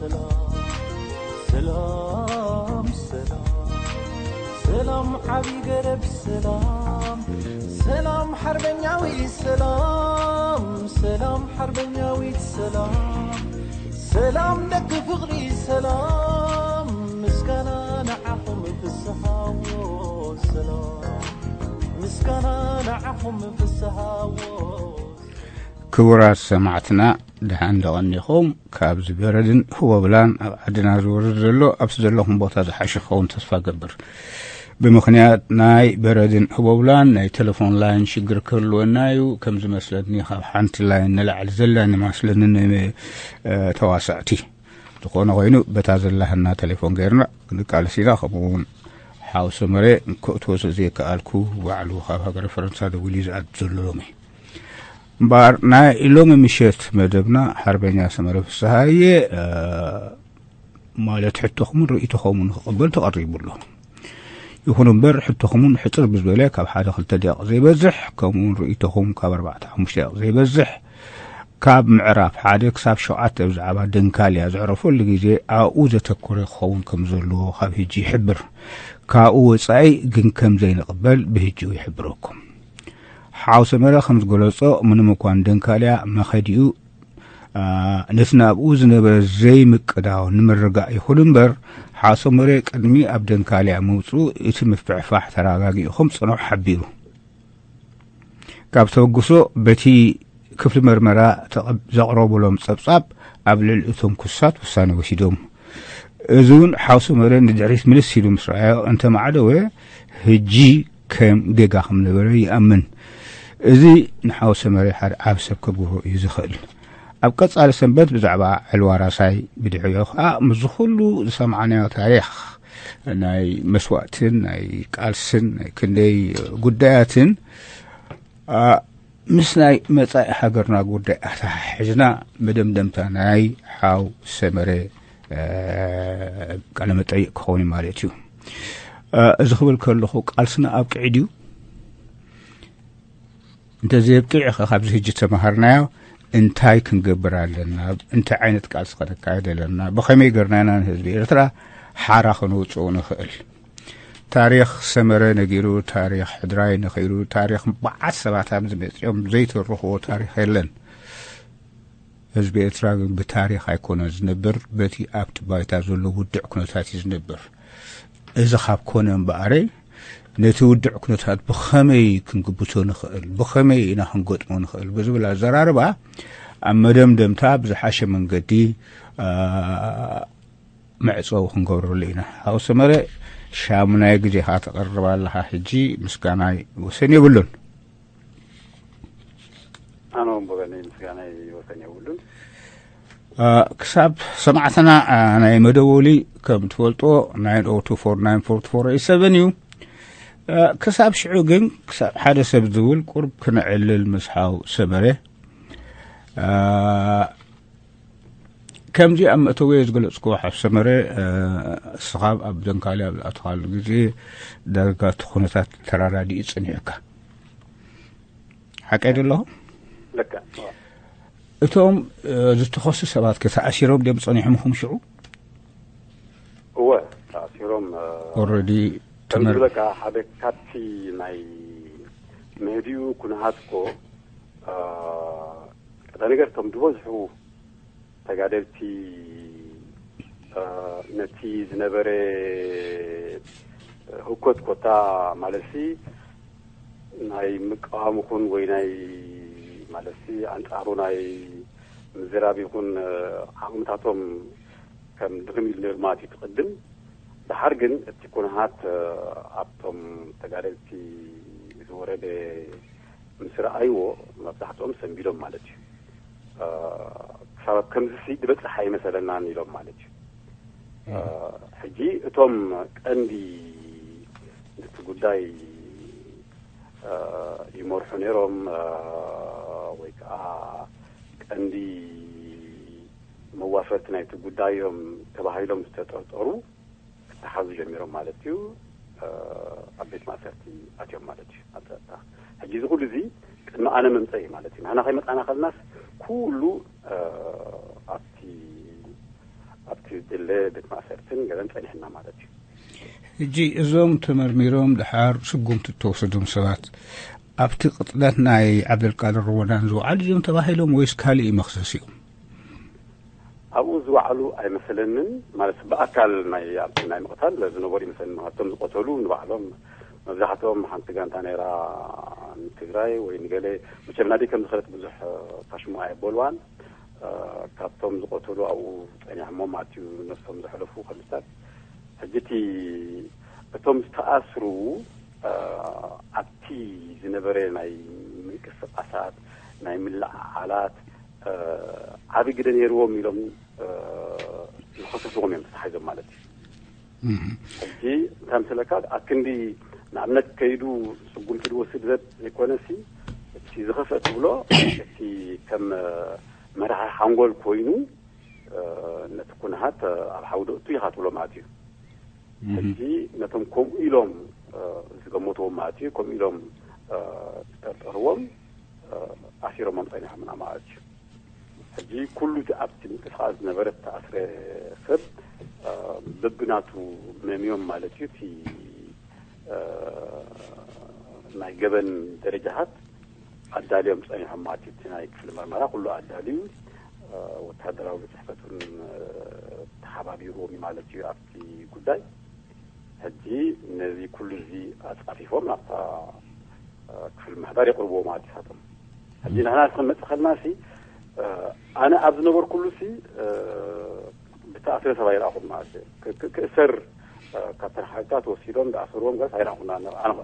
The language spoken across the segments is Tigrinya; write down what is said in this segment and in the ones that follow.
ሰላም ሰላም ሰላም ዓቢ ገረብ ሰላም ሰላም ሓርበኛዊ ሰላም ሰላም ሓርበኛዊት ሰላም ሰላም ደቂ ፍቕሪ ሰላም ምስጋና ንዓኹም ፍስሃዎ ሰላም ምስጋና ንዓኹም ፍስሃዎ። ክቡራት ሰማዕትና፣ ደሓን ደቐኒኹም። ካብዚ በረድን ህቦብላን ኣብ ዓድና ዝወርድ ዘሎ ኣብቲ ዘለኹም ቦታ ዝሓሸ ክኸውን ተስፋ ገብር። ብምኽንያት ናይ በረድን ህቦብላን ናይ ቴሌፎን ላይን ሽግር ክህልወና እዩ። ከም ዝመስለኒ ካብ ሓንቲ ላይን ንላዕሊ ዘላን ይመስለኒ ን ተዋሳእቲ። ዝኾነ ኮይኑ በታ ዘላህና ቴሌፎን ገይርና ክንቃለስ ኢና። ከምኡ እውን ሓው ሰመረ ክእትዎ ዘይከኣልኩ ባዕሉ ካብ ሃገረ ፈረንሳ ደዊሉ እዩ ዝኣቱ ዘሎ ሎሚ። እምበኣር ናይ ሎሚ ምሸት መደብና ሓርበኛ ሰመረ ፍስሃየ ማለት ሕቶኹምን ርእይቶኹምን ክቕበል ተቐሪቡ ኣሎ። ይኹን እምበር ሕቶኹምን ሕፅር ብዝበለ ካብ ሓደ ክልተ ደቂቕ ዘይበዝሕ ከምኡውን ርእይቶኹም ካብ ኣርባዕተ ሓሙሽተ ደቂቕ ዘይበዝሕ ካብ ምዕራፍ ሓደ ክሳብ ሸውዓተ ብዛዕባ ደንካልያ ዘዕረፈሉ ግዜ ኣብኡ ዘተኮረ ክኸውን ከም ዘለዎ ካብ ህጂ ይሕብር። ካብኡ ወጻኢ ግን ከም ዘይንቕበል ብህጂ ይሕብረኩም። ሓው ሰመረ ከም ዝገለጾ ምንም እኳን ደንካልያ መኸዲኡ ነቲ ናብኡ ዝነበረ ዘይምቅዳው ንምርጋእ ይኹን እምበር ሓው ሰመረ ቅድሚ ኣብ ደንካልያ ምውፅኡ እቲ ምፍሕፋሕ ተረጋጊኡ ከም ዝፀንሖ ሓቢሩ። ካብ ተበግሶ በቲ ክፍሊ መርመራ ዘቕረቡሎም ጸብጻብ ኣብ ልዕሊ እቶም ክሱሳት ውሳነ ወሲዶም። እዚ እውን ሓው ሰመረ ንድሕሪት ምልስ ኢሉ ምስ ረኣዮ እንተማዕደወ ህጂ ከም ጌጋ ከም ነበረ ይኣምን። እዚ ንሓው ሰመረ ሓደ ዓብ ሰብ ከብርሆ እዩ ዝኽእል። ኣብ ቀጻሊ ሰንበት ብዛዕባ ዕልዋ ራሳይ ብድሕሪኡ ከዓ ምስዚ ኩሉ ዝሰማዕናዮ ታሪኽ ናይ መስዋእትን ናይ ቃልስን ናይ ክንደይ ጉዳያትን ምስ ናይ መጻኢ ሃገርና ጉዳይ ኣተሓሒዝና መደምደምታ ናይ ሓው ሰመረ ቃለ መጠይቅ ክኸውን እዩ ማለት እዩ። እዚ ክብል ከለኹ ቃልስና ኣብቅዒ ድዩ? እንተዘየብቂዕ ኸ ካብዚ ሕጂ ተማሃርናዮ እንታይ ክንገብር ኣለና? እንታይ ዓይነት ቃልሲ ከነካየድ ኣለና? ብኸመይ ገርና ኢና ንህዝቢ ኤርትራ ሓራ ከነውፅኦ ንኽእል? ታሪኽ ሰመረ ነጊሩ፣ ታሪኽ ሕድራይ ነኺሩ፣ ታሪኽ መዓት ሰባት ኣብዚ መፂኦም ዘይተርኽዎ ታሪኽ የለን። ህዝቢ ኤርትራ ግን ብታሪኽ ኣይኮነን ዝነብር፣ በቲ ኣብቲ ባይታ ዘሎ ውድዕ ኩነታት እዩ ዝነብር። እዚ ካብ ኮነ እምበኣረይ ነቲ ውድዕ ኩነታት ብኸመይ ክንግብቶ ንኽእል፣ ብኸመይ ኢና ክንገጥሞ ንኽእል ብዝብል ኣዘራርባ ኣብ መደምደምታ ብዝሓሸ መንገዲ መዕጸዊ ክንገብረሉ ኢና። ሓው ሰመረ ሻሙናይ ግዜኻ ተቕርብ ኣለኻ። ሕጂ ምስጋናይ ወሰን የብሉን። ኣነ እውን ብወገነይ ምስጋናይ ወሰን የብሉን። ክሳብ ሰማዕትና ናይ መደወሊ ከም ትፈልጦ ናይን ኦ ቱ ፎር ናይን ፎር ፎር ኤይት ሰቨን እዩ። ክሳብ ሽዑ ግን ክሳብ ሓደ ሰብ ዝብል ቁርብ ክነዕልል ምስ ሓው ሰመረ ከምዚ ኣብ መእተዊ ዝገለጽክዎ ሓው ሰመረ እስኻ ኣብ ደንካሊ ኣብ ዝኣተኻሉ ግዜ ዳርጋ እቲ ኩነታት ተራዳዲኡ ጸኒሑካ ሓቀይ ዶ ኣለኹ? ልክዕ። እቶም ዝተኸሱ ሰባት ከ ተኣሲሮም ድዮም ጸኒሖም ኢኹም ሽዑ? እወ ተኣሲሮም። ኦረዲ ከም ዝብለካ ሓደ ካብቲ ናይ ምህዲኡ ኩነታት እኮ ቀዳ ነገር ከም ዝበዝሑ ተጋደልቲ ነቲ ዝነበረ ህውከት ኮታ ማለትሲ ናይ ምቅዋም ይኹን ወይ ናይ ማለትሲ ኣንጻሩ ናይ ምዝራብ ይኹን ዓቕምታቶም ከም ድኽም ኢሉ ነይሩ ማለት እዩ ትቕድም። ደሓር ግን እቲ ኩነታት ኣብቶም ተጋደልቲ ዝወረደ ምስ ረኣይዎ መብዛሕትኦም ሰንቢዶም ማለት እዩ። ክሳብ ኣብ ከምዚ ሲ ዝበፅሕ ኣይመሰለናን ኢሎም ማለት እዩ። ሕጂ እቶም ቀንዲ ነቲ ጉዳይ ይመርሑ ነይሮም ወይ ከዓ ቀንዲ መዋፈርቲ ናይቲ ጉዳይ እዮም ተባሂሎም ዝተጠርጠሩ ክተሓዙ ጀሚሮም ማለት እዩ። ኣብ ቤት ማእሰርቲ ኣትዮም ማለት እዩ። ኣብ ጸጥታ ሕጂ እዚ ኩሉ እዚ ቅድሚ ኣነ መምፀኢ ማለት እዩ። ንሕና ከይመፃና ከለናስ ኩሉ ኣብቲ ኣብ ቤት ማእሰርትን ገለን ጸኒሕና ማለት እዩ። ሕጂ እዞም ተመርሚሮም ደሓር ስጉምቲ እተወሰዶም ሰባት ኣብቲ ቅጥለት ናይ ዓብደልቃድር ሮመዳን ዝወዓሉ እዮም ተባሂሎም ወይስ ካልእ እዩ መኽሰሲኦም? ኣብኡ ዝወዓሉ ኣይመሰለንን። ማለት ብኣካል ናይ ኣብቲ ናይ ምቕታል ዝነበሩ ይመስለኒ። ምኽንያቱ እቶም ዝቐተሉ ንባዕሎም መብዛሕትኦም ሓንቲ ጋንታ ነይራ ንትግራይ ወይ ንገለ መቸም ናደይ ከም ዝኸለት ብዙሕ ፋሽሙ ኣየበልዋን። ካብቶም ዝቐተሉ ኣብኡ ጸኒሖሞ ማለት እዩ ነፍሶም ዘሕለፉ ከምስታት። ሕጂ እቲ እቶም ዝተኣስሩ ኣብቲ ዝነበረ ናይ ምንቅስቃሳት ናይ ምልዓዓላት ዓቢ ግደ ነይርዎም ኢሎም ዝኸሰስዎም እዮም ተታሒዞም ማለት እዩ። ሕጂ እንታይ ምስለካ ኣክንዲ ንኣብነት ከይዱ ስጉምቲ ዝወስድ ሰብ ዘይኮነሲ እቲ ዝኸፍአ ትብሎ እቲ ከም መራሒ ሓንጎል ኮይኑ ነቲ ኩነሃት ኣብ ሓዊ ደእቱ ኢኻ ትብሎ ማለት እዩ። ሕጂ ነቶም ከምኡ ኢሎም ዝገመትዎም ማለት እዩ ከምኡ ኢሎም ዝጠርጠርዎም ኣሲሮሞም ጸኒሖምና ማለት እዩ። ሕጂ ኩሉ እቲ ኣብቲ ምንቅስቃስ ዝነበረ ዝተኣስረ ሰብ በብናቱ መምዮም ማለት እዩ። እቲ ናይ ገበን ደረጃታት ኣዳልዮም ጸኒሖም ማለት እዩ። እቲ ናይ ክፍሊ መርመራ ኩሉ ኣዳልዩ ወታደራዊ ቤት ጽሕፈት እውን ተሓባቢርዎም እዩ ማለት እዩ ኣብቲ ጉዳይ። ሕጂ ነዚ ኩሉ እዚ ኣጻፊፎም ናብታ ክፍሊ ምሕዳር የቕርብዎ ማለት እዩ። ሕጂ ንሕና ክንመጽእ ከለና ሲ ኣነ ኣብ ዝነበርኩሉ ሲ ብተኣስረ ሰብ ኣይረኣኹን ማለት እዩ። ክእሰር ካብተን ሓይልታት ወሲዶም ዝኣሰርዎም ገስ ኣይረኣኹን።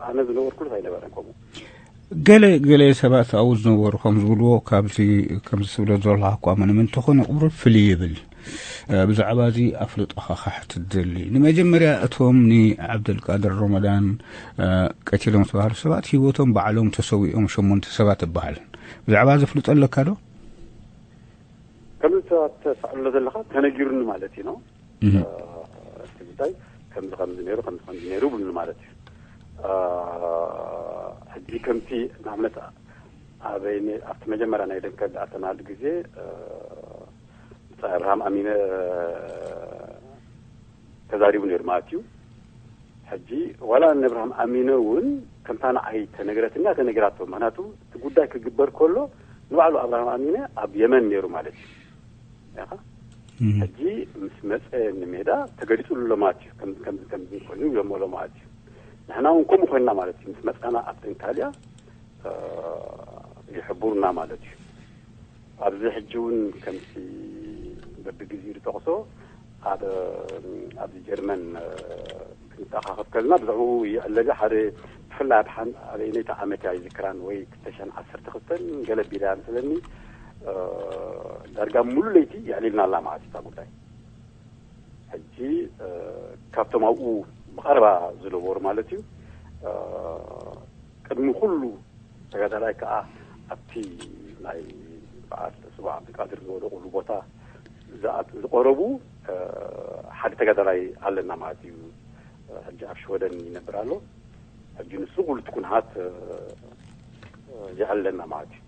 ኣነ ዝነበርኩሉስ ኣይነበረን ከምኡ። ገለ ገለ ሰባት ኣብኡ ዝነበሩ ከም ዝብልዎ ካብዚ ከምዚ ትብሎ ዘለኻ እኳ ምንም እንተኾነ ቁሩብ ፍልይ ይብል። ብዛዕባ እዚ ኣፍልጦኻ ክሓትት ደሊ። ንመጀመርያ እቶም ንዓብደልቃድር ሮመዳን ቀቲሎም ዝተባህሉ ሰባት ህይወቶም ባዕሎም ተሰዊኦም ሸሞንተ ሰባት ይበሃል። ብዛዕባ እዚ ፍልጦ ኣለካ ዶ? ከምዚ ተስዕሎ ዘለኻ ተነጊሩኒ ማለት እዩ ነው። እቲ ጉዳይ ከምዚ ከምዚ ነይሩ ከምዚ ከምዚ ነይሩ ብሉኒ ማለት እዩ። ሕጂ ከምቲ ንኣብነት ኣበይ ኣብቲ መጀመርያ ናይ ደንከል ዝኣተናሉ ግዜ ብጻይ ኣብርሃም ኣሚነ ተዛሪቡ ነይሩ ማለት እዩ። ሕጂ ዋላ ንኣብርሃም ኣሚነ እውን ከምታ ንዓይ ተነግረትና ተነግራቶ። ምክንያቱ እቲ ጉዳይ ክግበር ከሎ ንባዕሉ ኣብርሃም ኣሚነ ኣብ የመን ነይሩ ማለት እዩ። ያኻ ሕጂ ምስ መፀ ንሜዳ ተገሊፁ ኣሎ ማለት እዩ። ከምዚ ከምዚ ከምዚ ኮይኑ ይብሎሞ ኣሎ ማለት እዩ። ንሕና እውን ከምኡ ኮይንና ማለት እዩ። ምስ መፃና ኣብ ተንካልያ ይሕብሩና ማለት እዩ። ኣብዚ ሕጂ እውን ከምቲ በብግዜኡ ዝጠቕሶ ኣብ ኣብዚ ጀርመን ክንተኣኻኸብ ከለና ብዛዕባኡ ይዕለል ሓደ ብፍላይ ኣብ ሓን ኣበይነይቲ ዓመት እያ ይዝክራን ወይ ክልተ ሽሕን ዓሰርተ ክልተን ገለ ቢላ ምስለኒ ዳርጋ ሙሉ ለይቲ የዕሊልና ኣላ ማለት እታ ጉዳይ። ሕጂ ካብቶም ኣብኡ ብቐረባ ዝነበሩ ማለት እዩ ቅድሚ ኩሉ ተጋዳላይ ከዓ ኣብቲ ናይ በዓል ስቡዕ ዓብድቃድር ዝወደቑሉ ቦታ ዝኣት- ዝቐረቡ ሓደ ተጋዳላይ ኣለና ማለት እዩ። ሕጂ ኣብ ሽወደን ይነብር ኣሎ። ሕጂ ንሱ ኩሉ እቲ ኩንሃት የዕልለና ማለት እዩ።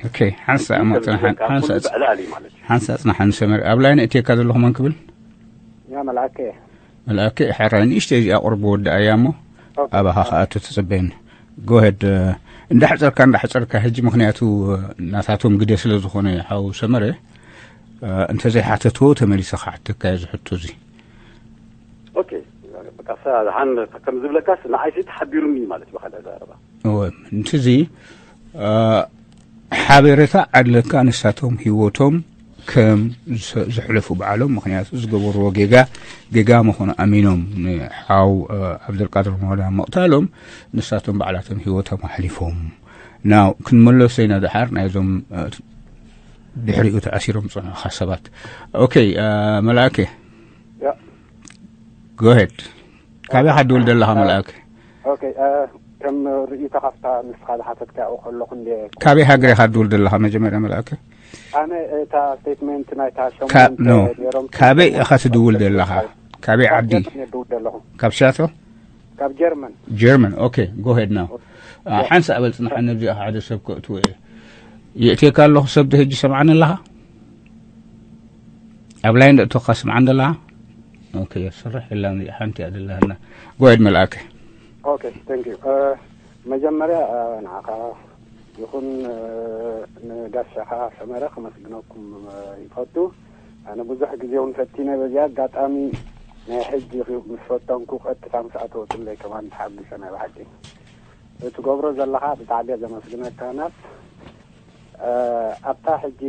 ኦኬ፣ ሓንሳእ እሞ ጽንሓን ሓንሳእ ጽ- ብዕላል እዩ ማለት እዩ። ሓንሳእ ጽንሓን ሰመር ኣብ ላይን እትየካ ዘለኹ መን ክብል? ያ መልኣከ እየ። መልኣከ እየ። ሕራይ ንእሽተይ እዚኣ ቁርብ ወድኣ እያ እሞ ኦኬ። ኣባኻ ክኣቱ ትጽበየኒ። ጎሄድ እንዳሕጸርካ እንዳሕጸርካ ሕጂ ምኽንያቱ ናታቶም ግደ ስለ ዝኾነ ሓው ሰመረ እንተዘይሓተትዎ ተመሊሰ ክሓተካ እየ ዝሕቶ እዚ። ኦኬ፣ በቃ ሳ- ዝሓን ከም ዝብለካስ ንዓይሲ ተሓቢሩኒ ማለት እዩ ብኻልእ ኣዛረባ። እወ፣ እንትዚ ሓቤረታ ዓድለካ ንሳቶም ህይወቶም ከም ዘሕለፉ ባዕሎም ምክንያቱ ዝገበርዎ ጌጋ ጌጋ ምኾኑ ኣሚኖም ንሓው ኣብደልቃድር ሞላ ምቕታሎም ንሳቶም ባዕላቶም ህይወቶም ኣሕሊፎም ናው ክንመለሶ ኢና ደሓር ናይዞም ድሕሪኡ ተኣሲሮም ዝፅንሑኻ ሰባት። ኦኬ፣ መልኣከ ጎሄድ። ካበይ ኢኻ ትድውል ዘለኻ? መልኣክ። ኦኬ፣ ከም ርእይቶ ካብታ ንስኻ ዝሓተትካዮ ከለኹ እንደ ካበይ ሃገር ኢኻ ትድውል ዘለኻ? መጀመርያ መልኣክ። ኣነ እታ ስቴትመንት ናይታ ካ- ሸሞንተ ኖ። ነይሮም ካበይ ኢኻ ትድውል ዘለኻ? ካበይ ካብ ዓዲ? ጀርመን እየ ዝድውል ዘለኹ። ካብ ሲያትል? ካብ ጀርመን። ጀርመን። ኦኬ፣ ጎሄድ ናው። ሓንሳ ኣበል ጽናሕ ነብዚኣ ሓደ ሰብ ከእትዎ እየ። የእትየካ ኣለኹ ሰብ ዶ ሕጂ ሰምዓኒ ኣለኻ? ኣብ ላይን ደእቶካ ስምዓን ዘለኻ? ኦኬ፣ ስራሕ የላን፣ ሓንቲ እያ ዘለሃና። ጓይድ መልኣከ። ኦኬ፣ thank you። መጀመርያ ንዓኻ ይኹን ንጋሻኻ ሰመረ ከመስግነኩም ይፈቱ። ኣነ ብዙሕ ግዜ እውን ፈቲነ፣ በዚ ኣጋጣሚ ናይ ሕጂ ምስ ፈተንኩ ቀጥታ ምስ ኣተወትለይ ከማን ተሓጒሰ። ናይ ብሓቂ እትገብሮ ዘለኻ ብጣዕሚ እየ ዘመስግነካ። ናት ኣብታ ሕጂ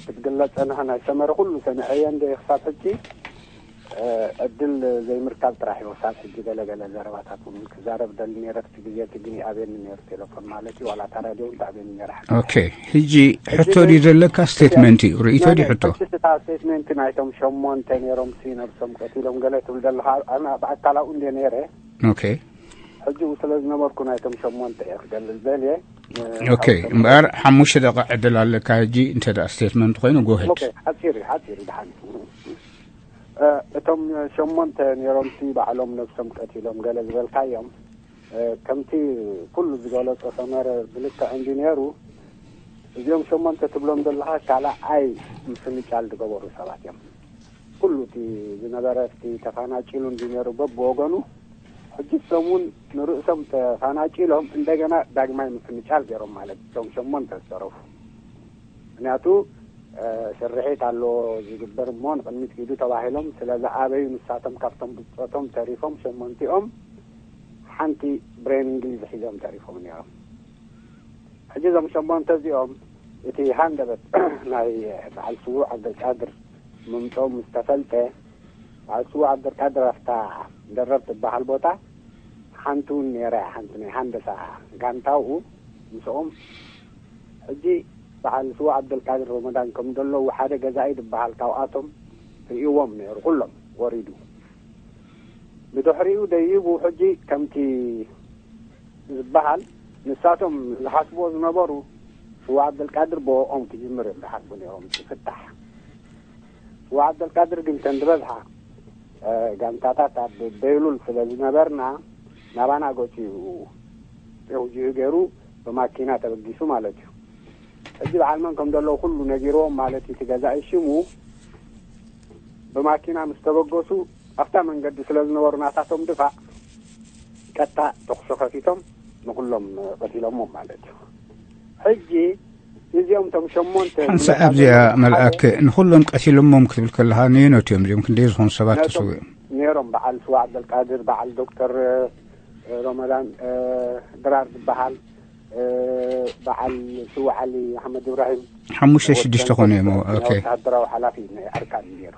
ክትግለጽ ጸንሐ ናይ ሰመረ ኩሉ ሰሚዐየ እንደ ክሳብ ሕጂ ዕድል ዘይምርካብ ጥራሕ እዩ። ክሳብ ሕጂ ገለገለ ዘረባታት እውን ክዛረብ ደሊ ነይረ። እቲ ግዜ እቲ ግን ይኣብየኒ ነይሩ ቴሌፎን ማለት እዩ። ዋላ እታ ራድዮ እውን ትኣብየኒ ነይራ። ኦኬ፣ ሕጂ ሕቶ ድዩ ዘለካ? ስቴትመንት እዩ፣ ርእይቶ ድዩ ሕቶ? ሕጂ እታ ስቴትመንት ናይቶም ሸሞንተ ነይሮም ሲ ነብሶም ቀቲሎም ገለ ትብል ዘለኻ፣ ኣነ ብኣካል ኣብኡ እንደ ነይረ። ኦኬ። ሕጂ ስለ ዝነበርኩ ናይቶም ሸሞንተ እየ ክገልጽ ደልየ። ኦኬ፣ እምበኣር ሓሙሽተ ደቂቕ ዕድል ኣለካ ሕጂ፣ እንተ ደኣ ስቴትመንት ኮይኑ፣ ጎ ሄድ። ኦኬ፣ ሓጺር እዩ፣ ሓጺር እዩ፣ ደሓን እዩ። እ፣ እቶም ሸሞንተ ነይሮምሲ ባዕሎም ነብሶም ቀቲሎም ገለ ዝበልካዮም፣ እ፣ ከምቲ ኩሉ ዝገለጾ ሰመረ ብልክዕ እንዲ ነይሩ፣ እዚኦም ሸሞንተ ትብሎም ዘለኻ ካልኣይ ምፍንጫል ዝገበሩ ሰባት እዮም። ኩሉ እቲ ዝነበረ እቲ ተፋናጭሉ እንዲ ነይሩ በብወገኑ፣ ሕጂ እሶም እውን ንርእሶም ተፋናጭሎም እንደገና ዳግማይ ምፍንጫል ገይሮም ማለት እቶም ሸሞንተ ዝተረፉ። ምክንያቱ፣ እ፣ ስርሒት ኣሎ ዝግበር እሞ ንቕድሚት ኪዱ ተባሂሎም ስለ ዝኣበዩ ንሳቶም ካብቶም ብጾቶም ተሪፎም ሸሞንቲኦም ሓንቲ ብሬን እንግሊዝ ሒዞም ተሪፎም ነይሮም። ሕጂ እዞም ሸሞንተ እዚኦም እቲ ሃንደበት ናይ በዓል ስዉእ ዓብደልቃድር ምምፅኦም ምስ ተፈልጠ፣ በዓል ስዉእ ዓብደልቃድር ኣብታ ደረር ትበሃል ቦታ ሓንቲ እውን ነይራ እያ፣ ሓንቲ ናይ ሃንደሳ ጋንታኡ ምስኦም። ሕጂ በዓል ስዉእ ዓብደልቃድር ረመዳን ከም ዘለዉ ሓደ ገዛኢ ዝበሃል ካብኣቶም ርእይዎም ነይሩ፣ ኩሎም ወሪዱ። ብድሕሪኡ ደይቡ ሕጂ ከምቲ ዝበሃል ንሳቶም ዝሓስብዎ ዝነበሩ ስዉእ ዓብደልቃድር ብኦም ክጅምር እዮም ዝሓስቡ ነይሮም፣ እቲ ፍታሕ። ስዉእ ዓብደልቃድር ግን ተን ዝበዝሓ፣ እ፣ ጋንታታት ኣብ በይሉል ስለ ዝነበርና ናባና ገጹ እዩ ተውጂሁ ገይሩ ብማኪና ተበጊሱ ማለት እዩ። ሕጂ በዓል መን ከም ዘለዉ ኩሉ ነጊርዎም ማለት እዩ። እቲ ገዛኢ ሽሙ ብማኪና ምስ ተበገሱ ኣብታ መንገዲ ስለ ዝነበሩ ናታቶም ድፋዕ ቀጥታ ተኹሲ ከፊቶም ንኩሎም ቀቲሎሞም ማለት እዩ። ሕጂ እዚኦም ቶም ሸሞንተ ሓንሳእ ኣብዚኣ መልኣክ ንኩሎም ቀቲሎሞም ክትብል ከለኻ ነየኖት እዮም እዚኦም ክንደይ ዝኾኑ ሰባት ነቶም ተሰዊኦም? ነይሮም። በዓል ስዋ ዓብደልቃድር፣ በዓል ዶክተር እ፣ ረመዳን እ፣ ድራር ዝበሃል እ፣ በዓል ስዋ ዓሊ ኣሕመድ ኢብራሂም ሓሙሽተ ሽዱሽተ ወሰን ኮነ እዮም። ናይ ኦኬ። ወታደራዊ ሓላፊ ናይ ኣርካን እዩ ነይሩ።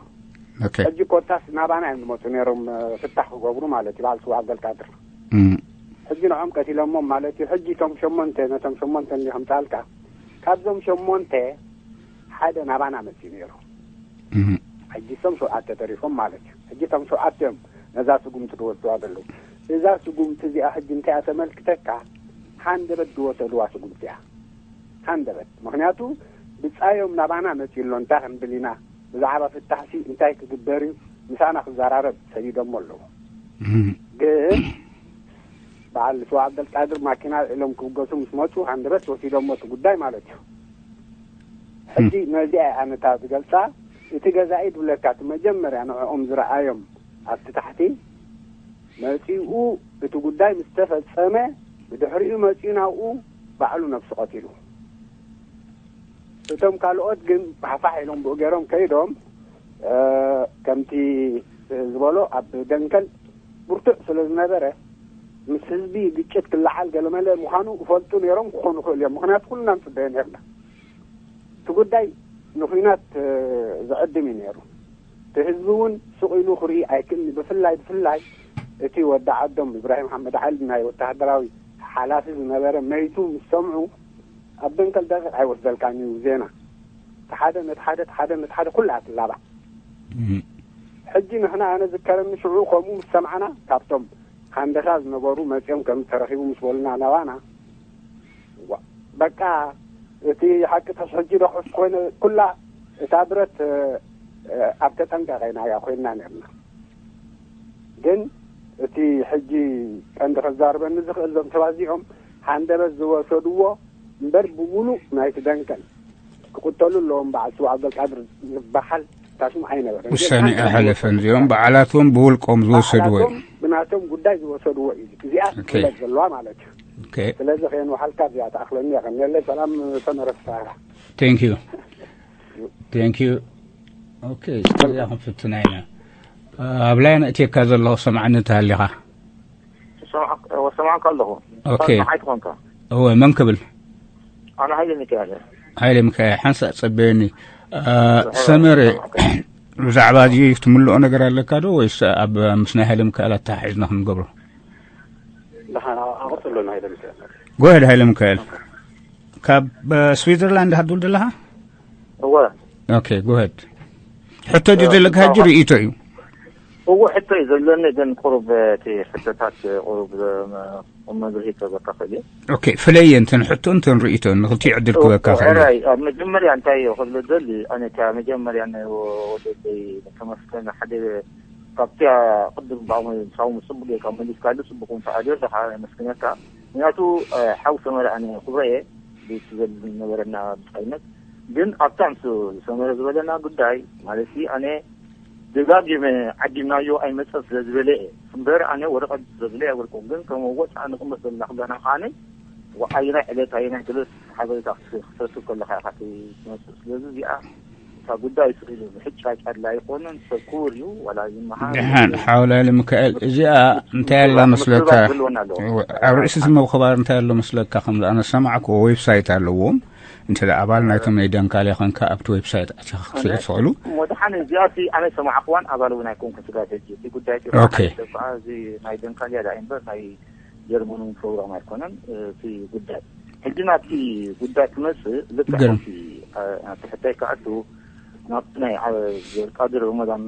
ኦኬ። ሕጂ ኮታስ ናባና እዮም ዝመፁ ነይሮም እ፣ ፍታሕ ክገብሩ ማለት እዩ። በዓል ስዋ ዓብደልቃድር እም። ሕጂ ንዖም ቀቲሎሞም ማለት እዩ። ሕጂ እቶም ሸሞንተ ነቶም ሸሞንተ እንዲ ከምፃልካ ካብዞም ሸሞንተ ሓደ ናባና መፅኡ ነይሩ። እም። ሕጂ እቶም ሸውዓተ ተሪፎም ማለት እዩ። ሕጂ እቶም ሸውዓተ እዮም ነዛ ስጉምቲ ዝወስድዋ ዘለዉ። እዛ ስጉምቲ እዚኣ ሕጂ እንታይ እያ ተመልክተካ? ሃንደበት ዝወሰድዋ ስጉምቲ እያ። ሃንደበት። ምኽንያቱ ብጻዮም ናባና መጺኡ ኣሎ፣ እንታይ ክንብል ኢና? ብዛዕባ ፍታሕሲ እንታይ ክግበር እዩ? ምሳና ክዘራረብ ሰዲዶሞ ኣለዉ። እም። ግን በዓል ስዋ ዓብደልቃድር ማኪና ኢሎም ክብገሱ ምስ መጹ ሃንደበት ወሲዶሞ እቲ ጉዳይ ማለት እዩ። ሕጂ ነዚኣ እያ ኣነታ ዝገልጻ። እቲ ገዛኢ ዝብለካ እቲ መጀመርያ ንዕኦም ዝረኣዮም ኣብቲ ታሕቲ መጺኡ እቲ ጉዳይ ምስ ተፈጸመ ብድሕሪኡ መጺኡ ናብኡ ባዕሉ ነብሱ ቀቲሉ። እቶም ካልኦት ግን ፋሕፋሕ ኢሎም ብኡ ገይሮም ከይዶም እ፣ ከምቲ ዝበሎ ኣብ ደንከል ብርቱዕ ስለ ዝነበረ ምስ ህዝቢ ግጭት ክለዓል ገለመለ ምዃኑ ይፈልጡ ነይሮም ክኾኑ ይኽእሉ እዮም። ምኽንያቱ ኩልና ንፅበዮ ነርና። እቲ ጉዳይ ንኹናት እ፣ ዝዕድም እዩ ነይሩ። እቲ ህዝቢ እውን ስቕ ኢሉ ክርኢ ኣይክእልን። ብፍላይ ብፍላይ እቲ ወዲ ዓዶም ኢብራሂም ሓመድ ዓሊ ናይ ወተሃደራዊ ሓላፊ ዝነበረ መይቱ ምስ ሰምዑ ኣብ ደንከል ደቂቕ ኣይወስደልካን እዩ ዜና። እቲ ሓደ ነቲ ሓደ እቲ ሓደ ነቲ ሓደ ኩላ ትላባዕ። እም። ሕጂ ንሕና ኣነ ዝከረኒ ሽዑ ከምኡ ምስ ሰማዕና ካብቶም ሃንደሳ ዝነበሩ መጺኦም ከም ተረኺቡ ምስ በሉና ናባና ዋ- በቃ እቲ ሓቂ ተስ ሕጂ ደኹስ ኮይነ ኩላ እታ ብረት እ፣ ኣብ ተጠንቀቐ ኢና እያ ኮይንና ነርና። ግን እቲ ሕጂ ቀንዲ ከዛርበኒ ዝኽእል እዞም ሰባት እዚኦም ሃንደበት ዝወሰድዎ እምበር ብምሉእ ናይቲ ደንከል ክቕተሉ ኣለዎም። በዓል ስው ዓብደልቃድር ዝበሃል ታሽም ኣይነበረን። ውሳኔ ግን ኣሕሊፈን እዚኦም በዓላቶም ብውልቆም ዝወሰድዎ እዩ። ብዓላቶም ብናቶም ጉዳይ ዝወሰድዎ እዩ። እዚኣ ኦኬ። ትፍለጥ ዘለዋ ማለት እዩ። ኦኬ። ስለዚ ከየንውሓልካ እዚኣ ትኣኽለኒ እያ። ከመለይ ሰላም ሰመረ ፍስሃ። Thank you. Thank you. ኦኬ፣ እስከዚኣ ክንፍትና ኢና። ኣብ ላይ ነእትየካ ዘለኹ ሰምዓኒ እንተሃሊኻ። ሰማዕካ ኣለኹ። ኦኬ። ሰማዕካ ኣይትኾንካ። እወ፣ መን ክብል? ኣነ ሃይለ ሚካኤል። ሃይለ ሚካኤል፣ ሓንሳእ ጸበየኒ። አ፣ ሰመረ፣ ብዛዕባ እዚ ትምልኦ ነገር ኣለካ ዶ ወይስ ኣብ ምስ ናይ ሃይለ ሚካኤል ኣተሓሒዝና ክንገብሮ? ንሓና ኣቕጽሎ ናይ ሃይለ ሚካኤል። ጎሄድ ሃይለ ሚካኤል። ካብ፣ አ፣ ስዊዘርላንድ ሃዱል ዘለኻ? እወ። ኦኬ፣ ጎሄድ። ሕቶ ድዩ ዘለካ? ሕጂ ርእይቶ እዩ። እወ፣ ሕቶ እዩ ዘለኒ፣ ግን ቁሩብ እቲ ሕቶታት ቁሩብ ቁም መብርሂ ክህበካ ክእል እየ። ኦኬ፣ ፍለየ እንተን ሕቶ እንተን ርእይቶ ንኽልቲኡ ዕድል ክበካ ክእል እየ። ሕራይ፣ ኣብ መጀመርያ እንታይ ክብል ደሊ፣ ኣነ ካብ መጀመርያ ንወለደይ ከመስገን ሓደ ካብቲ ቅድም ብኣሞ ሳቡ ጽቡቅ ጌርካ መሊስካሉ፣ ጽቡቅ እውን ትኣልዮ ኣለኻ፣ የመስግነካ። ምክንያቱ፣ እ፣ ሓው ሰመረ ኣነ ክብሮ እየ፣ ቤት ዝበል ነበረና ብጻይነት። ግን ኣብታ ምስ ሰመረ ዝበለና ጉዳይ፣ ማለት ኣነ ደጋጊመ ዓዲምናዮ ኣይመጸን ስለ ዝበለ እየ። እምበር ኣነ ወረቐት ስለ ዝለ ኣይወልኩም። ግን ከም ወጻኢ ንቕመጥ ዘለና ክብለና ከዓነ፣ ወ-፣ ኣየናይ ዕለት ኣየናይ ገለ ሓበሬታ ክስ-፣ ክሰክብ ከለኻ ኢኻ ትመጽእ። ስለዚ እዚኣ እታ ጉዳይ ስኢሉ ምሕጫጭ ኣድላ ኣይኮነን። ሰብ ክቡር እዩ፣ ዋላ ይመሃር ደሓን፣ ሓወላሊ ሚካኤል፣ እዚኣ እንታይ ኣላ መስለካ? ምክብባር ክህልወና ኣለዎ። ኣብ ርእሲ እቲ ምክባር እንታይ ኣሎ መስለካ? ከም ኣነ ዝሰማዕክዎ ዌብሳይት ኣለዎም። እንተ ደኣ ኣባል ናይቶም ናይ ደንካልያ ኾንካ፣ ኣብቲ ዌብሳይት ኣቲኻ ክትሪኦ ትኽእሉ። እሞ ደሓን፣ እዚኣ እቲ ኣነ ዝሰማዕክዋን ኣባል እውን ኣይኮንኩን ስጋት ሕጂ። እቲ ጉዳይ እቲ ኦኬ። ሓደ ሰብ ከዓ እዚ ናይ ደንካልያ ደኣ እምበር ናይ ጀርመን እውን ፕሮግራም ኣይኮነን፣ እ፣ እቲ ጉዳይ። ሕጂ ናብቲ ጉዳይ ክመጽእ፣ ልክዕ ግርም። ከምቲ፣ እ፣ ናብቲ ሕቶይ ክኣቱ፣ ናብቲ ናይ ዓብደልቃድር ረመዳን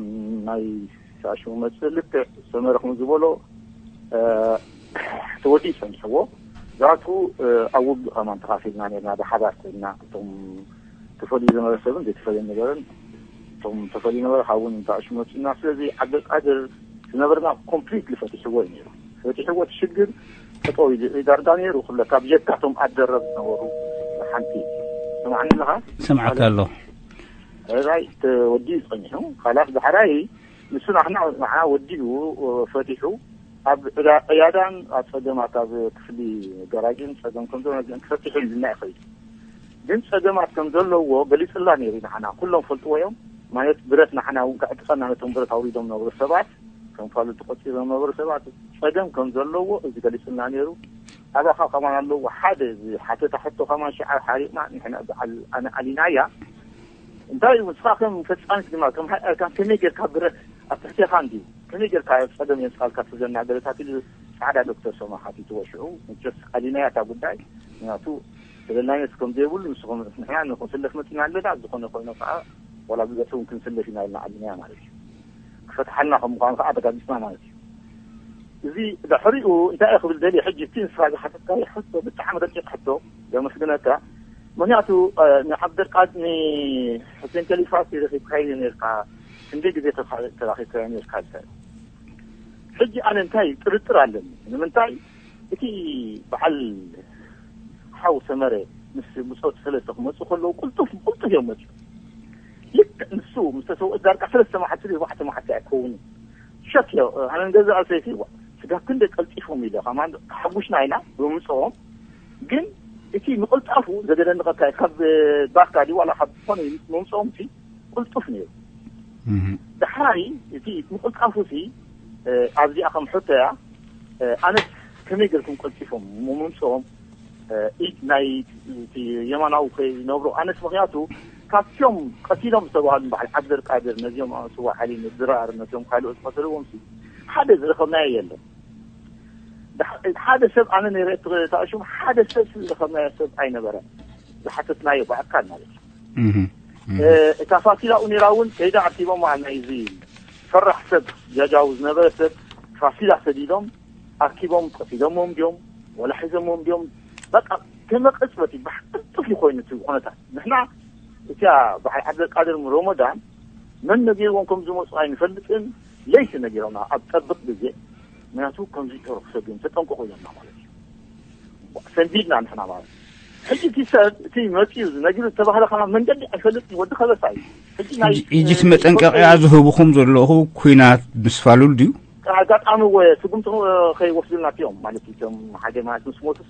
ናይ ሰዓሽሙ መጽእ፣ ልክዕ ሰመረ ከም ዝበሎ፣ እ፣ ተወዲኡ ጸኒሕዎ። ዛቱ፣ እ፣ ኣብ ውግእ ከማን ተኻፊልና ነርና፣ ብሓባር ኮይንና፣ እቶም ተፈልዩ ዝነበረ ሰብን ዘይተፈልየ ነበረን፣ እቶም ተፈልዩ ነበረ ካብውን ተኣሽሙ መጽእና። ስለዚ ዓብደልቃድር ዝነበርና ኮምፕሊትሊ ፈቲሕዎ እዩ ነይሩ። ፈቲሕዎ፣ እቲ ሽግር ጠጠው ኢሉ ዳርጋ ነይሩ። ክብለካ ብጀካ እቶም ኣደረብ ዝነበሩ ሓንቲ። ሰማዕኒ ኣለኻ? ሰምዓካ ኣለኹ። ራይ ተወዲኡ ጸኒሑ። ካላስ ዳሕራይ ንሱ ንዓና፣ ንዓና ወዲኡ ፈቲሑ። ኣብ ዕዳ-፣ ዕያዳን ኣብ ጸገማት ኣብ ክፍሊ ጋራጅን ጸገም ከም ዘሎ ነዚኦም ክፈትሑ ኢልና ይኸይድ። ግን ጸገማት ከም ዘለዎ ገሊጽላ ነይሩ ንዓና። ኩሎም ፈልጥዎ እዮም። ማለት ብረት ንዓና እውን ከዕጥቀና ነቶም ብረት ኣውሪዶም ነበሩ ሰባት፣ ከም ፋሉልቲ ቆጺሮም ነበሩ ሰባት። ጸገም ከም ዘለዎ እዚ ገሊጽልና ነይሩ። ኣባኻ ከማን ኣለዎ ሓደ ዝሓተታ ሕቶ ከማን ሽዓ ሓሪቕና ንሕና በዓል ኣነ ኣሊናያ። እንታይ እዩ ንስኻ ከም ፈጻሚት ድማ ከም ሃ-፣ ከም ከመይ ጌርካ ብረት ኣብ ትሕቴኻ እንድዩ ከመይ ጌርካ ጸገም የምጻልካ ትብለና ገለታት ኢሉ ጻዕዳ ዶክተር ሶማ ሓቲትዎ ሽዑ። መቸስ ኣሊናያ እታ ጉዳይ፣ ምክንያቱ ተደላይነት ከም ዘይብሉ ንስኹም ንሕና ንክንስለፍ መጺና ኣለና፣ ዝኾነ ኮይኑ ከኣ ዋላ ብገጽ እውን ክንስለፍ ኢና ኢልና ኣሊናያ ማለት እዩ። ክፈትሓልና ከም ምዃኑ ከኣ ኣረጋጊጽና ማለት እዩ። እዚ ድሕሪኡ እንታይ እየ ክብል ደልየ፣ ሕጂ እቲ ንስኻ ዝሓተትካዮ ሕቶ ብጣዕሚ ረቂቕ ሕቶ፣ ዘመስግነካ። ምኽንያቱ፣ እ፣ ንዓብደልቃድ-፣ ንሑሴን ከሊፋ ሲ ረኺብካዮ ነርካ፣ ክንደይ ግዜ ተኻ-፣ ተራኺብካዮ ነርካ ይበል። ሕጂ ኣነ እንታይ ጥርጥር ኣለኒ፣ ንምንታይ እቲ በዓል ሓው ሰመረ ምስ ብጾት ሰለስተ ክመጹ ከለዉ ቅልጡፍ፣ ቅልጡፍ እዮም መጺኦም። ልክዕ ንሱ ምስ ተሰውአ ዳርጋ ሰለስተ መዓልቲ ድዩ ኣርባዕተ መዓልቲ ኣይከውንን። ሸክ እዮ፣ ኣነ ንገዛእ ሰይፊ፣ ዋ፣ ስጋብ ክንደይ ቀልጢፎም ኢለ፣ ከማን ተሓጒስና ኢና ብምምጽኦም። ግን እቲ ምቕልጣፉ ዘደነንቐካ እዩ። ካብ ባካ ድዩ ዋላ ካብ ዝኾነ ምምጽኦም እቲ ቅልጡፍ ነይሩ። እህ። ዳሕራይ እቲ ምቕልጣፉ ሲ፣ እ፣ ኣብዚኣ ከም ሕቶ እያ። እ፣ ኣነስ ከመይ ጌርኩም ቀልጢፎም ምምጽኦም፣ እ፣ ኢድ ናይ እቲ የማናዊ ከይነብሮ። ኣነስ ምኽንያቱ ካብቶም ቀቲሎም ዝተባህሉ በዓል ዓብደልቃድር፣ ነዚኦም ስዋ ዓሊ፣ ድራር፣ ነዚኦም ካልኦት ዝቐተልዎም ሲ ሓደ ዝረኸብናዮ የለን። ዳ-፣ ሓደ ሰብ ኣነ ነይረ እቲ ተኣሽሙ ሓደ ሰብ ዝረኸብናዮ ሰብ ኣይነበረን። ዝሓተትናዮ ብኣካል ማለት እዩ። እህ፣ እህ። እ፣ እታ ፋሲላኡ ነይራ እውን ከይዳ ኣርኪቦም፣ ናይዚ ፈራሕ ሰብ ጃጃው ዝነበረ ሰብ ፋሲላ ሰዲዶም ኣርኪቦም ቀቲሎምዎም ድዮም ወላ ሒዞምዎም ድዮም? በቃ ከመ ቅጽበት እዩ፣ ብሓ-፣ ቅልጡፍ እዩ ኮይኑ እቲ ኩነታት። ንሕና እቲኣ በዓል ዓብደልቃድር ረመዳን መን ነጊርዎም ከም ዝመጹ ኣይንፈልጥን፣ ለይቲ ነጊሮምና ኣብ ጠብቕ ግዜ፣ ምክንያቱ ከምዚ ተረኽሶ ግን ተጠንቀቑ ኢሎምና ማለት እዩ። ሰንቢድና ንሕና ማለት እዩ። ሕጂ እቲ ሰብ እቲ መፅኡ ነጊሩ ዝተባህለ ከማ መንገዲ ኣይፈልጥን። ወዲ ከበሳ እዩ። ሕጂ ናይ ሕጂ እቲ መጠንቀቂያ ዝህብኹም ዘለኹ ኩናት ምስፋሉል ድዩ? ኣጋጣሚ ወ ስጉምቲ ከይወስዱልና እዮም ማለት እዩ። እቶም ሓደ ማለት ምስ ሞቱስ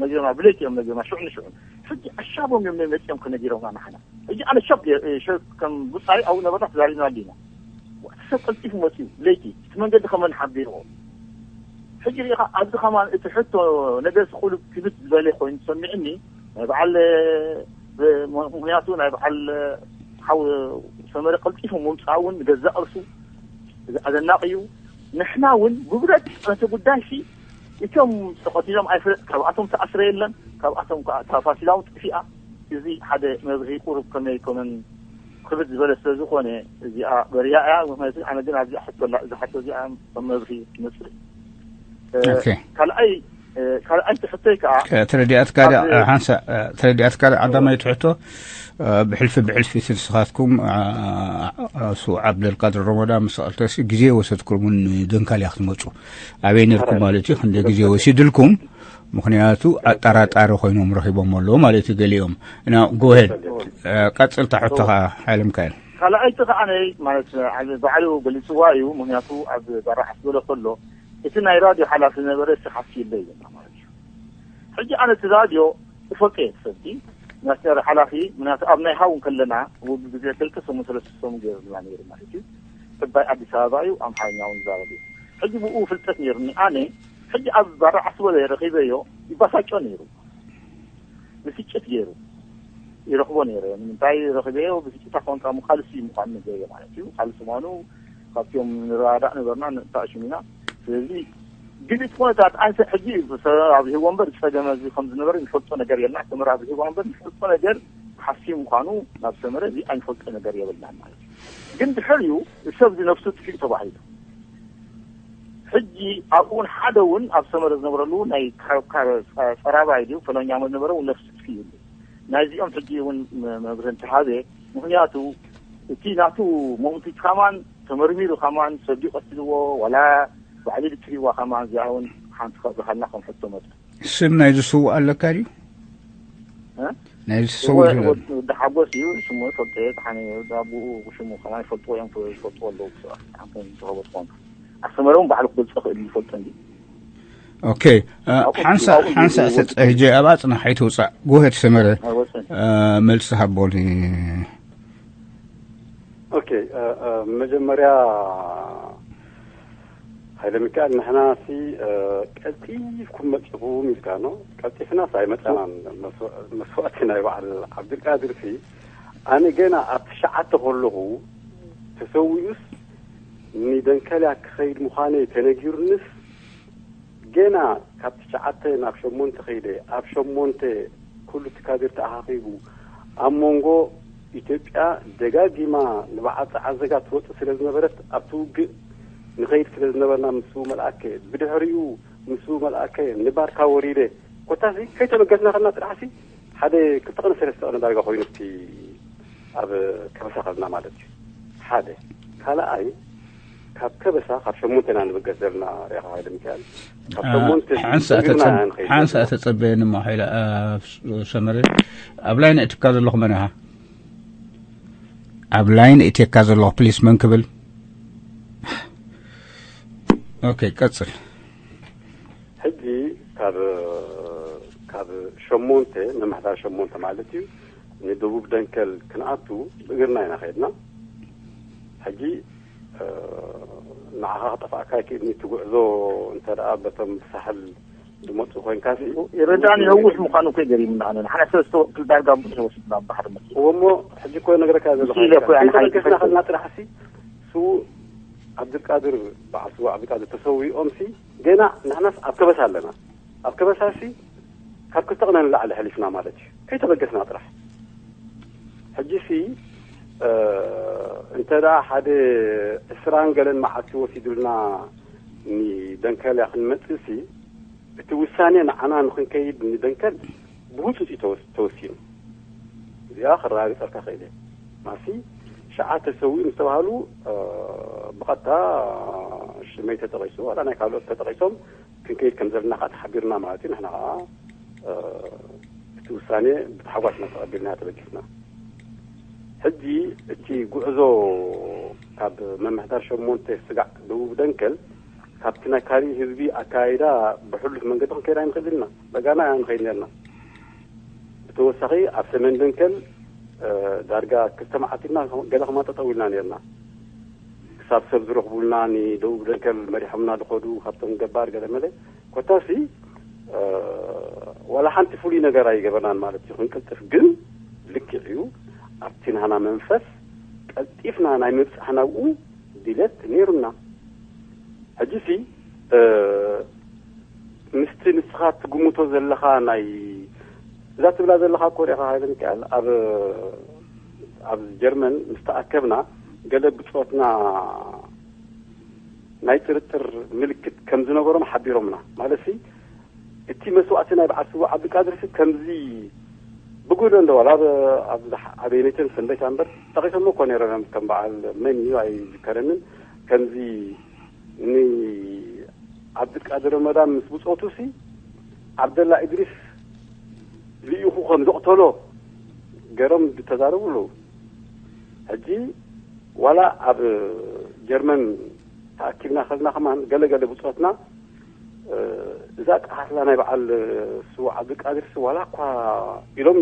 ነጊሮምና ብለይቲ እዮም ነጊሮምና ሽዑ ንሽዑ። ሕጂ ኣሻቦም እዮም መፂኦም ከነጊሮምና ንሓና። ሕጂ ኣነ ሸብ ሸብ ከም ብፃይ ኣብኡ ነበርና ተዛሪብና ኣሊና። እቲ ሰብ ቀልጢፉ መፅኡ ለይቲ እቲ መንገዲ ከመን ሓቢርዎ። ሕጂ ሪኢኻ ኣብዚ ከማን እቲ ሕቶ ነገስ ቁሉብ ክብት ዝበለ ኮይኑ ሰሚዕኒ። ናይ በዓል ምክንያቱ ናይ በዓል ሓው ሰመረ ቀልጢፉ ምምፃእ እውን ንገዛእ ርሱ ኣደናቂ እዩ። ንሕና እውን ብብረት ነቲ ጉዳይ ሲ እቶም ተቐቲሎም ኣይፍለጥ፣ ካብኣቶም ተኣስረ የለን፣ ካብኣቶም ከዓ እታ ፋሲላውን ጥፊኣ። እዚ ሓደ መብርሂ ቁሩብ ከመይ ኮመን ክብድ ዝበለ ስለ ዝኾነ እዚኣ በርያ እያ። ምክንያቱ ኣነ ግን ኣብዚኣ ሕቶ ኣላ፣ እዛ ሕቶ እዚኣ ከም መብርሂ ትመፅእ። እ፣ ኦኬ። ካልኣይ እ፣ ካልኣይ ትሕቶይ ከዓ ተረዲኣትካ ድያ ኣብ ሓንሳ ተረዲኣትካ ድያ? ዓዳማይ ትሕቶ ብሕልፊ ብሕልፊ እቲ ንስኻትኩም ሱ ዓብደልቃድር ረመዳን ምስ ቀልተሲ ግዜ ወሰድኩምን ደንካልያ ክትመፁ ኣበይ ነርኩም ማለት እዩ? ክንደ ግዜ ወሲድልኩም? ምክንያቱ ኣጠራጣሪ ኮይኖም ረኺቦም ኣለዉ ማለት እዩ ገሊኦም። እና ጎሄድ ቀፅል ታሕቶኻ ሓይለ ሚካኤል። ካልኣይቲ ከዓ ነይ ማለት ዓብ- ባዕሉ ገሊፅዋ እዩ። ምክንያቱ ኣብ ባራ ዓስበለ ከሎ እቲ ናይ ራድዮ ሓላፊ ዝነበረ እሱ ሓፍቲ የለ ይብለና ማለት እዩ። ሕጂ ኣነ እቲ ራድዮ እፈልጦ እየ እቲ ሰብቲ ናስነር ሓላፊ ምክንያቱ ኣብ ናይ ሃው ከለና ውብ ግዜ ክልተ ሰሙን ሰለስተ ሰሙን ገይሩና ነይሩ ማለት እዩ። ዕባይ ኣዲስ ኣበባ እዩ፣ ኣምሓርኛ እውን ይዛረብ እዩ። ሕጂ ብኡ ፍልጠት ነይሩኒ ኣነ። ሕጂ ኣብ ባራ ዓስበለ ረኺበዮ ይባሳጮ ነይሩ። ብስጭት ገይሩ ይረኽቦ ነይረ። ንምንታይ ረኺበዮ? ብስጭታ ኮንካ ምቃልሲ ምዃኑ ነገርዮ ማለት እዩ። ቃልሲ ምዃኑ ካብቲኦም ንረዳዳእ ነበርና፣ ንእታእሽም ኢና። ስለዚ ግን እቲ ኩነታት ኣንተ ሕጂ ኣብ ህይወ እምበር ዝፀገመ እዚ ከም ዝነበረ ንፈልጦ ነገር የልና። ሰመረ ኣብ ህይወ እምበር ንፈልጦ ነገር ሓስዩ ምዃኑ ናብ ሰመረ እዚ ኣይንፈልጦ ነገር የብልናን ማለት እዩ። ግን ድሕር እዩ ሰብ እዚ ነፍሱ ጥፊኡ ተባሂሉ። ሕጂ ኣብኡ እውን ሓደ እውን ኣብ ሰመረ ዝነበረሉ ናይ ካብ ካብ ፀራባይ ድዩ ፈለኛሞ ዝነበረ እውን ነፍሱ ጥፊኡ እዩ። ናይዚኦም ሕጂ እውን መ- መብርሂ እንተሃበ ምክንያቱ እቲ ናቱ መውቲ ከማን ተመርሚሩ ከማን ሰዲ ቀትልዎ ዋላ ባዕሊ ድትሪዋ ከማን እዚኣ እውን ሓንቲ ከብርሃልና ከም ሕቶ መጠ ስም ናይ ዝስውእ ኣለካ ድዩ? እ? ናይ ዝስውእ ወዲ ሓጎስ እዩ። ሽሙ ፈልጦ እየ። ተሓነ ወዲ ኣቦኡ ሽሙ ከማን ይፈልጥዎ እዮም። ይፈልጥዎ ኣለዉ። ብስራት ሓንቶም ዝረኸቦ ዝኾኑ ኣሰመረ እውን ባዕሉ ክገልፆ ክእል ይፈልጦ እንዲ ኦኬ። ሓንሳ ሓንሳ ሰፀ ህጂ ኣብ ኣፅና ሓይትውፃእ ጎሄድ ሰመረ። መልሲ ሃቦል። ኦኬ። መጀመርያ ሃይለ ሚካኤል ንሕና ሲ ቀልጢፍኩም መፂኹም ኢልካ ኖ። ቀልጢፍናስ ኣይመፃናን። መስዋእቲ ናይ በዓል ዓብድልቃድር ሲ ኣነ ገና ኣብ ትሽዓተ ከለኹ ተሰዊኡስ ንደንከልያ ክኸይድ ምዃነይ ተነጊሩንስ ገና ካብ ትሽዓተ ናብ ሸሞንተ ከይደ ኣብ ሸሞንተ ኩሉ እቲ ካድር ተኣኻኺቡ ኣብ መንጎ ኢትዮጵያ ደጋጊማ ንበዓል ጸዓዘጋ ትወጽእ ስለ ዝነበረት ኣብቲ ውግእ ንኸይድ ስለ ዝነበርና ምስ መልኣከ ብድሕሪኡ ምስ መልኣከ ንባርካ ወሪደ ኮታሲ ከይተበገስና ከልና ጥራሕሲ ሓደ ክልተ ቀነ ሰለስተ ቀነ ዳርጋ ኮይኑ እቲ ኣብ ከበሳ ከልና ማለት እዩ ሓደ ካልኣይ ካብ ከበሳ ካብ ሸሞንተ ኢና ንብገስ ዘለና ሪኢኻ ሃይለ ሚካኤል ካብ ሸሞንተ ሓንሳ ተጸበየኒ እሞ ሓይለ ሰመረ ኣብ ላይን እትካ ዘለኹ መን ኢኻ ኣብ ላይን እትካ ዘለኹ ፕሊስ መን ክብል ኦኬ ቀጽል ሕጂ ካብ ካብ ሸሞንተ ምምሕዳር ሸሞንተ ማለት እዩ ንደቡብ ደንከል ክንኣቱ ብእግርና ኢና ከይድና ሕጂ ንዓኻ ክጠፋእካ ይክእል እቲ ጉዕዞ እንተ ደኣ በቶም ብሳሕል ዝመፁ ኮይንካ ሲ ይረዳእኒ ነዊሕ ምዃኑ እኮ ገሪሙና ኣነ ንሓደ ሰለስተ ወቅት ዳርጋ ብዙሕ ወሲድና ባሕሪ መፅእ እሞ ሕጂ እኮ ነገረካ ዘለካ ኢለ እኮ እያ ንሓይል ከይተበገስና ከልና ጥራሕ ሲ ስዉእ ዓብድልቃድር በዓል ስዉእ ዓብድልቃድር ተሰዊኦም ሲ ገና ንሕናስ ኣብ ከበሳ ኣለና ኣብ ከበሳ ሲ ካብ ክልተ ቅነ ንላዕሊ ሕሊፍና ማለት እዩ ከይተበገስና ጥራሕ ሕጂ ሲ እንተ ደኣ ሓደ ዕስራን ገለን መዓልቲ ወሲዱልና ንደንከል እያ ክንመጽእ ሲ እቲ ውሳኔ ንዓና ንክንከይድ ንደንከል ብህጹጽ እዩ ተወስ- ተወሲኑ እዚኣ ክረጋግጸልካ ክእል እየ ማሲ ሸዓ ተሰዊኡ ምስ ተባሃሉ ብቐጥታ ሽመይ ተጠቒሱ ዋላ ናይ ካልኦት ተጠቒሶም ክንከይድ ከም ዘለና ከዓ ተሓቢርና ማለት እዩ ንሕና ከዓ ውሳኔ ብታሕጓስ ኢና ተቐቢልና ተበጊስና። ሕጂ እቲ ጉዕዞ ካብ ምምሕዳር ሸሞንተ ስጋዕ ደቡብ ደንከል ካብቲ ናይ ካሊእ ህዝቢ ኣካይዳ ብሕሉፍ መንገዲ ክንከይድ ኣይንኽእል ኢና። በጋና ንኸይድ ነርና። ብተወሳኺ ኣብ ሰሜን ደንከል ዳርጋ ክልተ መዓልቲ ኢልና ገለ ከማጠጠው ኢልና ነርና። ክሳብ ሰብ ዝረኽቡልና ንደቡብ ደንከል መሪሖምና ዝኸዱ ካብቶም ገባር ገለ መለ ኮታሲ ዋላ ሓንቲ ፍሉይ ነገር ኣይገበርናን ማለት እዩ። ክንቅልጥፍ ግን ልክዕ እዩ። ኣብቲ ናህና መንፈስ ቀልጢፍና ናይ ምብጻሕ ናብኡ ድሌት ነይሩና። ሕጂሲ ምስቲ ንስኻ ትግምቶ ዘለኻ ናይ እዛ ትብላ ዘለኻ እኮ ሪኻ ሃይለ ሚካኤል ኣብ ኣብ ጀርመን ምስ ተኣከብና ገለ ብጾትና ናይ ጥርጥር ምልክት ከም ዝነበሮም ሓቢሮምና። ማለትሲ እቲ መስዋእቲ ናይ በዓል ስዉእ ዓብዱልቃድርሲ ከምዚ ብጉዶ እንደ ዋላ ኣብ ኣብዛ ኣበይነይተን ሰንበይታ እምበር ጠቒሶሞ እኮ ነይሮም ከም በዓል መን እዩ ኣይዝከረንን። ከምዚ ንዓብዱልቃድር ረመዳን ምስ ብጾቱ ሲ ዓብደላ ኢድሪስ ልኢኹ ከም ዘቕተሎ ገሮም ተዛረቡ ኣለዉ። ሕጂ ዋላ ኣብ ጀርመን ተኣኪብና ከልና ከማን ገለ ገለ ብጾትና እዛ ቀሓፍላ ናይ በዓል ስዉእ ዓብዱልቃድር ሲ ዋላ እኳ ኢሎም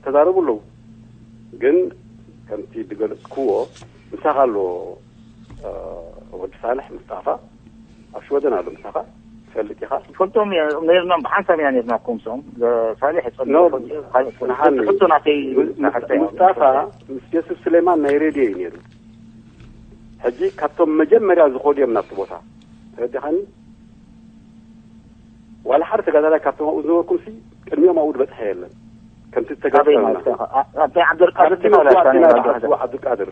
ተዛረቡ ኣለዉ። ግን ከምቲ ዝገለጽክዎ ምሳኻ ኣሎ ወዲ ሳልሕ ምስጣፋ ኣብ ሽወደን ኣሎ ምሳኻ ትፈልጥ ኢኻ። ፈልጦም ነርና ብሓንሳብ እያ ነርና ኮምሶም ሳልሕ ጸሎ ንሓኒ ሕቶ ናተይ ሙስጣፋ ምስ የሱፍ ስሌማን ናይ ሬድዮ እዩ ነይሩ። ሕጂ ካብቶም መጀመርያ ዝኸዱ እዮም ናብቲ ቦታ ተረዲኻኒ። ዋላ ሓደ ተጋዳላይ ካብቶም ኣብኡ ዝነበርኩም ሲ ቅድሚኦም ኣብኡ ዝበፅሐ የለን። ከምቲ ተጋዳላይና ኣብቲ ዓብደልቃድር ኣብቲ መስዋእቲ ናይ በዓል ስዋ ዓብዱልቃድር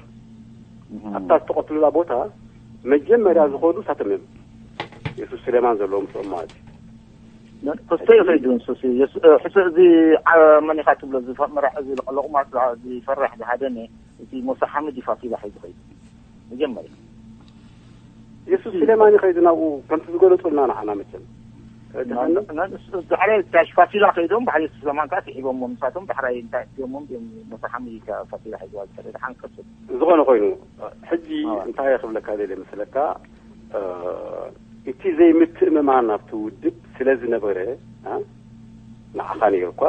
ኣብታ ዝተቐትሉላ ቦታ መጀመርያ ዝኸዱ ሳቶም እዮም። የሱስ ስሌማን ዘለዎም ምስኦም ማለት እዩ። ክስተ ይኸይዱ ንሱሲ ሕሱ እዚ መን ኢኻ ትብሎ መራሕ እዚ ለቐለቑማ ዝፈራሕ ዝሃደነ እቲ ሞሳ ሓምድ እዩ ፋሲላ ሒዙ ኸይዱ መጀመርያ። የሱስ ስሌማን ይኸይዱ ናብኡ ከምቲ ዝገለጹልና ንዓና መቸም። ዳሕራይ ታሽ ፋሲላ ከይዶም ባሕሪ የሱስ ስሌማን ከዓ ስሒቦሞ ንሳቶም ዳሕራይ እንታይ እዮም ሞሳ ሓምድ እዩ ፋሲላ ሒዝዋ ዝኸደ ድሓን ቀጽል። ዝኾነ ኮይኑ ሕጂ እንታይ ክብለካ ደልየ መስለካ እቲ ዘይምትእምማን ኣብቲ ውድብ ስለ ዝነበረ ንዓኻ ነይሩ እኳ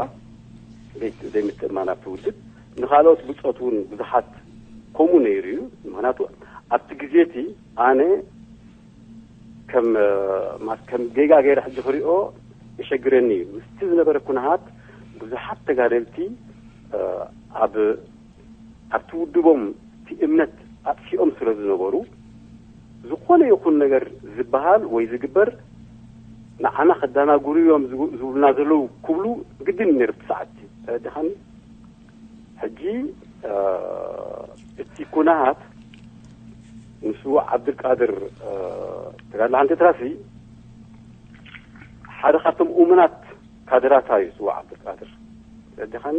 ዘይምትእምማን ኣብቲ ውድብ ንኻልኦት ብጾት እውን ብዙሓት ከምኡ ነይሩ እዩ። ምክንያቱ ኣብቲ ግዜ እቲ ኣነ ከም ከም ጌጋ ገይረ ሕጂ ክሪኦ የሸግረኒ እዩ። ምስቲ ዝነበረ ኩነሃት ብዙሓት ተጋደልቲ ኣብ ኣብቲ ውድቦም እቲ እምነት ኣጥፊኦም ስለ ዝነበሩ ዝኾነ ይኹን ነገር ዝበሃል ወይ ዝግበር ንዓና ከዳናግሩ እዮም ዝብሉና ዘለዉ ክብሉ ግድን ነይሩ እቲ ሰዓት ተረድኻኒ። ሕጂ እቲ ኩነሃት ንሱ ዓብድልቃድር ተጋድላ ሓንቲ ትራሲ ሓደ ካብቶም እሙናት ካድራታ እዩ ስዋ ዓብዱልቃድር ረዲኻኒ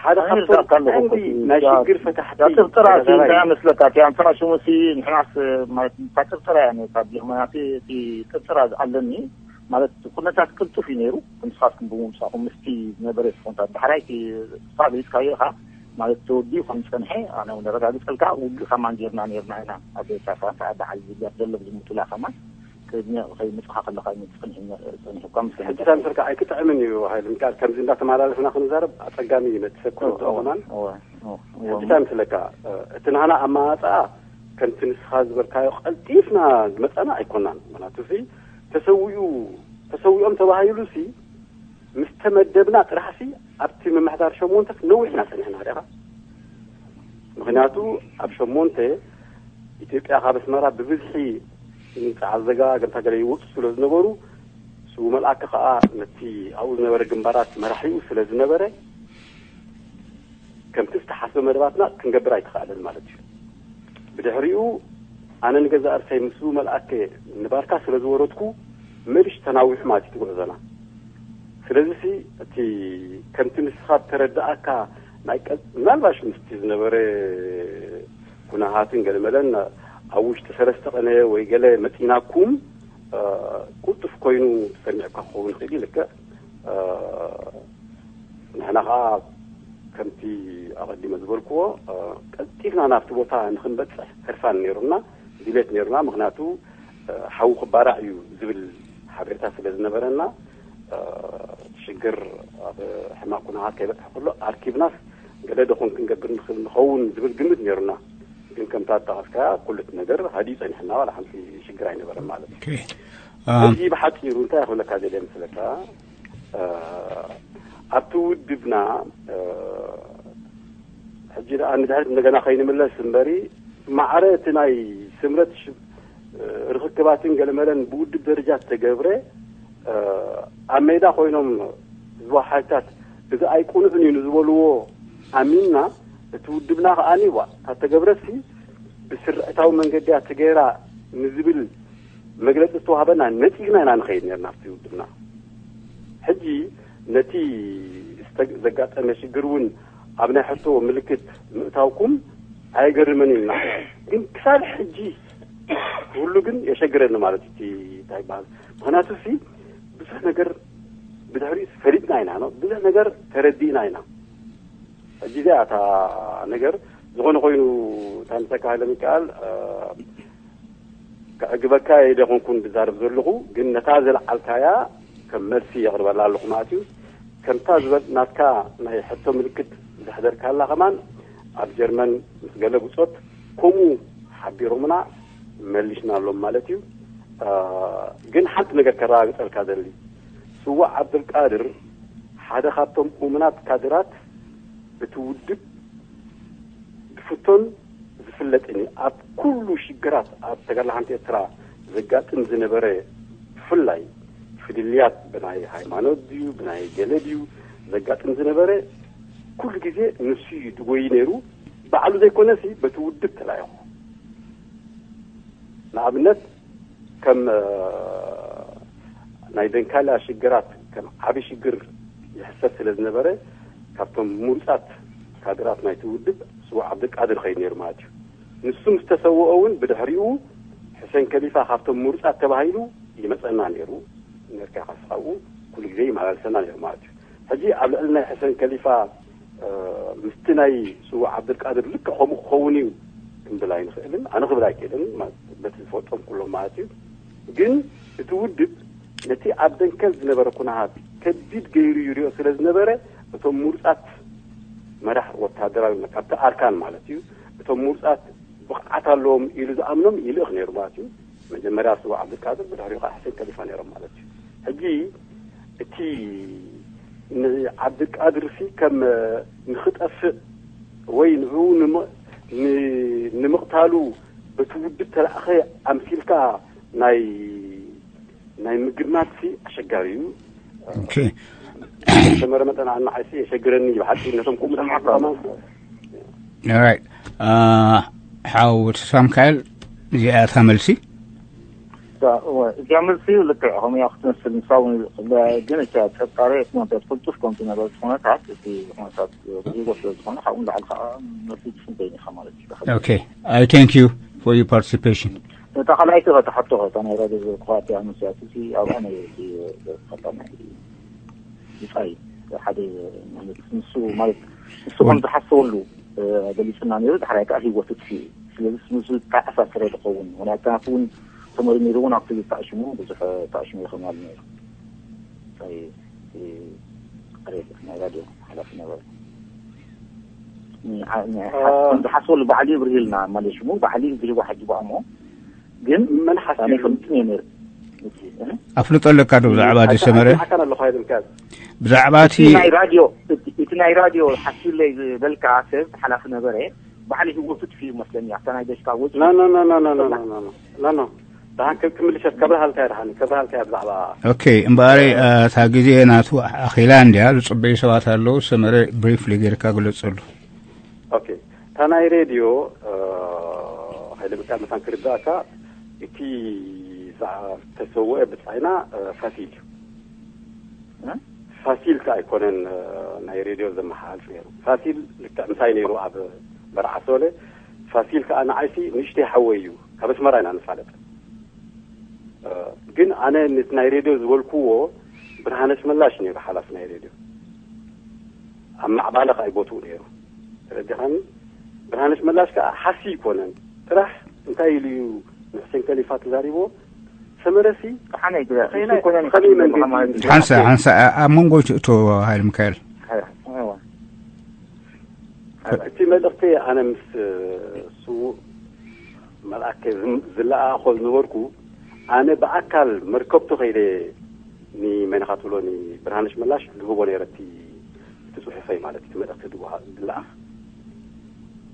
ሓደ ካብቶም ቀንዲ ናይ ሽግር ፈታሕቲ ጥርጥራ እንታይ መስለካ እቲ ኣንፈራ ሽሙ ሲ ንሕናስ ማለት እታ ጥርጥራ እያ ነታ ብጀርመናት እቲ ጥርጥራ ኣለኒ ማለት ኩነታት ቅልጡፍ እዩ ነይሩ። ንስኻትኩም ብምምፃእኩም ምስቲ ዝነበረ ኩነታት ዳሕራይ እቲ ፋብሪካ ኢኻ ማለት ተወዲኡ ከም ዝፀንሐ ኣነ እውን ኣረጋግፀልካ ውግእ ከማን ጌርና ነርና ኢና ኣብ ኤርትራ በዓል ዝብያ ደሎ ዝምጡላ ከማን ቅድሚ ከይምፅኻ ከለኻ እዩ ፅንሒ ፅንሒ እኳ ምስ ሕጂ እንታይ ምሰርካ ኣይክጥዕምን እዩ ሃይለ ሚካኤል ከምዚ እንዳተመላለስና ክንዛረብ ኣፀጋሚ እዩ ነቲ ሰብ ክርድኦ ከማን ሕጂ እንታይ ምስለካ እቲ ናህና ኣመማፅኣ ከምቲ ንስኻ ዝበልካዮ ቀልጢፍና ዝመፀና ኣይኮናን ምክንያቱ ሲ ተሰዊኡ ተሰዊኦም ተባሂሉ ሲ ምስ ተመደብና ጥራሕ ሲ ኣብቲ ምምሕዳር ሸሞንተ ነዊሕና ፀኒሕና ዲኻ ምክንያቱ ኣብ ሸሞንተ ኢትዮጵያ ካብ ኣስመራ ብብዝሒ ንፀዓዘጋ ገምታ ገለ ይወፁ ስለ ዝነበሩ ስው መልኣከ ከዓ ነቲ ኣብኡ ዝነበረ ግንባራት መራሒኡ ስለ ዝነበረ ከምቲ ዝተሓስበ መደባትና ክንገብር ኣይተኻእለን ማለት እዩ። ብድሕሪኡ ኣነ ንገዛእ ርእሰይ ምስ ስው መልኣከ ንባርካ ስለ ዝወረድኩ መሊሽ ተናዊሑ ማለት እዩ እቲ ጉዕዞና። ስለዚ ሲ እቲ ከምቲ ንስኻ ተረዳእካ ናይ ቀ- ምናልባሽ ምስቲ ዝነበረ ኩነሃትን ገለመለን ኣብ ውሽጢ ሰለስተ ቀነ ወይ ገለ መፂናኩም ቁልጡፍ ኮይኑ ሰሚዕካ ክኸውን ይኽእል እዩ ልክዕ ንሕና ከዓ ከምቲ ኣቐዲመ ዝበልክዎ ቀልጢፍና ናብቲ ቦታ ንክንበፅሕ ህርፋን ነይሩና፣ ድሌት ነይሩና። ምክንያቱ ሓዊ ክባራዕ እዩ ዝብል ሓበሬታ ስለ ዝነበረና፣ ሽግር ኣብ ሕማቕ ኩነታት ከይበፅሕ ከሎ ኣርኪብናስ ገለ ደኾን ክንገብር ንኽእል ንኸውን ዝብል ግምት ነይሩና። ግን ከምታ ዝጠቐስካያ ኩሉ እቲ ነገር ሃዲኡ ጸኒሕና፣ ዋላ ሓንቲ ሽግር ኣይነበረን ማለት እዩ። ሕጂ ብሓጺሩ እንታይ ክብለካ ደልየ መስለካ፣ ኣብቲ ውድብና ሕጂ ደኣ ንድሕሪት እንደገና ከይንምለስ እምበሪ፣ ማዕረ እቲ ናይ ስምረት ርኽክባትን ገለመለን ብውድብ ደረጃ ዝተገብረ፣ ኣብ ሜዳ ኮይኖም ህዝባዊ ሓይልታት እዚ ኣይቁኑዕን እዩ ንዝበልዎ ኣሚንና፣ እቲ ውድብና ከዓኒ ዋ እታ ተገብረሲ ብስርዕታዊ መንገዲ እያ ተገይራ ንዝብል መግለፂ ዝተዋህበና ነፂግና ኢና ንኸይድ ነርና ኣብቲ ውድብና። ሕጂ ነቲ ዘጋጠመ ሽግር እውን ኣብ ናይ ሕቶ ምልክት ምእታውኩም ኣየገርምን ኢልና፣ ግን ክሳብ ሕጂ ክህሉ ግን የሸግረኒ ማለት እዩ። እንታይ ይበሃል? ምክንያቱ ሲ ብዙሕ ነገር ብድሕሪኡ ፈሊጥና ኢና ነው፣ ብዙሕ ነገር ተረዲእና ኢና። ሕጂ እዚኣ እታ ነገር ዝኾነ ኮይኑ እንታይ ምሰካ ሃይለ ሚካኤል፣ ከዕግበካ ኢለ ኮንኩን ዝዛረብ ዘለኹ፣ ግን ነታ ዘልዓልካያ ከም መልሲ የቕርበላ ኣለኹ ማለት እዩ። ከምታ ዝበል ናትካ ናይ ሕቶ ምልክት ዘሕደርካላ ከማን ኣብ ጀርመን ምስ ገለ ብጾት ከምኡ ሓቢሮምና መሊስናሎም ማለት እዩ። ግን ሓንቲ ነገር ከረጋግጸልካ ዘሊ፣ ስዋዕ ዓብደልቃድር ሓደ ካብቶም እሙናት ካድራት እቲ ውድብ ዝፍቶን ዝፍለጥን እዩ። ኣብ ኩሉ ሽግራት ኣብ ተጋድሎ ሓንቲ ኤርትራ ዘጋጥም ዝነበረ፣ ብፍላይ ፍልልያት ብናይ ሃይማኖት ድዩ ብናይ ገለ ድዩ ዘጋጥም ዝነበረ፣ ኩሉ ግዜ ንሱ እዩ ድጎይ ነይሩ። ባዕሉ ዘይኮነሲ በቲ ውድብ ተላኢኹ። ንኣብነት ከም ናይ ደንካላ ሽግራት ከም ዓቢ ሽግር ይሕሰብ ስለ ዝነበረ፣ ካብቶም ምሩጻት ካድራት ናይቲ ውድብ ስዉእ ዓብደልቃድር ኸይድ ነይሩ ማለት እዩ። ንሱ ምስ ተሰወኦ እውን ብድሕሪኡ ሕሴን ከሊፋ ካብቶም ምሩጻት ተባሂሉ ይመጸና ነይሩ። ነርካ ካስኻኡ ኩሉ ግዜ ይመላለሰና ነይሩ ማለት እዩ። ሕጂ ኣብ ልዕሊ ናይ ሕሰን ከሊፋ ምስቲ ናይ ስዉእ ዓብደልቃድር ልክዕ ከምኡ ክኸውን እዩ ክንብል ኣይንኽእልን፣ ኣነ ክብል ኣይክእልን፣ በቲ ዝፈልጦም ኩሎም ማለት እዩ። ግን እቲ ውድብ ነቲ ኣብ ደንከል ዝነበረ ኩነታት ከቢድ ገይሩ ይሪኦ ስለ ዝነበረ፣ እቶም ምሩጻት መራሕ ወታደራዊ ካብቲ ኣርካን ማለት እዩ፣ እቶም ምሩጻት ብቕዓት ኣለዎም ኢሉ ዝኣምኖም ይልእኽ ነይሩ ማለት እዩ። መጀመርያ ስዋ ዓብዱልቃድር፣ ብድሕሪኡ ከዓ ሕሴን ከሊፋ ነይሮም ማለት እዩ። ሕጂ እቲ ንዓብዱልቃድር ሲ ከም ንኽጠፍእ ወይ ንዕኡ ንምቕታሉ በቲ ውድብ ተላእኸ ኣምሲልካ ናይ ናይ ምግማት ሲ ኣሸጋሪ እዩ። ሰመረ መጠን ኣናዓይሲ የሸግረኒ ብሓቂ ነቶም ቁም ሓው ተስፋ ሚካኤል፣ እዚኣ እታ መልሲ። እዚኣ መልሲ ልክዕ ከምኡ ክትመስል ንሳ እውን ግን እታ ጥርጣሬ እቲ ኩነታት ቅልጡፍ ከም ዝነበረ እቲ ኩነታት እቲ ኩነታት ሪጎ ስለ ዝኾነ ካብኡ ንላዕሊ ከዓ መልሲ ትስንተይኒ ኢኻ ማለት እዩ። Okay, I thank you for your participation. እታ ካልኣይቲ ተሓቶ እታ ናይ ራድዮ ዝኮ ኣቲያ መስያት እዚ ኣብኣ ናይ ቀዳማይ ይፃይ ሓደ ማለት ንሱ ማለት ንሱ ከም ዝሓሰበሉ ገሊፅና ነይሩ። ድሕራይ ከዓ ህይወቱ ጥፊኡ። ስለዚ ምስ ተኣሳሰረ ዝኸውን ምክንያቱ ናቱ እውን ተመርሚሩ እውን ኣብቲ ተኣሽሙ ብዙሕ ተኣሽሙ ይኸማሉ ነይሩ። ናይ ራድዮ ሓላፊ ነበረ። ከም ዝሓስበሉ ባዕሉ ይብርሂልና ማለት ሽሙ ባዕሉ ዝህቦ ሓጅቦ ኣሞ ግን መን ሓስዩ? ኣነ ፈልጥን እየ ነይሩ። ኣፍልጦ ኣለካ ዶ ብዛዕባ እዚ ሰመረ? ሓካን ኣለኹ ኣይብል ካብ ብዛዕባ እቲ እቲ ናይ ራድዮ እቲ ናይ ራድዮ ሓስዩለይ ዝበልካ ሰብ ሓላፊ ነበረ። ባዕሉ ህይወቱ ጥፊኡ መስለኒ ኣብታ ናይ ደሽካ ወፂኡ። ኖ ኖ ኖ ኖ ኖ ኖ ኖ ኖ ኖ ኖ ደሓን ክምልሸት ከብርሃልካ እያ ደሓን ከብርሃልካ እያ ብዛዕባ ኦኬ እምበኣሪ እታ ግዜ ናቱ ኣኺላ እንድያ ዝፅበዩ ሰባት ኣለዉ። ሰመረ ብሪፍሊ ጌርካ ግለፀሉ። ኦኬ እታ ናይ ሬድዮ ሓይለ ምካ መታን ክርዳእካ እቲ ዝተሰወአ ብፃይና ፋሲል እዩ። ፋሲል ከ ኣይኮነን ናይ ሬድዮ ዘመሓላልፍ ነይሩ። ፋሲል ልክዕ ምሳይ ነይሩ ኣብ መርዓ ሶለ። ፋሲል ከዓ ንዓይሲ ንእሽተይ ሓወይ እዩ። ካብ ኣስመራ ኢና ንፋለጥ። ግን ኣነ ነቲ ናይ ሬድዮ ዝበልክዎ ብርሃነ ኣስመላሽ ነይሩ ሓላፊ ናይ ሬድዮ። ኣብ ማዕባለ ከኣ ይቦትኡ ነይሩ። ተረዲኻኒ? ብርሃነ ኣስመላሽ ከኣ ሓሲ ኣይኮነን። ጥራሕ እንታይ ኢሉ እዩ ንሕሴን ከሊፋ ተዛሪብዎ? ሰመረሲ ብሓመይ ግዳ ከይና- እሱ ኮነ ከመይ መንገዲ ማለት እዩ? ሓንሳ ሓንሳ ኣብ መንጎ ትእቶ። ሃይለ ሚካኤል። እቲ መልእኽቲ ኣነ ምስ ስዉእ መልኣከ ዝም- ዝለኣኣኾ ዝነበርኩ፣ ኣነ ብኣካል መርከብቱ ከይደ ንመን ኢኻ ትብሎ ንብርሃነሽ መላሽ ልህቦ ነይረ እቲ እቲ ጽሑፈይ ማለት እቲ መልእኽቲ ዝወሃብ ዝለኣኽ።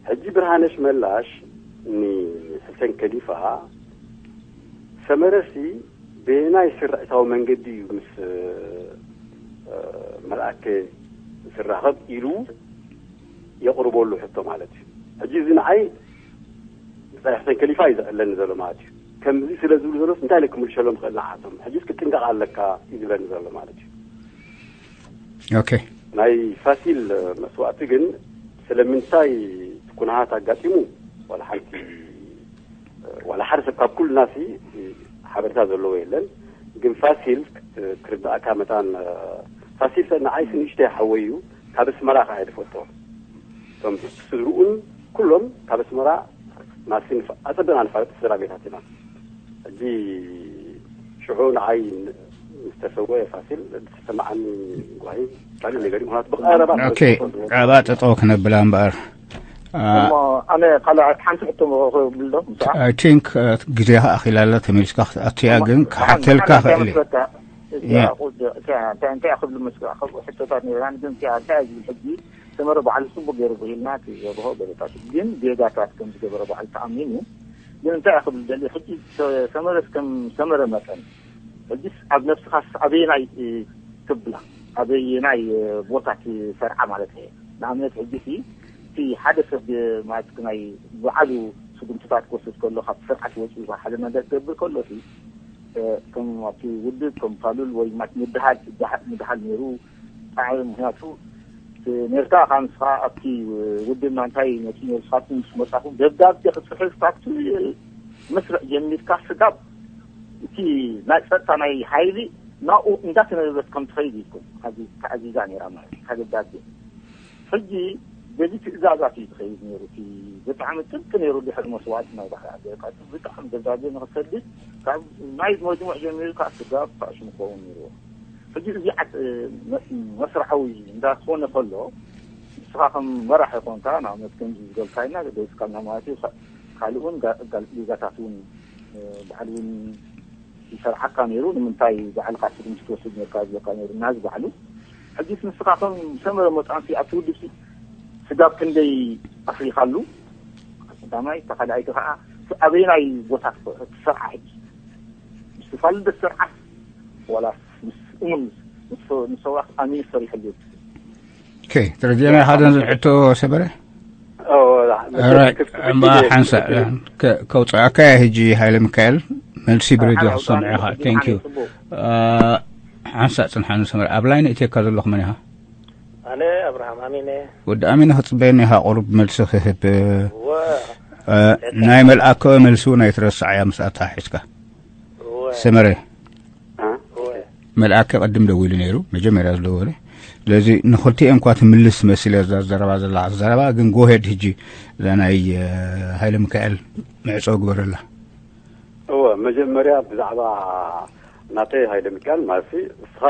ሕጂ ብርሃነሽ መላሽ ንሕሰን ከሊፋ ሰመረሲ በየናይ ስርዕታዊ መንገዲ እዩ ምስ እ፣ መልኣከ ዝራኸብ ኢሉ የቕርበሉ ሕቶ ማለት እዩ። ሕጂ እዚ ንዓይ ብጻይ ሕሰን ከሊፋ እዩ ዘዕለኒ ዘሎ ማለት እዩ። ከምዚ ስለ ዝብሉ ዘሎስ እንታይ ኢለ ክምልሸሎም ክእል ንዓቶም? ሕጂስ ክትጥንቀቕ ኣለካ እዩ ዝብለኒ ዘሎ ማለት እዩ። ኦኬ። ናይ ፋሲል መስዋእቲ ግን ስለምንታይ ኩነሃት ኣጋጢሙ ዋላ ሓንቲ ዋላ ሓደ ሰብ ካብ ኩልና ሲ ሓበሬታ ዘለዎ የለን። ግን ፋሲል ክርዳእካ መታን ፋሲል ሰ ንዓይሲ ንእሽተይ ሓወይ እዩ። ካብ ኣስመራ ከዓ እየ ዝፈልጦ። እቶም ስድርኡን ኩሎም ካብ ኣስመራ ናሲ ኣፀቢቕና ንፋለጥ ስድራ ቤታት ኢና። ሕጂ ሽዑ ንዓይ ምስ ተሰወአ ፋሲል ዝተሰማዓኒ ጓሂ ካልእ ነገር እዩ። ምክንያቱ ብቐረባ ኦኬ፣ ብቐረባ ጠጠው ክነብላ እምበኣር። እሞ ኣነ ካልእ ሓንቲ ሕቶ ክብል ዶ ምስኣ? I think ግዜኻ ኣኺላ ኣላ፣ ተመሊስካ ክትኣትያ ግን ክሓተልካ ክእል እየ። እንታይ ክብል መስካ ከምኡ ሕቶታት ነይራን ግን እንታይ ዝብል ሕጂ ሰመረ ባዕሉ ጽቡቅ ገይሩ ብሂልና ዘብሆ ገለታት ግን ጌጋታት ከም ዝገበረ ባዕሉ ተኣሚኑ። ግን እንታይ ክብል ደሊ ሕጂ ሰመረስ ከም ሰመረ መጠን ሕጂስ ኣብ ነብስኻስ ኣበየናይ ትብላ ኣበየናይ ቦታ ትሰርዓ ማለት እየ። ንኣብነት ሕጂ ሲ እቲ ሓደ ሰብ ማለት ናይ ባዕሉ ስጉምትታት ክወስድ ከሎ ካብ ስርዓት ወፂኡ ሓደ ነገር ክገብር ከሎ ሲ ከም ኣብቲ ውድብ ከም ፋሉል ወይ ምድሃል ምድሃል ነይሩ። ጣዕሚ ምክንያቱ ሜርካ ካብ ንስኻ ኣብቲ ውድብና እንታይ መፂኡ ነይሩ ስኻትኩም ምስ መፃኹም ደብዳቤ ክፅሕፍ ካብቲ መስርዕ ጀሚርካ ስጋብ እቲ ናይ ፀጥታ ናይ ሓይሊ ናብኡ እንዳተነበበት ከም ትኸይድ ኢልኩም ተዓዚዛ ነይራ ማለት እዩ። ካብ ደብዳቤ ሕጂ በዚ ትእዛዛት እዩ ዝኸይድ ነይሩ። እቲ ብጣዕሚ ጥብቂ ነይሩ። ድሕሪ መስዋእቲ ናይ ባህሪ ኣገርቃ ብጣዕሚ ደብዳቤ ንክሰድድ ካብ ናይ መጅሙዕ ጀሚሩ ካብ ስጋብ ካእሽም ክኸውን ነይርዎ። ሕጂ እዚ መስርዓዊ እንዳኾነ ከሎ ንስኻ ከም መራሕ ይኾንካ ንኣብነት ከምዚ ዝገልካይና ደስካልና ማለት እዩ። ካልእ እውን ጌጋታት እውን ባዕሉ እውን ይሰርዓካ ነይሩ። ንምንታይ ባዕልካ ስጉምቲ ትወስድ ነርካ ዝብለካ ነይሩ ናዚ ባዕሉ። ሕጂስ ንስኻ ከም ሰመረ መጣንሲ ኣብቲ ውድብ ስጋብ ክንደይ ኣፍሪኻሉ? ቀዳማይ ተኻልኣይቲ ከዓ ኣበየናይ ቦታ ትሰርዓ ሕጂ ምስ ፋልደስ ሰርዓስ ዋላ ምስ እሙን ምስ ሰውራት ኣሚኑ ሰሪሕሉ? ኦኬ፣ ተረዲእና ሓደ ዝሕቶ ሰበረ። ራይ እምባ ሓንሳእ ከውፅኣካ እያ። ሕጂ ሃይለ ሚካኤል መልሲ ብሬድዮ ክሰምዐ ኢኻ። ቴንክ ዩ። ሓንሳእ ፅንሓኒ ሰመረ። ኣብ ላይን እትየካ ዘለኹ መን ኢኻ? ኣነ ኣብርሃም ኣሚነ። ወዲ ኣሚነ ክፅበየኒ ኢኻ ቁሩብ መልሲ ክህብ። ናይ መልኣከ መልሲ እውን ኣይትረስዓያ ምስኣ ተሓሒዝካ። ሰመረ መልኣከ ቅድም ደዊሉ ነይሩ፣ መጀመርያ ዝደወለ። ስለዚ ንኽልቲኦም እኳ ትምልስ መሲለ እዛ ዘረባ ዘላ ዘረባ ግን ጎሄድ ሕጂ እዛ ናይ ሃይለ ሚካኤል ምዕጾ ግበረላ። እወ መጀመርያ ብዛዕባ ናተይ ሃይለ ሚካኤል ማለት እስኻ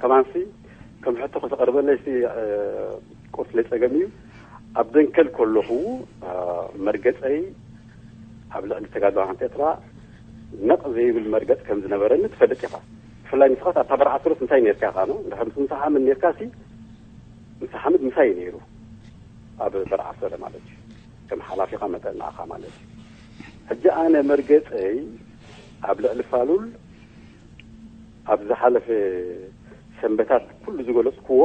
ከማንሲ ከም ሕቶ ከተቐርበለይ ቁርስ ለይ ጸገም እዩ። ኣብ ደንከል ከለኹ መርገጸይ ኣብ ልዕሊ ተጋድሎ ሓንቲ ኤርትራ ነቕ ዘይብል መርገጽ ከም ዝነበረኒ ትፈልጥ ኢኻ። ብፍላይ ንስኻት ኣብታ በርዓ ስሩስ እንታይ ነርካ ኢኻ ነው እንድሕር ምስ ምሳሓምድ ነርካ ሲ ምሳሓምድ ምሳይ ነይሩ ኣብ በርዓ ሰረ ማለት እዩ። ከም ሓላፊኻ መጠን ንኣኻ ማለት እዩ። ሕጂ ኣነ መርገጸይ ኣብ ልዕሊ ፋሉል ኣብ ዝሓለፈ ሰንበታት ኩሉ ዝገለጽክዎ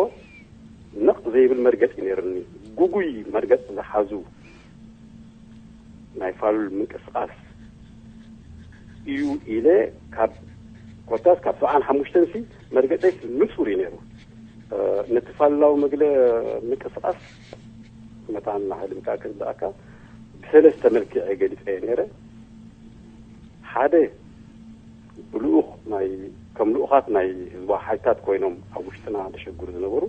ነቕ ዘይብል መርገጽ እዩ ነይርኒ። ጉጉይ መርገጽ ዝሓዙ ናይ ፋሉል ምንቅስቃስ እዩ ኢለ ካብ ኮታስ ካብ ሰብዓን ሓሙሽተን ሲ መርገጸይ ንጹር እዩ ነይሩ። ነቲ ፋሉላዊ መግለ ምንቅስቃስ መታን ንሓደ ምክኣ ክርዳእካ ብሰለስተ መልክዕ ገሊጸ ነይረ። ሓደ ብልኡኽ ናይ ከም ልኡኻት ናይ ህዝባዊ ሓይልታት ኮይኖም ኣብ ውሽጥና ዘሸግሩ ዝነበሩ፣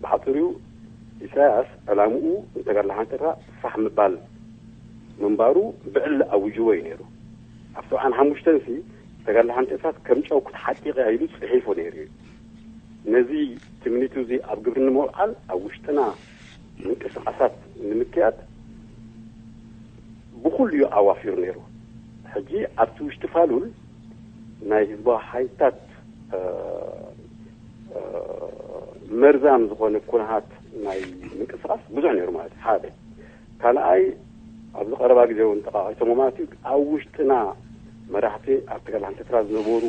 ብሓፂሩ ኢሳያስ ዕላምኡ ንተጋድሎ ሓንጨትራ ፋሕ ምባል ምንባሩ ብዕሊ ኣውጅዎ እዩ ነይሩ። ኣብ ሰብዓን ሓሙሽተን ሲ ተጋድሎ ሓንጨትራ ከም ጨው ክትሓጢቕ እያ ኢሉ ፅሒፉ ነይሩ እዩ። ነዚ ትምኒቱ እዚ ኣብ ግብሪ ንምውዓል ኣብ ውሽጥና ምንቅስቃሳት ንምክያድ ብኹሉ እዩ ኣዋፊሩ ነይሩ። ሕጂ ኣብቲ ውሽጢ ፋሉል ናይ ህዝባዊ ሓይልታት መርዛም ዝኾነ ኩነታት ናይ ምንቅስቃስ ብዙሕ ነይሩ ማለት ሓደ ካልኣይ ኣብዚ ቀረባ ግዜ እውን ጠቃቂሶሞ ማለት እዩ ኣብ ውሽጥና መራሕቲ ኣብ ትግራይ ሓንቲ ኤርትራ ዝነበሩ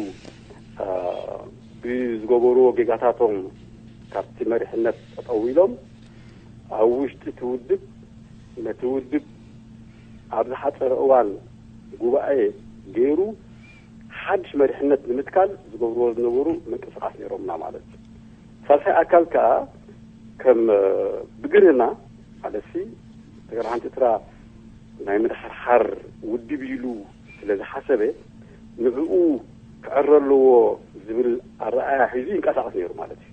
ብዝገበርዎ ጌጋታቶም ካብቲ መሪሕነት ጠጠው ኢሎም ኣብ ውሽጢ እቲ ውድብ ነቲ ውድብ ኣብ ዝሓፀረ እዋን ጉባኤ ገይሩ ሓድሽ መሪሕነት ንምትካል ዝገብርዎ ዝነበሩ ምንቅስቃስ ነይሮምና ማለት እዩ። ሳልሳይ ኣካል ከዓ ከም ብግርህና ማለትሲ ትግራይ ሓንቲ ኤርትራ ናይ ምድሓርሓር ውድብ ኢሉ ስለ ዝሓሰበ ንዕኡ ክዕረ ኣለዎ ዝብል ኣረኣያ ሒዙ ይንቀሳቀስ ነይሩ ማለት እዩ።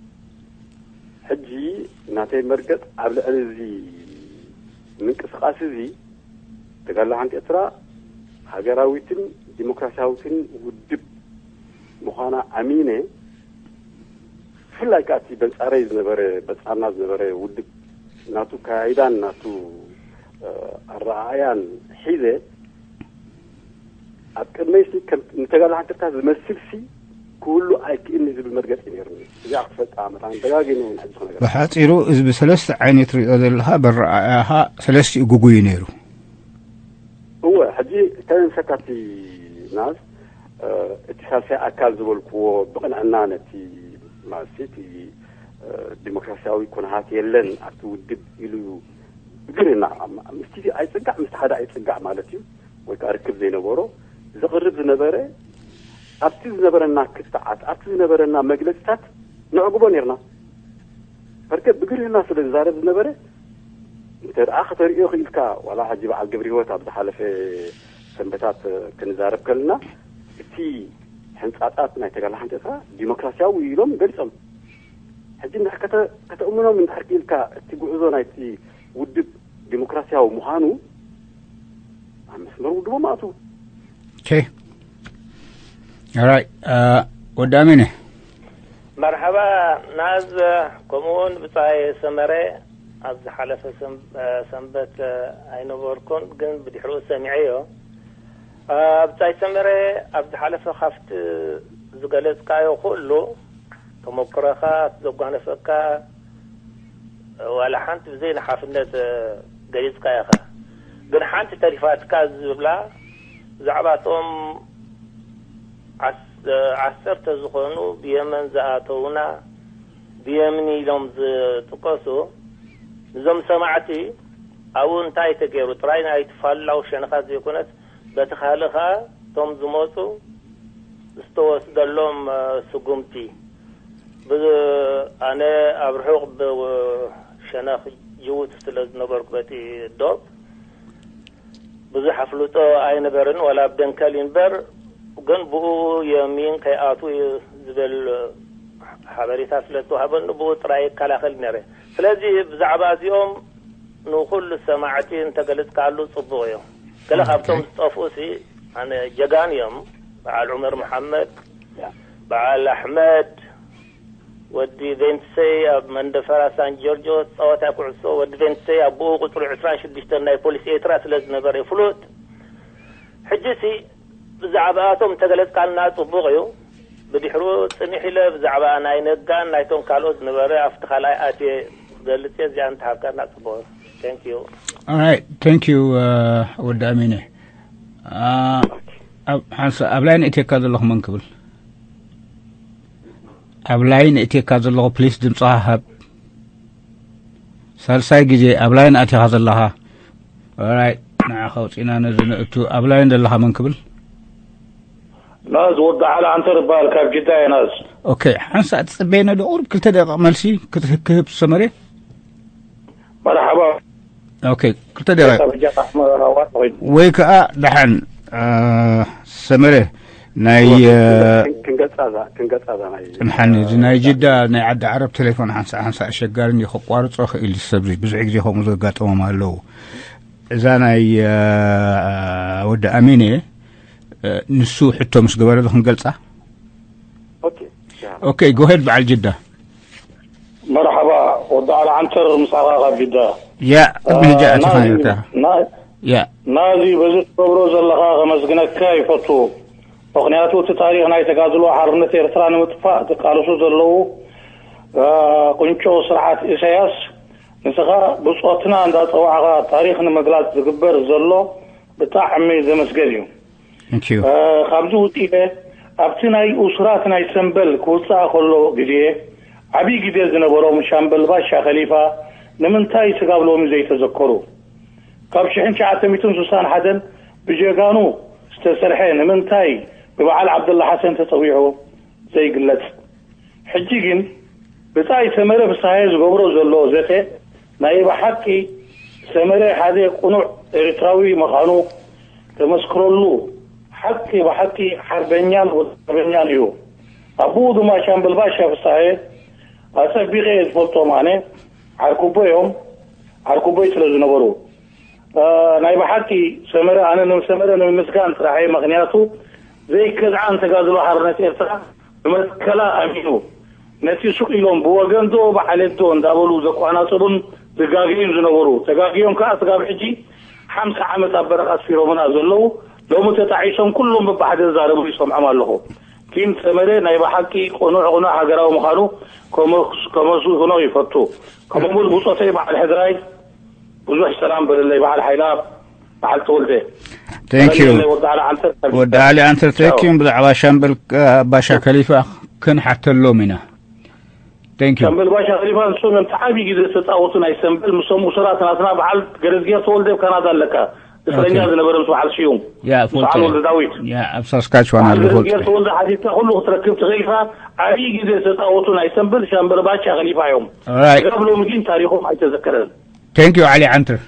ሕጂ ናተይ መርገፅ ኣብ ልዕሊ እዚ ምንቅስቃስ እዚ ተጋድሎ ሓንቲ ኤርትራ ሃገራዊትን ዲሞክራሲያዊትን ውድብ ምዃና ኣሚነ ብፍላይ ከዓ እቲ በንፃረይ ዝነበረ በፃርና ዝነበረ ውድብ ናቱ ካይዳን ናቱ ኣረኣእያን ሒዘ ኣብ ቅድመይሲ ከም ንተጋድሎ ሓንቲ ኤርትራ ዝመስልሲ ክህሉ ኣይክእልኒ ዝብል መርገፂ ነይሩኒ። እዚኣ ክትፈልጣ መታን ደጋጊመ እውን ሕዚ ክነገር ብሓፂሩ እዚ ብሰለስተ ዓይነት ሪኦ ዘለካ በረኣእያካ ሰለስቲኡ ጉጉይ ነይሩ። እወ ሕጂ ከነንሰካ እቲ ናዝ እቲ ሳልሳይ ኣካል ዝበልክዎ ብቕንዕና ነቲ ማለት እቲ ዲሞክራሲያዊ ኩነታት የለን ኣብቲ ውድብ ኢሉ ብግርና ምስቲ ኣይፅጋዕ ምስቲ ሓደ ኣይፅጋዕ ማለት እዩ ወይ ከዓ ርክብ ዘይነበሮ ዘቕርብ ዝነበረ ኣብቲ ዝነበረና ክትዓት ኣብቲ ዝነበረና መግለፅታት ነዕግቦ ነርና። በርከ ብግርህና ስለ ዝዛረብ ዝነበረ እንተ ደኣ ከተርእዮ ክኢልካ ዋላ ሕጂ በዓል ገብረ ህይወት ኣብ ዝሓለፈ ሰንበታት ክንዛረብ ከለና እቲ ሕንፃፃት ናይ ተጋላ ሓንጨታ ዲሞክራሲያዊ ኢሎም ገሊፆም። ሕጂ እንድሕር ከተእምኖም እንድሕር ክኢልካ እቲ ጉዕዞ ናይቲ ውድብ ዲሞክራሲያዊ ምዃኑ ኣብ መስመር ውድቦም ኣእትዉ። ኦራይ ወዳሚነ መርሓባ ናዝ ከምኡውን ብጻይ ሰመረ ኣብ ዝሓለፈ ሰንበት ኣይነበርኩን ግን ብድሕሪኡ ሰሚዐዮ። ብጻይ ሰመረ ኣብ ዝሓለፈ ካብቲ ዝገለጽካዮ ኩሉ ተመክሮኻ ዘጓነፈካ ዋላ ሓንቲ ብዘይ ንሓፍነት ገሊጽካ ኢኻ። ግን ሓንቲ ተሪፋትካ ዝብላ ብዛዕባ እቶም ዓሰርተ ዝኾኑ ብየመን ዝኣተዉና ብየምን ኢሎም ዝጥቀሱ ንዞም ሰማዕቲ ኣብኡ እንታይ ተገይሩ ጥራይ ናይ ትፋላው ሸነኻት ዘይኮነስ በቲ ካልእ ኸኣ እቶም ዝመፁ ዝተወስደሎም ስጉምቲ ኣነ ኣብ ርሑቕ ሸነኽ ጅቡቲ ስለ ዝነበርኩ በቲ ዶብ ብዙሕ ኣፍልጦ ኣይነበርን ዋላ ኣብ ደንከል ይንበር ግን ብኡ የሚን ከይኣቱ ዝብል ሓበሬታ ስለ ዝተዋህበኒ ብኡ ጥራይ ይከላኸል ነረ። ስለዚ ብዛዕባ እዚኦም ንኹሉ ሰማዕቲ እንተገለጽካሉ ጽቡቕ እዩ። ገለ ካብቶም ዝጠፍኡ ሲ ኣነ ጀጋን እዮም። በዓል ዑመር መሓመድ፣ በዓል ኣሕመድ፣ ወዲ ቬንትሰይ ኣብ መንደፈራ ሳን ጆርጆ ጸወታ ኩዕሶ ወዲ ቬንትሰይ ኣቦኡ ቁጽሪ ዕስራን ሽዱሽተን ናይ ፖሊስ ኤርትራ ስለ ዝነበረ ፍሉጥ። ሕጂ ሲ ብዛዕባኣቶም እንተገለጽካልና ጽቡቕ እዩ። ብድሕሩ ጽንሕ ኢለ ብዛዕባ ናይ ነጋን ናይቶም ካልኦት ዝነበረ ኣብቲ ካልኣይ ኣትየ ክገልጽ እየ። እዚኣ እንተሃብካና ጽቡቕ እዩ። Thank you። Alright, thank you ወዲ ኣሚነ። ኣብ ሓንሳ ኣብ ላይን እትየካ ዘለኹ መን ክብል ኣብ ላይን እትየካ ዘለኹ ፕሊስ ድምፅኻ ሃብ። ሳልሳይ ግዜ ኣብ ላይን ኣትኻ ዘለኻ ኦራይ ንዓኻ ኣውፂና ነዚ ንእቱ ኣብ ላይን ዘለኻ መን ክብል ናዝ ወዲ ዓላ ኣንተር ይበሃል ካብ ጅዳ እየ ናዝ ኦኬ ሓንሳ ትፅበየና ዶ ቁሩብ ክልተ ደቂቕ መልሲ ክትህብ ሰመሬ መርሓባ ኦኬ ክልተ ደቂቕ ካብ ጅዳ ኣሕመድ ራዋት ኮይኑ ወይ ከዓ ደሓን ሰመሬ ናይ እ፣ ክንገጻዛ ክንገጻዛ ናይ ጽንሓኒ፣ እዚ ናይ ጅዳ ናይ ዓዲ ዓረብ ቴሌፎን ሓንሳእ ሓንሳእ ኣሸጋሪ እዩ፣ ከቋርጾ ክእል እዩ ሰብ። ብዙሕ ግዜ ከምኡ ዘጋጠሞም ኣለዉ። እዛ ናይ እ፣ ወዲ ኣሚነ፣ እ፣ ንሱ ሕቶ ምስ ገበረ ዶ ክንገልጻ? ኦኬ ኦኬ፣ ጎሄድ በዓል ጅዳ። መርሓባ ወዲ ዓሊ ዓንተር፣ ምሳኻ ካብ ጅዳ። ያ ቅድሚ ሕጂ ኣቲኻ ነርካ። ያ ናዚ በዚ ትገብሮ ዘለኻ ከመስግነካ ይፈቱ። ምኽንያቱ እቲ ታሪኽ ናይ ተጋድሎ ሓርነት ኤርትራ ንምጥፋእ ዝቃለሱ ዘለዉ ቁንጮ ስርዓት ኢሳያስ፣ ንስኻ ብጾትና እንዳጸዋዕኻ ታሪኽ ንምግላጽ ዝግበር ዘሎ ብጣዕሚ ዘመስገን እዩ። Thank you። ካብዚ ውፅኢተ ኣብቲ ናይ እሱራት ናይ ሰምበል ክውፃእ ከሎ ግዜ ዓብዪ ግዜ ዝነበሮም ሻምበል ባሻ ከሊፋ ንምንታይ ስጋብ ሎሚ ዘይተዘከሩ? ካብ ሽሕን ትሽዓተ ሚእትን ስሳን ሓደን ብጀጋኑ ዝተሰርሐ ንምንታይ ብበዓል ዓብደላ ሓሰን ተፀዊዑ ዘይግለፅ? ሕጂ ግን ብፃይ ሰመረ ፍስሃየ ዝገብሮ ዘሎ ዘተ ናይ ብሓቂ ሰመረ ሓደ ቅኑዕ ኤርትራዊ ምዃኑ ተመስክረሉ ሓቂ ብሓቂ ሓርበኛን ወዲ ሓርበኛን እዩ። ኣቦኡ ድማ ሻምበል ባሻ ፍስሃየ ኣጸቢቐ እየ ዝፈልጦም። ኣነ ዓርኩቦ እዮም፣ ዓርኩቦይ ስለ ዝነበሩ ናይ ብሓቂ ሰመረ ኣነ ንሰመረ ንምምስጋን ጥራሕ እየ። ምኽንያቱ ዘይከድዓን ተጋድሎ ሓርነት ኤርትራ ብመትከላ ኣሚኑ ነቲ ሱቕ ኢሎም ብወገንዶ ብዓሌትዶ እንዳበሉ ዘቋናጽቡን ዝጋግዩን ዝነበሩ ተጋግዮም ከኣ ስጋብ ሕጂ ሓምሳ ዓመት ኣብ በረኻ ኣስፊሮምና ዘለዉ ሎሚ ተጣዒሶም ኩሎም በብሓደ ዝዛረቡ ይሰምዖም ኣለኹ። ኪም ሰመረ ናይ ብሓቂ ቅኑዕ ቅኑዕ ሃገራዊ ምዃኑ ከመስግኖ ይፈቱ። ከምኡ እውን ብጾተይ በዓል ሕድራይ ብዙሕ ሰላም በለለይ በዓል ሓይላ በዓል ተወልደ። Thank you። ወዲ ዓሊ ዓንተር ወዲ ዓሊ ዓንተር thank you። ብዛዕባ ሻምበል ኣባሻ ከሊፋ ክንሓተሎም ኢና። Thank you። ሻምበል ባሻ ከሊፋ ንሶም እዮም ዓብዪ ግዜ ዝተፃወቱ ናይ ሰምበል ምሶም እሱራት ናትና በዓል ገረዝጌር ተወልደ ኣብ ካናዳ ኣለካ እስረኛ ዝነበረ ምስ በዓል ስዩም ያ ፎልተ በዓል ወልደ ዳዊት ያ ኣብ ሳስካችዋን ኣሎ ፎልተ ገረዝጌር ተወልደ ሓቲትካ ኩሉ ክትረክብ ትኽእል ኢኻ። ዓብዪ ግዜ ዝተፃወቱ ናይ ሰምበል ሻምበል ባሻ ከሊፋ እዮም። Alright። ስጋብ ሎሚ ግን ታሪኾም ኣይተዘከረን። Thank you ዓሊ ዓንተር።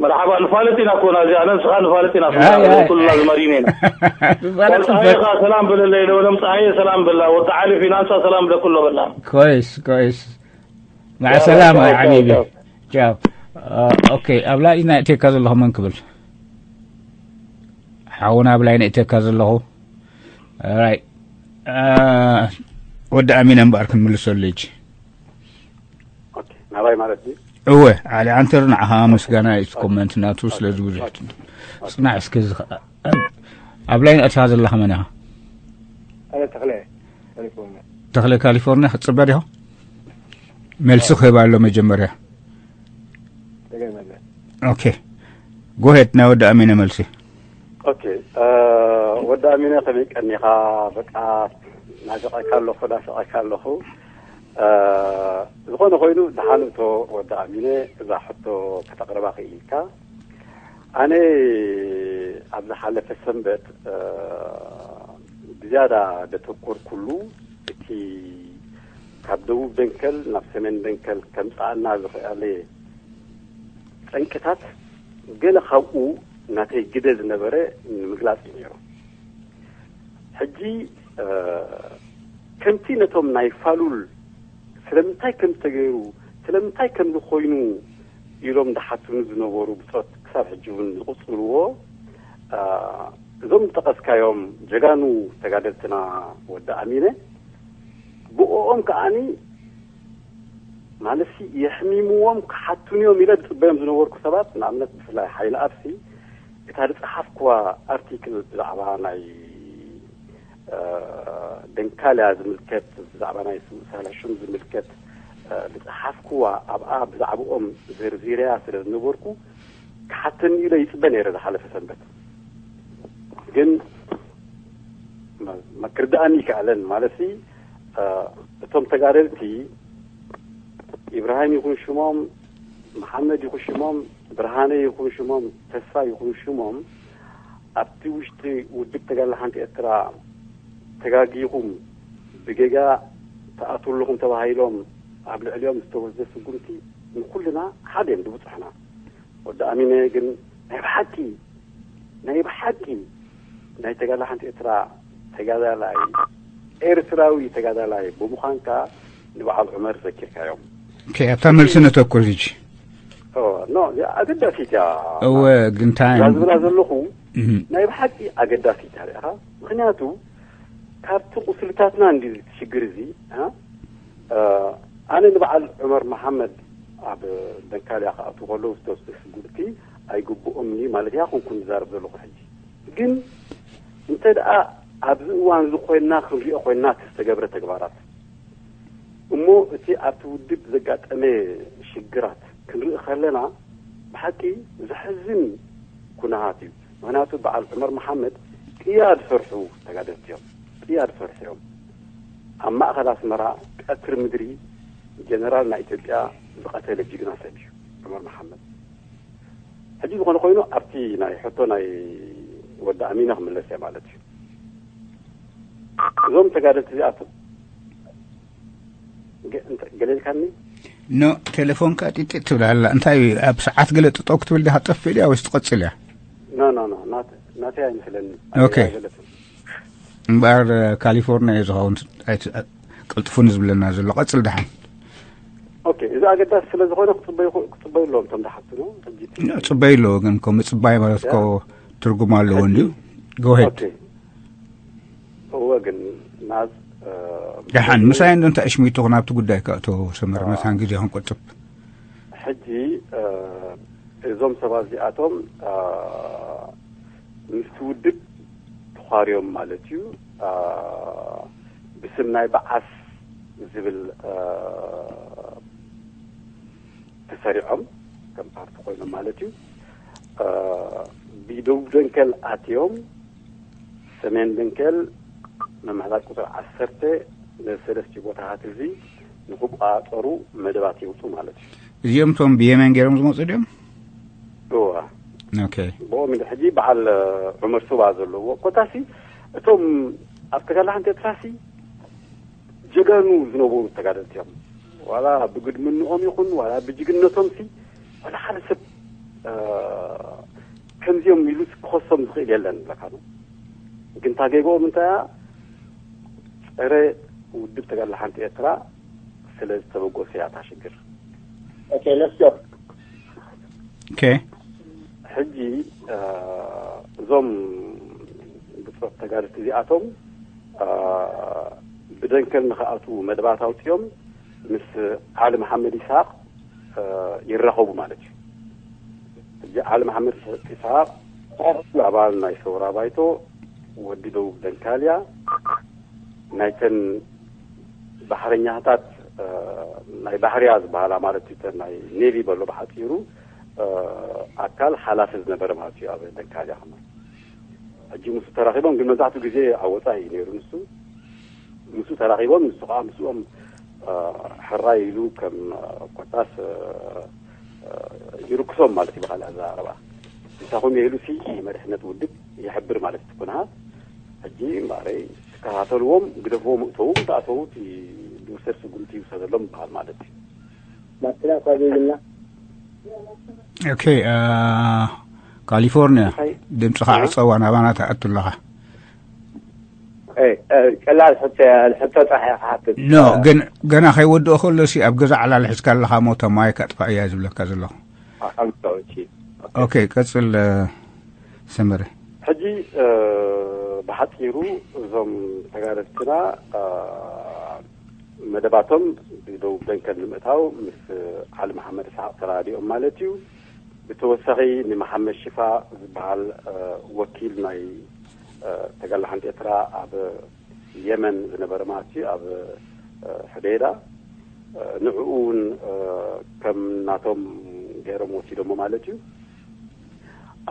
መርሓባ ንፋለጥ ኢና ኮና እዚኣ ነንስኻ ንፋለጥ ኢና ያ፣ ያ። ኩልና ዝመሪን ኢና። ንፋለጥ ወዲ ፀሃየ ኸዓ ሰላም በለለይ ለወለም ፀሃየ ሰላም በላ ወዲ ዓሊ ፊናንሳ ሰላም ለኩሎ በላ። ኮይስ ኮይስ። مع ቻው፣ السلامة ቻው፣ يا حبيبي. ቻው። ቻው። ኦኬ ኣብ ላይ ነእትየካ ዘለኹ መን ክብል ሓውና ኣብ ላይ ነእትየካ ዘለኹ ራይ ወዲ ኣሚን እምበኣር ክንምልሰሉ እጂ ናባይ ማለት እዩ። እወ ዓሊ ዓንተር ንዓኻ ምስጋና እዩ ኮመንት ናቱ ስለዚ ብዙሕ ጽናሕ እስኪ ዝኸ- ኣብ ላይ ነእትኻ ዘለኻ መን ኢኻ? ኣነ ተኽለ ካሊፎርኒያ። ተኽለ ካሊፎርኒያ ክትጽበ ዲኻ? መልሲ ክህብ ኣሎ መጀመርያ። ተገመለ ኦኬ ጎሄድ ናይ ወዲ ኣሚነ መልሲ። ኦኬ ወዲ ኣሚነ ከመይ ቀኒኻ? በቃ ናፍቀካ ኣለኹ ናፍቀካ ኣለኹ። ዝኾነ ኮይኑ ደሓን እቶ ወዲ ኣሚነ እዛ ሕቶ ከተቕርባ ክኢልካ። ኣነ ኣብ ዝሓለፈ ሰንበት ብዝያዳ ዘተኮርኩሉ እቲ ካብ ደቡብ ደንከል ናብ ሰሜን ደንከል ከምፅኣና ዝኽኣለ ጠንቅታት ገለ ካብኡ ናተይ ግደ ዝነበረ ንምግላፅ እዩ ነይሩ። ሕጂ ከምቲ ነቶም ናይ ፋሉል ስለምንታይ ከም ዝተገይሩ ስለምንታይ ከም ዝኾይኑ ኢሎም ዝሓትኑ ዝነበሩ ብፆት ክሳብ ሕጂ እውን ዝቕፅልዎ እዞም ዝጠቐስካዮም ጀጋኑ ተጋደልትና ወዲ ኣሚነ ብኦም ከዓኒ ማለት የሕሚምዎም ክሓቱን እዮም ኢለ ዝፅበዮም ዝነበርኩ ሰባት ንኣብነት ብፍላይ ሓይለ ኣብሲ እታ ዝፀሓፍኩዋ ኣርቲክል ብዛዕባ ናይ ደንካልያ ዝምልከት ብዛዕባ ናይ ሳላሹም ዝምልከት ዝፀሓፍኩዋ ኣብኣ ብዛዕባኦም ዘርዚረያ ስለ ዝነበርኩ ክሓተኒ ኢለ ይፅበ ነይረ ዝሓለፈ ሰንበት ግን ክርድኣኒ ይከኣለን ማለት እቶም ተጋደልቲ ኢብራሂም ይኹን ሽሞም መሓመድ ይኹን ሽሞም ብርሃነ ይኹን ሽሞም ተስፋ ይኹን ሽሞም ኣብቲ ውሽጢ ውድብ ተጋድሎ ሓንቲ ኤርትራ ተጋጊኹም ብጌጋ ትኣትዉ ኣለኹም ተባሂሎም ኣብ ልዕሊኦም ዝተወስደ ስጉምቲ ንኩልና ሓደ እዮም ዝብፅሑና። ወዲ ኣሚነ ግን ናይ ብሓቂ ናይ ብሓቂ ናይ ተጋዳላይ ሓንቲ ኤርትራ ተጋዳላይ፣ ኤርትራዊ ተጋዳላይ ብምዃንካ ንበዓል ዑመር ዘኪርካዮም። ኦኬ፣ ኣብታ መልሲ ነተኩር ሕጂ። ኦ፣ ኖ፣ እዚኣ ኣገዳሲት እያ። እወ፣ ግን እንታይ እዛ ዝብላ ዘለኹ እህ፣ ናይ ብሓቂ ኣገዳሲት እያ። ርኢኻ? ምኽንያቱ ካብቲ ቁስልታትና እንዲ ሽግር እዚ፣ እ፣ ኣነ ንበዓል ዑመር መሓመድ ኣብ ደንካልያ ክኣትዉ ከለዉ ዝተወስደ ስጉምቲ ኣይግብኦምን እዩ ማለት እያ ኮንኩን ዝዛረብ ዘለኹ። ሕጂ ግን እንተ ደኣ ኣብዚ እዋን እዚ ኮይንና ክንሪኦ ኮይንና እቲ ዝተገብረ ተግባራት እሞ እቲ ኣብቲ ውድብ ዘጋጠመ ሽግራት ክንርኢ ከለና ብሓቂ ዘሕዝን ኩነታት እዩ። ምኽንያቱ በዓል ዑመር መሓመድ ቅያ ዝፈርሑ ተጋደልቲ እዮም። ቅያ ዝፈርሑ እዮም። ኣብ ማእኸል ኣስመራ ቀትሪ ምድሪ ጀነራል ናይ ኢትዮጵያ ዝቐተለ ጅግና ሰብ እዩ ዑመር መሓመድ። ሕጂ ዝኾነ ኮይኑ ኣብቲ ናይ ሕቶ ናይ ወዲ ኣሚነ ክምለስ እየ ማለት እዩ። እዞም ተጋደልቲ እዚኣቶም ገ- እንተ- ገለ ኢልካኒ? ኖ፣ ቴሌፎንካ ጢጢጥ ትብል ኣላ። እንታይ እዩ፣ ኣብ ሰዓት ገለ ጠጠው ክትብል ዲኻ፣ ጠፍእ ድያ ወይስ ትቐጽል እያ? ኖ ኖ ኖ ናት- ናተይ ኣይመስለኒ። ኦኬ። ኣይገለጽን። እምበኣር ካሊፎርኒያ እዩ ዝኸውን። ኣይት- ቀልጥፉኒ ዝብለና ዘሎ። ቀጽል ደሓን። ኦኬ፣ እዚ ኣገዳሲ ስለ ዝኾነ ክጽበዩ ክጽበዩ ኣለዎም እቶም ደሓፍቲ ነው። ሕጂ እቲ- ኖ፣ ጽበይ ኣለዎ፣ ግን ኮ ምጽባይ ማለት ኮ ትርጉም ኣለዎ እንድዩ። ጎሄድ። ኦኬ። እወ፣ ግን ናዝ እ፣ ደሓን ምሳይ እንዶ እንታይ እሽሚቱ ናብቲ ጉዳይ ከእቶ ሰመረ፣ መታን ግዜ ክንቆጥብ። ሕጂ እ፣ እዞም ሰባት እዚኣቶም እ፣ ምስቲ ውድብ ተዃርዮም ማለት እዩ። እ፣ ብስም ናይ በዓስ ዝብል እ፣ ተሰሪዖም ከም ፓርቲ ኮይኖም ማለት እዩ። እ፣ ብደቡብ ደንከል ኣትዮም ሰሜን ደንከል ምምሕዳር ቁፅሪ ዓሰርተ ነዚ ሰለስቲኡ ቦታታት እዚ ንክቋፀሩ መደባት የውፁ ማለት እዩ። እዚኦም እቶም ብየመን ገይሮም ዝመፁ ድዮም? እዋ ኦኬ። ብኦም ኢሉ ሕጂ በዓል ዑመር ሱባ ዘለዎ ኮታሲ እቶም ኣብ ተጋላ ሓንቲ ኤርትራሲ ጀጋኑ ዝነበሩ ተጋደልቲ እዮም። ዋላ ብግድምንኦም ይኹን ዋላ ብጅግነቶም ሲ ዋላ ሓደ ሰብ እ፣ ከምዚኦም ኢሉ ክኸሶም ዝኽእል የለን ብለካ ነው። ግን ታጌግኦም እንታይ እያ? ፀረ ውድብ ተጋድሎ ሓንቲ ኤርትራ ስለ ዝተበገሱ እያ እታ ሽግር። Okay, let's go. ኦኬ። ሕጂ እ፣ እዞም ብፆት ተጋድልቲ እዚኣቶም እ፣ ብደንከል ንክኣትዉ መደባት ኣውፅኦም ምስ ዓሊ መሓመድ ይስሓቅ እ፣ ይራኸቡ ማለት እዩ። ሕጂ ዓሊ መሓመድ ይስሓቅ ኣባል ናይ ሰውራ ባይቶ፣ ወዲ ደቡብ ደንካልያ፣ ናይተን ባሕረኛታት እ፣ ናይ ባሕርያ ዝበሃላ ማለት እዩ። እተን ናይ ኔቪ በሎ ብሓፂሩ እ፣ ኣካል ሓላፊ ዝነበረ ማለት እዩ ኣብ ደንካልያ ከማ። ሕጂ ምስ ተራኺቦም ግን መብዛሕትኡ ግዜ ኣብ ወፃኢ እዩ ነይሩ ንሱ። ምስ ተራኺቦም ንሱ ከዓ ምስኦም እ፣ ሕራይ ኢሉ ከም እ፣ ኮታስ እ፣ እ፣ ይርክሶም ማለት እዩ ብካልእ ኣዘራርባ። ንሳኹም የህሉ ሲ መሪሕነት ውድብ ይሕብር ማለት እዩ ኩነታት። ሕጂ እምበኣረይ ትከታተልዎም ግደፍዎም እተዉ ተኣተዉ እቲ ዝውሰድ ስጉምቲ ይውሰደሎም ይበሃል ማለት እዩ። ማኪና እኳ ዘይብልና ኦኬ። እ፣ ካሊፎርኒያ ድምፅኻ ዕፀዋ ናባና ትኣቱ ኣለኻ። ቀላል ሕቶ ጥራሕ እየ ክሓትት። ኖ፣ ግን ገና ከይወድኦ ከሎ ሲ ኣብ ገዛ ዓላል ሒዝካ ኣለኻ ሞ እታ ማይክ ኣጥፋእ እያ ዝብለካ ዘለኹ። ኦኬ፣ ቀፅል ሰመረ። ሕጂ ብሓፂሩ እዞም ተጋደልትና መደባቶም ብደቡብ ደንከል ንምእታው ምስ ዓሊ መሓመድ እስሓቅ ተራዲኦም ማለት እዩ። ብተወሳኺ ንመሓመድ ሽፋ ዝበሃል ወኪል ናይ ተጋድሎ ሓንቲ ኤርትራ ኣብ የመን ዝነበረ ማለት እዩ፣ ኣብ ሕዴዳ ንዕኡ እውን ከም ናቶም ገይሮም ወሲዶሞ ማለት እዩ።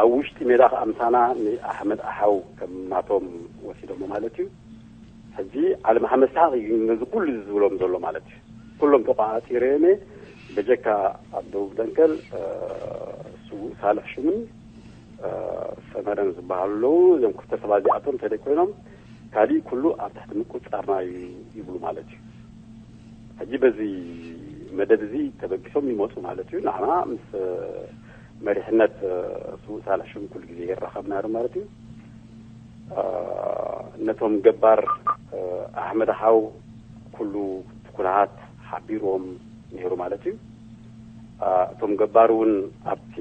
ኣብ ውሽጢ ሜዳ ከዓ ምሳና ንኣሕመድ ኣሓው ከም ናቶም ወሲዶሞ ማለት እዩ። ሕጂ ዓሊ መሓመድ ሰሓቕ እዩ ነዚ ኩሉ እዚ ዝብሎም ዘሎ ማለት እዩ። ኩሎም ተቋፃፂረዮም እየ። በጀካ ኣብ ደቡብ ደንከል ስዉእ ሳልሕ ሹምን ሰመረን ዝበሃሉ ኣለዉ። እዞም ክልተ ሰባት እዚኣቶም እንተደይ ኮይኖም ካሊእ ኩሉ ኣብ ትሕቲ ምቁፅፃርና እዩ ይብሉ ማለት እዩ። ሕጂ በዚ መደብ እዚ ተበጊሶም ይመፁ ማለት እዩ። ንዓና ምስ መሪሕነት ስዉእ ሳልሕ ሹም ኩሉ ግዜ ይራኸብና ነይሩ ማለት እዩ። ነቶም ገባር ኣሕመድ ሓው ኩሉ ኩነታት ሓቢርዎም ነይሩ ማለት እዩ። እቶም ገባር እውን ኣብቲ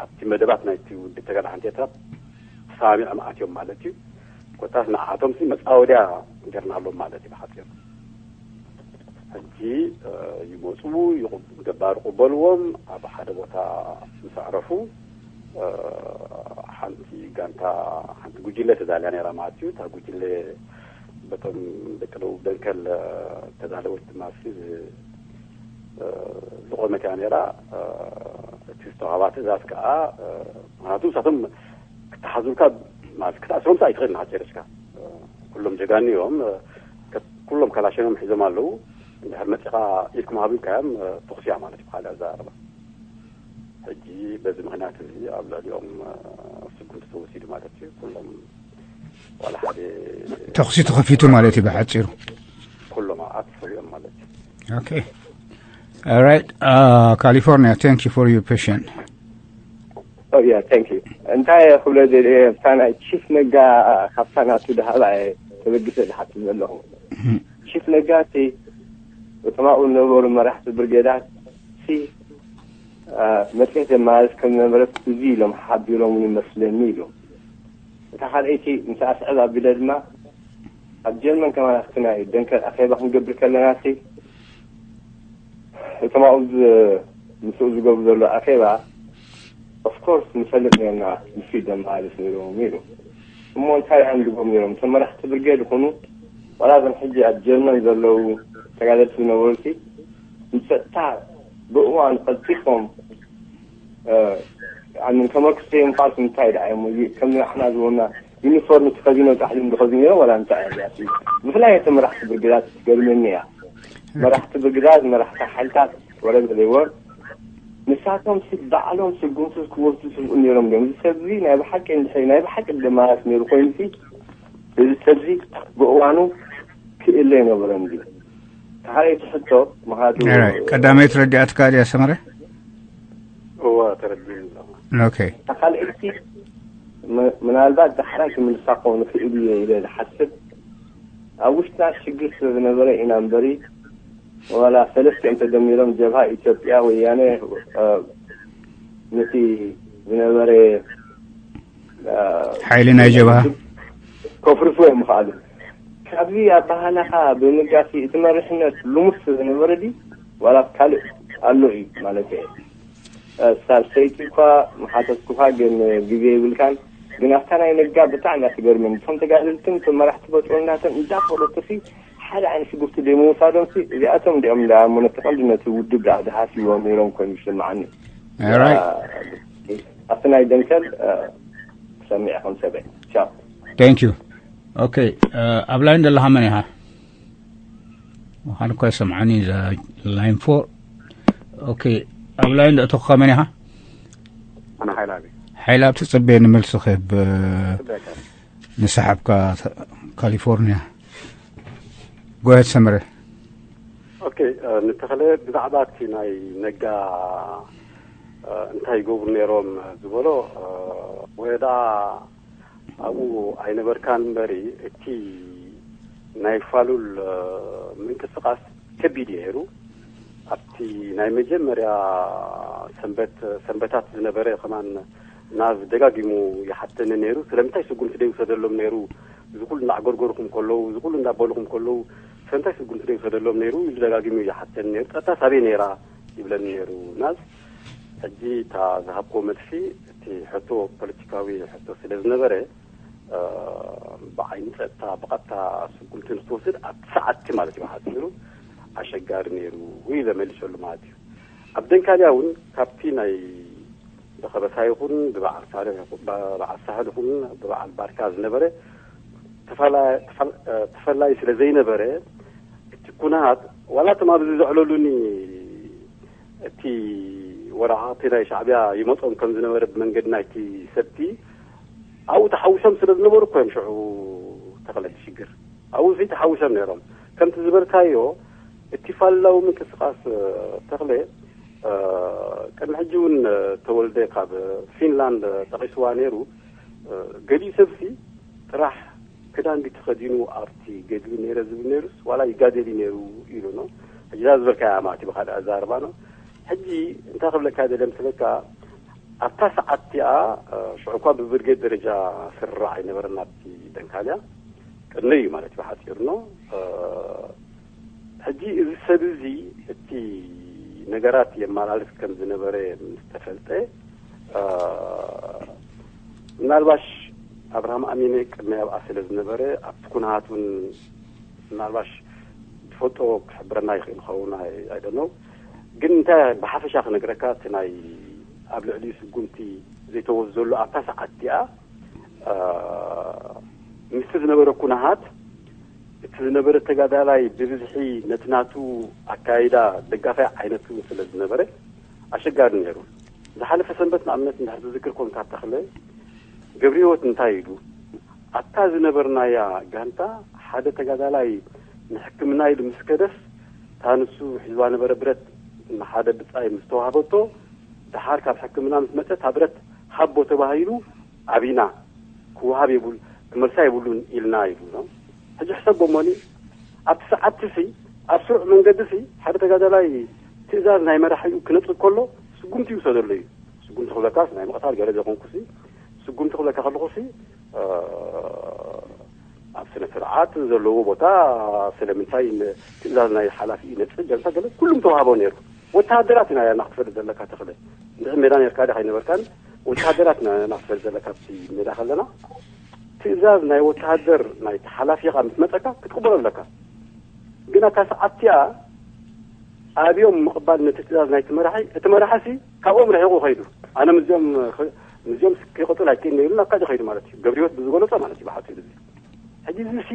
ኣብቲ መደባት ናይቲ ውድብ ተጋዳሓንቲ ኤርትራ ተሰማሚዖም ኣትዮም ማለት እዩ። ኮታስ ንዓቶም ሲ መጻወድያ ገርናሎም ማለት እዩ ብሓፂሩ። ሕጂ ይመፁ፣ ገባር ይቕበልዎም። ኣብ ሓደ ቦታ ምስ ኣዕረፉ ሓንቲ ጋንታ፣ ሓንቲ ጉጅለ ተዳልያ ነይራ ማለት እዩ። እታ ጉጅለ በቶም ደቂ ደቡብ ደንከል ተዳለወት ድማ ዝቆመት እያ ነይራ። እቲ ዝተዋህባ ትእዛዝ ከዓ፣ ምክንያቱ ንሳቶም ክተሓዙልካ ማለት ክትኣስሮም ኣይትኽእል ናሓፂርሽካ። ኩሎም ጀጋኒ እዮም። ኩሎም ካላሽኖም ሒዞም ኣለዉ። እንድሕር መፂኻ ኢድኩም ሃቡ ኢልካዮም፣ ተኹስያ ማለት እዩ ብካልእ ኣዘራርባ። ሕጂ በዚ ምክንያት እዚ ኣብ ልዕሊኦም ስጉምቲ ተወሲዱ ማለት እዩ። ኩሎም ዋላ ሓደ ተኹሲ ተኸፊቱ ማለት እዩ ብሓፂሩ። ኩሎም ኣጥፍኦም ማለት እዩ። Okay. All right. Uh, California, thank you for your patient. Oh yeah, thank you. እንታይ ክብሎ ደልየ፣ እታ ናይ ቺፍ ነጋ ካብታ ናቱ ድሃባ እየ ተበጊሰ ዝሓትት ዘለኹ። ቺፍ ነጋ እቲ እቶም ኣብኡ ዝነበሩ መራሕቲ ብርጌዳት ሲ መጽሔት የመሃላልፍ ከም ዝነበረ እዚ ኢሎም ሓቢሮም ይመስለኒ ኢሉ። እታ ካልኣይቲ ምስ ኣስዕብ ኣቢለ ድማ ኣብ ጀርመን ከማን ኣብቲ ናይ ደንከል ኣኼባ ክንገብር ከለና ሲ እቶም ኣብኡ ምስኡ ዝገብሩ ዘሎ ኣኼባ ኦፍኮርስ ንፈልጥ ነርና ንሱ ደመሃልፍ ነይሮም ኢሉ። እሞ እንታይ ኣንድቦም ነይሮም እቶም መራሕቲ ብርጌድ ይኹኑ ዋላ እዞም ሕጂ ኣብ ጀርመን ዘለዉ ተጋደልቲ ዝነበሩ ሲ ንጸጥታ ብእዋን ቀልጢፎም ኣምን ከመክሰ ምፋስ እንታይ ደኣ እዮም እዚ ከም ንሕና ዝበና ዩኒፎርም ተኸዲኖም ጻሕሊ እንድኸዱ ነይሮም ዋላ እንታይ እዮም ያሲ ብፍላይ እቲ መራሕቲ ብርግዳት ትገርመኒ እያ። መራሕቲ ብርግዳት መራሕቲ ሓይልታት ወረ ዘይወር ንሳቶም ሲ ባዕሎም ስጉምቲ ክወስዱ ስብኡ ነይሮም እዮም። እዚ ሰብ እዚ ናይ ብሓቂ እንድሕሪ ናይ ብሓቂ ደማራስ ነይሩ ኮይኑ ሲ እዚ ሰብ እዚ ብእዋኑ ክእለ ይነበሮም እዩ። ተሓረይቲ ሕቶ ምኻቱ ቀዳመይቲ ረዲኣትካ ድያ ሰመረ? እዋ ተረዲኒ ኣለኹ። Okay. ካልኣይቲ ምናልባት ዳሕራይ ክምልሳ ክኸውን ይኽእል እየ ኢለ ዝሓስብ ኣብ ውሽጥና ሽግር ስለ ዝነበረ ኢና እምበሪ ዋላ ሰለስቲኦም ተደሚሮም ጀብሃ ኢትዮጵያ ወያነ ነቲ ዝነበረ ሓይሊ ናይ ጀብሃ ከፍርፍዎ እዮም ምኽኣሉ። ካብዚ ኣባህላኻ ብምጋሲ እቲ መሪሕነት ልሙስ ስለ ዝነበረ ድዩ ዋላ ካልእ ኣሎ እዩ ማለት እየ። ሳልሰይቲ እኳ ምሓተትኩኻ ግን ግዜ ይብልካን ግን ኣብታ ናይ ነጋ ብጣዕሚ እያ ትገርመኒ። እቶም ተጋደልትን እቶም መራሕቲ በትሮን ናቶም እንዳፈለጡሲ ሓደ ዓይነት ሽጉርቲ ደይምውሳዶምሲ እዚኣቶም እንዲኦም እንዳ እሞ ነቲ ቀንዲ ነቲ ውድብ ደኣ ዝሃስይዎም ነይሮም ኮይኑ ይስምዓኒ። All right. ኣብቲ ናይ ደንከል ክሰምዕ ኢኹም ሰበይ ቻው። Thank you. Okay. ኣብ ላይን ዘለኻ መን ኢኻ? ምዃን እኮ ይሰምዓኒ እዛ line four. Okay. ኣብ ላይን ዘእተኹካ መን ኢኻ? ኣነ ሓይላቢ ሓይላብ ትጽበየኒ መልሲ ክህብ ጽበካ ንሰሓብካ ካሊፎርኒያ ጎየት ሰመረ ኦኬ። ንተኸለ ብዛዕባ እቲ ናይ ነጋ እንታይ ይገብሩ ነይሮም ዝበሎ ወይ ደኣ ኣብኡ ኣይነበርካን እምበሪ እቲ ናይ ፋሉል ምንቅስቃስ ከቢድ እዩ ነይሩ። ኣብቲ ናይ መጀመርያ ሰንበት ሰንበታት ዝነበረ ከማን ናዝ ደጋጊሙ ይሓተኒ ነይሩ። ስለምንታይ ስጉምቲ ደይውሰደሎም ነይሩ? እዚ ኩሉ እናዕገርገርኩም ከለዉ፣ እዚ ኩሉ እንዳበልኹም ከለዉ ስለምንታይ ስጉምቲ ደይውሰደሎም ነይሩ ኢሉ ደጋጊሙ ይሓተኒ ነይሩ። ጸጥታ ሳበይ ነይራ ይብለኒ ነይሩ ናዝ። ሕጂ እታ ዝሃብክዎ መልሲ እቲ ሕቶ ፖለቲካዊ ሕቶ ስለ ዝነበረ ብዓይኒ ጸጥታ ብቐጥታ ስጉምቲ ንክትወስድ ኣብቲ ሰዓትቲ ማለት እዩ ብሓፂሩ ኣሸጋሪ ነይሩ ኢለ መሊሰሉ ማለት እዩ። ኣብ ደንካልያ እውን ካብቲ ናይ ብኸበሳ ይኹን ብበዓል ሳልሕ ይኹን ብበዓል ሳሕል ይኹን ብበዓል ባርካ ዝነበረ ተፈላላይ ስለ ዘይነበረ እቲ ኩነታት ዋላ እቶም ኣብዚ ዘዕለሉኒ እቲ ወረቓቕቲ ናይ ሻዕብያ ይመጾም ከም ዝነበረ ብመንገዲ ናይቲ ሰብቲ ኣብኡ ተሓዊሶም ስለ ዝነበሩ እኮ እዮም ሽዑ ተኽለ እቲ ሽግር ኣብኡ ሲ ተሓዊሶም ነይሮም። ከምቲ ዝበልካዮ እቲ ፋልላዊ ምንቅስቃስ ተኽለ ቅድሚ ሕጂ እውን ተወልደ ካብ ፊንላንድ ጠቒስዋ ነይሩ። ገሊኡ ሰብሲ ጥራሕ ክዳን ድዩ ተኸዲኑ ኣብቲ ገድሊ ነይረ ዝብል ነይሩስ ዋላ ይጋደል እዩ ነይሩ ኢሉ ነው። ሕጂ እዛ ዝበልካያ ማለት እዩ ብኻልእ ኣዛርባ ነው። ሕጂ እንታይ ክብለካ ደለ ምስለካ ኣብታ ሰዓት እቲኣ ሽዑ እኳ ብብርጌድ ደረጃ ስርራዕ ኣይነበረን ኣብቲ ደንካልያ ቅድመ እዩ ማለት እዩ ሓፂሩ ነው። ሕጂ እዚ ሰብ እዚ እቲ ነገራት የመላልስ ከም ዝነበረ ምስ ተፈልጠ ምናልባሽ ኣብርሃም ኣሚነ ቅድመይ ኣብኣ ስለ ዝነበረ ኣብቲ ኩነታት እውን ምናልባሽ ዝፈልጦ ክሕብረና ይኽእል ይኸውን ኣይደነው። ግን እንታይ ብሓፈሻ ክነግረካ እቲ ናይ ኣብ ልዕሊ ስጉምቲ ዘይተወስ ዘሎ ኣብታ ሰዓት እቲኣ ምስቲ ዝነበረ ኩነታት እቲ ዝነበረ ተጋዳላይ ብብዝሒ ነቲ ናቱ ኣካይዳ ደጋፋይ ዓይነት እውን ስለ ዝነበረ ኣሸጋሪ ነይሩ። ዝሓለፈ ሰንበት ንኣብነት እንድሕር ትዝክር ኮንካ ተኽለ ገብረ ህይወት እንታይ ኢሉ ኣብታ ዝነበርናያ ጋንታ ሓደ ተጋዳላይ ንሕክምና ኢሉ ምስ ከደስ እታ ንሱ ሒዝዋ ነበረ ብረት ንሓደ ብጻይ ምስ ተዋህበቶ ደሓር ካብ ሕክምና ምስ መጸ እታ ብረት ሃቦ ተባሂሉ ኣቢና ክወሃብ የብሉ ክመልሳ የብሉን ኢልና ኢሉ ነው። ሕጂ ሕሰቦ እሞኒ ኣብቲ ሰዓትሲ ኣብ ስሩዕ መንገዲሲ ሓደ ተጋዳላይ ትእዛዝ ናይ መራሒኡ ክነጽግ ከሎ ስጉምቲ ይውሰደሉ እዩ። ስጉምቲ ክብለካስ ናይ ምቕታል ገለ ዘይኮንኩሲ ስጉምቲ ክብለካ ከለኹሲ ኣብ ስነ ስርዓት ዘለዎ ቦታ ስለምንታይ ትእዛዝ ናይ ሓላፊ ነጽግ ገለታ ገለ ኩሉም ተዋህቦ ነይሩ። ወተሃደራት ኢና ያና ክትፈልጥ ዘለካ ተኽለ እንድሕር ሜዳ ነርካ ዳ ከይነበርካን ወተሃደራት ኢና ያና ክትፈልጥ ዘለካ ኣብቲ ሜዳ ከለና ትእዛዝ ናይ ወተሃደር ናይ ሓላፊኻ ምስ መጸካ ክትቅበሎ ኣለካ። ግን ኣታ ሰዓት እቲኣ ኣብዮም ምቕባል ነቲ ትእዛዝ ናይቲ መራሒ እቲ መራሒ ሲ ካብኦም ርሒቑ ከይዱ ኣነ ምስዚኦም ምስዚኦም ክቕጽል ኣይክእልን ኢሉ ናብ ካዲ ከይዱ ማለት እዩ። ገብረ ህይወት ብዝገለጾ ማለት እዩ ብሓፂሩ እዚ ሕጂ እዚ ሲ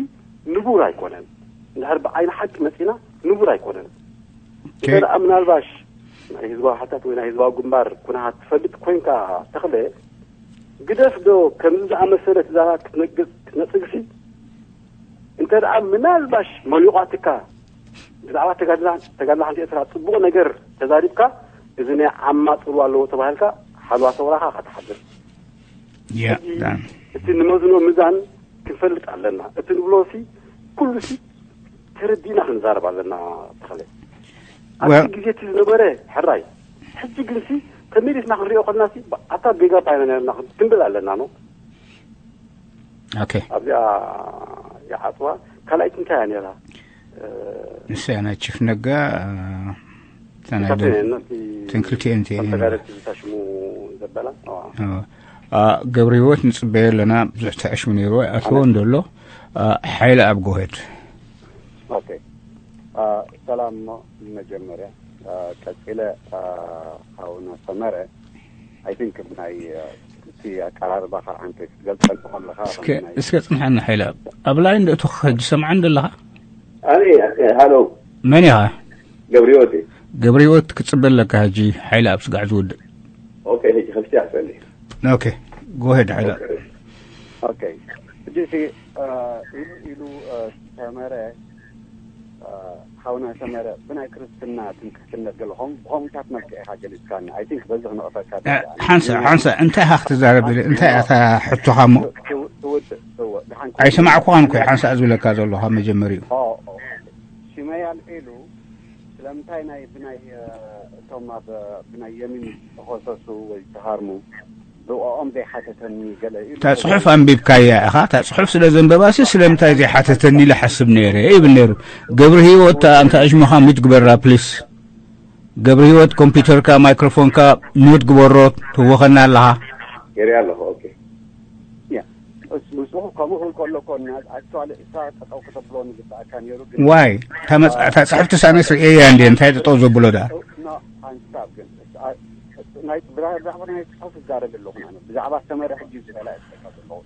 ንቡር ኣይኮነን። እንድሕር ብዓይኒ ሓቂ መፂና ንቡር ኣይኮነን። እንተ ደኣ ምናልባሽ ናይ ህዝባዊ ሓታት ወይ ናይ ህዝባዊ ግንባር ኩነታት ትፈልጥ ኮይንካ ተኽለ ግደፍ ዶ ከምዚ ዝኣመሰለ ትእዛዛት ክትነግር ክትነፅግሲ እንተ ደኣ ምናልባሽ መሊቋትካ ብዛዕባ ተጋድላ ተጋድላ ሓንቲ ኤርትራ ጽቡቕ ነገር ተዛሪብካ እዚ ናይ ዓማ ጽልዋ ኣለዎ ተባሂልካ ሓልዋ ሰውራኻ ኢኻ ትሓድር። ሕጂ እቲ ንመዝኖ ምዛን ክንፈልጥ ኣለና። እቲ ንብሎ ሲ ኩሉ ሲ ተረዲእና ክንዛረብ ኣለና። ተኽለ ኣብቲ ግዜ እቲ ዝነበረ ሕራይ ሕጂ ግን ሲ ተመሊስና ክንሪኦ ከለና ሲ ኣታ ጌጋ ባይና ነርና ክንብል ኣለና ነው። ኦኬ ኣብዚኣ ይዓፅዋ ካልኣይቲ እንታይ እያ ነራ ንስያ ናይ ቺፍ ነጋ ተንክልቲኤን ተንክልቲኤን ተጋደልቲ ዝታሽሙ ዘበላ ገብረ ህይወት ንፅበዮ ኣለና ብዙሕ ተዕሽሙ ነይሩ ኣይኣተዎ እንደሎ ሓይለ ኣብ ጎሄድ ኦኬ ሰላም መጀመርያ ቀፂለ ሓውና ሰመረ I think ብናይ እቲ ኣቀራርባኻ ዓንተ ክትገልፀሉ ከለኻ እስከ እስከ ፅንሓኒ ሓይለ ኣብ ላይን ዶ እተኸኸ ዝሰምዓኒ ዘለኻ ኣነ ሃሎ መን ኢኻ ገብርዮት ገብርዮት ክፅበ ኣለካ ሕጂ ሓይለ ኣብ ስጋዕ ዝውድእ ኦኬ ሕጂ ከፍቲ ኣፈሊ ኦኬ ጎሄድ ሓይለ ኦኬ ሕጂ ኢሉ ኢሉ ሰመረ ሓውና ሰመረ ብናይ ክርስትና ትምክሕትነት ገለ ኸም ብኸምኡታት መልክዕ ኢኻ ገሊፅካኒ። I think በዚ ክነቕፈካ ሓንሳ ሓንሳ እንታይ ኢኻ ክትዛረብ ዝብል እንታይ እታ ሕቶኻ እሞ ትውድእ እወ ድሓን ኣይሰማዕኩኻን እኮ ሓንሳ ዝብለካ ዘለኹ ካብ መጀመሪኡ። ሽመይ ኣልዒሉ ስለምንታይ ናይ ብናይ እቶም ኣብ ብናይ የሚን ዝተኸሰሱ ወይ ዝተሃርሙ ብኦም ዘይሓተተኒ ገለ ኢሉ እታ ጽሑፍ ኣንቢብካያ ኢኻ እታ ጽሑፍ ስለ ዘንበባሲ ስለምንታይ ዘይሓተተኒ ኢለ ሓስብ ነይረ ይብል ነይሩ። ገብረ ህይወት ኣንታ እሽሙኻ ሚት ግበራ ፕሊስ። ገብረ ህይወት ኮምፒውተርካ ማይክሮፎንካ ሚት ግበሮ ትህወኸና ኣለኻ። ገይረ ኣለኹ። ኦኬ ንሱ ከምኡ ክብል ከሎ ኮና ኣክቹዋሊ እሳ ጠጠው ከተብሎ ንግባኣካ ነይሩ ግን ዋይ እታ መጽ- እታ ጽሕፍቲ ሳነስ ርእየያ እንዴ እንታይ ጠጠው ዘብሎ ደኣ ኖ ሓንሳብ ግን ናይ ብዛዕባ ናይ ጽሑፍ ይዛረብ ኣለኹ ማለት ብዛዕባ ሰመረ ሕጂ ዝበላ ይጠቀስ ኣለኹ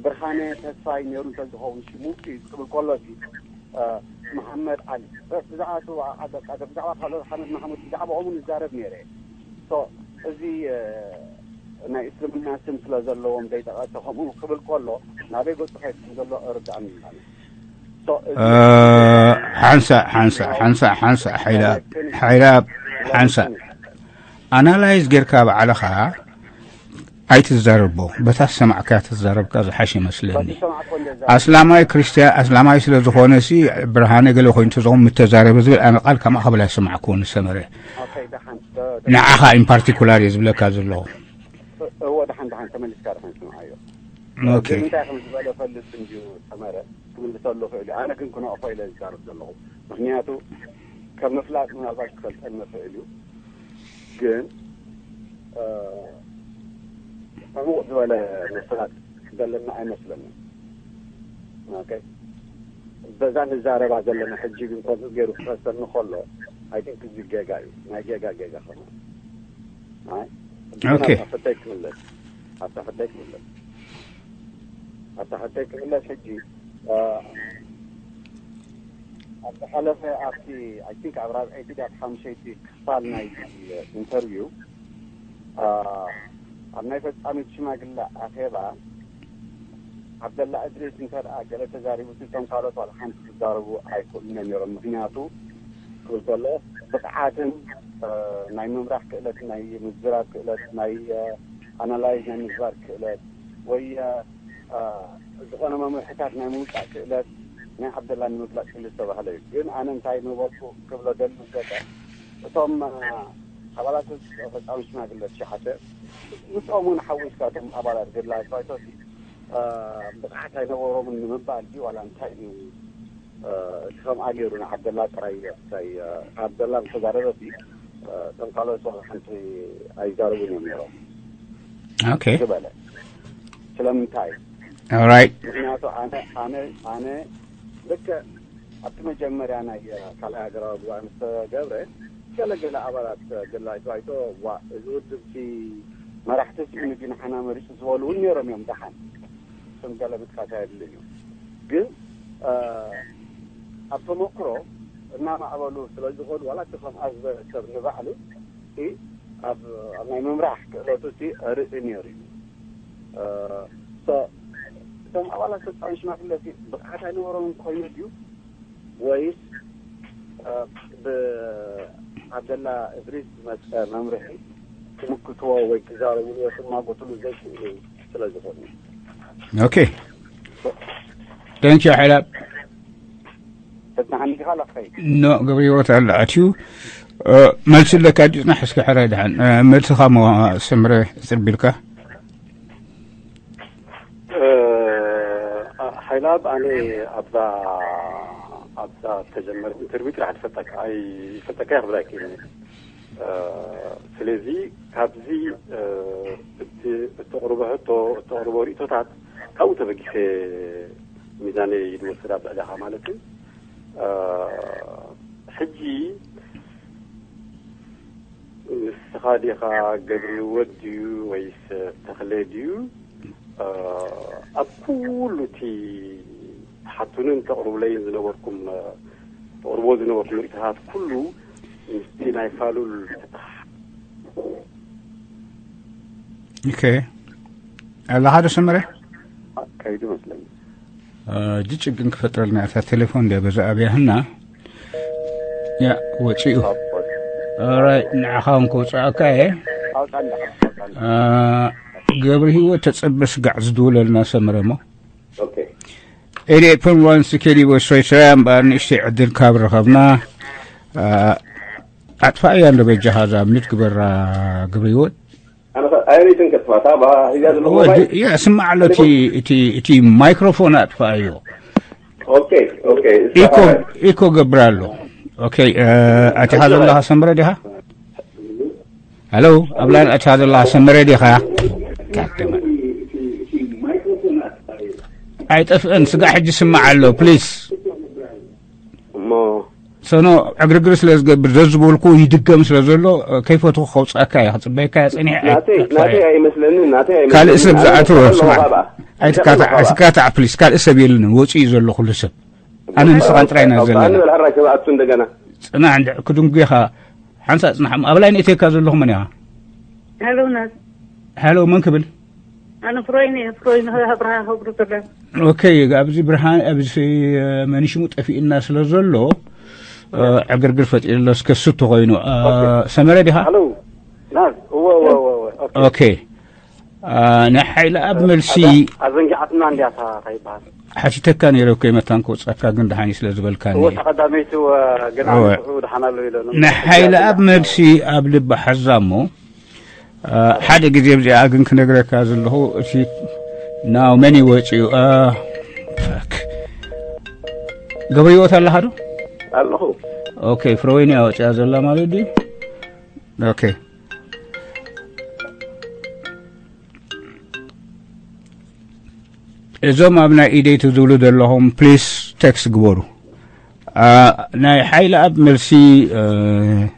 ብርሃነ ተስፋይ ነይሩ እንተዝኸውን ሽሙ እዩ ዝብል ከሎ እዚ መሓመድ ዓሊ ብዛዕባ ብዛዕባ ካልኦት ሓመድ ማሕሙድ ብዛዕባኦም ይዛረብ ነይረ እዚ ናይ እስልምና ስም ስለ ዘለዎም ዘይጠቐሰ ከምኡ ክብል ከሎ ናበይ ገፁ ከይድ ከም ዘሎ እርዳእኒ ማለት ሓንሳ ሓንሳ ሓንሳ ሓንሳ ሓይላ ሓይላ ሓንሳ ኣናላይዝ ጌርካ ባዕልኻ ኣይትዛረቦ፣ በታ ዝሰማዕካያ ተዛረብካ ዝሓሽ ይመስለኒ። ኣስላማይ ክርስትያን፣ ኣስላማይ ስለ ዝኾነ ሲ ብርሃነ ገለ ኮይኑ ተዘኹም ምተዛረበ ዝብል ኣነ ቃል ከማእ ክብል ኣይሰማዕኩዎን ሰመረ። ንዓኻ ኢን ፓርቲኩላር እየ ዝብለካ ዘለኹ። እዎ፣ ደሓን ደሓን ተመሊስካ ደሓን ስምዓዮ። ኦኬ። ግን እንታይ ከም ዝበለ ፈልጥ እንድዩ ሰመረ፣ ክምልሰሉ ይኽእል እዩ። ኣነ ግን ክነቕፎ ኢለ ዝዛረብ ዘለኹ፣ ምክንያቱ ከም ምፍላጥ ምናልባት ክፈልጠኒ ይኽእል እዩ። ግን ዕሙቕ ዝበለ ምፍላጥ ዘለና ኣይመስለንን። ኦኬ፣ በዛ ንዛረባ ዘለና ሕጂ ግን ከምኡ ገይሩ ክኸሰኒ ከሎ፣ ኣይ ቲንክ እዚ ጌጋ እዩ፣ ናይ ጌጋ ጌጋ ከማ። ኦኬ። ኣብታ ሕቶይ ክምለስ፣ ኣብታ ሕቶይ ክምለስ፣ ኣብታ ሕቶይ ክምለስ ሕጂ ኣብ ዝሓለፈ ኣብቲ ኣይ ቲንክ ኣብ ራብዐይቲ ድያ ሓሙሸይቲ ክፋል ናይ ኢንተርቪው ኣብ ናይ ፈጻሚት ሽማግለ ኣኼባ ዓብደላ እድሪስ እንተ ደኣ ገለ ተዛሪቡ እቶም ካልኦት ዋላ ሓንቲ ክዛረቡ ኣይክእሉን እዮም ነይሮም። ምክንያቱ ክብል ከሎ ብቕዓትን ናይ ምምራሕ ክእለት፣ ናይ ምዝራብ ክእለት፣ ናይ ኣናላይዝ ናይ ምግባር ክእለት ወይ ዝኾነ መምርሕታት ናይ ምውፃእ ክእለት ናይ ዓብደላ ንምግላፅ ስለ ዝተባህለ እዩ። ግን ኣነ እንታይ ምበልኩ ክብሎ ደሊ ገጠ እቶም ኣባላት ፈፃሚ ሽማግለ ትሽዓተ ምስኦም እውን ሓዊስካ እቶም ኣባላት ግድላይ ፋይቶሲ ብቕዓት ኣይነበሮምን ንምባል ድዩ ዋላ እንታይ እዩ? እቲ ከምኣ ገይሩ ንዓብደላ ጥራይ እንታይ ዓብደላ ምተዛረበ ሲ እቶም ካልኦት ዋላ ሓንቲ ኣይዛረቡን እዮም ነይሮም ኦኬ። ዝበለ ስለምንታይ? ኦራይት። ምክንያቱ ኣነ ኣነ ኣነ ልክዕ ኣብቲ መጀመርያ ናይ ካልኣይ ሃገራዊ ጉባኤ ምስ ተገብረ ገለገለ ኣባላት ግላይ ባይቶ ዋ እዚ ውድብ ሲ መራሕቲ ስኢኑ ድዩ ንዓና መሪፁ ዝበሉ እውን ነይሮም እዮም። ደሓን ስም ገለ ምጥቃስ ኣየድልን እዩ። ግን ኣብ ተመክሮ እናማዕበሉ ስለ ዝኸዱ ዋላ እቲ ከምኣ ዝበለ ሰብ ንባዕሉ ሲ ኣብ ኣብ ናይ ምምራሕ ክእለቱ ሲ ርኢ ነይሩ እዩ። እቶም ኣባላት ፈጻሚ ሽማግለ ብቕዓት ኣይነበሮምን ኮይኑ ድዩ ወይስ ብዓብደላ እድሪስ ዝመፀ መምርሒ ክምክትዎ ወይ ክዛረብሉ ወይ ክማጎትሉ ዘይክእሉ ስለ ዝኾኑ? ኦኬ። Thank you ሓይላ። ተዝናሓኒ ዲኻ ላኽኸይ? ኖ ገብረ ህይወት ኣለ ኣትዩ መልሲ ኣለካ ድዩ? ጽናሕ እስኪ ሕራይ ደሓን መልስኻ ሞ ሰምረ ጽርቢልካ። ሓይላብ ኣነ ኣብዛ ኣብዛ ተጀመረት ኢንተርቪው ጥራሕ ትፈልጠካ ኣይፈልጠካ ክብል ኣይክእልን። ስለዚ ካብዚ እተቕርቦ ሕቶ እተቕርቦ ርእቶታት ካብኡ ተበጊሰ ሚዛነይ ዝወስድ ኣብ ልዕሊኻ ማለት እዩ። ሕጂ ንስኻ ዲኻ ገብርወት ድዩ ወይስ ተኽለ ድዩ? ኣብ ኩሉ እቲ ትሓቱንን ተቕርቡለይን ዝነበርኩም ተቕርቦ ዝነበርኩም ርእቶታት ኩሉ ምስቲ ናይ ፋሉል ተተሓ ኦኬ ኣለኻ ዶ ሰመረ? ከይዱ መስለኒ። እጂ ጭግን ክፈጥረልና እታ ቴሌፎን እንደ በዛ ኣብያህና ያ ወፂኡ። ኦራይ ንዓኻ እውን ከውፅኣካ እየ። ኣውጣ እንዳ ኣውጣ እንዳ ገብሪ ህይወት ተፀበ ስጋዕ ዝድውለልና ሰመረ እሞ ኦኬ ኤዲ ኤት ፖይንት ዋን ስኬዲ ወሶይሰያ እምበኣር ንእሽተይ ዕድል ካብ ረኸብና ኣጥፋእያ እንዶ በጃኻ እዛ ምኒት ግበራ ግብሪ ህይወት ኣነ ኸ ኣይርእትን ከጥፋታ ባ ሂዛ ዘሎ ሞባይል ያ ስማዕ ኣሎ እቲ እቲ እቲ ማይክሮፎን ኣጥፋእዮ ኦኬ ኦኬ ኢኮ ኢኮ ገብር ኣሎ ኦኬ ኣቲኻ ዘለኻ ሰምረ ዲኻ ሃሎ ኣብ ላይን ኣቲኻ ዘለኻ ሰምረ ዲኻ ኣይጠፍእን ስጋ ሕጂ ስማዕ ኣሎ ፕሊስ እሞ ሰኖ ዕግርግር ስለ ዝገብር ዘዝበልኩ ይድገም ስለ ዘሎ ከይፈትኹ ከውፅኣካ እየ ክፅበየካ እየ ፀኒሐ ናተይ ናተይ ኣይመስለንን ናተይ ኣይመስለንን ካልእ ሰብ ዝኣተወ ኣለኹ ስማዕ ካባ ኣይትካታዕ ኣይትካታዕ ፕሊስ ካልእ ሰብ የልንን ወፂኡ ዘለኹ ኩሉ ሰብ ኣነ ንስኻ ጥራይ ኢና ዘለና ኣንበል ሕራይ ክብኣቱ እንደገና ፅናዕ እንድዕ ክድንጉኻ ሓንሳ ፅናሕ ኣብ ላይን እተካ ዘለኹ መን ኢኻ ሄሎ ናት ሄሎ መን ክብል ኣነ ፍሮይን እየ ፍሮይን ኣብርሃ ክብሩ ከለ ኦኬ ኣብዚ ብርሃን ኣብዚ መኒሽሙ ጠፊእና ስለ ዘሎ ዕግርግር ፈጢሩ ኣሎ እስከ ስቱ ኮይኑ ሰመረ ዲኻ ሄሎ ናት እወ እወ እወ እወ ኦኬ ኦኬ ናይ ሓይለ ኣብ መልሲ ኣዘንጊዓትና እንዲያ እታ እንታይ ይበሃል? ሓቲተካ ነይረ እኮ መታን ክወጻካ ግን ደሓን ስለ ዝበልካኒ። እወ፣ ተቐዳመይቲ እወ፣ ገና እወ። ንስዑ ደሓን ኣሎ ኢለ ነው። ናይ ሓይለ ኣብ መልሲ ኣብ ልቢ ሓዛ እሞ ሓደ ግዜ ብዚኣ ግን ክነግረካ ዘለኹ እቲ ናው መን ይወፅኡ ገብረ ህይወት ኣለኻ ዶ? ኣለኹ። ኦኬ፣ ፍረወይኒ ኣወፅያ ዘላ ማለት ድዩ? ኦኬ። እዞም ኣብ ናይ ኢደይ ትዝብሉ ዘለኹም ፕሊስ ቴክስት ግበሩ። ናይ ሓይለ ኣብ መልሲ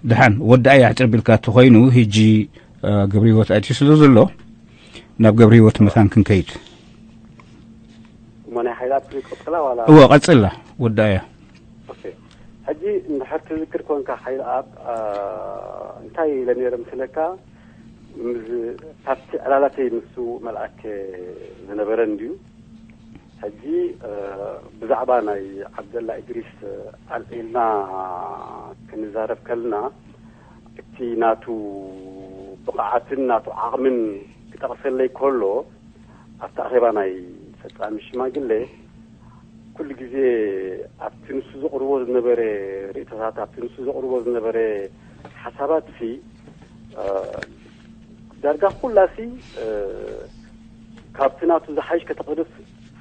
ድሓን ወዳእ ያሕፅር ቢልካ ተኾይኑ፣ ህጂ ገብረ ህይወት ኣትዩ ስለ ዘሎ ናብ ገብረ ህይወት መታን ክንከይድ። እሞ ናይ ሓይለ ኣብ ትሪቀጥላ ዋላ እወ ቀፅላ ወዳእያ። ኦኬ። ሕጂ እንድሕር ትዝክር ኮንካ ሓይለ ኣብ እንታይ ኢለ ነይረ ምስለካ? ካብቲ ዕላላተይ ንሱ መልኣክ ዝነበረ እንድዩ። ሕጂ ብዛዕባ ናይ ዓብደላ ኢድሪስ ኣልዒልና ክንዛረብ ከልና፣ እቲ ናቱ ብቕዓትን ናቱ ዓቕምን ክጠቕሰለይ ከሎ፣ ኣብቲ ኣኼባ ናይ ፈጻሚ ሽማግሌ ኩሉ ግዜ ኣብቲ ንሱ ዘቕርቦ ዝነበረ ርእይቶታት፣ ኣብቲ ንሱ ዘቕርቦ ዝነበረ ሓሳባት ሲ ዳርጋ ኩላሲ ካብቲ ናቱ ዝሓይሽ ከተቕርብ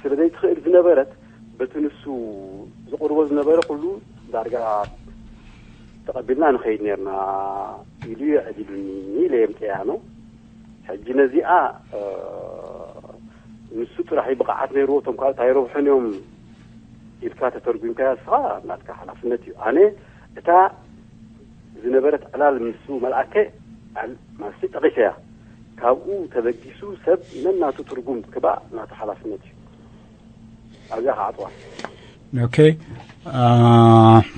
ስለ ዘይትኽእል ዝነበረት፣ በቲ ንሱ ዘቕርቦ ዝነበረ ኩሉ ዳርጋ ተቐቢልና ንኸይድ ነርና ኢሉ የዕሊሉኒ ኢለ የምፅያ ነው። ሕጂ ነዚኣ ንሱ ጥራሕ ብቕዓት ነይርዎ፣ እቶም ካልኦት ኣይረብሑን እዮም ኢልካ ተተርጉምካያ ንስኻ ናትካ ሓላፍነት እዩ። ኣነ እታ ዝነበረት ዕላል ምስ መልኣከ ማለትሲ ጠቒሰያ። ካብኡ ተበጊሱ ሰብ ነናቱ ትርጉም ክባእ ናቱ ሓላፍነት እዩ። ኣብዚኣ ክዓጥዋ። ኦኬ።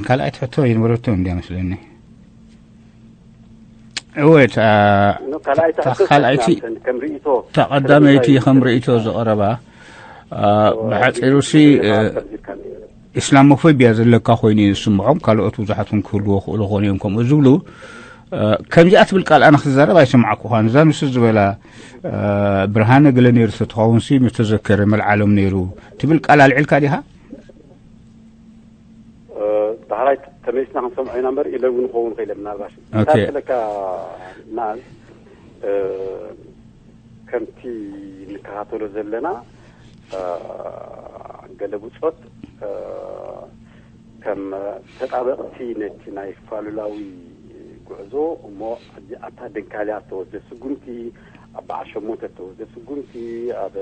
ካልኣይቲ ሕቶ ይንበረቶ እንዲያ መስለኒ። እወ፣ እታ ካልኣይቲ እታ ሕቶ ካልኣይቲ ሰላም ከም ርእይቶ እታ ቀዳመይቲ ከም ርእይቶ ዝቐረባ፣ አ፣ ብሓጺሩ ሲ፣ እ፣ ኢስላሞፎቢያ ዘለካ ኮይኑ እዩ ዝስምዖም። ካልኦት ብዙሓት እውን ክህልዎ ክእሉ ኾኑ እዮም ከምኡ ዝብሉ። እ፣ ከምዚኣ ትብል ቃል ኣነ ክዛረብ ኣይሰማዕኩኻን። እዛ ንሱ ዝበላ፣ እ፣ ብርሃነ ገለ ነይሩ ተትኸውን ሲ ምተዘከረ መልዓሎም ነይሩ ትብል ቃል ኣልዒልካ ዲኻ? ዳሕራይ ተመሊስና ክንሰምዖ ኢና እምበር ኢለ እውን ክኸውን ኽኢለ ምናልባሽ። ኦኬ። እንታይ ክብለካ፣ ንኣል ከምቲ ንከታተሎ ዘለና፣ ገለ ብጾት ከም ተጣበቕቲ ነቲ ናይ ፋሉላዊ ጉዕዞ፣ እሞ ኣብዚ ኣብታ ደንካልያ ዝተወስደ ስጉምቲ፣ ኣብ በዓል ሸሞንተ ዝተወስደ ስጉምቲ፣ ኣብ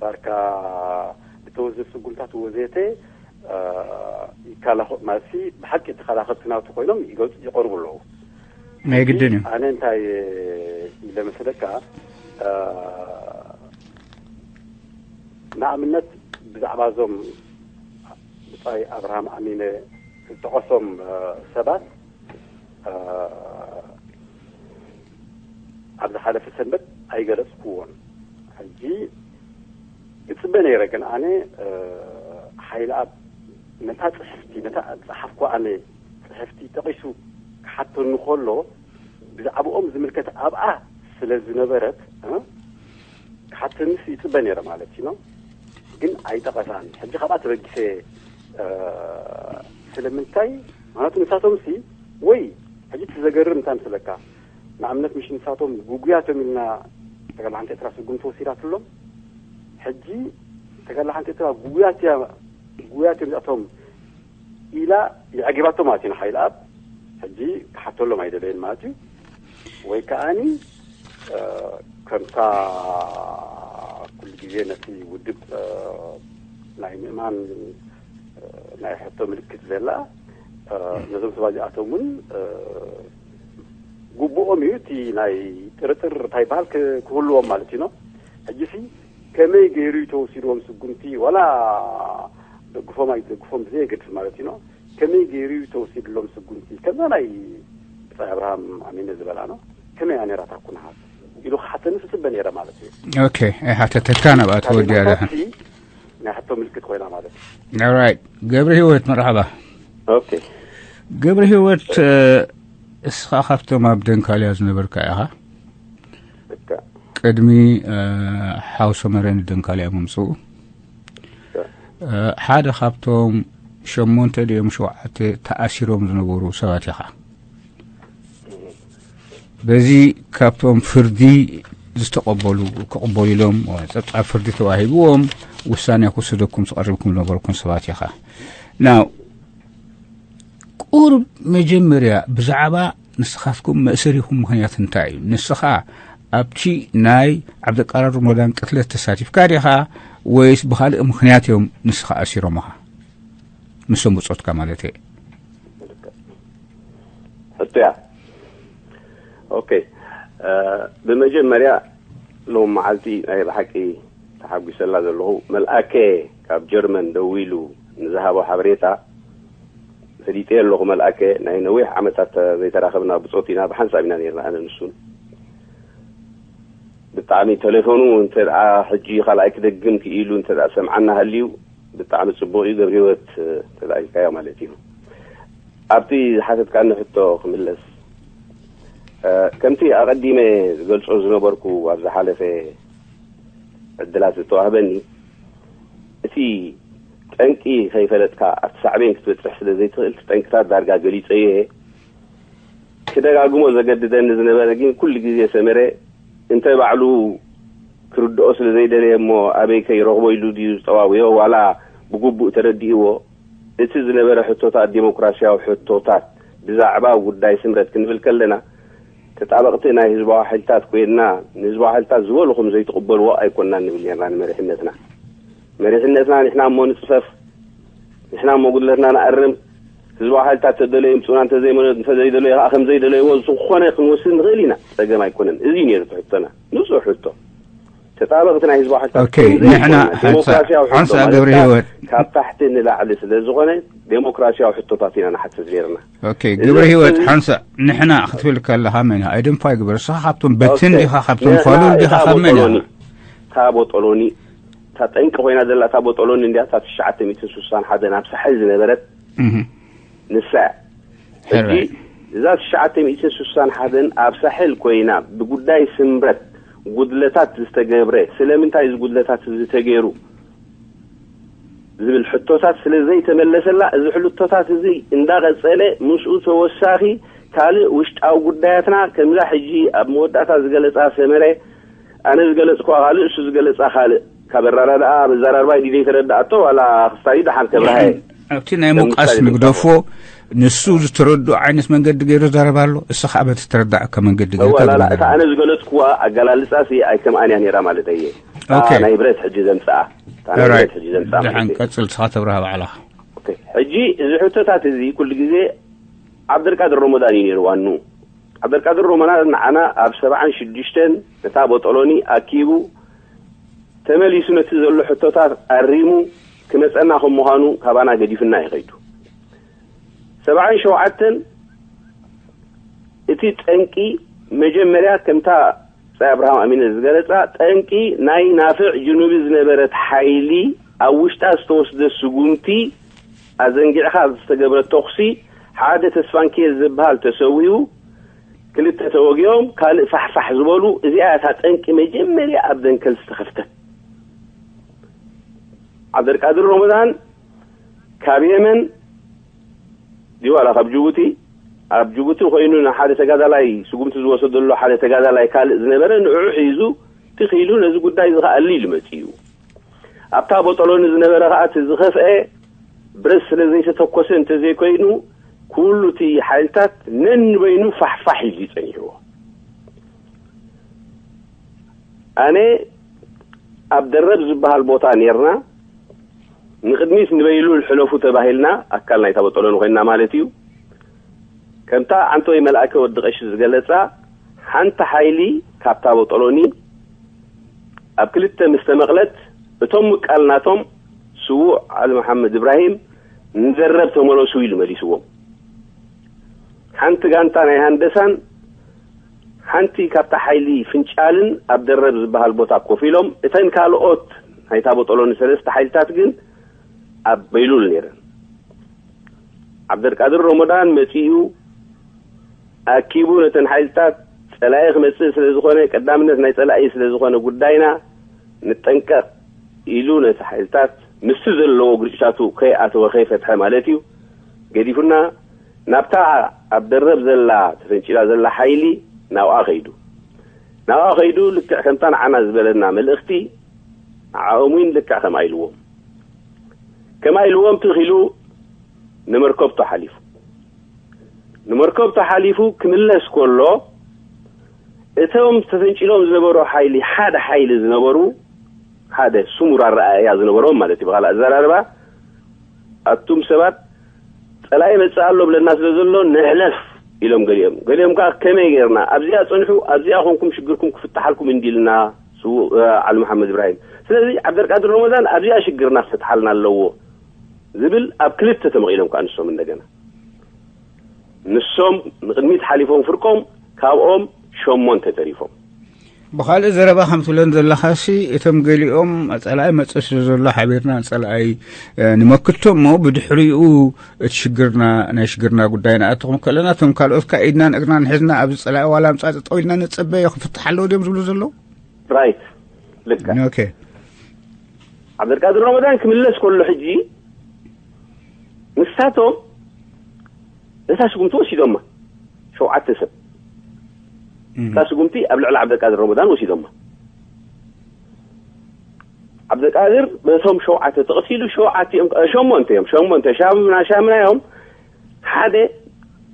ባርካ ዝተወስደ ስጉምታት ወዘተ፣ ይከላኸ-፣ ማለትሲ ብሓቂ ተኸላኸልቲ ናቱ ኮይኖም ይገልጹ፣ ይቐርቡ ኣለዉ። ናይ ግድን እዩ። ኣነ እንታይ ኢለ መሰለካ፣ ንኣብነት ብዛዕባ እዞም ብጻይ ኣብርሃም ኣሚነ ዝጠቐሶም ሰባት፣ ኣብ ዝሓለፈ ሰንበት ኣይገለጽኩዎን። ሕጂ እጽበ ነይረ፣ ግን ኣነ፣ ሓይለኣብ ነታ ጽሕፍቲ፣ ነታ ዝጸሓፍኩ ኣነ ጽሕፍቲ ጠቒሱ ክሓተኒ ከሎ፣ ብዛዕባኦም ዝምልከት ኣብኣ ስለ ዝነበረት፣ እ፣ ክሓተንስ ይጽበ ነይረ ማለት እዩ፣ ግን ኣይጠቐሳን። ሕጂ ካብኣ ተበጊሰ፣ እ፣ ስለምንታይ? ምኽንያቱ ንሳቶምሲ፣ ወይ፣ ሕጂ እቲ ዘገርም እንታይ ምስለካ? ንኣብነት፣ ምሽ ንሳቶም ግጉያት እዮም ኢልና ተጋላሓንቲ ኤርትራ ስጉምቲ ወሲዳትሎም። ሕጂ ተጋላሓንቲ ኤርትራ ግጉያት እያ፣ ግጉያት እዮም እዚኣቶም ኢላ የዕጊባቶ ማለት እዩ ንሓይለኣብ። ሕጂ ክሓተሎም ኣይደለየን ማለት እዩ። ወይ ከኣኒ፣ እ፣ ከምታ ኩሉ ግዜ ነቲ ውድብ፣ እ፣ ናይ ምእማን፣ እ፣ ናይ ሕቶ ምልክት ዘላ፣ እ፣ ነዞም ሰባት እዚኣቶም እውን፣ እ፣ ግቡኦም እዩ፣ እቲ ናይ ጥርጥር እንታይ ይበሃል ክ-፣ ክህልዎም ማለት እዩ ነው። ሕጂሲ ከመይ ገይሩ እዩ ተወሲድዎም ስጉምቲ፣ ዋላ ደግፎም ኣይትደግፎም ብዘየገድስ ማለት እዩ ነው። ከመይ ገይሩ እዩ ተወሲድሎም ስጉምቲ፣ ከምዛ ናይ ብጻይ ኣብርሃም ኣሚነ ዝበላ ነው። ከመይ ኣነራታ ኩናሃት ኢሉ ክሓተኒ ስጽበ ነይረ ማለት እዩ። ኦኬ፣ ኣይሓተተካ ናብኣ ተወዲኣ ዳሕን። ናይ ሕቶ ምልክት ኮይና ማለት እዩ። ኦራይት፣ ገብረ ህይወት መርሓባ። ኦኬ። ገብረ ህይወት፣ እ፣ እስኻ ካብቶም ኣብ ደንካልያ ዝነበርካ ኢኻ። ልክዕ። ቅድሚ ሓው ሰመረ ንደንካልያ ምምፅኡ ሓደ ካብቶም ሸሞንተ ድዮም ሸውዓተ ተኣሲሮም ዝነበሩ ሰባት ኢኻ። በዚ ካብቶም ፍርዲ ዝተቐበሉ ክቕበሉ ኢሎም ፀብፃብ ፍርዲ ተዋሂብዎም ውሳኔ ክወሰደኩም ዝቐሪብኩም ዝነበርኩም ሰባት ኢኻ። ናው ቁሩብ መጀመርያ ብዛዕባ ንስኻትኩም መእሰሪኹም ምኽንያት እንታይ እዩ? ንስኻ ኣብቲ ናይ ዓብደቃራር ሮሞዳን ቅትለት ተሳቲፍካ ዲኻ ወይስ ብኻልእ ምኽንያት እዮም ንስኻ ኣሲሮምኻ? ምስቶም ብጾትካ ማለት እየ። ሕቶያ ኦኬ። ብመጀመርያ ሎም መዓልቲ ናይ ብሓቂ ተሓጒሰላ ዘለኹ። መልኣከ ካብ ጀርመን ደዊሉ ንዝሃቦ ሓበሬታ ፈሊጠ ኣለኹ። መልኣከ ናይ ነዊሕ ዓመታት ዘይተራኸብና ብጾት ኢና፣ ብሓንሳብ ኢና ነርና ኣነ ንሱን። ብጣዕሚ ቴሌፎኑ እንተ ሕጂ ካልኣይ ክደግም ክኢሉ እንተ ሰምዓና ሃልዩ ብጣዕሚ ጽቡቕ እዩ። ገብረ ህይወት ተላኢልካዮ ማለት እዩ። ኣብቲ ዝሓተትካኒ ሕቶ ክምለስ፣ ከምቲ ኣቐዲመ ዝገልጾ ዝነበርኩ ኣብ ዝሓለፈ ዕድላት ዝተዋህበኒ፣ እቲ ጠንቂ ከይፈለጥካ ኣብቲ ሳዕቤን ክትበጽሕ ስለ ዘይትኽእል፣ እቲ ጠንቅታት ዳርጋ ገሊጸዮ እየ። ክደጋግሞ ዘገድደኒ ዝነበረ ግን ኩሉ ግዜ ሰመረ እንተ ባዕሉ ክርድኦ ስለ ዘይደለየ እሞ ኣበይ ከይረኽቦ ኢሉ ድዩ ዝጠዋውዮ ዋላ ብግቡእ ተረዲእዎ? እቲ ዝነበረ ሕቶታት ዴሞክራሲያዊ ሕቶታት ብዛዕባ ጉዳይ ስምረት ክንብል ከለና ተጣበቕቲ ናይ ህዝባዊ ሓይልታት ኮይንና ንህዝባዊ ሓይልታት ዝበልኹም ዘይትቕበልዎ ኣይኮንናን ንብል ነርና ንመሪሕነትና። መሪሕነትና ንሕና እሞ ንፅፈፍ፣ ንሕና እሞ ጉድለትና ንኣርም፣ ህዝባዊ ሓይልታት ተደለዩ ምፅኡና እንተዘይመ- እንተዘይደለዩ ከዓ ከም ዘይደለይዎ ዝኾነ ክንወስድ ንኽእል ኢና። ፀገም ኣይኮነን። እዚ እዩ ነይሩ እቲ ሕቶና፣ ንፁሕ ሕቶ። ተጣበቕቲ ናይ ህዝባዊ ሓይልታት ኦኬ፣ ከም ንሕና ዘይኮነ ሓንሳ- ዴሞክራሲያዊ ሕቶ ሓንሳ ማለት ገብረ ካብ- ህይወት- ካብ ታሕቲ ንላዕሊ ስለ ዝኾነ ዴሞክራሲያዊ ሕቶታት ኢና ንሓትት ነርና። ኦኬ፣ እዚ- ግብረ ህይወት እዚ- ሓንሳ ንሕና ክትብል ከለኻ መን ኢኻ? ኣይደንፋይ ግበር። ንስኻ ካብቶም በትን ኦኬ። ዲኻ? ካብቶም ንሕና ፋሉል ዲኻ? እታ ካብ መን ኢኻ? ቦጦሎኒ- እታ ቦጦሎኒ እታ ጠንቂ ኮይና ዘላ እታ ቦጦሎኒ እንዲያ እታ ትሽዓተ ሚእትን ስሳን ሓደን ኣብ ሳሕል ዝነበረት እህ። ንሳ እያ። ሕጂ ሕራይ። እዛ ትሽዓተ ሚእትን ስሳን ሓደን ኣብ ሳሕል ኮይና ብጉዳይ ስምረት ጉድለታት ዝተገብረ፣ ስለምንታይ እዚ ጉድለታት እዚ ተገይሩ ዝብል ሕቶታት ስለ ዘይተመለሰላ፣ እዚ ሕልቶታት እዚ እንዳቐጸለ ምስኡ ተወሳኺ ካልእ ውሽጣዊ ጉዳያትና ከምዛ ሕጂ ኣብ መወዳእታ ዝገለጻ ሰመረ፣ ኣነ ዝገለጽኩዋ ካልእ እሱ ዝገለጻ ካልእ፣ ካብ ኣረዳድኣ መዘራርባይ ድዩ ዘይተረድኣቶ ዋላ ክስታይ ደሓን ከብርሃ እየ። ኣብቲ ናይ ከም ምቃስ ምሳሌ ንግደፎ ንሱ ዝተረድኦ ዓይነት መንገዲ ገይሩ ዘረባ ኣሎ። እሱ ከዓ በቲ ተረዳእካ መንገዲ ገይሩ እዋ ላላ እታ ተግባር። ኣነ ዝገለጽኩዋ ኣገላልጻ ሲ ኣይከምኣን እያ ነይራ ማለት እየ። እታ ኦኬ። ናይ ብረት ሕጂ ዘምጽኣ እታ ናይ ኦራይት። ብረት ሕጂ ዘምጽኣ ደሓን ማለት እየ። ቀጽል ንስኻ ተብርሃ ባዕልኻ። ኦኬ። ሕጂ እዚ ሕቶታት እዚ ኩሉ ግዜ ዓብደልቃድር ሮሞዳን እዩ ነይሩ ዋኑ። ዓብደልቃድር ሮሞዳን ንዓና ኣብ ሰብዓን ሽዱሽተን ነታ ቦጦሎኒ ኣኪቡ ተመሊሱ ነቲ ዘሎ ሕቶታት ኣሪሙ ክመጸና ከም ምዃኑ ካባና ገዲፍና እዩ ከይዱ። ሰብዓን ሸውዓተን እቲ ጠንቂ መጀመርያ ከምታ ጻይ ኣብርሃም ኣሚነ ዝገለጻ ጠንቂ ናይ ናፍዕ ጅኑቢ ዝነበረት ሓይሊ ኣብ ውሽጣ ዝተወስደ ስጉምቲ ኣዘንጊዕኻ ዝተገብረ ተኹሲ ሓደ ተስፋንኪኤል ዝበሃል ተሰዊኡ፣ ክልተ ተወጊኦም ካልእ ፋሕፋሕ ዝበሉ። እዚኣ እታ ጠንቂ መጀመርያ ኣብ ደንከል ዝተኸፍተት። ዓብደልቃድር ሮመዳን ካብ የመን ድዩ ዋላ ካብ ጅቡቲ፣ ኣብ ጅቡቲ ኮይኑ ንሓደ ተጋዳላይ ስጉምቲ ዝወሰደሉ ሓደ ተጋዳላይ ካልእ ዝነበረ ንዕኡ ሒዙ ትኺሉ ነዚ ጉዳይ እዚ ከኣሊ ኢሉ መፂኡ። ኣብታ ቦጦሎኒ ዝነበረ ከዓ እቲ ዝኸፍአ ብረት ስለ ዘይተተኮሰ እንተዘይኮይኑ ኩሉ እቲ ሓይልታት ነንበይኑ ፋሕፋሕ ኢሉ እዩ ፀኒሕዎ። ኣነ ኣብ ደረብ ዝበሃል ቦታ ኔርና ንቕድሚት ንበይሉል ሕለፉ ተባሂልና ኣካል ናይታ ቦጦሎኒ ኮይንና ማለት እዩ። ከምታ ዓንተወይ መልኣከ ወዲ ቀሺ ዝገለጻ ሓንቲ ሓይሊ ካብታ ቦጦሎኒ ኣብ ክልተ ምስ ተመቕለት እቶም ምቃል ናቶም ስዉእ ዓሊ መሓመድ እብራሂም ንደረብ ተመለሱ ኢሉ መሊስዎም። ሓንቲ ጋንታ ናይ ሃንደሳን ሓንቲ ካብታ ሓይሊ ፍንጫልን ኣብ ደረብ ዝበሃል ቦታ ኮፍ ኢሎም እተን ካልኦት ናይታ ቦጦሎኒ ሰለስተ ሓይልታት ግን ኣብ በይሉል ነይረን። ዓብደልቃድር ሮሞዳን መጺኡ ኣኪቡ ነተን ሓይልታት ጸላኢ ክመጽእ ስለ ዝኾነ፣ ቀዳምነት ናይ ጸላኢ ስለ ዝኾነ ጉዳይና፣ ንጠንቀቕ ኢሉ ነቲ ሓይልታት ምስቲ ዘለዎ ግርጭታቱ ከይኣተወ ከይፈትሐ ማለት እዩ፣ ገዲፉና ናብታ ኣብ ደረብ ዘላ ተፈንጪላ ዘላ ሓይሊ ናብኣ ከይዱ። ናብኣ ከይዱ ልክዕ ከምታ ንዓና ዝበለና መልእኽቲ ንዓኦም እውን ልክዕ ከምኣ ኢልዎም። ከምኣ ኢልዎም ትኽ ኢሉ ንመርከብቱ ሓሊፉ። ንመርከብቱ ሓሊፉ ክምለስ ከሎ እቶም ተፈንጪሎም ዝነበሩ ሓይሊ ሓደ ሓይሊ ዝነበሩ ሓደ ስሙር ኣረኣእያ ዝነበሮም ማለት እዩ። ብኻልእ ኣዘራርባ ኣቱም ሰባት ጸላኢ መጽእ ኣሎ ብለና ስለ ዘሎ ንሕለፍ ኢሎም ገሊኦም። ገሊኦም ከኣ ከመይ ጌርና ኣብዚኣ ጽንሑ ኣብዚኣ ኮንኩም ሽግርኩም ክፍትሓልኩም እንዲልና ስዉእ ዓሊ መሓመድ ኢብራሂም። ስለዚ ዓብደልቃድር ረመዳን ኣብዚኣ ሽግርና ክፈትሓልና ኣለዎ ዝብል ኣብ ክልተ ተመቒሎም ከኣ ንሶም እንደገና ንሶም ንቕድሚት ሓሊፎም ፍርቆም ካብኦም ሸሞንተ ተሪፎም። ብኻልእ ዘረባ ከም ትብለን ዘለኻሲ እቶም ገሊኦም ጸላኢ መጽእ ስለ ዘሎ ሓቢርና ጸላኢ እ፣ ንመክቶ እሞ ብድሕሪኡ እቲ ሽግርና ናይ ሽግርና ጉዳይ ንኣትኹም ከለና እቶም ካልኦት ከኣ ኢድናን እግርናን ሒዝና ኣብዚ ጸላኢ ዋላ ምጻእ ጠጠው ኢልና ንጸበዮ ክፍትሕ ኣለዎ ድዮም ዝብሉ ዘለዉ? ራይት ልካ ኦኬ ዓብደልቃድር ረመዳን ክምለስ ከሎ ሕጂ ንሳቶም ነታ ስጉምቲ ወሲዶማ ሸውዓተ ሰብ እታ ስጉምቲ ኣብ ልዕሊ ዓብደልቃድር ረመዳን ወሲዶማ ዓብደልቃድር በቶም ሸውዓተ ተቐቲሉ ሸውዓተ እዮም ሸሞንተ እዮም ሸሞንተ ሻምና ሻምና እዮም ሓደ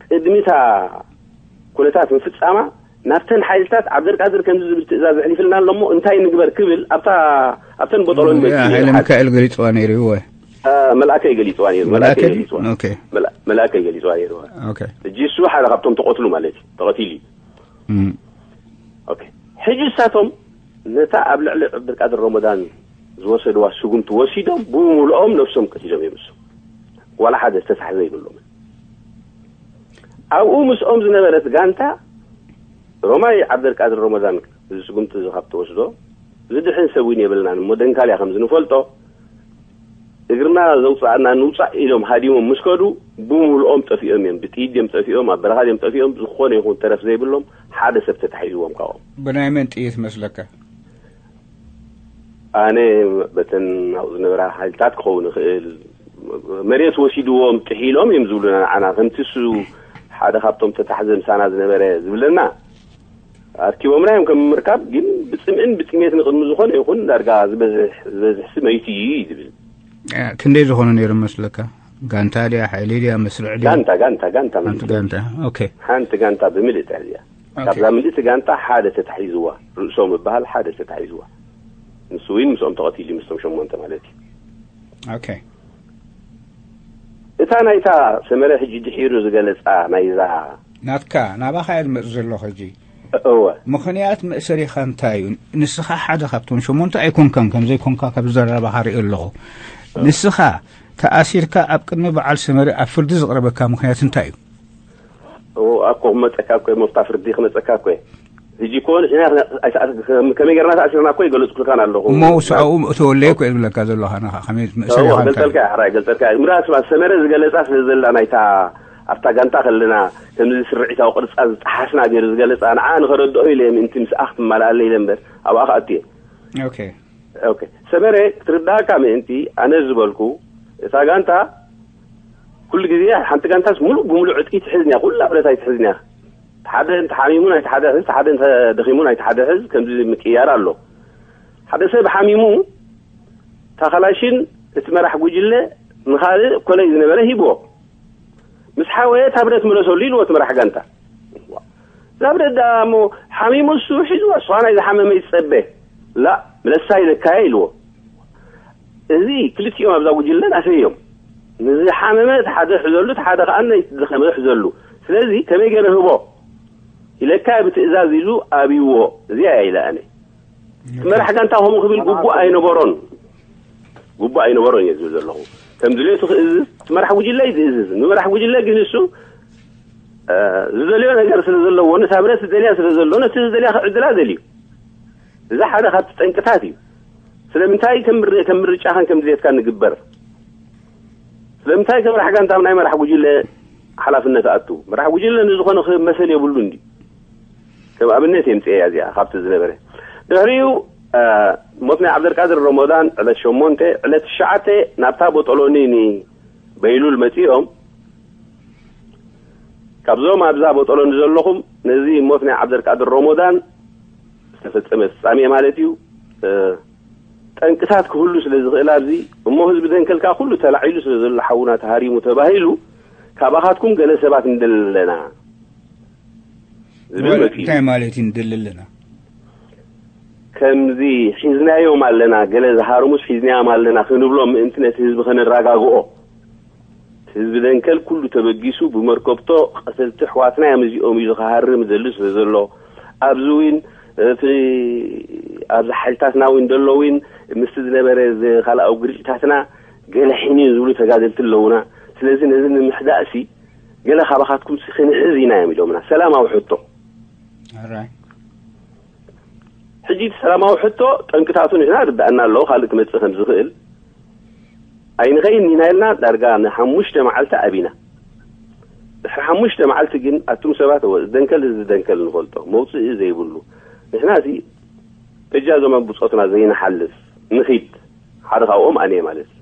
ቅድሚታ ኩነታት ምፍጻማ ናብተን ሓይልታት ዓብደልቃድር ከምዚ ዝብል ትእዛዝ ኣሕሊፍልና ኣሎ እሞ እንታይ ንግበር ክብል ኣብታ ኣብተን ቦጠሎን መጺኡ ነይሩ ሓይለ ሓደ። ሚካኤል ገሊፅዋ ነይሩ ይወ አ፣ መልኣከ ገሊፅዋ ነይሩ መልኣከ መልኣከ ገሊፅዋ ኦኬ መላ- መልኣከ ገሊፅዋ ነይሩ ኦኬ ሕጂ እሱ ሓደ ካብቶም ተቐትሉ ማለት እዩ ተቐቲሉ እዩ እም፣ ኦኬ ሕጂ እሳቶም ነታ ኣብ ልዕሊ ዓብደልቃድር ረመዳን ዝወሰድዋ ስጉምቲ ወሲዶም ብምሉኦም ነብሶም ቀቲሎም እዮም እሱ ዋላ ሓደ ዝተታሕዘ ይብሎም ኣብኡ ምስኦም ዝነበረት ጋንታ ሮማይ ዓብደልቃድር ረመዳን እዚ ስጉምቲ እዚ ካብ ትወስዶ ዝድሕን ሰብ እውን የብልናን እሞ ደንካልያ ከም ዝንፈልጦ እግርና ዘውፃእና ንውፃእ ኢሎም ሃዲሞም ምስ ከዱ ብምሉኦም ጠፊኦም እዮም ብጥይት እዮም ጠፊኦም ኣብ በረኻ እዮም ጠፊኦም ዝኾነ ይኹን ተረፍ ዘይብሎም ሓደ ሰብ ተታሒዝዎም ካብኦም ብናይ መን ጥይት መስለካ ኣነ በተን ኣብኡ ዝነበራ ሓይልታት ክኸውን ይኽእል መሬት ወሲድዎም ጥሒሎም እዮም ዝብሉና ንዓና ከምቲ እሱ ሓደ ካብቶም ተታሕዘ ምሳና ዝነበረ ዝብለና ኣርኪቦምና እዮም ከም ምርካብ ግን ብፅምእን ብጥሜት ንቅድሚ ዝኾነ ይኹን ዳርጋ ዝበዝሕ ዝበዝሕ ሲ መይቲ እዩ እዩ ዝብል እ፣ ክንደይ ዝኾኑ ነይሮም መስለካ ጋንታ ድያ ሓይሊ ድያ መስርዕ ድያ ጋንታ ጋንታ ጋንታ ሓንቲ ምልእቲ ጋንታ ኦኬ ሓንቲ ጋንታ ብምልእቲ እያ ኦኬ። ካብዛ ምልእቲ ጋንታ ሓደ ተታሒዝዋ ርእሶም ይበሃል ሓደ ተታሒዝዋ ንሱ እውን ምስኦም ተቐቲሉ ምስቶም ሸሞንተ ማለት እዩ ኦኬ እታ ናይታ ሰመረ ሕጂ ድሒሩ ዝገለፃ ናይዛ ናትካ ናባኻ እየ ዝመፅ ዘለኹ ሕጂ እወ ምኽንያት መእሰሪኻ እንታይ እዩ ንስኻ ሓደ ካብቶም ሸሞንተ ኣይኮንካን ከምዘይኮንካ ካብ ዘረባኻ ርኢ ኣለኹ ንስኻ ተኣሲርካ ኣብ ቅድሚ በዓል ሰመሪ ኣብ ፍርዲ ዝቕረበካ ምኽንያት እንታይ እዩ እወ ኣኮ ክመፀካ እኮ መፍታ ፍርዲ ክመፀካ እኮ ሕጂ እኮ ንሕና ኣይተኣስ- ከመይ ገርና ተኣሲርና እኮ ይገለፅኩልካን ኣለኹ እሞ ውሳኡ እተወለየ እኮ ዝብለካ ዘለኻ ንኻ ከመይ መእሰሪኻ እንታይ ገልፀልካ ሕራይ ገልፀልካ ምራስ ሰመረ ዝገለፃ ስለ ዘላ ናይታ ኣብታ ጋንታ ከለና ከምዚ ስርዒታዊ ቅርፃ ዝጠሓስና ገይሩ ዝገለፃ ንዓ ንኸረድኦ ኢለ ምእንቲ ምስኣ ክትመላኣለ ኢለ እምበር ኣብኣ ክኣቱ እየ ኦኬ ኦኬ ሰመረ ክትርዳእካ ምእንቲ ኣነ ዝበልኩ እታ ጋንታ ኩሉ ግዜ ሓንቲ ጋንታስ ሙሉእ ብሙሉእ ዕጥቂ ትሕዝንያ ኩላ ብረት ኣይትሕዝንያ ሓደ እንተ ሓሚሙ ናይ ሓደ ሕዝ ሓደ እንተ ደኺሙ ናይ ሓደ ሕዝ ከምዚ ምቅያር ኣሎ ሓደ ሰብ ሓሚሙ ታኸላሽን እቲ መራሕ ጉጅለ ንኻልእ ኮለይ ዝነበረ ሂብዎ ምስ ሓወየ እታ ብረት ምለሰሉ ኢልዎ እቲ መራሕ ጋንታ እዛ ብረት ደኣ እሞ ሓሚሙ እሱ ሒዝዎ እሷ ናይ ዝሓመመ ይፀበ ላ ምለሳ ኢለካየ ኢልዎ እዚ ክልቲኦም ኣብዛ ጉጅለ ናተይ እዮም ንዝሓመመ እቲ ሓደ ሕዘሉ እቲ ሓደ ከዓ ነቲ ዝደኸመ ሕዘሉ ስለዚ ከመይ ገይረ ህቦ ኢለካ ብትእዛዝ ኢሉ ኣብይዎ እዚኣ እያ ኢለ ኣነ እቲ መራሕ ጋንታ ከምኡ ክብል ጉቡእ ኣይነበሮን ጉቡእ ኣይነበሮን እየ ዝብል ዘለኹ ከም ድሌቱ ክእዝዝ እቲ መራሕ ጉጅለ እዩ ዝእዝዝ ንመራሕ ጉጅለ ግን እሱ ዝደልዮ ነገር ስለ ዘለዎ ነታ ብረት ዝደልያ ስለ ዘሎ ነቲ ዝደልያ ክዕድላ ደልዩ እዚ ሓደ ካብቲ ጠንቅታት እዩ ስለምንታይ ከም ምርጫኻን ከም ድሌትካ ንግበር ስለምንታይ ከም መራሕ ጋንታ ናይ መራሕ ጉጅለ ሓላፍነት ኣቱ መራሕ ጉጅለ ንዝኾነ ክመሰል የብሉ እንዲ ከም ኣብነት የምፅኤያ እዚኣ ካብቲ ዝነበረ። ድሕሪኡ ሞት ናይ ዓብደልቃድር ሮሞዳን ዕለት ሸሞንተ፣ ዕለት ትሽዓተ ናብታ ቦጦሎኒ ንበይሉል መፂኦም። ካብዞም ኣብዛ ቦጦሎኒ ዘለኹም ነዚ ሞት ናይ ዓብደልቃድር ሮሞዳን ዝተፈፀመ ፍፃሜ ማለት እዩ። ጠንቅታት ክህሉ ስለ ዝኽእል ኣብዚ እሞ ህዝቢ ደንከልካ ኩሉ ተላዒሉ ስለ ዘሎ ሓውና ተሃሪሙ ተባሂሉ ካባኻትኩም ገለ ሰባት እንደለና ዝብል መፂኡ። እንታይ ማለት እዩ እንደለለና? ከምዚ ሒዝናዮም ኣለና፣ ገለ ዝሃርሙስ ሒዝናዮም ኣለና ክንብሎም ምእንቲ ነቲ ህዝቢ ከነረጋግኦ። ህዝቢ ደንከል ኩሉ ተበጊሱ ብመርከብቶ ቀተልቲ ኣሕዋትና እዮም እዚኦም ኢሉ ክሃርም ይደሊ ስለ ዘሎ ኣብዚ እውን እቲ ኣብዚ ሓይልታትና እውን ዘሎ እውን ምስቲ ዝነበረ ካልኣዊ ግርጭታትና ገለ ሕንዩ ዝብሉ ተጋደልቲ ኣለውና። ስለዚ ነዚ ንምሕዳእሲ ገለ ካባኻትኩም ክንሕዝ ኢና እዮም ኢሎምና። ሰላማዊ ሕቶ ሕጂ እቲ ሰላማዊ ሕቶ ጠንቅታቱ ንሕና ርዳእና ኣለዎ ካልእ ክመፅእ ከም ዝኽእል ኣይንኸይን ኢና ኢልና ዳርጋ ንሓሙሽተ መዓልቲ ኣቢና። ድሕሪ ሓሙሽተ መዓልቲ ግን ኣቱም ሰባት እወ ደንከል ህዝቢ ደንከል ንፈልጦ መውፅኢ ዘይብሉ ንሕና እዚ በጃ ዞም ብፆትና ዘይንሓልፍ ንኺድ ሓደ ካብኦም ኣነ ማለት እዩ።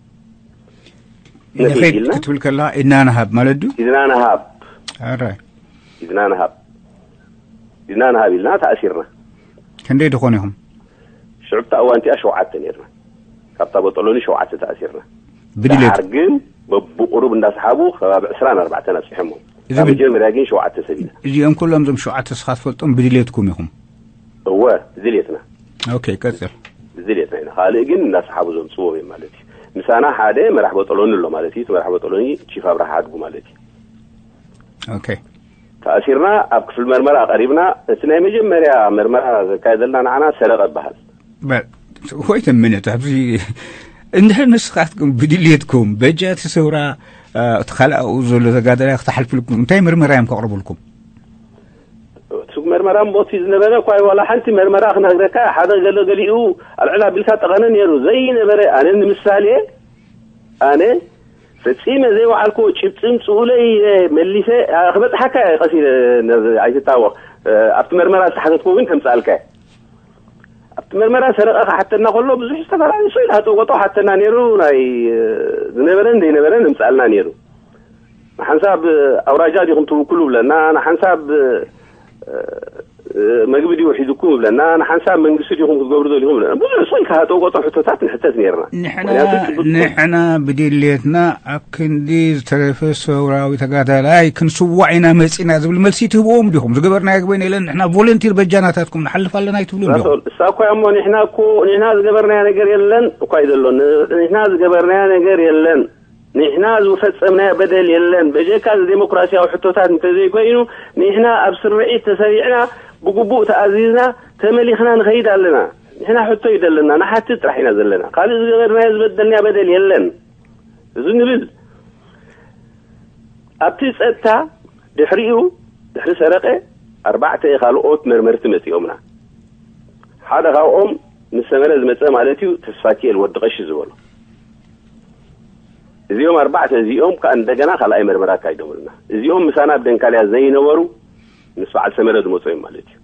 ንኺድ ክትብል ከላ ኢድና ንሃብ ማለት ዱ? ኢድና ንሃብ ኢድና ንሃብ ኢድና ንሃብ ኢልና ተኣሲርና። ክንደይ ድኾን ኢኹም? ሽዑብታ እዋንቲኣ ሸውዓተ ነርና። ካብታ በጠሎኒ ሸውዓተ ተኣሲርና። ብድሌት ግን በብቁሩብ እንዳሰሓቡ ከባቢ ዕስራን ኣርባዕተን ኣብፅሖሞ። መጀመርያ ግን ሸውዓተ ሰብ ኢና። እዚኦም ኩሎም እዞም ሸውዓተ ስኻ ትፈልጦም ብድሌትኩም ኢኹም? እወ ብድሌትና። ኦኬ ቀፅል። ብድሌትና ኢና። ካልእ ግን እንዳሰሓቡ ዘምፅዎም እዮም ማለት እዩ። ምሳና ሓደ መራሕ በጠሎኒ ኣሎ ማለት እዩ። እቲ መራሕ በጠሎኒ ቺፍ ኣብርሃ ሓድጉ ማለት እዩ። ኦኬ ተኣሲርና ኣብ ክፍል መርመራ ቀሪብና። እቲ ናይ መጀመርያ መርመራ ዘካየደልና ንዓና ሰረቐ ይበሃል። ኮይተ ምነት ኣብዚ እንድሕር ንስኻትኩም ብድልየትኩም በጃ እቲ ሰውራ እቲ ካልኣኡ ዘሎ ተጋዳላይ ክተሓልፍልኩም እንታይ መርመራ እዮም ከቕርቡልኩም? እቲ መርመራ እምቦቲ ዝነበረ እኳ ዋላ ሓንቲ መርመራ ክነግረካ ሓደ ገለ ገሊኡ ኣልዕል ኣቢልካ ጠቐነ ነይሩ ዘይነበረ ኣነ ንምሳሌ ኣነ ፈጺመ ዘይወዓልኩዎ ጭብጢ ምጽኡለይ ኢለ መሊሰ። ክበጽሓካ እየ ቀስ ኢለ፣ ኣይትታወቕ። ኣብቲ መርመራ ዝተሓተትኩዎ ግን ከምጽኣልካ እየ። ኣብቲ መርመራ ሰረቐ ክሓተና ከሎ ብዙሕ ዝተፈላለዩ ስኢል ሃጠው ቆጠው ሓተና ነይሩ። ናይ ዝነበረን ዘይነበረን እምጽኣልና ነይሩ። ንሓንሳብ ኣውራጃ ዲኹም ትውክሉ ብለና፣ ንሓንሳብ መግቢ ድዩ ሒዙኩም ይብለና፣ ንሓንሳብ መንግስቲ ዲኹም ክትገብሩ ደሊኹም ይብለና። ብዙሕ ስቕ ኢልካ ሃጠው ቆጠው ሕቶታት ንሕተት ነይርና። ንሕና ምኽንያቱ ጽቡቅ ንሕና ብድልየትና ኣብ ክንዲ ዝተረፈ ሰውራዊ ተጋዳላይ ክንስዋዕ ኢና መጺና ዝብል መልሲ ትህብዎም ዲኹም? ዝገበርናዮ ግበን የለን፣ ንሕና ቮለንቲር በጃናታትኩም ንሓልፍ ኣለና ኣይትብሉን ዲኹም? ራሶል፣ እሳ እኮ እያ እሞ ንሕና እኮ ንሕና ዝገበርናዮ ነገር የለን እኳ እዩ ዘሎ። ንሕና ዝገበርናዮ ነገር የለን። ንሕና ዝፈጸምናዮ በደል የለን። በጀካ እዚ ዴሞክራሲያዊ ሕቶታት እንተዘይኮይኑ ንሕና ኣብ ስርዒት ተሰሪዕና ብግቡእ ተኣዚዝና ተመሊኽና ንኸይድ ኣለና። ንሕና ሕቶ እዩ ዘለና፣ ንሓትት ጥራሕ ኢና ዘለና። ካልእ ዝገበርናዮ ዝበደልናዮ በደል የለን። እዚ ንብል ኣብቲ ጸጥታ ድሕሪኡ ድሕሪ ሰረቐ ኣርባዕተ ካልኦት መርመርቲ መጺኦምና። ሓደ ካብኦም ምስ ሰመረ ዝመጸ ማለት እዩ ተስፋኪኤል ወዲ ቀሺ ዝበሎ። እዚኦም ኣርባዕተ እዚኦም ከዓ እንደገና ካልኣይ መርመራ ኣካይዶምልና። እዚኦም ምሳና ኣብ ደንካልያ ዘይነበሩ ምስ በዓል ሰመረ ዝመፁ እዮም ማለት እዩ።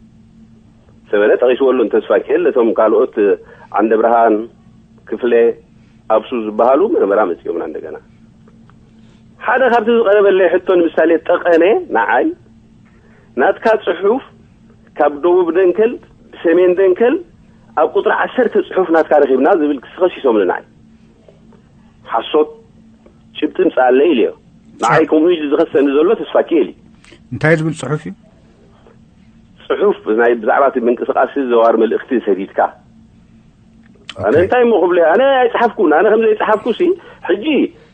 ሰመረ ጠቒስዎ ኣሎ ንተስፋኪኤል፣ እቶም ካልኦት ዓንደ ብርሃን ክፍለ ኣብሱ ዝበሃሉ መርመራ መፂኦምና እንደገና። ሓደ ካብቲ ዝቐረበለይ ሕቶ ንምሳሌ ጠቐነ ንዓይ ናትካ ፅሑፍ ካብ ደቡብ ደንከል ብሰሜን ደንከል ኣብ ቁፅሪ ዓሰርተ ፅሑፍ ናትካ ረኺብና ዝብል ክሲ ከሲሶምኒ ንዓይ። ሓሶት ጭብጢ ምፅኣለይ ኢለዮ። ንዓይ ከምኡ ኢሉ ዝኸሰኒ ዘሎ ተስፋኪኤል እዩ። እንታይ ዝብል ፅሑፍ እዩ? ፅሑፍ ናይ ብዛዕባ እቲ ምንቅስቃስ ዘዋር መልእክቲ ሰዲድካ ኣነ እንታይ እሞ ክብለ ኣነ ኣይፀሓፍኩን። ኣነ ከምዘይፀሓፍኩ ሲ ሕጂ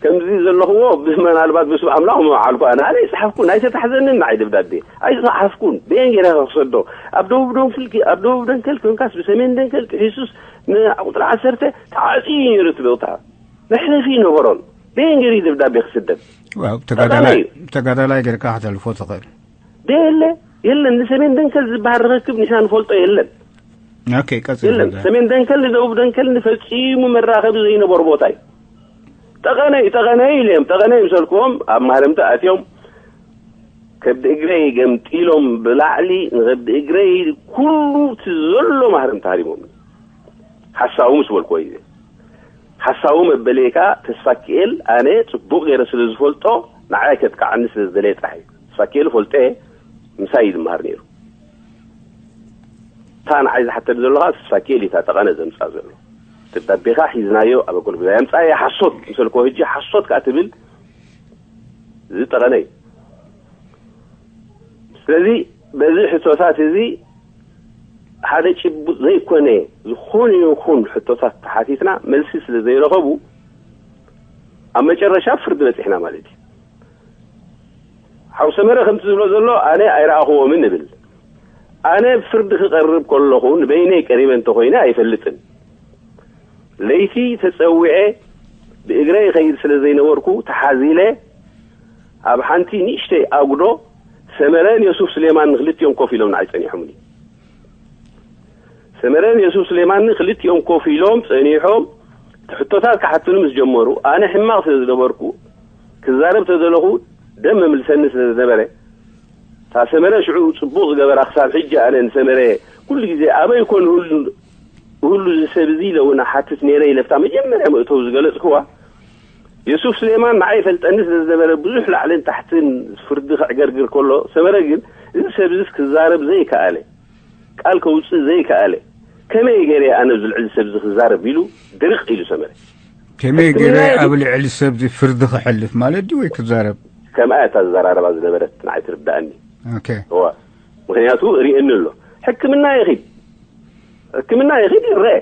ከምዚ ዘለኽዎ ምናልባት ብስም ኣምላኽ ምበዓልኩ ኣነ ኣነ ኣይፀሓፍኩን። ኣይተታሕዘንን ንዓይ ደብዳቤ ኣይፀሓፍኩን። በየን ገይረ ክሰዶ ኣብ ደቡብ ደንክል ኣብ ደቡብ ደንከል ኮንካስ ብሰሜን ደንከል ጥሒሱስ ንቁፅሪ ዓሰርተ ተዓፅዩ ነይሩ እቲ ቦታ መሕለፊ ይነበሮን በየን ገይሩ ደብዳቤ ክስደድ ተጋዳላይ ገይርካ ከተልፎ ትኽእል ደየለ የለን። ንሰሜን ደንከል ዝበሃል ርክክብ ንሕና ንፈልጦ የለን። ኦኬ ቀጽል። የለን። ሰሜን ደንከል ንደቡብ ደንከል ንፈጺሙ መራኸቢ ዘይነበሩ ቦታ እዩ። ጠቐነ እዩ፣ ጠቐነ እዩ ኢለ እዮም። ጠቐነ ይምሰልክዎም ኣብ ማህረምቲ ኣትዮም ከብዲ እግረይ ገምጢሎም ብላዕሊ ንከብዲ እግረይ ኩሉ እቲ ዘሎ ማህረምቲ ሃሪሞም። ሓሳዊ ምስ በልክዎ እዩ። ሓሳዊ መበለይ ከኣ ተስፋኪኤል ኣነ ጽቡቕ ገይረ ስለ ዝፈልጦ ንዓይ ከጥቅዓኒ ስለ ዝደለየ ጥራሕ እዩ። ተስፋኪኤል ፈልጦ እየ፣ ምሳይ እዩ ዝመሃር ነይሩ። እታ ንዓይ ዝሓተኒ ዘሎ ከኣ ተስፋኪኤል እዩ እታ ጠቐነ ዘምጽኣ ዘሎ። ደብዳቤኻ ሒዝናዮ ኣብ ኣገልግሎት ኣምጻእየ ሓሶት ምስ በልክዎ ሕጂ ሓሶት ከኣ ትብል እዚ ጠቐነ እዩ። ስለዚ በዚ ሕቶታት እዚ ሓደ ጭቡጥ ዘይኮነ ዝኾነ ይኹን ሕቶታት ተሓቲትና መልሲ ስለ ዘይረኸቡ ኣብ መጨረሻ ፍርዲ በፂሕና ማለት እዩ። ሓው ሰመረ ከምቲ ዝብሎ ዘሎ ኣነ ኣይረኣኽዎምን እብል። ኣነ ፍርዲ ክቐርብ ከለኹ ንበይነይ ቀሪበ እንተኾይነ ኣይፈልጥን። ለይቲ ተጸዊዐ ብእግረ ይኸይድ ስለ ዘይነበርኩ ተሓዚለ ኣብ ሓንቲ ንእሽተይ ኣጉዶ ሰመረን የሱፍ ስሌማን ንክልቲኦም ኮፍ ኢሎም ንዓይ ጸኒሖምኒ። ሰመረን የሱፍ ስሌማን ክልቲኦም ኮፍ ኢሎም ጸኒሖም እቲ ሕቶታት ክሓትኑ ምስ ጀመሩ ኣነ ሕማቕ ስለ ዝነበርኩ ክዛረብ ተደለኹ ደም መምልሰኒ ስለ ዝነበረ እታ ሰመረ ሽዑ ጽቡቕ ዝገበራ ክሳብ ሕጂ ኣነ ንሰመረ ኩሉ ግዜ ኣበይ ኮን ሁሉ እዚ ሰብ እዚ ኢለ እውን ሓትት ነይረ ኢለ እታ መጀመርያ መእተው ዝገለጽክዋ የሱፍ ስሌማን ንዓይ ይፈልጠኒ ስለ ዝነበረ ብዙሕ ላዕልን ታሕትን ፍርዲ ክዕገርግር ከሎ ሰመረ ግን እዚ ሰብ እዚስ ክዛረብ ዘይከኣለ ቃል ከውፅእ ዘይከኣለ ከመይ ገይረ ኣነ ኣብዚ ልዕሊ ሰብ እዚ ክዛረብ ኢሉ ድርቕ ኢሉ ሰመረ። ከመይ ገይረ ሕክምና ይኸይድ ኣብ ልዕሊ ሰብ እዚ ፍርዲ ክሕልፍ ማለት ድዩ ወይ ክዛረብ? ከምኣ እታ ዝዘራረባ ዝነበረት ንዓይ ትርዳእኒ። ኦኬ። እዋ ምክንያቱ ርእየኒ ኣሎ። ሕክምና ይኺድ ሕክምና ይኺድ ይረአ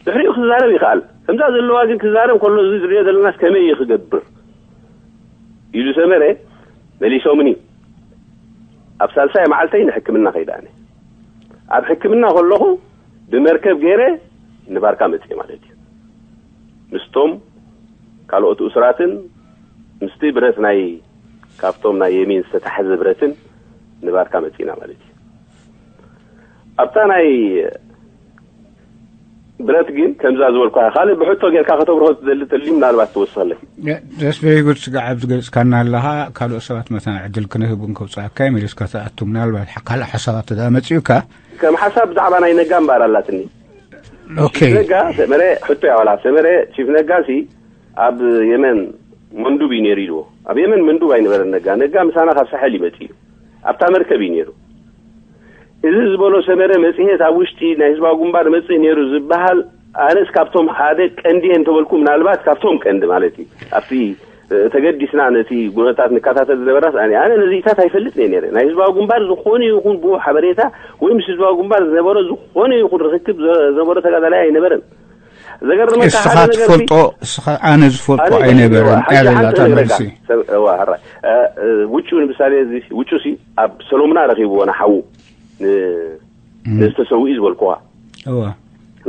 ድሕሪኡ ክዛረብ ይኽኣል። ከምዛ ዘለዋ ግን ክዛረብ ከሎ እዚ ዝሪኦ ዘለናስ ከመይ እዩ ክገብር ኢሉ ሰመረ መሊሶምኒ። ኣብ ሳልሳይ መዓልተይ ንሕክምና ከይደ ኣነ ኣብ ሕክምና ከለኹ ብመርከብ ገይረ ንባርካ መፅእ ማለት እዩ። ምስቶም ካልኦት እሱራትን ምስቲ ብረት ናይ ካብቶም ናይ የሚን ዝተታሕዘ ብረትን ንባርካ መፂና ማለት እዩ። ኣብታ ናይ ብረት ግን ከምዛ ዝበልኳ ካልእ ብሕቶ ጌርካ ከተብርሆ ትደሊ ተልዩ ምናልባት ትወስኸለይ። That's very good። ስጋዕ ኣብ ዝገልፅካና ኣለኻ ካልኦት ሰባት መታን ዕድል ክንህብ እንከውፅኣካ መሊስካ ተኣቱ ምናልባት ካልእ ሓሳባት ተዳ መፅዩካ ከም ሓሳብ ብዛዕባ ናይ ነጋ እምበኣር ኣላትኒ። ኦኬ። ነጋ ሰመረ ሕቶ ያዋላ ሰመረ ቺፍ ነጋ ሲ ኣብ የመን መንዱብ እዩ ነይሩ ኢልዎ። ኣብ የመን መንዱብ ኣይነበረን ነጋ። ነጋ ምሳና ካብ ሳሕል ይመጽእ እዩ። ኣብታ መርከብ እዩ ነይሩ። እዚ ዝበሎ ሰመረ መጽሔት ኣብ ውሽጢ ናይ ህዝባዊ ግንባር መጽእ ነይሩ ዝበሃል ኣነስ ካብቶም ሓደ ቀንዲ እየ እንተበልኩ ምናልባት ካብቶም ቀንዲ ማለት እዩ። ኣብቲ ተገዲስና ነቲ ጉነታት ንከታተል ዝነበራስ ኣነ ኣነ ነዚኢታት ኣይፈልጥ እየ ነይረ። ናይ ህዝባዊ ግንባር ዝኾነ ይኹን ብኡ ሓበሬታ ወይ ምስ ህዝባዊ ግንባር ዝነበሮ ዝኾነ ይኹን ርክክብ ዝነበሮ ተጋዳላይ ኣይነበረን። ዘገርመካ ሓደ እስኻ ነገር ትፈልጦ እስኻ ኣነ ዝፈልጦ ኣነ ኣይነበረን ሓንቲ ያለላ ሓንቲ ነገር ተመልሲ። እዋ ሕራይ ውጩ ንምሳሌ እዚ ውጩ ሲ ኣብ ሰሎምና ረኺብዎ ንሓዉ ን- ንዝተሰውኡ ዝበልኩዋ እዋ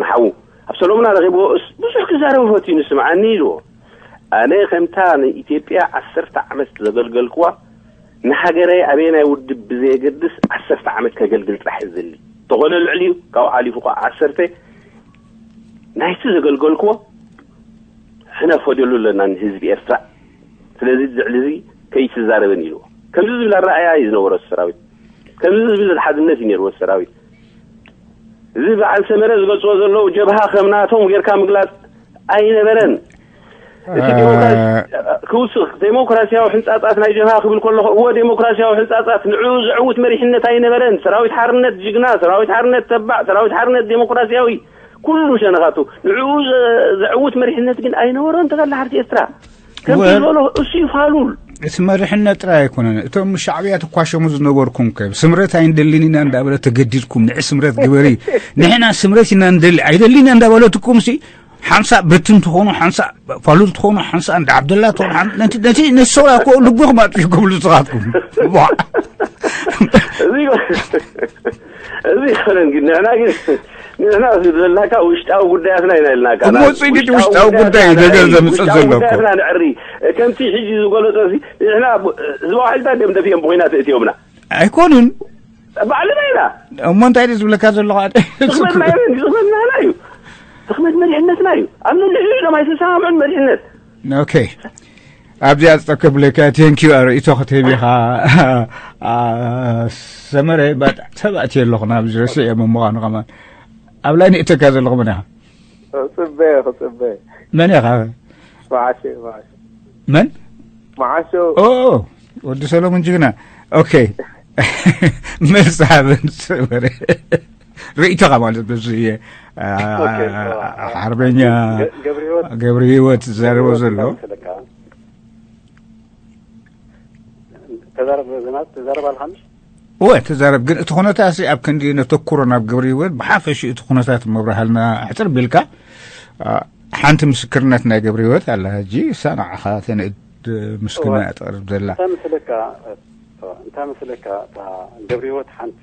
ንሓዉ ኣብ ሰሎምና ረኺብዎ እስ- ብዙሕ ክዛረብ ፈትዩ ንስምዓኒ ኢልዎ። ኣነ ከምታ ንኢትዮጵያ ዓሰርተ ዓመት ዘገልገልክዋ ንሃገረይ ኣበየናይ ውድብ ብዘየገድስ ዓሰርተ ዓመት ከገልግል ጥራሕ እየ ዝደሊ። ተኾነ ልዕሊኡ ካብኡ ሓሊፉ ከዓ ዓሰርተ ናይቲ ዘገልገልክዎ ሕነ ክፈድየሉ ኣለና ንህዝቢ ኤርትራ። ስለዚ ልዕሊ እዚ ከይትዛረብን ኢልዎ። ከምዚ ዝብል ኣረኣእያ እዩ ዝነበሮ እቲ ሰራዊት። ከምዚ ዝብል ሓድነት እዩ ነይርዎ እቲ ሰራዊት። እዚ በዓል ሰመረ ዝገልፅዎ ዘለዉ ጀብሃ ከም ናቶም ጌርካ ምግላፅ ኣይነበረን። እቲ ዲሞክራሲ ክውስኽ ዴሞክራሲያዊ ሕንፃፃት ናይ ጀብሃ ክብል ከለኹ እወ ዴሞክራሲያዊ ሕንፃፃት ንዕኡ ዘዕውት መሪሕነት ኣይነበረን። ሰራዊት ሓርነት ጅግና፣ ሰራዊት ሓርነት ተባዕ፣ ሰራዊት ሓርነት ዴሞክራሲያዊ ኩሉ ሸነኻቱ ንዕኡ ዘዕውት መሪሕነት ግን ኣይነበሮን። ተጋላ ሓርቲ ኤርትራ ከምቲ ዝበሎ እሱ እዩ ፋሉል። እቲ መሪሕነት ጥራይ ኣይኮነን። እቶም ሻዕብያ ትኳሸሙ ዝነበርኩም ከ ስምረት ኣይንደልን ኢና እንዳበለ ተገዲድኩም ንዒ ስምረት ግበሪ። ንሕና ስምረት ኢና ንደሊ ኣይደልን ኢና እንዳበለትኩም ሲ ሓንሳእ ብትን ትኾኑ ሓንሳእ ፋሉል ትኾኑ ሓንሳእ እንዳ ዓብደላ ትኾኑ ሓን- ነቲ ነቲ ነቲ ሰብኣይ እኮ ልብኹም ኣጥፊእኩም ንስኻትኩም። ቧዕ። እዚ እዚ ይኮነን ግን ንሕና ግን ንሕና ዘለናካ ውሽጣዊ ጉዳያትና ኢና ኢልናካ እሞ ፅግጭ ውሽጣዊ ጉዳይ ነገር ዘምፅእ ዘሎ እኮ ጉዳያትና ንዕሪ። ከምቲ ሕጂ ዝገለፆ ንሕና ህዝባዊ ሓይልታት ደም ደፊኦም ብኮይና ተእትዮምና ኣይኮኑን። ባዕልና ኢና። እሞ እንታይ ድዩ ዝብለካ ዘለኹ ዝኽመት ናይ መን እዩ ዝኽመት ናህና እዩ። ዝኽመት መሪሕነትና እዩ። ኣብ ነንሕድሕዶም ኣይተሰማምዑን መሪሕነት። ኦኬ። ኣብዚኣ ዝጠከብለካ። ቴንኪዩ ኣርእቶ ክትህብ ኢኻ። ሰመረ ባጣዕ ተባእትየ ኣለኹ ናብዚ ረሲዐ ምምዃኑ ከማን ኣብ ላይ ንእተካ ዘለኹ መን ኢኻ? ክፅበ ክፅበ መን ኢኻ? መዓሸ መዓሸ መን? መዓሸ ኦ ወዲ ሰሎሞን ጅግና። ኦኬ። መልሲ ሃበን ሰመረ። ርእይቶኻ ማለት በዚ እየ። ሓርበኛ ገብሪ ህይወት ዝዛረቦ ዘሎ ተዛረብ ዘናት ተዛረብ ኣልሓምሽ እወ ተዛረብ። ግን እቲ ኩነታት ሲ ኣብ ክንዲ ነተኩሮ ናብ ገብሪ ህይወት ብሓፈሽ እቲ ኩነታት መብርሃልና ሕፅር ቢልካ። ሓንቲ ምስክርነት ናይ ገብሪ ህይወት ኣላ ሕጂ እሳ ንዓኻ ተንእድ ምስክርና እያ ተቕርብ ዘላ። እንታይ መስለካ እንታይ መስለካ እታ ገብሪ ህይወት ሓንቲ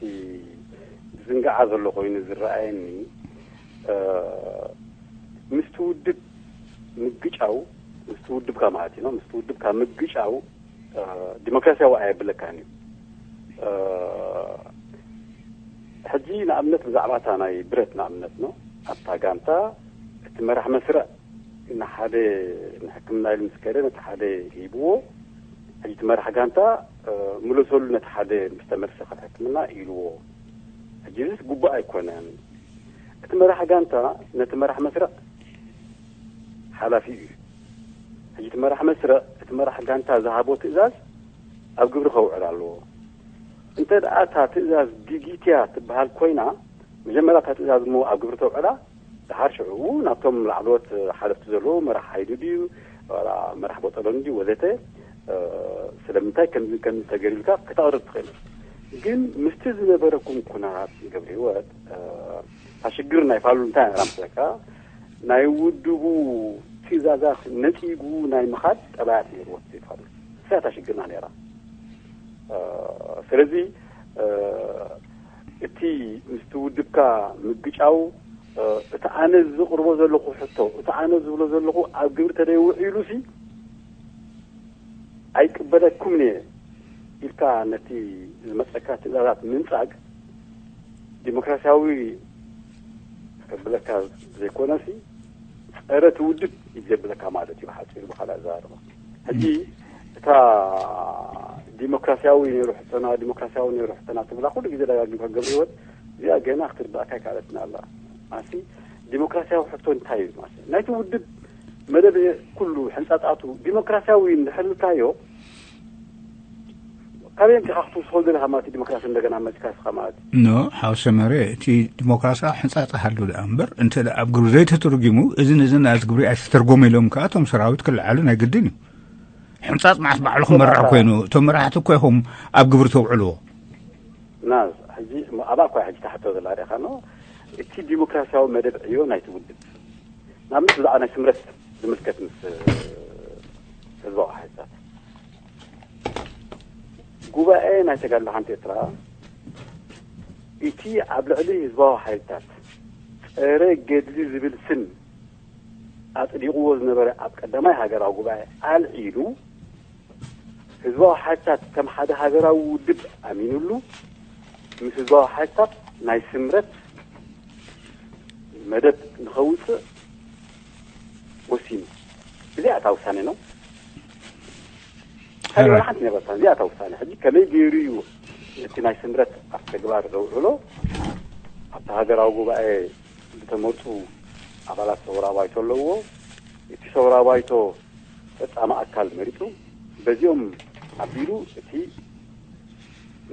ዝንግዓ ዘሎ ኮይኑ ዝረኣየኒ ምስቲ ውድብ ምግጫው ምስቲ ውድብካ ማለት እዩ ምስቲ ውድብካ ምግጫው ዲሞክራሲያዊ ኣየብለካን እዩ። ሕጂ ንኣብነት ብዛዕባ እታ ናይ ብረት ንኣብነት ነው ኣብታ ጋንታ እቲ መራሕ መስርዕ ንሓደ ንሕክምና ኢሉ ምስ ከደ ነቲ ሓደ ሂብዎ። ሕጂ እቲ መራሕ ጋንታ ምለሰሉ ነቲ ሓደ ምስ ተመልሰ ካብ ሕክምና ኢልዎ። ሕጂ እዚስ ግቡእ ኣይኮነን። እቲ መራሕ ጋንታ ነቲ መራሕ መስርዕ ሓላፊ እዩ። ሕጂ እቲ መራሕ መስርዕ እቲ መራሕ ጋንታ ዝሃቦ ትእዛዝ ኣብ ግብሪ ከውዕል ኣለዎ። እንተ ደኣ እታ ትእዛዝ ግጊትያ ትበሃል ኮይና መጀመርያ እታ ትእዛዝ እሞ ኣብ ግብሪ ተውዕላ ድሓር ሽዑ ናብቶም ላዕለዎት ሓለፍቲ ዘለዉ መራሕ ሓይሊ ድዩ መራሕ ቦጠሎኒ ድዩ ወዘተ ስለምንታይ ከምዚ ከምዚ ተገይሩ ኢልካ ክተቕርብ ትኽእል። ግን ምስቲ ዝነበረኩም ኩነታት ገብረ ህይወት እታ ሽግር ናይ ፋሉ እንታይ ነራ መስለካ ናይ ውድቡ ትእዛዛት ነፂጉ ናይ ምኻድ ጠባያት ነይርዎ ፋሉ። እሳ እታ ሽግርና ነይራ። ስለዚ እቲ ምስቲ ውድብካ ምግጫው እቲ ኣነ ዝቕርቦ ዘለኹ ሕቶ እቲ ኣነ ዝብሎ ዘለኹ ኣብ ግብሪ ተደይውዒሉ ሲ ኣይቅበለኩም እየ ኢልካ ነቲ ዝመፀካ ትእዛዛት ምንፃግ ዲሞክራሲያዊ ከብለካ ዘይኮነሲ ፀረ ትውድብ እዩ ዘብለካ ማለት እዩ። ሓፂሩ ብካልእ ኣዘራርባ ሕጂ እታ ዲሞክራሲያዊ ነይሩ ሕቶና ዲሞክራሲያዊ ነይሩ ሕቶና ትብላ ኩሉ ግዜ ደጋጊምካ ገብረ ህይወት እዚኣ ገና ክትርዳእካ ይካለትና ኣላ። ማሲ ዲሞክራሲያዊ ሕቶ እንታይ እዩ? ማሲ ናይቲ ውድብ መደብ ኩሉ ሕንፃፃቱ ዲሞክራሲያዊ እንድሕር ኢልካዮ ካበይ ኣምፂኻ ክትውስኸሉ ዘለኻ ማለት ዲሞክራሲ እንደገና መፂካ ስኻ ማለት ኖ ሓው ሰመረ እቲ ዲሞክራሲያዊ ሕንፃፃ ሃሉ ደኣ እምበር እንተ ደኣ ኣብ ግብሪ ዘይተተርጊሙ እዝን እዝን ኣዚ ግብሪ ኣይተተርጎመ ኢሎም ከዓ እቶም ሰራዊት ክልዓሉ ናይ ግድን እዩ። ሕንፃፅ መዓስ ባዕሉ ክመርሕ ኮይኑ እቶም መራሕቲ እኮ ኢኹም ኣብ ግብሪ ተውዕልዎ። ናዝ ሕጂ ኣብኣ እኳ ሕጂ ታሕቶ ዘላ ዲኻ ኖ እቲ ዲሞክራሲያዊ መደብ ዕዮ ናይቲ ውድብ ንኣብነት ብዛዕባ ናይ ስምረት ዝምልከት ምስ ህዝባዊ ሓይልታት ጉባኤ ናይ ተጋድሎ ሓንቲ ኤርትራ እቲ ኣብ ልዕሊ ህዝባዊ ሓይልታት ጸረ ገድሊ ዝብል ስም ኣጽዲቕዎ ዝነበረ ኣብ ቀዳማይ ሃገራዊ ጉባኤ ኣልዒሉ ህዝባዊ ሓይልታት ከም ሓደ ሃገራዊ ውድብ ኣሚኑሉ ምስ ህዝባዊ ሓይልታት ናይ ስምረት መደብ ንኸውፅእ ወሲኑ። እዚኣ እታ ውሳኔ ነው። ካልእ ወላ ሓንቲ ነበርታ እዚኣ እታ ውሳኔ። ሕጂ ከመይ ገይሩ እዩ ነቲ ናይ ስምረት ኣብ ተግባር ዘውዕሎ? ኣብቲ ሃገራዊ ጉባኤ ዝተመርፁ ኣባላት ሰውራ ባይቶ ኣለውዎ። እቲ ሰውራ ባይቶ ፈጻሚ ኣካል መሪፁ። በዚኦም ኣቢሉ እቲ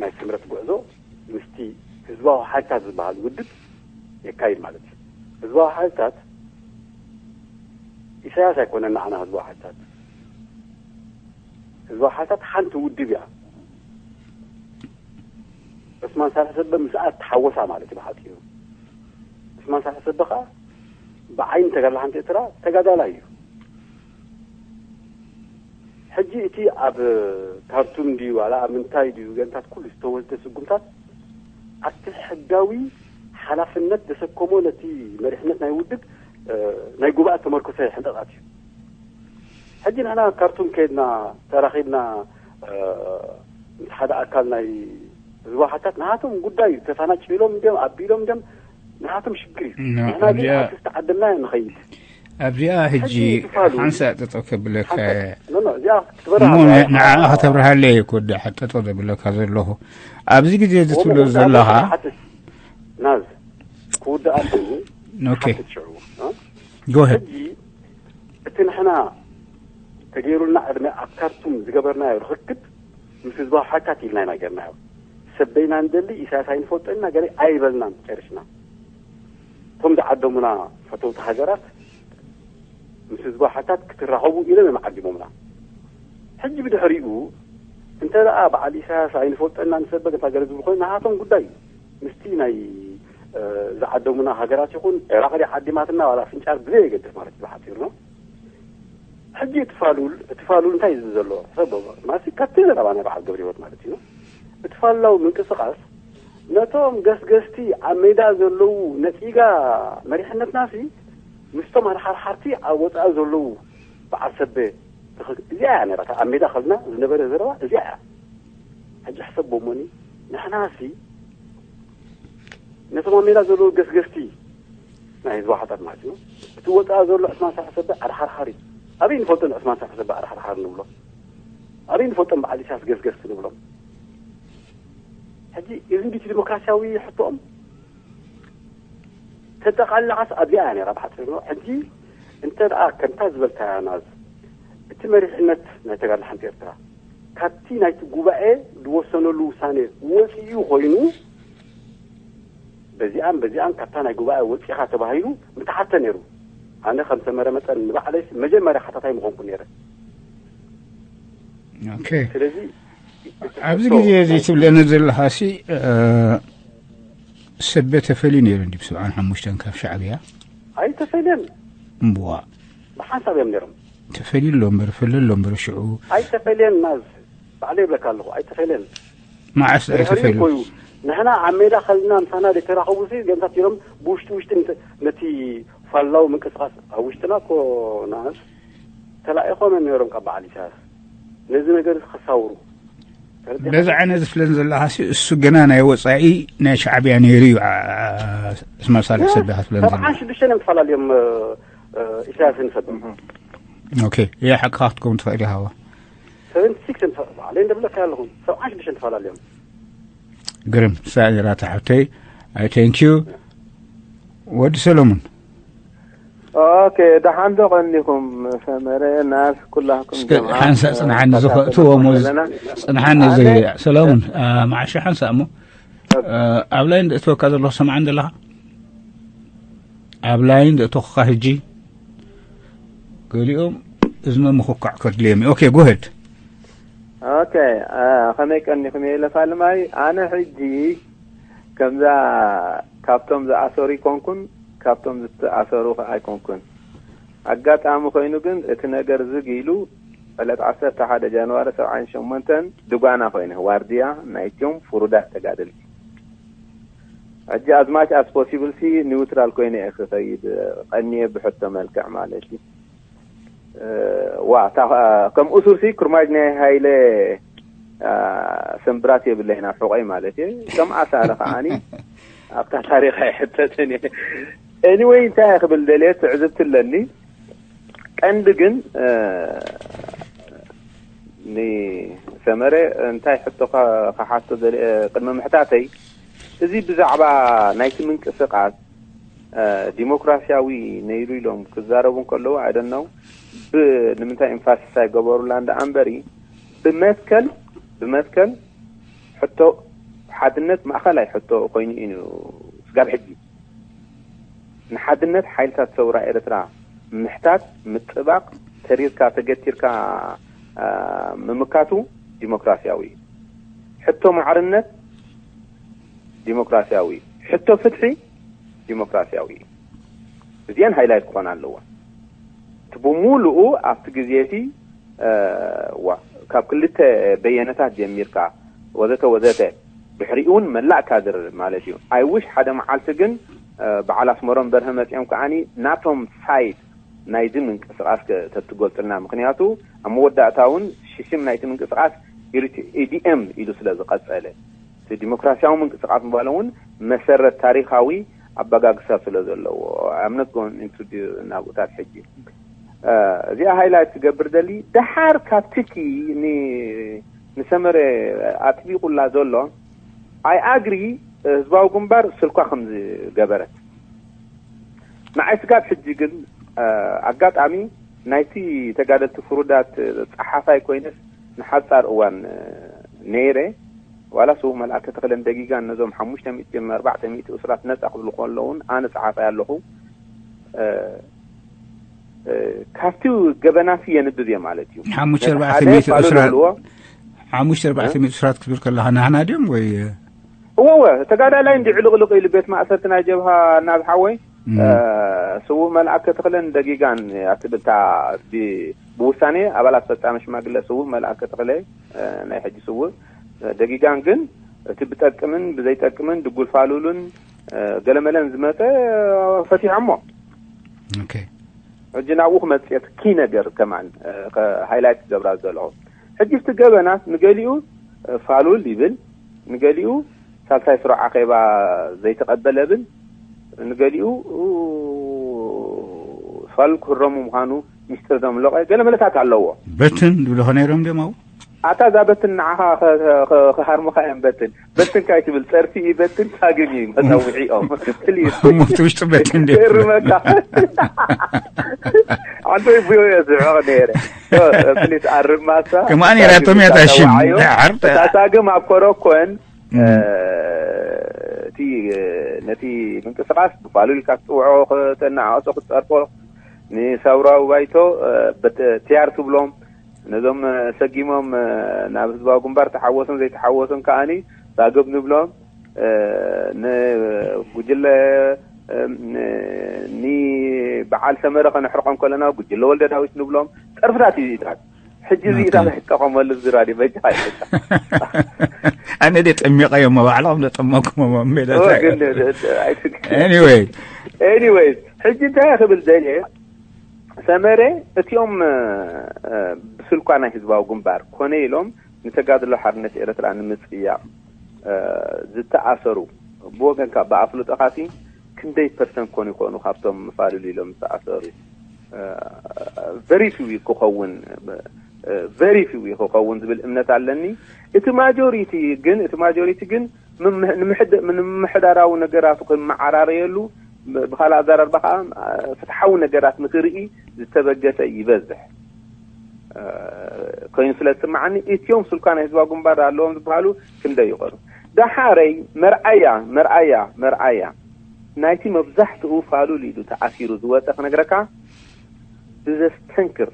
ናይ ስምረት ጉዕዞ ምስቲ ህዝባዊ ሓይልታት ዝበሃል ውድብ የካይድ ማለት እዩ። ህዝባዊ ሓይልታት ኢሳያስ ኣይኮነን ንዓና ህዝባዊ ሓይልታት። ህዝባዊ ሓይልታት ሓንቲ ውድብ እያ። ዑስማን ሳልሕ ሰበ ምስኣ ተሓወሳ ማለት እዩ ብሓፂሩ። ዑስማን ሳልሕ ሰበ ከዓ ብዓይኒ ተጋዳላይ ሓንቲ ኤርትራ ተጋዳላይ እዩ። ሕጂ እቲ ኣብ ካርቱም ድዩ ዋላ ኣብ ምንታይ ድዩ ገንታት ኩሉ ዝተወስደ ስጉምታት ኣብቲ ሕጋዊ ሓላፍነት ዘሰከሞ ነቲ መሪሕነት ናይ ውድብ ናይ ጉባኤ ተመርኮሰ ሕንጠጣት እዩ። ሕጂ ንሕና ካርቱም ከይድና ተራኺብና ምስ ሓደ ኣካል ናይ ህዝባዊ ሓይልታት ንሃቶም ጉዳይ እዩ። ተፋናጭሎም እንዲዮም ኣቢሎም እንዲዮም ንሃቶም ሽግር እዩ። ንሕና ግን ኣብቲ ዝተዓደምና ንኸይድ። ኣብዚኣ ሕጂ ሕጂ ክፋሉ- ሓንሳእ ጠጠው ከብለካ እየ። ኖ፣ ኖ፣ እዚኣ ክትበራ እሞ ኣለዋ። ንዓኣ ከተብርሃለይ እየ ክወድእ ጠጠው ዘብለካ ዘለኹ። ኣብዚ ግዜ እዚ እሞ ትብሎ መጀመርታ ዘለኻ ሓትት ናዝ ክውድኣ ከሉ ኦኬ ሓትት ሽዑ እ? ጎሄድ ሕጂ እቲ ንሕና ተገይሩልና ዕድመ ኣብ ካርቱም ዝገበርናዮ ርክክብ ምስ ህዝባዊ ሓካት ኢልና ኢና ገርናዮ። ሰበይና ንደሊ ኢሳያስ ኣይንፈልጦ ኢና ገለ ኣይበልናን ጨርሽና። እቶም ዝዓደሙና ፈተውቲ ሃገራት ምስ ህዝባዊ ሓካት ክትራኸቡ ኢሎም እዮም ዓዲሞምና። ሕጂ ብድሕሪኡ እንተ ደኣ በዓል ኢሳያስ ኣይንፈልጦ ኢና ንሰበ ገታ ገለ ዝብሉ ኮይኑ ናሃቶም ጉዳይ እዩ። ምስቲ ናይ እ፣ ዝዓደሙና ሃገራት ይኹን ኢራቕ ድያ ዓዲማትና ዋላ ፍንጫር ብዘይ የገድስ ማለት እዩ ብሓፂሩ ነው። ሕጂ እቲ ፋሉል እቲ ፋሉል እንታይ እዩ ዝብል ዘሎ ሰብ ማለት ካብቲ ዘረባ ናይ በዓል ገብረ ህይወት ማለት እዩ። እቲ ፋሉላዊ ምንቅስቃስ ነቶም ገስገስቲ ኣብ ሜዳ ዘለዉ ነፂጋ መሪሕነትናሲ ምስቶም ሓርሓርሓርቲ ኣብ ወፃኢ ዘለዉ በዓል ሰበ ትኽክ- እዚኣ እያ ነራ ኣብ ሜዳ ከልና ዝነበረ ዘረባ እዚኣ እያ። ሕጂ ሕሰቦሞኒ ንሕናሲ ነቶም ኣብ ሜዳ ዘለዉ ገስገስቲ ናይ ህዝቢ ሓጣት ማለት እዩ። እቲ ወፃኢ ዘሎ ዕስማን ሳልሕ ሰበ ኣድሓርሓሪ ኣበይ ንፈልጦ ንዕስማን ሳልሕ ሰበ ኣድሓርሓሪ ንብሎ? ኣበይ ንፈልጦም በዓል ኢሳያስ ገስገስቲ ንብሎም? ሕጂ እዚ እንዲቲ ዲሞክራሲያዊ ሕቶኦም ተጠቓልላኻስ ኣብዚኣ እያ ነራ ብሓፂሩ ነው። ሕጂ እንተ ደኣ ከምታ ዝበልካያ ናዝ እቲ መሪሕነት ናይ ተጋድሎ ሓንቲ ኤርትራ ካብቲ ናይቲ ጉባኤ ዝወሰነሉ ውሳኔ ወፂኡ ኮይኑ በዚኣን በዚኣን ካብታ ናይ ጉባኤ ወፂኻ ተባሂሉ ምተሓተ ነይሩ። ኣነ ከም ሰመረ መጠን ንባዕለይ መጀመርያ ሓታታይ ምኾንኩ ነይረ። ኦኬ ስለዚ ኣብዚ ግዜ እዚ ትብለኒ ዘለኻሲ እ፣ ሰበ ተፈልዩ ነይሩ እንዲ ብሰብዓን ሓሙሽተን ካብ ሻዕብያ ኣይተፈልየን። እምዋ ብሓንሳብ እዮም ነይሮም። ተፈልዩ ኣሎ እምበር ፈለ ኣሎ እምበር ሽዑ ኣይተፈልየን ናዝ ባዕለ ይብለካ ኣለኹ ኣይተፈልየን። መዓስ ድሕሪኡ ኣይተፈልዩ እኮ እዩ ንሕና ኣብ ሜዳ ከልና ምሳና ዘይተራኸቡ ሲ ገንታት ኢሎም ብውሽጢ ውሽጢ ነቲ- ነቲ ፋላዊ ምንቅስቃስ ኣብ ውሽጥና እኮ ናዝ ተላኢኾም እዮም ነይሮም ካብ በዓል ኢሳያስ ነዚ ነገር ከሳውሩ። ተረዲእካ? በዚ ዓይነት ዝፍለን ዘለኻሲ እሱ ገና ናይ ወፃኢ ናይ ሻዕብያ ነይሩ እዩ ዓ- እስማ ሳልሕ ሰበ ክትብለን ዘለኻ ሰብዓን ሽዱሽተን እዮም ተፈላለዮም እ፣ እ፣ ኢሳያስን ሰበ ኦኬ ይሓቅኻ ክትከውን ትኽእል ኢኻ ሰቨንቲ ሲክስ እዮም ተፈ- ባዕለይ እንደብለካ ኣለኹም ሰብዓን ሽዱሽተን ተፈላለዮም። ግርም ሳእራ ተሓብተይ። I thank you ወዲ ሰለሙን። ኦኬ ደሓን ዶ ቀኒኹም? ሰመረ ናስ ኩላኩም እስከ ሓንሳእ ጽንሓኒ ዝኸእትዎ እሞ ጽንሓኒ እዚ ሰለሙን። መዓሻ ሓንሳእ እሞ ኣብ ላይን ዘእትወካ ዘለኹ ሰምዓን ዘለኻ ኣብ ላይን ዘእተኹካ ሕጂ ገሊኦም እዝኖም ምኹኳዕ ከድልዮም እዩ። ኦኬ ጎሄድ። ኦኬ ከመይ ቀኒኹም? የለፋልማይ ኣነ ሕጂ ከምዛ ካብቶም ዝኣሰሩ ይኮንኩን ካብቶም ዝተኣሰሩ ከ ኣይኮንኩን። ኣጋጣሚ ኮይኑ ግን እቲ ነገር ዝግ ኢሉ ዕለት ዓሰርተ ሓደ ጃንዋሪ ሰብዓን ሸሞንተን ድጓና ኮይነ ዋርድያ ናይትዮም ፍሩዳት ተጋደልቲ። ሕጂ as much as possible ሲ ኒውትራል ኮይነ እየ ክኸይድ ቀንየ ብሕቶ መልክዕ ማለት እዩ። ዋ እታ ከም እሱር ሲ ክርማጅ ናይ ሃይለ ስምብራት የብለይን ኣብ ሕቆይ ማለት እየ። ከም ኣሳለ ከዓኒ ኣብታ ታሪኽ ኣይሕተትን እየ። Anyway እንታይ እየ ክብል ደልየ ትዕዝብቲ ኣለኒ። ቀንዲ ግን ንሰመረ እንታይ ሕቶ ክሓቶ ደልየ ቅድሚ ምሕታተይ እዚ ብዛዕባ ናይቲ ምንቅስቃስ ዲሞክራሲያዊ ነይሩ ኢሎም ክዛረቡ እንከለዉ I don't know ንምንታይ emphasize ኣይገበሩላን ደኣ እምበሪ ብመትከል ብመትከል ሕቶ ሓድነት ማእኸላይ ሕቶ ኮይኑ እዩ ስጋብ ሕጂ ንሓድነት ሓይልታት ሰውራ ኤርትራ ምሕታት ምጥባቕ ተሪርካ ተገቲርካ ምምካቱ ዲሞክራሲያዊ እዩ። ሕቶ ማዕርነት ዲሞክራሲያዊ እዩ። ሕቶ ፍትሒ ዲሞክራሲያዊ እዩ። እዚአን ሃይላይት ክኾና ኣለወን። እቲ ብሙሉኡ ኣብቲ ግዜ እቲ ዋ ካብ ክልተ በየነታት ጀሚርካ ወዘተ ወዘተ ድሕሪኡ እውን መላእ ካድር ማለት እዩ። I wish ሓደ መዓልቲ ግን በዓል ኣስመሮም በርሀ መፂኦም ከዓኒ ናቶም ሳይድ ናይዚ ምንቅስቃስ ተትገልፁልና። ምክንያቱ ኣብ መወዳእታ እውን ሽሽም ናይቲ ምንቅስቃስ EDM ኢሉ ስለ ዝቐፀለ እቲ ዲሞክራሲያዊ ምንቅስቃስ ምባሎም እውን መሰረት ታሪካዊ ኣበጋግሳ ስለ ዘለዎ፣ I'm not going into the ናብኡታት ሕጂ። እዚኣ ሃይላይት ትገብር ደሊ፣ ደሓር ካብ ትኪ ንሰመረ ኣጥቢቁላ ዘሎ፣ ኣይ ኣግሪ፣ ህዝባዊ ግንባር ስልኳ ከም ዝገበረት። ንዓይ ስጋብ ሕጂ ግን ኣጋጣሚ ናይቲ ተጋደልቲ ፍሩዳት ጸሓፋይ ኮይነስ ንሓጻር እዋን ነይረ። ዋላ ስዉእ መልኣከ ተኽለን ደጊጋን ነዞም ሓሙሽተ ሚእቲ ኣርባዕተ ሚእቲ እሱራት ነጻ ክብሉ ከለውን ኣነ ጸሓፋይ ኣለኹ። ካብቲ ገበናሲ የንብብ እየ ማለት እዩ። ሓሙሽተ ኣርባዕተ ሚእቲ እሱራት፣ ሓሙሽተ ኣርባዕተ ሚእቲ እሱራት ክትብል ከለኻ ናህና ድዮም ወይ? እወ እወ፣ ተጋዳላይ እንዲ ዕልቕልቕ ኢሉ ቤት ማእሰርቲ ናይ ጀብሃ ናብ ሓወይ ስዉእ መልኣከ ተኽለን ደጊጋን ኣትብልታ ብውሳኔ ኣባላት ፈጻሚ ሽማግለ ስዉእ መልኣከ ተኽለ፣ ናይ ሕጂ ስዉእ ደጊጋን ግን እቲ ብጠቅምን ብዘይጠቅምን ድጉልፋሉሉን ገለመለን ዝመፀ ፈቲሖሞ። ሕጂ ናብኡ ክመፅእ እቲ ኪ ነገር ከማን ሃይላይት ክገብራ ዝደለኹ፣ ሕጂ እቲ ገበናት ንገሊኡ ፋሉል ይብል፣ ንገሊኡ ሳልሳይ ስሩዕ ኣኼባ ዘይተቐበለ ብል፣ ንገሊኡ ፋሉል ክህረሙ ምዃኑ ሚስጥር ዘምለቐ ገለ መለታት ኣለዎ። በትን ዝብልኸ ነይሮም ድዮም ኣብኡ? ኣታ እዛ በትን ንዓኻ ክሃርሙኻ እዮም። በትን በትን ካይ ትብል፣ ጸርፊ እዩ በትን፣ ሳግም እዩ መጸውዒኦም። ፕሊዝ። እሞ እቲ ውሽጡ በትን ድዩ? ይርመካ። ኣንተ ይብዮ እየ ዝዕቕ ነይረ። ፕሊዝ ኣርማሳ። ከማን ነይራቶም እያ እታ ሽም። ተዋዓዮ። ደሓር ተ- እታ ሳግም ኣብ ኮረኮን እቲ ነቲ ምንቅስቃስ ብፋሉል ኢልካ ክትፅውዖ፣ ከተናኣእሶ፣ ክትፀርፎ፣ ንሰውራዊ ባይቶ ትያር ትብሎም። ነዞም ሰጊሞም ናብ ህዝባዊ ግንባር ተሓወሱን ዘይተሓወሱን ከዓኒ ዛገብ ንብሎም። ንጉጅለ ንበዓል ሰመረ ከነሕርቆም ከለና ጉጅለ ወልደ ዳዊት ንብሎም። ፀርፍታት እዩ እዚታት። ሕጂ እዚታት ኣይጠቐመሉ ዝራዲ በጃ። ኣነ ደ ጠሚቐዮም ባዕሎም ዘጠመኩሞ ሜዳ። Anyway, ኤኒዌይስ፣ ሕጂ እንታይ ክብል ደልየ፣ ሰመረ፣ እቲኦም ብስልኳ ናይ ህዝባዊ ግንባር ኮነ ኢሎም ንተጋድሎ ሓርነት ኤርትራ ንምጽያቕ ዝተኣሰሩ፣ ብወገንካ ብኣፍልጦኻሲ ክንደይ ፐርሰንት ኮን ይኾኑ ካብቶም ፋሉል ኢሎም ዝተኣሰሩ? ቨሪ ፊው ክኸውን፣ ቨሪ ፊው ክኸውን ዝብል እምነት ኣለኒ። እቲ ማጆሪቲ ግን፣ እቲ ማጆሪቲ ግን ንምምሕዳራዊ ነገራቱ ክመዓራረየሉ፣ ብካልእ ኣዘራርባ ከዓ ፍትሓዊ ነገራት ንክርኢ ዝተበገሰ ይበዝሕ ኮይኑ ስለ ዝስምዓኒ፣ እትዮም ስልኳ ናይ ህዝባዊ ግንባር ኣለዎም ዝበሃሉ ክንደይ ይኾኑ? ደሓረይ መርኣያ መርኣያ መርኣያ ናይቲ መብዛሕትኡ ፋሉል ኢሉ ተኣሲሩ ዝወፀ ክነግረካ ብዘስተንክር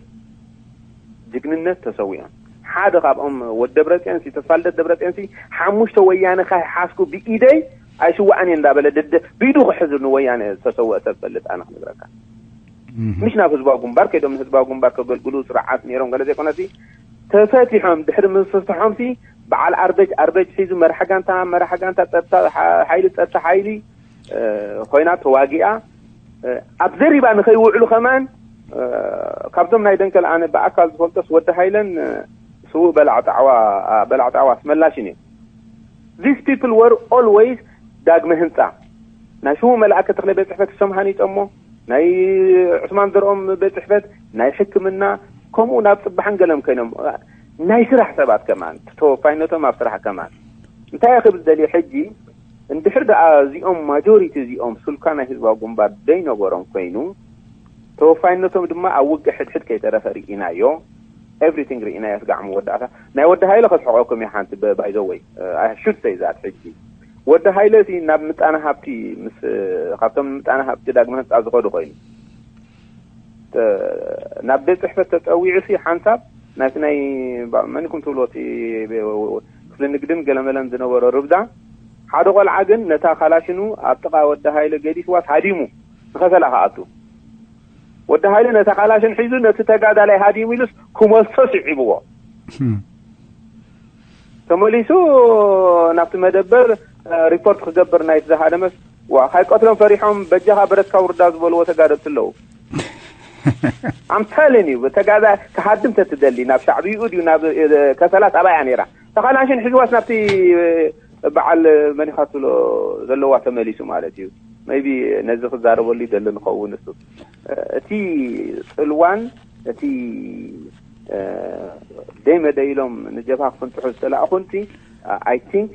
ጅግንነት ተሰዊኦም። ሓደ ካብኦም ወዲ ደብረፅዮን ሲ፣ ተስፋልደት ደብረፅዮን ሲ፣ ሓሙሽተ ወያነ ካይሓዝኩ ብኢደይ ኣይስዋዕን እየ እንዳበለ ደደ ብኢዱ ክሕዝ ንወያነ ዝተሰወአ ሰብ ፈልጥ ኣነ ክነግረካ። ምሽ ናብ ህዝባዊ ግንባር ከይዶም ንህዝባዊ ግንባር ከገልግሉ ስርዓት ነይሮም ገለ ዘይኮነሲ፣ ተፈቲሖም ድሕሪ ምፍትሖምሲ በዓል ኣርበጅ ኣርበጅ ሒዙ መራሕ ጋንታ መራሕ ጋንታ፣ ጸጥታ ሓይሊ ጸጥታ ሓይሊ ኮይና ተዋጊኣ ኣብ ዘሪባ ንኸይውዕሉ ከማን ካብዞም ናይ ደንከል ኣነ ብኣካል ዝፈልጦስ ወዲ ሃይለን ስዉእ በላዕ ጣዕዋ በላዕ ጣዕዋ ኣስመላሽን እዮም። These people were always ዳግመ ህንፃ ናይ ሽሙ መልኣከ ተክለ ቤት ፅሕፈት እሶም ሃኒፆሞ፣ ናይ ዑስማን ዘርኦም ቤት ፅሕፈት፣ ናይ ሕክምና፣ ከምኡ ናብ ፅባሕን ገለም ኮይኖም ናይ ስራሕ ሰባት ከማን ተወፋይነቶም ኣብ ስራሕ ከማን እንታይ ክብል ደልየ ሕጂ እንድሕር ደኣ እዚኦም ማጆሪቲ እዚኦም ስልኳ ናይ ህዝባዊ ግንባር ዘይነበሮም ኮይኑ ተወፋይነቶም ድማ ኣብ ውግእ ሕድሕድ ከይተረፈ ርኢናዮ። ኤቭሪቲንግ ርኢናዮ። ስጋዕ መወዳእታ ናይ ወዲ ሃይለ ከስሕቀኩም እየ ሓንቲ ባይዘወይ ኣይ ሹድ ሰይ ዛት ሕጂ ወዲ ሃይለ ሲ ናብ ምጣነ ሃብቲ ምስ ካብቶም ምጣነ ሃብቲ ዳግመ ህንፃ ዝኸዱ ኮይኑ ናብ ቤት ፅሕፈት ተፀዊዑ ሲ ሓንሳብ ናይቲ ናይ መኒኩም ትብሎ እቲ ክፍሊ ንግድን ገለመለን ዝነበሮ ርብዳ ሓደ ቆልዓ ግን ነታ ካላሽኑ ኣብ ጥቓ ወዲ ሃይለ ገዲፍዋስ ሃዲሙ ንኸፈላ ክኣቱ ወዲ ሃይለ ነታ ካላሽን ሒዙ ነቲ ተጋዳላይ ሃዲሙ ኢሉስ ክመልሶ ስዒብዎ ተመሊሱ ናብቲ መደበር ሪፖርት ክገብር ናይቲ ዝሃደመስ ዋ ካይቀትሎም ፈሪሖም በጃኻ ብረትካ ውርዳ ዝበልዎ ተጋደልቲ ኣለዉ። I'm telling you ተጋዛ ክሃድም ተትደሊ ናብ ሻዕብይኡ ድዩ ናብ ከሰላ ጣባያ ነይራ ተኻላሽን ሕዝዋስ ናብቲ በዓል መኒኻትሎ ዘለዋ ተመሊሱ ማለት እዩ። maybe ነዚ ክዛረበሉ ይደሊ ንኸውን። እሱ እቲ ጽልዋን እቲ ደይ መደይ ኢሎም ንጀብሃ ክፍንጥሑ ዝተላእኹ፣ I think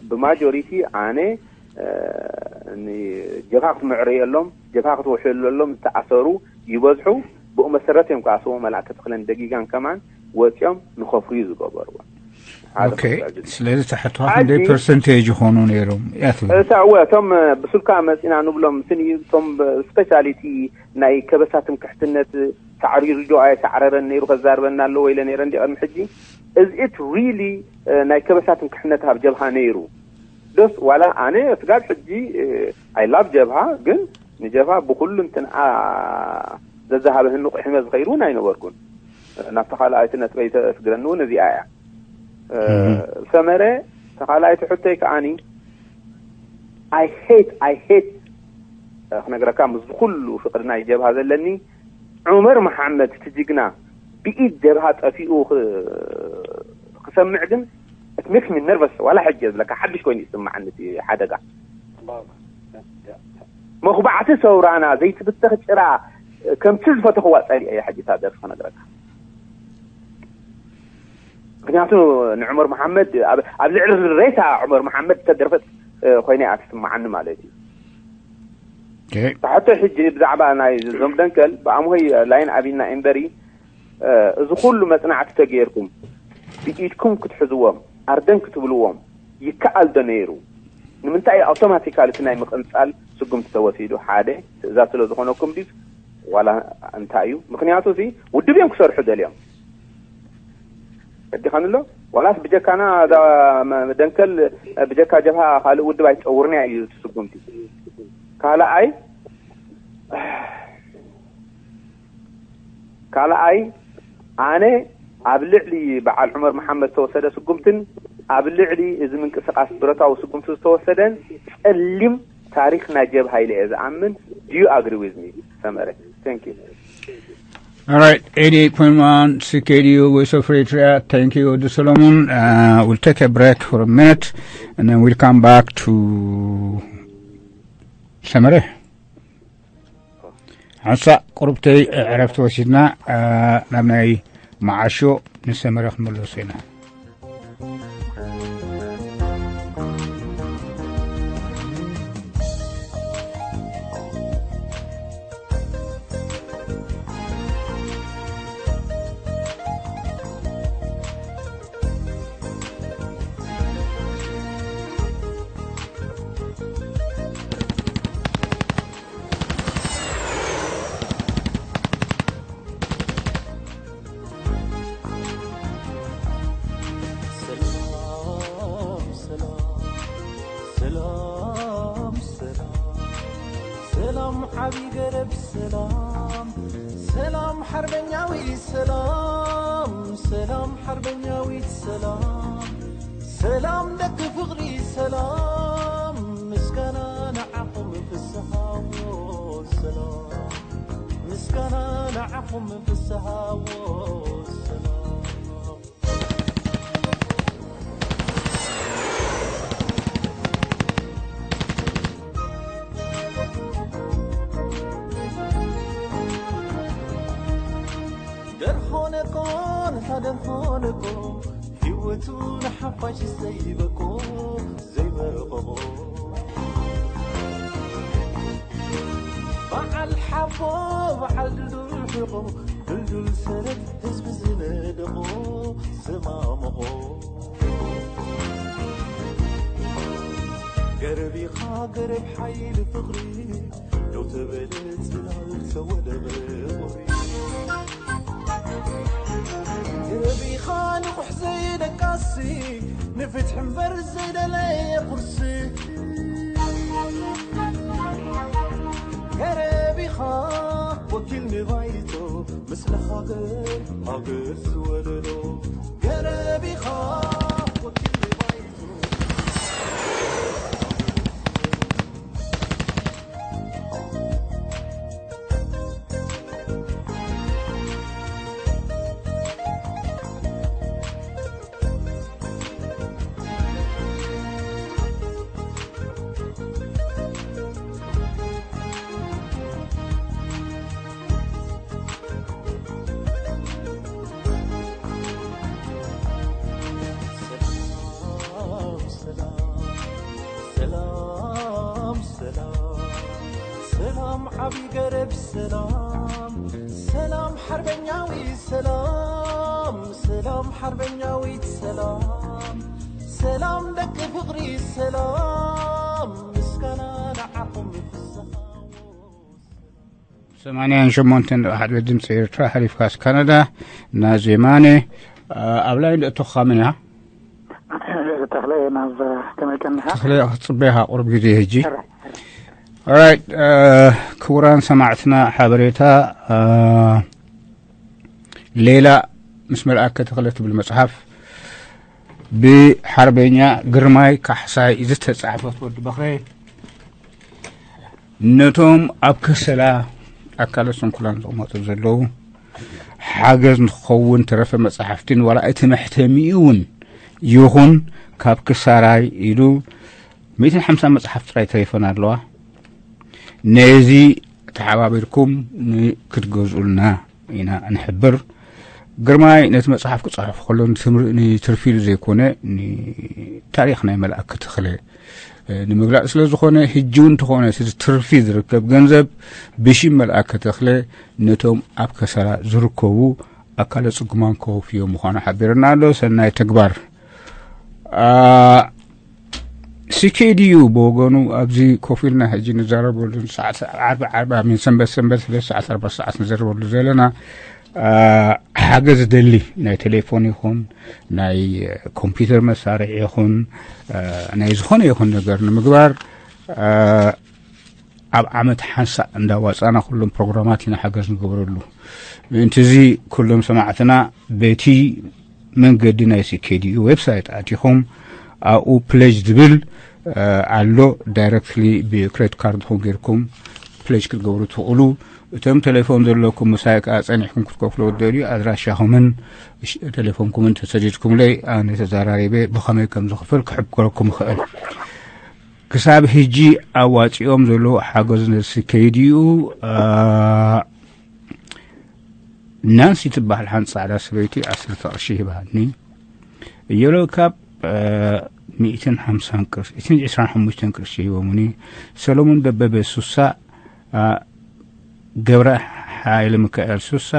ብማጆሪቲ ኣነ ንጀብሃ ክትምዕረየሎም፣ ጀብሃ ክትውሕለሎም ዝተኣሰሩ ይበዝሑ። ብኡ መሰረት እዮም ከዓ ስዎም መልኣከ ተኽለን ደጊጋን ከማን ወፂኦም ንኸፍርዩ ዝገበርዎ። ሓደ ኦኬ። ስለዚ ተሕትኻ ክንደይ ፐርሰንቴጅ ይኾኑ ነይሮም እያ ትብል? እታ እወ፣ እቶም ብሱልካ መፂና ንብሎም ስኒ፣ እቶም ስፔሻሊቲ ናይ ከበሳ ትምክሕትነት ሳዕሪሩ ዶ ኣይሳዕረረን ነይሩ፣ ከዛርበና ኣለዎ ኢለ ነይረ እንዲ ቅድሚ ሕጂ። እዚ it really ናይ ከበሳ ትምክሕነት ኣብ ጀብሃ ነይሩ። ደስ ዋላ ኣነ ስጋብ ሕጂ I love ጀብሃ፣ ግን ንጀብሃ ብኩሉ እንትንኣ ዘዛሃበህኒ ቁሒመ ዝኸይድ እውን ኣይነበርኩን። ናብታ ካልኣይቲ ነጥበይ ተስግረኒ እውን እዚኣ እያ። ሰመረ፣ ተኻልኣይቲ ሕቶይ ከዓኒ፣ I hate I hate ክነግረካ፣ ምስ ኩሉ ፍቅሪ ናይ ጀብሃ ዘለኒ፣ ዑመር መሓመድ እቲ ጅግና ብኢድ ጀብሃ ጠፊኡ ክሰምዕ ግን it makes me nervous። ዋላ ሕጂ ዝብለካ ሓድሽ ኮይኑ ይስምዓኒ እቲ ሓደጋ። መኹባዕቲ ሰውራና ዘይትብተኽ ጭራ ከምቲ ዝፈተኽዋ ጸሊዐ እያ ሕጂ እታ ደርፊ ክነግረካ። ምክንያቱ ንዑመር መሓመድ ኣብ ልዕሊ ሬሳ ዑመር መሓመድ ዝተደርፈት ኮይነ እያ ትስምዓኒ ማለት እዩ። ሕቶ ሕጂ ብዛዕባ ናይ ዞም ደንከል ብኣምሆይ ላይን ኣቢና ኤምበሪ፣ እዚ ኩሉ መጽናዕቲ ተገይርኩም ብኢድኩም ክትሕዝዎም ኣርደን ክትብልዎም ይከኣል ዶ ነይሩ? ንምንታይ ኣውቶማቲካሊ እቲ ናይ ምቕንጻል ስጉምቲ ተወሲዱ? ሓደ ትእዛዝ ስለ ዝኾነኩም ድዩ? ዋላ እንታይ እዩ? ምክንያቱ እዚ ውድብ እዮም ክሰርሑ ደልዮም። ረዲኻኒ ኣሎ? ዋላስ ብጀካና እዛ መ- ደንከል ብጀካ ጀብሃ ካልእ ውድብ ኣይትጸውርንያ እዩ እቲ ስጉምቲ። ካልኣይ ካልኣይ ኣነ ኣብ ልዕሊ በዓል ዑመር መሓመድ ዝተወሰደ ስጉምትን ኣብ ልዕሊ እዚ ምንቅስቃስ ብረታዊ ስጉምቲ ዝተወሰደን ጸሊም ታሪክ ናይ ጀብሃ ኢለ እየ ዝኣምን። Do you agree with me? ሰመረ? Thank you. All right, eighty-eight point one C K D U Voice of Eritrea. Thank you, Odu Solomon. Uh, we'll take a break for a minute and then we'll come back to Samere. ሓንሳእ ቁሩብተይ ዕረፍቲ ወሲድና፣ እ፣ ናብ ናይ መዓሾ ንሰመረ ክንመለሶ ኢና። ሰላም ሰላም ሰላም ሰላም ዓቢ ገረብ ሰላም ሰላም ሓርበኛዊ ሰላም ሰላም ሓርበኛዊት ሰላም ሰላም ደቂ ፍቕሪ ሰላም ምስጋና ንዓኹም ፍስሃዎ ሰላም ምስጋና ንዓኹም ፍስሃዎ ሰላም ደርሆነቆ ነታ ደርሆነቆ ህይወቱ ንሓፋሽ ዘይበቆ ዘይመረቐቆ በዓል ሓቦ በዓል ድልዱል ሕቆ ድልዱል ሰረት ህዝቢ ዝነደቆ ዝማመቖ ገረብ ኢኻ ገረብ ሓይሊ ፍቕሪ ደው ተበለ ጽላል ተወደበ ቁሪ ገረብ ኢኻ ንቑሕ ዘይደቃሲ ንፍትሒ እምበር ዘይደለየ ቁርሲ ገረብ ኢኻ ወኪል ንባይቶ ምስለ ሃገር ሃገር ዝወለዶ ገረብ ኢኻ ወኪል ንባይቶ ሰላም ሰላም ሓርበኛዊ ሰላም ሰላም ሓርበኛዊት ሰላም ሰላም ደቂ ፍቕሪ ሰላም ምስጋና ንዓኹም ይፍስሃው። ሰማንያን ሸሞንተን ኣሓድ ድምፂ ኤርትራ ሓሊፍካስ ካናዳ ናዚ የማነ። ኣብ ላይ ንእቶኻ መን እያ? ተኽለ ናብ ከመይ ቀኒኻ? ተኽለ ክፅበያ ቁሩብ ግዜ ሕጂ። ኦራይት፣ ክቡራን ሰማዕትና፣ ሓበሬታ ሌላ ምስ መልኣከ ተኽለ ትብል መፅሓፍ ብሓርበኛ ግርማይ ካሕሳይ ዝተፃሕፈት ወዲ በኽረ ነቶም ኣብ ከሰላ ኣካለ ስንኩላን ዝቕመጡ ዘለዉ ሓገዝ ንክኸውን ተረፈ መፅሓፍትን ዋላ እቲ መሕተሚኡ እውን ይኹን ካብ ክሳራይ ኢሉ ሚእትን ሓምሳን መፅሓፍቲ ጥራይ ተሪፈን ኣለዋ። ነዚ ተሓባቢርኩም ክትገዝኡልና ኢና ንሕብር። ግርማይ ነቲ መፅሓፍ ክፅሕፍ ከሎ ንትርፊ ኢሉ ዘይኮነ ንታሪክ ናይ መልኣክ ተኽለ ንምግላፅ ስለ ዝኾነ ሕጂ እውን እንተኾነ እቲ ትርፊ ዝርከብ ገንዘብ ብሽም መልኣክ ተኽለ ነቶም ኣብ ከሰላ ዝርከቡ ኣካለ ፅጉማን ከወፍዮ ምዃኑ ሓቢርና ኣሎ። ሰናይ ተግባር። ሲኬዲዩ ብወገኑ ኣብዚ ኮፍ ኢልና ሕጂ ንዛረበሉ ሰዓት ዓርቢ ዓርቢ ኣሚን ሰንበት ሰንበት ስለ ሰዓት ኣርባ ሰዓት ንዘረበሉ ዘለና ሓገዝ ደሊ ናይ ቴሌፎን ይኹን ናይ ኮምፒውተር መሳርሒ ይኹን ናይ ዝኾነ ይኹን ነገር ንምግባር ኣብ ዓመት ሓንሳእ እንዳዋፃና ኩሎም ፕሮግራማት ኢና ሓገዝ ንገብረሉ። ምእንቲ እዚ ኩሎም ሰማዕትና በቲ መንገዲ ናይ ሲኬዲኡ ዌብሳይት ኣቲኹም ኣብኡ ፕሌጅ ዝብል ኣሎ። ዳይረክትሊ ብክሬዲት ካርድኹም ጌርኩም ፕሌጅ ክትገብሩ ትኽእሉ። እቶም ቴሌፎን ዘለኩም ምሳይ ከዓ ፀኒሕኩም ክትከፍልዎ ትደልዩ ኣድራሻኹምን ቴሌፎንኩምን ተሰዲድኩምለይ ኣነ ተዘራሪበ ብኸመይ ከም ዝኽፍል ክሕብረኩም ይኽእል። ክሳብ ሕጂ ኣዋፂኦም ዘለዉ ሓገዝ ነዚ ከይድኡ ናንሲ ትበሃል ሓንቲ ፃዕዳ ሰበይቲ ዓሰርተ ቅርሺ ሂባኒ። እየሎ ካብ ሚእትን ሓምሳን ቅርሺ እትን ዕስራን ሓሙሽተን ቅርሺ ሂቦምኒ። ሰሎሞን ደበበ ሱሳ፣ ገብረ ሓይለ ሚካኤል ሱሳ፣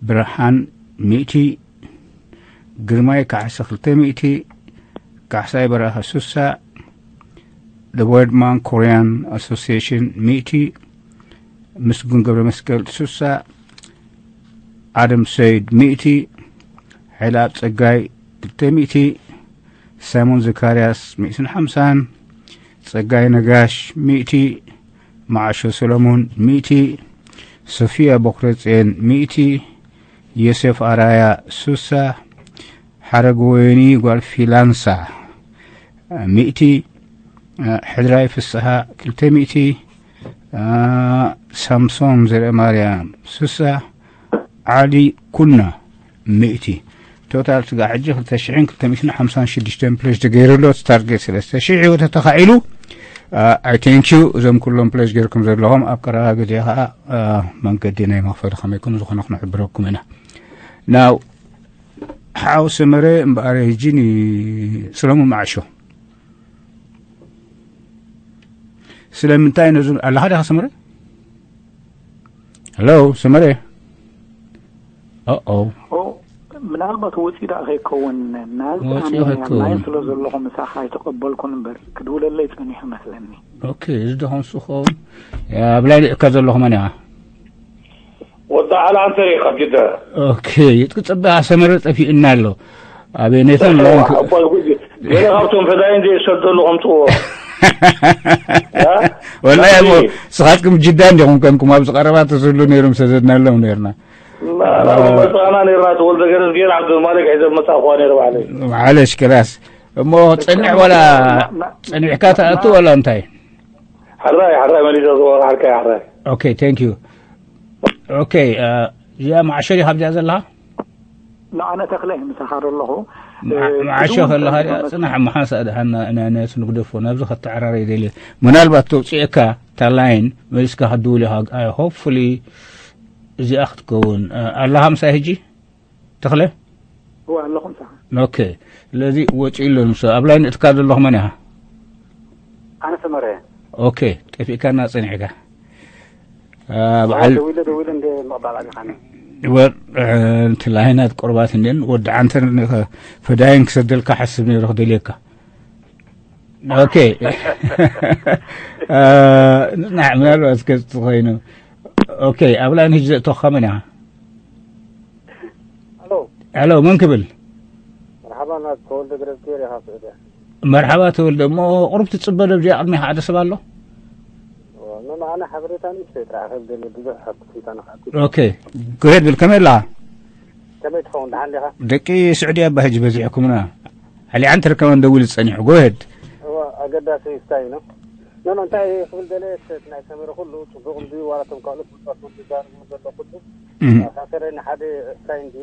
ብርሃን ሚእቲ፣ ግርማይ ካሕሳ ክልተ ሚእቲ፣ ካሕሳይ በራኸ ሱሳ፣ The World Man Korean Association ሚእቲ፣ ምስጉን ገብረ መስቀል ሱሳ፣ ኣደም ሰይድ ሚእቲ፣ ሓይለኣብ ጸጋይ ክልተ ሚእቲ፣ ሳይሞን ዘካርያስ ሚእትን ሓምሳን፣ ጸጋይ ነጋሽ ሚእቲ፣ መዓሾ ሰሎሞን ሚእቲ፣ ሶፊያ ቦክረጼን ሚእቲ፣ ዮሴፍ ኣራያ ሱሳ፣ ሓረግ ወይኒ ጓል ፊላንሳ ሚእቲ፣ ሕድራይ ፍስሃ ክልተ ሚእቲ፣ ሳምሶን ዘርአ ማርያም ሱሳ፣ ዓሊ ኩና ሚእቲ። ቶታል ስጋ ሕጂ ክልተ ሽሕን ክልተ ሚእትን ሓምሳን ሽዱሽተን ፕሌጅ ተገይሩ ኣሎ። እቲ ታርጌት ሰለስተ ሽሕ እዩ ተተኻዒሉ። ኣይ ቴንክ ዩ እዞም ኩሎም ፕሌጅ ገይርኩም ዘለኹም ኣብ ቀረባ ግዜ ከዓ መንገዲ ናይ መኽፈሊ ከመይ ከም ዝኾነ ክንሕብረኩም ኢና። ናው ሓው ሰመረ እምበኣረ ሕጂ ንስለሙ ማዕሾ ስለምንታይ ነዙ ኣለኻ ዲኻ ሰመረ? ሄሎ ሰመረ። ኦ ምናልባት ወፂኡ ደኣ ከይከውን ናዚ ወፂኡ ከይከውን። ላይን ስለ ዘለኹ ምሳኻ ኣይተቐበልኩን እምበር ክድውለለይ ፀኒሑ መስለኒ። ኦኬ እዚ ደኾን ሱ ኸውን ኣብ ላይ ልእካ ዘለኹ መን ኢኻ? ወዲ ዓላ ኣንተ ኢኻ ጅዳ። ኦኬ ይጥቅጽበ ኣሰመረ ጠፊእና ኣሎ። ኣቤኔተን ሎን ገለ ካብቶም ፈዳይን ዘይሰደሉ ከምፅዎ። ወላሂ እሞ ስኻትኩም ጅዳ እንዲኹም ከንኩም ኣብዚ ቀረባ ተዝህሉ ነይሩ ምሰዘድናሎም ነይርና። መፅና ነርና ተወልደ ገረስ ገይር ዓብዱ ማሊክ ሒዘ መፃእኳ ነይሩ ባዕለይ። ማዓለሽ ክላስ እሞ ፀኒሕ ወላ ፀኒሕካ ተኣቱ ወላ እንታይ? ሓራይ ሓራይ መሊሰ ዝወቃዕካ ሓራይ። ኦኬ ቴንክ ዩ። ኦኬ እዚኣ ማዕሾ ዲኻ ኣብዚኣ ዘለኻ? ንኣነ ተኽለ ምሳኻ ዘለኹ መዓሾ ከለኻ ዲኣ ፅናሕ መሓንሳ ድሓና ነቲ ንግደፎ ናብዚ ከተዓራረ ይደሊ። ምናልባት ተውፅኤካ ታላይን መሊስካ ክትድውል ኢኻ። ሆፕፉሊ እዚኣ ክትከውን ኣለኻ ምሳይ ሕጂ ተኽለ? እወ ኣለኹ ምሳኻ። ኦኬ ስለዚ ወፂኡ ኣሎ ንሱ ኣብ ላይን እትካ ዘለኹ መን ኢኻ? ኣነ ሰመረ። ኦኬ ጠፊእካና ፀኒዕካ። በዓል ደዊለ ደዊለ እንደ ምቕባል ኣቢኻኒ። ወር እቲ ላይናት ቆርባት እንዴን ወዲ ዓንተር ፈዳይን ክሰደልካ ሓስብ ነይሩ ክደልየካ። ኦኬ። ንጽናሕ ምናልባት እስከ ትኾይኑ። ኦኬ፣ ኣብ ላይን ህጂ ዘእተኻ መን ኢኻ? ሄሎ። ሄሎ፣ መን ክብል? መርሓባ፣ ናብ ተወልደ ገረዝጊሄር ኢኻ ስዑድያ። መርሓባ ተወልደ። እሞ ቁሩብ ትጽበ ዶ ኣብዚኣ ቅድሚኻ ሓደ ሰብ ኣሎ? ኖ፣ ኖ፣ ኣነ ሓበሬታ ንእሽተይ ጥራሕ ከም ደሊ ብዙሕ ሓብቲ ስልጣን ኻቲ። ኦኬ። ጎሄድ ብል፣ ከመይ ኣለኻ? ከመይ ትኸውን? ደሓን ዲኻ? ደቂ ስዑድያ ኣባ ሕጂ በዚሕኩምና። ዓሊ ዓንተር ከማን ደዊሉ ጸኒሑ። ጎሄድ። እዋ፣ ኣገዳሲ ስታይ ነው። ኖ፣ ኖ፣ እንታይ ክብል ደለ፣ ናይ ሰመረ ኩሉ ጽቡቕ እንዲ ዋላ እቶም ካልኦት ብልጻት ዝዛረቡ ዘሎ ኩሉ እም። ኣሳሰረ ንሓደ እንታይ እንዲ፣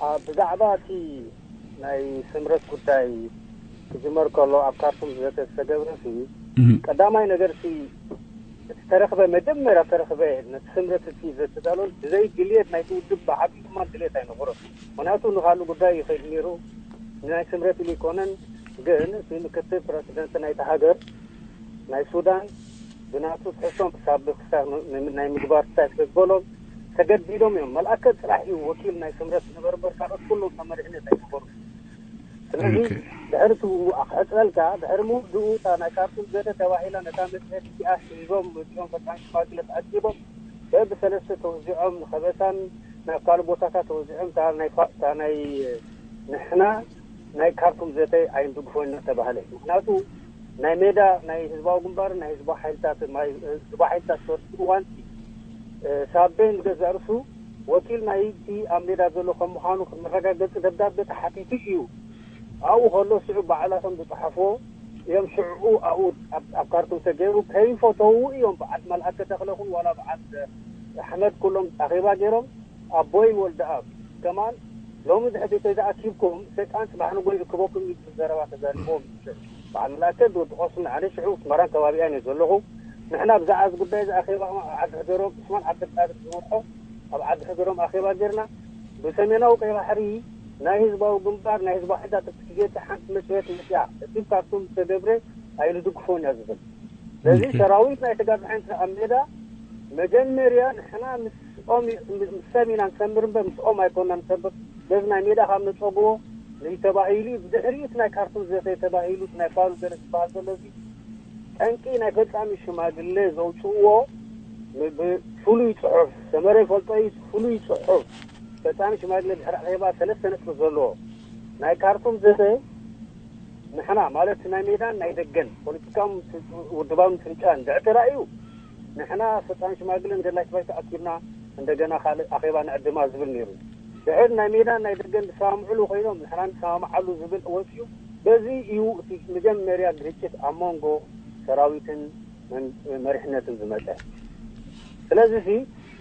ኣ፣ ብዛዕባ እቲ ናይ ስምረት ጉዳይ ክጅመር ከሎ ኣብ ካርቱም ዘተ ዝተገብረ ሲ፣ እም። ቀዳማይ ነገር ሲ፣ እቲ ተረኽበ፣ መጀመርያ ተረኽበ፣ ነቲ ስምረት እቲ ዘተዳሎ ብዘይ ድልየት ናይቲ ውድብ ብዓቢኡ ድማ ድልየት ኣይነበሮን። ምኽንያቱ ንኻልእ ጉዳይ ይኸይድ ነይሩ፣ ንናይ ስምረት ኢሉ ኣይኮነን። ግን እቲ ምክትል ፕረሲደንት ናይቲ ሃገር፣ ናይ ሱዳን፣ ብናቱ ትሕዝቶም ክሳብ ክሳብ ን-፣ ናይ ምግባር ክሳብ ክበሎም ተገዲዶም እዮም። መልኣከ ጥራሕ እዩ ወኪል ናይ ስምረት ዝነበረ እምበር፣ ካልኦት ኩሎም ካብ መሪሕነት ኣይነበሩን። ስለዚ ኦኬ። ድሕሪ እቲ ክሕጽረልካ፣ ድሕሪ ምውድኡ እታ ናይ ካርቱም ዘተ ተባሂላ ነታ መጽሔት እቲኣ ሒዞም መጺኦም ፈጻሚ ሽማግለ ተኣኪቦም በብሰለስተ ተወዚዖም ንኸበሳን ናብ ካልእ ቦታታት ተወዚዖም እታ ናይ ፋ-፣ እታ ናይ ንሕና ናይ ካርቱም ዘተ ኣይንድግፎን እናተባህለ እዩ። ምኽንያቱ ናይ ሜዳ ናይ ህዝባዊ ግንባርን ናይ ህዝባዊ ሓይልታት፣ ናይ ህዝባዊ ሓይልታት ዝሰርሑ እዋንቲ፣ እ፣ ሳቤን ገዛእ ርእሱ ወኪል ናይቲ ኣብ ሜዳ ዘሎ ከም ምዃኑ ከም መረጋገጺ ደብዳቤ ተሓቲቱ እዩ። ኣብኡ ከሎ ሽዑ ባዕላቶም ዝጸሓፍዎ እዮም። ሽዑ ኣብኡ ኣብ፣ ኣብ ካርቱም ተገይሩ ከይፈተዉ እዮም በዓል መልኣከ ተኽለ ኹን ዋላ በዓል ኣሕመድ ኩሎም ኣኼባ ገይሮም። ኣቦይ ወልደኣብ ከማን ሎሚ ድሕሪ ተኣኪብኩም ሰይጣን ጽባሕ ንጎ ይእክበኩም እዩ ዝብል ዘረባ ተዛሪቦም። በዓል መልኣከ ወዲ ቆስም ንዓነ ሽዑ ኣስመራን ከባቢኣን እየ ዘለኹ። ንሕና ብዛዕባ እዚ ጉዳይ እዚ ኣኼባ ኣብ ዓዲ ሕደሮም፣ ዑስማን ዓብደልቃድር ዝመርሖ ኣብ ዓዲ ሕደሮም ኣኼባ ጌርና። ብሰሜናዊ ቀይ ባሕሪ ናይ ህዝባዊ ግንባር፣ ናይ ህዝባዊ ሓይልታት ትግዜ ሓንቲ መጽሔት መጽያ፣ እቲ ካብቶም ዝተገብረ ኣይንድግፎን እያ ዝብል። ስለዚ ኦኬ። ሰራዊት ናይ ተጋድሎ ሓይልታት ኣብ ሜዳ መጀመርያ ንሕና ምስኦም ይ-፣ ምስ ሰብ ኢና ንሰምር እምበር ምስኦም ኣይኮንና ንሰምር። በዚ ናይ ሜዳ ካብ ነጸግቦ ንዩ ተባሂሉ እዩ። ብድሕሪኡ እቲ ናይ ካርቱም ዘተ ተባሂሉ፣ እቲ ናይ ፋሉ ገለ ዝበሃል ዘሎ እዚ ጠንቂ ናይ ፈጻሚ ሽማግለ ዘውጽእዎ ብ-፣ ብፍሉይ ጽሑፍ፣ ሰመረ ይፈልጦ እዩ፣ ፍሉይ ጽሑፍ ፈጻሚ ሽማግለ ድሕሪ ኣኼባ ሰለስተ ነጥቢ ዘለዎ ናይ ካርቱም ዘተ ንሕና ማለት ናይ ሜዳን ናይ ደገን ፖለቲካዊ ውድባዊ ፍንጫን እንድሕር ተራእዩ፣ ንሕና ፈጻሚ ሽማግለ ንደላይት ባይቶ ኣኪብና እንደገና ካልእ ኣኼባ ንዕድማ ዝብል ነይሩ። ድሕር ናይ ሜዳን ናይ ደገን ዝሰማምዕሉ ኮይኖም ንሕና ንሰማምዓሉ ዝብል ወጺኡ። በዚ እዩ እቲ መጀመርያ ግርጭት ኣብ መንጎ ሰራዊትን መን-፣ መሪሕነትን ዝመጸ። ስለዚ ሲ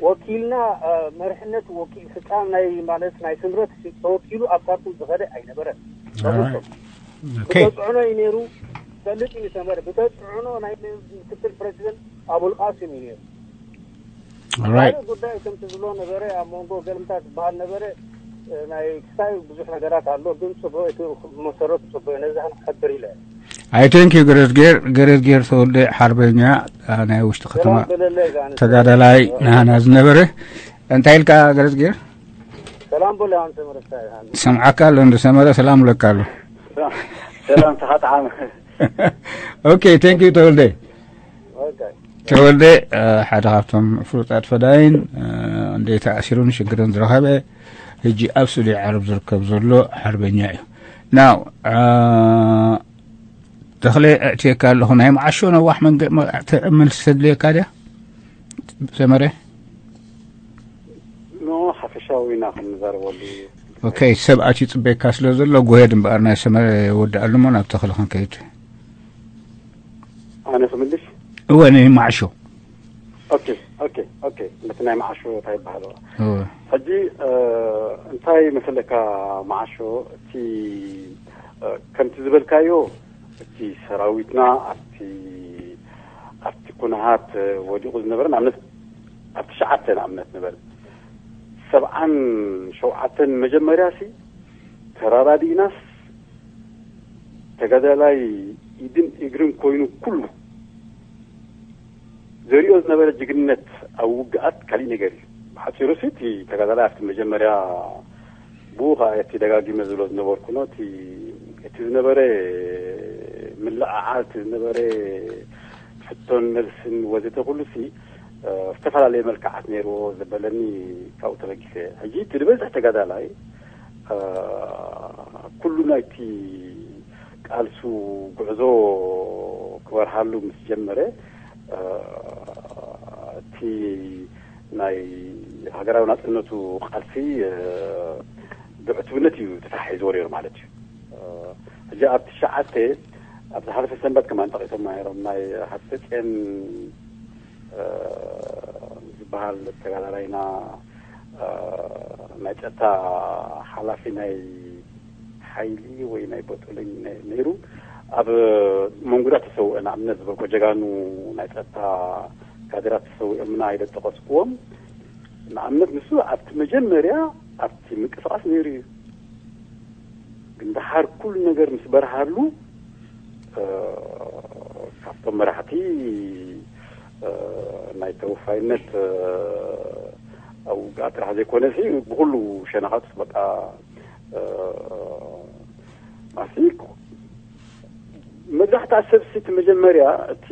ወኪልና፣ እ፣ መሪሕነት ወኪል ፍጻም ናይ ማለት ናይ ስምረት ሲ ተወኪሉ ኣብ ካርቱም ዝኸደ ኣይነበረን። ኣራይት። በፍጹም። ኦኬ። ብተጽዕኖ እዩ ነይሩ። ፈልጥ እዩ ሰመረ። ብተጽዕኖ ናይ ምክትል ፕረዚደንት ኣቡልቃሲም እዩ ነይሩ። ኣራይት። ካልእ ጉዳይ ከምቲ ዝብሎ ነበረ፣ ኣብ መንጎ ገልምታት ዝበሃል ነበረ፣ እ፣ ናይ ክሳይ ብዙሕ ነገራት ኣሎ፣ ግን ጽቡቕ እቲ መሰረቱ ጽቡቕ እዩ። ነዚ ክንሕብር ኢለ። ኣይ ቴንክ ዩ ገረዝጌር፣ ገረዝጌር ተወልደ ሓርበኛ፣ አ፣ ናይ ውሽጢ ከተማ ሰላም በለለይ፣ ጋር ተጋዳላይ ንሃና ዝነበረ። እንታይ ኢልካ ገረዝጌር? ሰላም በሎ፣ ኣንተ መረስታ ኢኻ። ሰምዓካ ኣሎ፣ እንደ ሰመረ ሰላም እብለካ ኣሎ። ሰላም ተኻጥዓም። ኦኬ፣ ቴንክ ዩ ተወልደ። ኦኬ። ተወልደ፣ አ፣ ሓደ ካብቶም ፍሉጣት ፈዳይን፣ አ፣ እንደ ተኣሲሩን ሽግርን ዝረኸበ፣ ሕጂ ኣብ ስዑዲ ዓረብ ዝርከብ ዘሎ ሓርበኛ እዩ። ናው፣ አ፣ ተኽለ፣ ኣእትየካ ኣለኹ። ናይ መዓሾ ነዋሕ መንገ-፣ መ-፣ ተ-፣ መልሲ ተድልየካ ድያ? ሰመረ? ኖ፣ ሓፈሻዊ ኢና ክንዛረበሉ። ኦኬ፣ ሰብ ኣትዩ ጽበየካ ስለ ዘሎ፣ ጎሄድ እምበኣር ናይ ሰመረ ወድኣሉ እሞ ናብ ተኽለ ክንከይድ። ኣነ ክምልሽ? እወ፣ ንመዓሾ። ኦኬ፣ ኦኬ፣ ኦኬ። ነቲ ናይ መዓሾ እንታይ ይበሃሎ? እወ። ሕጂ፣ እ፣ እንታይ መሰለካ መዓሾ፣ እቲ፣ እ፣ ከምቲ ዝበልካዮ፣ እቲ ሰራዊትና ኣብቲ፣ ኣብቲ ኩነሃት ወዲቑ ዝነበረ፣ ንኣብነት፣ ኣብ ትሽዓተ ንኣብነት ንበል፣ ሰብዓን ሸውዓተን መጀመርያሲ ተራዳዲእናስ ተጋዳላይ ኢድን እግርን ኮይኑ ኩሉ ዘሪኦ ዝነበረ ጅግንነት ኣብ ውግኣት ካሊእ ነገር እዩ። ብሓፂሩ ሲ እቲ ተጋዳላይ ኣብቲ መጀመርያ ብኡ ከዓ እቲ ደጋጊመ ዝብሎ ዝነበርኩ ነው። እቲ እቲ ዝነበረ ምልዕዓል፣ እቲ ዝነበረ ሕቶን መልስን ወዘተ ኩሉ ሲ ዝተፈላለየ መልክዓት ነይርዎ ዘበለኒ ካብኡ ተበጊሰ። ሕጂ እቲ ዝበዝሕ ተጋዳላይ ኩሉ ናይቲ ቃልሱ ጉዕዞ ክበርሃሉ ምስ ጀመረ፣ እቲ ናይ ሃገራዊ ናፅነቱ ቃልሲ ብዕቱብነት እዩ ተታሒዝዎ ነይሩ ማለት እዩ። ሕጂ ኣብ ትሽዓተ፣ ኣብ ዝሓለፈ ሰንበት ከማን ጠቂሶም ነይሮም፣ ናይ ሃፀፅዮን ዝበሃል ተጋዳላይና ናይ ፀጥታ ሓላፊ ናይ ሓይሊ ወይ ናይ ቦጦለኝ ነይሩ። ኣብ መንጉዳ ተሰውአ ንኣብነት ዝበልኮ ጀጋኑ ናይ ፀጥታ ካድራት ተሰዊኦምና ኢለ ዝጠቀስክዎም ንኣብነት ንሱ ኣብቲ መጀመርያ ኣብቲ ምንቅስቃስ ነይሩ እዩ። ግን ደሓር ኩሉ ነገር ምስ በርሃሉ ካብቶም መራሕቲ ናይ ተወፋይነት ኣብ ውግኣ ጥራሕ ዘይኮነ ብኩሉ ሸነኻት በቃ ማሲ መብዛሕትኣ ሰብ እቲ መጀመርያ እቲ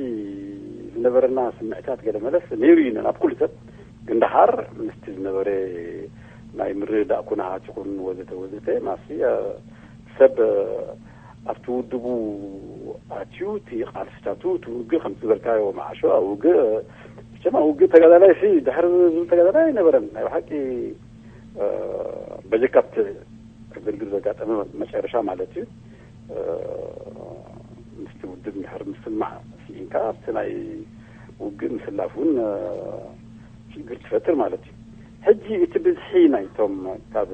ዝነበረና ስምዕታት ገለ መለስ ነይሩ እዩ ናብ ኩሉ ሰብ። ግን ደሓር ምስቲ ዝነበረ ናይ ምርዳእ ኩነታት ይኹን ወዘተ ወዘተ ማሲ ሰብ ኣብቲ ውድቡ ኣትዩ እቲ ቃልስታቱ እቲ ውግእ ከምቲ ዝበልካዮ መዓሾ ኣብ ውግእ ብቸማ ውግእ ተጋዳላይ ሲ ድሕሪ ዝብል ተጋዳላይ ኣይነበረን። ናይ ብሓቂ በጀካ ኣብቲ ዕግርግር ዘጋጠመ መጨረሻ ማለት እዩ ምስቲ ውድብ እንድሕር ምስማዕ ስኢንካ ኣብቲ ናይ ውግእ ምስላፍ እውን ሽግር ትፈጥር ማለት እዩ። ሕጂ እቲ ብዝሒ ናይቶም ካብ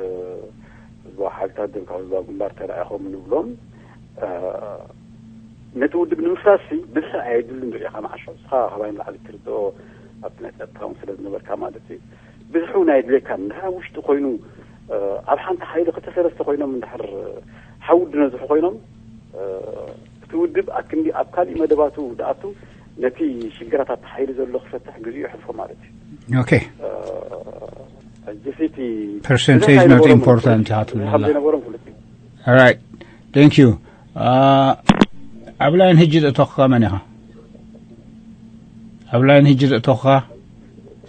ህዝባዊ ሓይልታት ደም ካብ ህዝባዊ ግንባር ተላኢኾም ንብሎም ነቲ ውድብ ንምፍራስ ብዝሒ ኣየድልን ዶ ኢኻ መዓሾ ንስኻ ካባይ ንላዕሊ ትርድኦ ኣብቲ ናይ ፀጥታ እውን ስለ ዝነበርካ ማለት እዩ። ብዝሒ እውን ኣየድልየካን እንድሕር ኣብ ውሽጢ ኮይኑ ኣብ ሓንቲ ሓይሊ ክልተ ሰለስተ ኮይኖም እንድሕር ሓውዲ ነዝሑ ኮይኖም እቲ ውድብ ኣክንዲ ኣብ ካሊእ መደባቱ ድኣቱ ነቲ ሽግራት ኣብቲ ሓይሊ ዘሎ ክፈትሕ ግዜኡ የሕልፎ ማለት እዩ። Okay. ሕጂ እቲ Percentage not important ኢኻ ትብል ዘለኻ። ዘይነበሮም ፍሉጥ እዩ። Alright. Thank you. ኣብ ላይን ሕጂ ዘእተኹኻ መን ኢኻ? ኣብ ላይን ሕጂ ዘእተኹኻ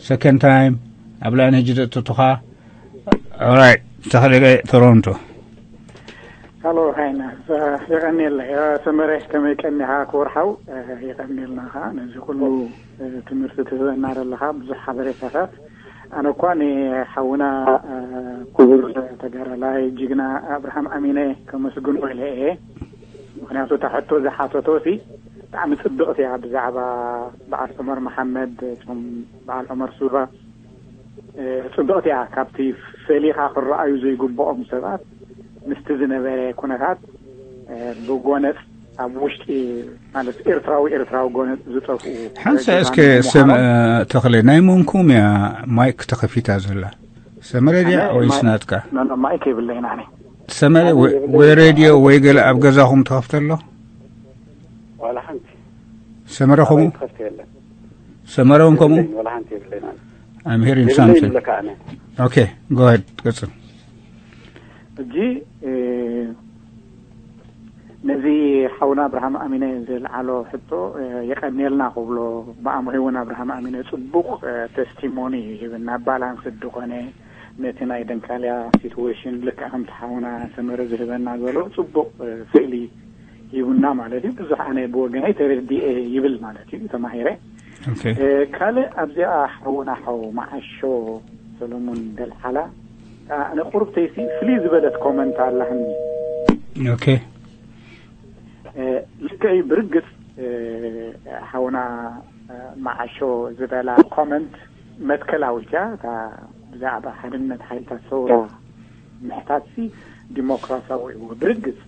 second time ኣብ ላይን ሕጂ ዘእተኹኻ። Alright. ተኸለ ቶሮንቶ። ሃሎ ሃይና የቀኒየለ ሰመረ ከመይ ቀኒኻ ክወርሓው የቀኒየልና ኻ ነዚ ኩሉ ትምህርቲ ትህበና ዘለኻ ብዙሕ ሓበሬታታት። ኣነ እኳ ንሓውና ክቡር ተጋዳላይ ጅግና ኣብርሃም ኣሚነ ከመስግኖ ኢለ እየ። ምክንያቱ እታ ሕቶ ዝሓተቶ ሲ ብጣዕሚ ፅብቕቲ እያ ብዛዕባ በዓል ዑመር መሓመድ እቶም በዓል ዑመር ሱባ ፅብቕቲ እያ። ካብቲ ፈሊኻ ክረኣዩ ዘይግብኦም ሰባት ምስቲ ዝነበረ ኩነታት ብጎነፅ ኣብ ውሽጢ ማለት ኤርትራዊ ኤርትራዊ ጎነፅ ዝጠፍኡ ሓንሳ እስከ ስም ተኽለ ናይ መንኩም እያ ማይክ ተኸፊታ ዘላ? ሰመረ ድያ ወይስ ናትካ? ማይክ የብለይን ኣነ። ሰመረ ወይ ሬድዮ ወይ ገለ ኣብ ገዛኹም ተኸፍተ ኣሎ? ዋላ ሓንቲ ሰመረ ከምኡ? ከፍተ የለን። ሰመረ እውን ከምኡ? ዋላ ሓንቲ የብለይን ኣነ። I'm hearing የብለይን something. ይብለካ ኣነ። Okay, go ahead. ቀጽል። ሕጂ ነዚ ሓውና ኣብርሃም ኣሚነ ዘልዓሎ ሕቶ የቀንየልና ክብሎ ብኣምሂ እውን ኣብርሃም ኣሚነ ፅቡቅ ተስቲሞኒ ይህብና ባላንስ ድኾነ ነቲ ናይ ደንካልያ ሲትዌሽን ልክዕ ከምቲ ሓውና ሰመረ ዝህበና ዘሎ ፅቡቅ ስእሊ ሂቡና ማለት እዩ። ብዙሕ ኣነ ብወገነይ ተረዲኤ ይብል ማለት እዩ ተማሂረ። ካልእ ኣብዚኣ ሓውና ሓው መዓሾ ሰሎሙን ደልሓላ ኣነ ቁርብተይሲ ፍልይ ዝበለት ኮመንት ኣላህኒ። Okay. ልክዕ እዩ ብርግፅ ሓውና መዓሾ ዝበላ ኮመንት መትከላዊት እያ። እታ ብዛዕባ ሓድነት ሓይልታት ሰውራ ምሕታት ሲ ዲሞክራሲያዊ እዩ ብርግፅ።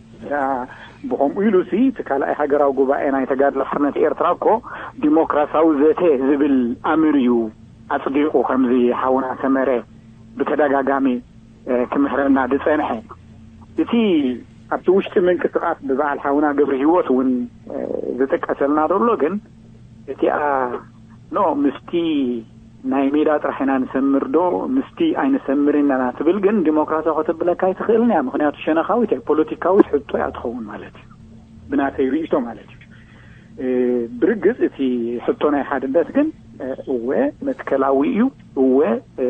ብኸምኡ ኢሉ ሲ እቲ ካልኣይ ሃገራዊ ጉባኤ ናይ ተጋድሎ ሓርነት ኤርትራ እኮ ዲሞክራሲያዊ ዘተ ዝብል ኣምር እዩ ኣፅዲቑ ከምዚ ሓውና ሰመረ ብተደጋጋሚ ክምሕረና ዝፀንሐ። እቲ ኣብቲ ውሽጢ ምንቅስቃስ ብበዓል ሓውና ገብረ ህይወት እውን ዝጥቀሰልና ዘሎ ግን እቲኣ ኖ ምስቲ ናይ ሜዳ ጥራሕ ኢና ንሰምር ዶ ምስቲ ኣይንሰምርን ኢና ትብል፣ ግን ዲሞክራሲ ከተብለካ ኣይትኽእልን እያ። ምኽንያቱ ሸነኻዊት እያ፣ ፖለቲካዊት ሕቶ እያ ትኸውን ማለት እዩ፣ ብናተይ ርእይቶ ማለት እዩ። እ፣ ብርግጽ እቲ ሕቶ ናይ ሓድነት ግን፣ እ፣ እወ መትከላዊ እዩ፣ እወ፣ እ፣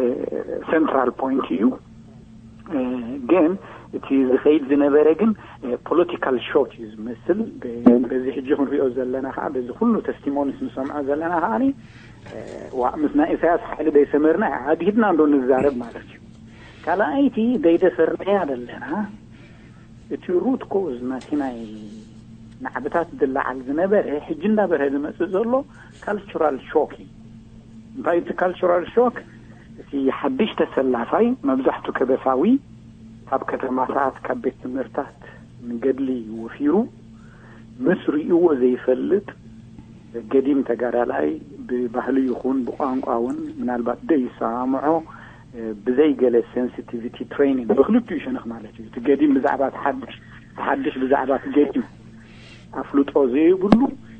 ሴንትራል ፖይንት እዩ። እ፣ ግን እቲ ዝኸይድ ዝነበረ ግን፣ እ፣ ፖለቲካል ሾት እዩ ዝመስል። ብ-፣ በዚ ሕጂ ክንሪኦ ዘለና ከዓ፣ በዚ ኩሉ ተስቲሞኒስ ንሰምዖ ዘለና ከዓ፣ እ፣ ዋ፣ ምስ ናይ ኢሳያስ ሓይሊ ደይሰመርና ኣግሂድና እንዶ ንዛረብ ማለት እዩ። ካልኣይቲ ደይደፈርናያ ዘለና፣ እቲ ሩት ኮዝ ናቲ ናይ ናዕብታት ዝለዓል ዝነበረ፣ ሕጂ እንዳበርሀ ዝመጽእ ዘሎ ካልቸራል ሾክ እዩ። እንታይ እቲ ካልቸራል ሾክ? እቲ ሓድሽ ተሰላፋይ፣ መብዛሕቱ ከበሳዊ፣ ካብ ከተማታት፣ ካብ ቤት ትምህርታት ንገድሊ ወፊሩ፣ ምስ ርእይዎ ዘይፈልጥ ገዲም ተጋዳላይ፣ ብባህሊ ይኹን ብቋንቋ እውን ምናልባት ደይሰማምዖ፣ እ፣ ብዘይ ገለ ሴንሲቲቪቲ ትሬኒንግ፣ ብክልቲኡ ሸነኽ ማለት እዩ። እቲ ገዲም ብዛዕባ እቲ ሓድሽ፣ እቲ ሓድሽ ብዛዕባ እቲ ገዲም ኣፍልጦ ዘይብሉ፣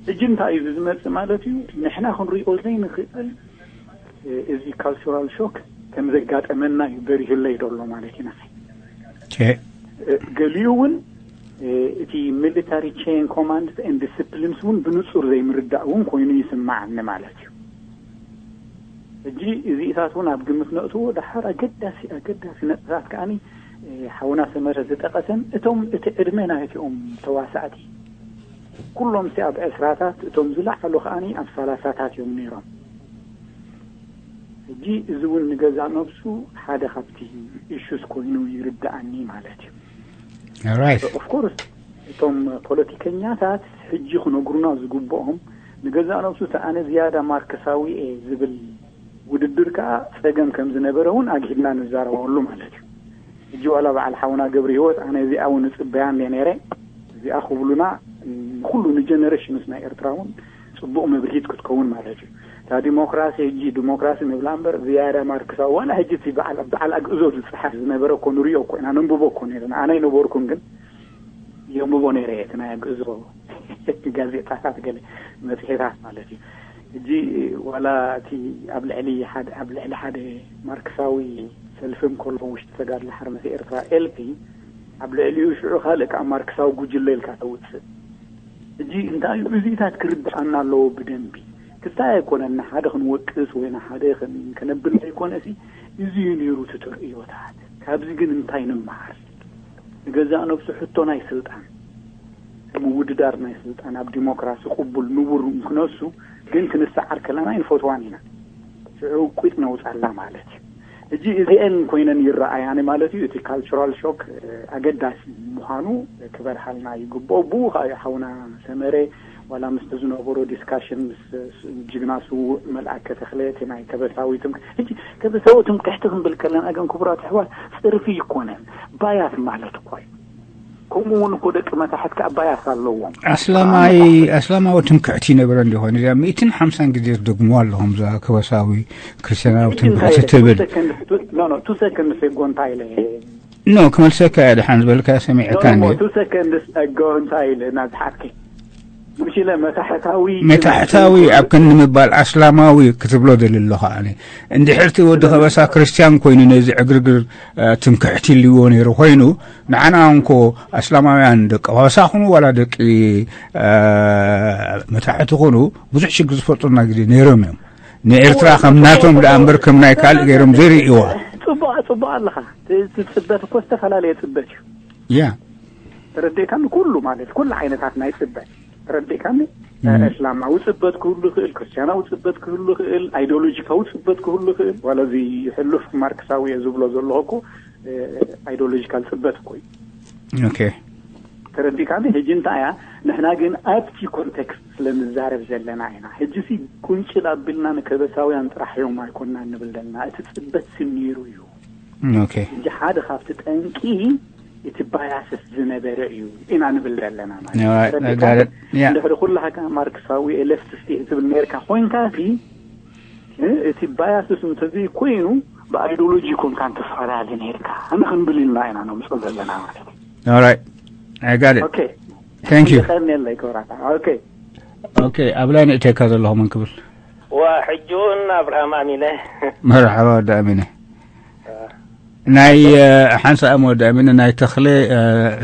ሕጂ እንታይ እዩ ዝመጽእ ማለት እዩ? ንሕና ክንሪኦ ዘይንኽእል፣ እ፣ እዚ ካልቸራል ሾክ ከም ዘጋጠመና እዩ በሪሁለይ ዘሎ ማለት እዩ ንዓይ። ኦኬ። እ፣ ገሊኡ እውን፣ እ፣ እቲ ሚሊታሪ ቼን ኮማንድስ ኤንድ ዲስፕሊንስ እውን ብንጹር ዘይምርዳእ እውን ኮይኑ ይስማዓኒ ማለት እዩ። ሕጂ እዚኢታት እውን ኣብ ግምት ነእትዎ። ደሓር ኣገዳሲ፣ ኣገዳሲ ነጥብታት ከኣኒ፣ እ፣ ሓውና ሰመረ ዝጠቐሰን እቶም እቲ ዕድመ ናይቲኦም ተዋሳእቲ ኩሎም ሲ ኣብ ዕስራታት፣ እቶም ዝለዓሉ ከኣኒ ኣብ ሰላሳታት እዮም ነይሮም። ሕጂ እዚ እውን ንገዛእ ነብሱ ሓደ ካብቲ ኢሹስ ኮይኑ ይርድኣኒ ማለት እዩ። ኦራይት። ኦፍኮርስ እቶም ፖለቲከኛታት ሕጂ ክነግሩና ዝግብኦም፣ ንገዛእ ነብሱ እቲ ኣነ ዝያዳ ማርክሳዊ እየ ዝብል ውድድር ከኣ ጸገም ከም ዝነበረ እውን ኣግሂድና ንዛረበሉ ማለት እዩ። ሕጂ ዋላ በዓል ሓውና ገብረ ህይወት ኣነ እዚኣ እውን እጽበያ እንደ ነይረ፣ እዚኣ ክብሉና፣ ንኩሉ ንጀነሬሽንስ ናይ ኤርትራ እውን ጽቡቕ መብርሂት ክትከውን ማለት እዩ። እታ ዲሞክራሲ፣ ሕጂ ዲሞክራሲ ንብላ እምበር ዝያዳ ማርክሳዊ፣ ዋላ ሕጂ እቲ በዓል፣ በዓል ኣግእዞ ዝጸሓፍ ዝነበረ እኮ ንሪኦ እኮ ኢና፣ ነንብቦ እኮ ነይርና። ኣነ ኣይነበርኩን ግን የንብቦ ነይረ እቲ ናይ ኣግእዞ ጋዜጣታት፣ ገለ መጽሔታት ማለት እዩ። ሕጂ ዋላ እቲ ኣብ ልዕሊ ሓደ፣ ኣብ ልዕሊ ሓደ ማርክሳዊ ሰልፊ እንከሎ ውሽጢ ተጋድሎ ሓርነት ኤርትራ፣ ኤልፒ፣ ኣብ ልዕሊኡ ሽዑ ካልእ ከኣ ማርክሳዊ ጉጅለ ኢልካ ተውጽእ። ሕጂ እንታይ እዩ፣ እዚታት ክርድኣና ኣለዎ ብደንቢ። ክልታይ ኣይኮነን፣ ንሓደ ክንወቅስ ወይ ንሓደ ከን-፣ ከነብል ዘይኮነ፣ እዚ እዩ ነይሩ እቲ ተርእዮታት። ካብዚ ግን እንታይ ንመሃር? ንገዛእ ነብሱ ሕቶ ናይ ስልጣን፣ ምውድዳር ናይ ስልጣን ኣብ ዲሞክራሲ ቅቡል ንቡር ክነሱ፣ ግን ክንሰዓር ከለና ኣይንፈትዋን ኢና። ሽዑ ቂጥ ነውጻላ ማለት እዩ። ሕጂ እዚአን ኮይነን ይረኣያኒ ማለት እዩ። እቲ ካልቸራል ሾክ፣ እ፣ ኣገዳሲ ምዃኑ ክበርሃልና ይግብኦ። ብኡ ከዓ እዩ ሓውና ሰመረ ዋላ ምስቲ ዝነበሮ ዲስካሽን ምስ ጅግና ስዉእ መልኣከ ተኽለ፣ እቲ ናይ ከበሳዊ ትምክ-፣ ሕጂ ከበሳዊ ትምክሕቲ ክንብል ከለና ግን ክቡራት ኣሕዋት፣ ጽርፊ ይኮነን፣ ባያስ ማለት እኮ እዩ። ከምኡ እውን እኮ ደቂ መታሕት ከዓ ባያስ ኣለዎም። ኣስላማይ፣ ኣስላማዊ ትምክሕቲ ይነበረ እንዲኾን እዚኣ ሚእትን ሓምሳን ግዜ ትደግምዋ ኣለኹም፣ እዛ ከበሳዊ ክርስትያናዊ ትምክሕቲ ትብል። ኖ፣ ኖ፣ ቱ ሰከንድስ ጎንታ ኢለ። ኖ፣ ክመልሰካ እየ፣ ድሓን ዝበልካ ሰሚዐካ እንደ። ቱ ሰከንድስ ጎንታ ኢለ ናዝሓትከ ምሽ ኢለ መታሕታዊ፣ መታሕታዊ ኣብ ክንዲ ምባል ኣስላማዊ ክትብሎ ደሊ ኣለኻ። ኣነ እንድሕርቲ ወዲ ከበሳ ክርስትያን ኮይኑ ነዚ ዕግርግር፣ እ፣ ትምክሕቲ ልዎ ነይሩ ኮይኑ፣ ንዓና እንኮ ኣስላማውያን ደቂ ከበሳ ኩኑ ዋላ ደቂ፣ እ፣ መታሕቲ ኩኑ ብዙሕ ሽግር ዝፈጥሩና ግዜ ነይሮም እዮም። ንኤርትራ ከም ናቶም ደኣ እምበር ከም ናይ ካልእ ገይሮም ዘይርእይዋ። ጽቡቕ፣ ጽቡቕ ኣለኻ። እቲ ጽበት እኮ ዝተፈላለየ ጽበት እዩ። ያ። ተረዲእካኒ? ኩሉ ማለት ኩሉ ዓይነታት ናይ ጽበት ተረዲእካኒ? እ። እስላማዊ ጽበት ክህሉ ይኽእል፣ ክርስትያናዊ ጽበት ክህሉ ይኽእል፣ ኣይዲዮሎጂካዊ ጽበት ክህሉ ይኽእል። ዋላ እዚ ሕሉፍ ማርክሳዊ እየ ዝብሎ ዘለኹ እኮ፣ እ፣ ኣይዲዮሎጂካል ጽበት እኮ እዩ። ኦኬ። ተረዲእካኒ? ሕጂ እንታይ እያ? ንሕና ግን ኣብቲ ኮንቴክስት ስለ ንዛረብ ዘለና ኢና። ሕጂ ሲ ቁንጭል ኣቢልና ንከበሳውያን ጥራሕ እዮም ኣይኮንና ንብል ዘለና። እቲ ጽበት ሲ ነይሩ እዩ። ኦኬ። ሕጂ ሓደ ካብቲ ጠንቂ እቲ ባያስስ ዝነበረ እዩ ኢና ንብል ዘለና ማለት እዩ። ያ፣ ተረዲእካኒ? ጋር-፣ ያ። እንድሕሪ ኩላካ ማርክሳዊ ሌፍቲስት እየ ትብል ነርካ ኮይንካ ሲ፣ እ፣ እቲ ባያስስ እንተዘይኮይኑ ብኣይዲዮሎጂ ኮንካ እንትፈላለ ነርካ። ኣነ ክንብል ኢልና ኢና ነምፅኦ ዘለና ማለት እዩ። ኦራይት። I got it. ኦኬ። Thank you. የቐንየለይ ክብራታ። ኦኬ። ኦኬ፣ ኣብ ላይ ንእተካ ዘለኹም እንክብል። ዋ ሕጂ እውን ኣብርሃም ኣሚነ። መርሓባ ወዲ ኣሚነ። ናይ ሓንሳእ ወዲ ኣሚነ ናይ ተኽለ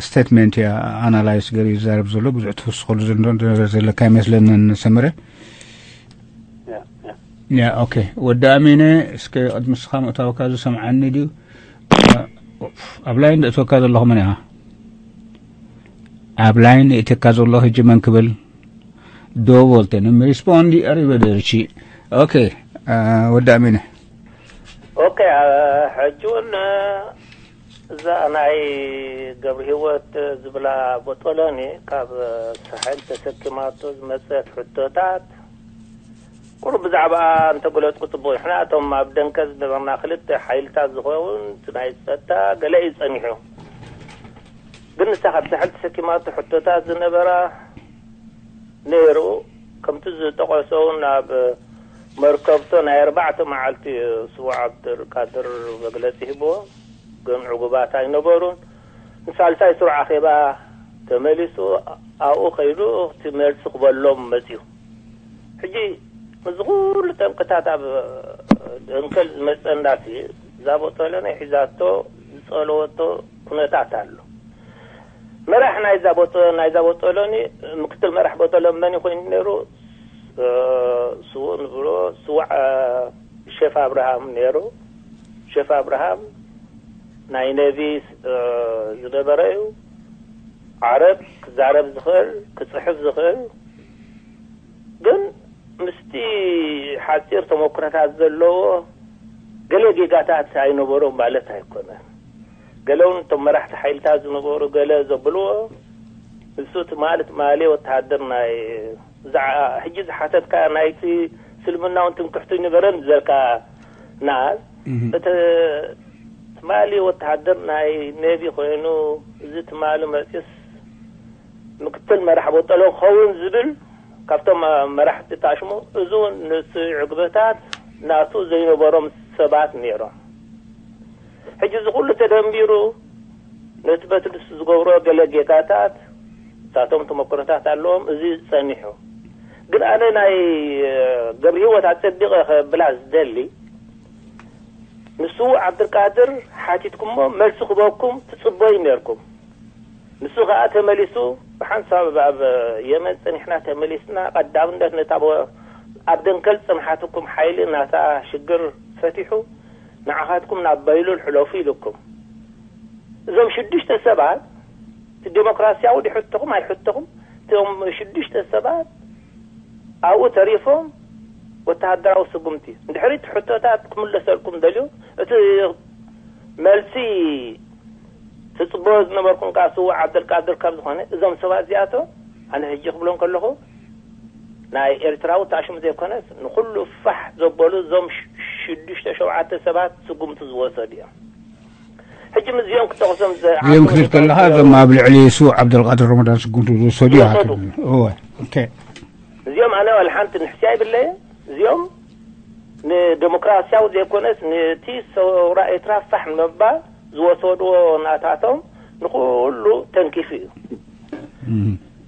ስቴትመንት እያ ኣናላይዝ ገሪ ይዛረብ ዘሎ። ብዙሕ ትውስኸሉ ዘለካ ይመስለንን ሰምረ። ያ ኦኬ። ወዲ ኣሚነ፣ እስከ ቅድሚ ስኻ ምእታውካ ዝሰምዓኒ ድዩ? ኣብ ላይን ደእትወካ ዘለኹ መን ኢኻ? ኣብ ላይን እትካ ዘሎ ህጂ መን ክብል? ዶ ቮልቴ ንም ሪስፖንዲ ኣሪበ ደርቺ። ኦኬ። ወዲ ኣሚነ። ኦኬ። ሕጂ እውን እዛ ናይ ገብረ ህይወት ዝብላ ቦጦሎኒ ካብ ሳሕል ተሰኪማቶ ዝመፀት ሕቶታት ቁሩብ ብዛዕባኣ እንተገለፅኩ ፅቡቅ። ንሕና እቶም ኣብ ደንከል ዝነበርና ክልተ ሓይልታት ዝኸውን እቲ ናይ ፀጥታ ገለ እዩ ፀኒሑ። ግን ንሳ ካብ ሳሕል ተሰኪማቶ ሕቶታት ዝነበራ ነይሩ። ከምቲ ዝጠቐሶ እውን ኣብ መርከብቶ ናይ ኣርባዕተ መዓልቲ እዩ ስዉእ ዓብደልቃድር መግለፂ ሂብዎ። ግን ዕጉባት ኣይነበሩን። ንሳልሳይ ስሩዕ ኣኼባ ተመሊሱ ኣብኡ ከይዱ እቲ መልሲ ክበሎም መፅዩ። ሕጂ ምስዚ ኩሉ ጠንቅታት ኣብ ደንከል ዝመፀ እንዳሲ እዛ ቦጦሎኒ ሒዛቶ ዝፀለወቶ ኩነታት ኣሎ። መራሕ ናይዛ ቦጦ ናይዛ ቦጦሎኒ ምክትል መራሕ ቦጦሎኒ መን ኮይኑ ነይሩ? ስዉእ ንብሎ ስዋዕ ሼፍ ኣብርሃም ነይሩ። ሼፍ ኣብርሃም ናይ ነቪ ዝነበረ እዩ። ዓረብ ክዛረብ ዝኽእል ክፅሕፍ ዝኽእል ግን ምስቲ ሓፂር ተመክሮታት ዘለዎ ገለ ጌጋታት ኣይነበሮም ማለት ኣይኮነን። ገለ እውን እቶም መራሕቲ ሓይልታት ዝነበሩ ገለ ዘብልዎ ንሱ ትማሊ ትማሊ ወተሃደር ናይ ሕጂ ዝሓተትካ ናይቲ ስልምናውን ትምክሕቱ ይነበረን ዝበልካ ናል እቲ ትማሊ ወተሃደር ናይ ኔቪ ኮይኑ እዚ ትማሊ መፅስ ምክትል መራሕ ቦጠሎ ክኸውን ዝብል ካብቶም መራሕቲ ታሽሙ እዚ እውን ንስዒ ዕግበታት ናቱ ዘይነበሮም ሰባት ነይሮም። ሕጂ እዚ ኩሉ ተደንቢሩ ነቲ በትልስ ዝገብሮ ገለ ጌጋታት እሳቶም ተመክሮታት ኣለዎም። እዚ ጸኒሑ ግን ኣነ ናይ ገብረ ህይወት ኣጸቢቐ ከብላ ዝደሊ ንሱ ዓብድልቃድር ሓቲትኩሞ መልሲ ክበኩም ትጽበዩ ነርኩም። ንሱ ከኣ ተመሊሱ ብሓንሳብ ኣብ የመን ጸኒሕና ተመሊስና ቀዳምነት ነታ ኣብ ደንከል ጽንሓትኩም ሓይሊ ናታ ሽግር ፈቲሑ ንዓኻትኩም ናብ በይሉል ሕለፉ ኢሉኩም። እዞም ሽዱሽተ ሰባት እቲ ዴሞክራሲያዊ ድሕተኹም ኣይሕተኹም እቶም ሽዱሽተ ሰባት ኣብኡ ተሪፎም ወተሃደራዊ ስጉምቲ እንድሕሪ እቲ ሕቶታት ክምለሰልኩም ደልዩ እቲ መልሲ ትጽበዮ ዝነበርኩም ከዓ ስዉእ ዓብደልቃድር ካብ ዝኾነ እዞም ሰባት እዚኣቶም ኣነ ሕጂ ክብሎም ከለኹ ናይ ኤርትራዊ ታሽሙ ዘይኮነስ ንኩሉ ፋሕ ዘበሉ እዞም ሽዱሽተ ሸውዓተ ሰባት ስጉምቲ ዝወሰዱ እዮም። ሕጂ ምስዚኦም ክጠቕሶም እዮም ክትብል ከለካ እዞም ኣብ ልዕሊ ስዉእ ዓብደልቃድር ረመዳን ስጉምቲ ዝወሰዱ እዮም። እወ። እዚኦም ኣነ ዋላ ሓንቲ ንሕስያ ይብለየ እዚኦም ንደሞክራሲያዊ ዘይኮነስ ነቲ ሰውራ ኤርትራ ፋሕ ንምባል ዝወሰድዎ ናታቶም ንኩሉ ተንኪፉ እዩ።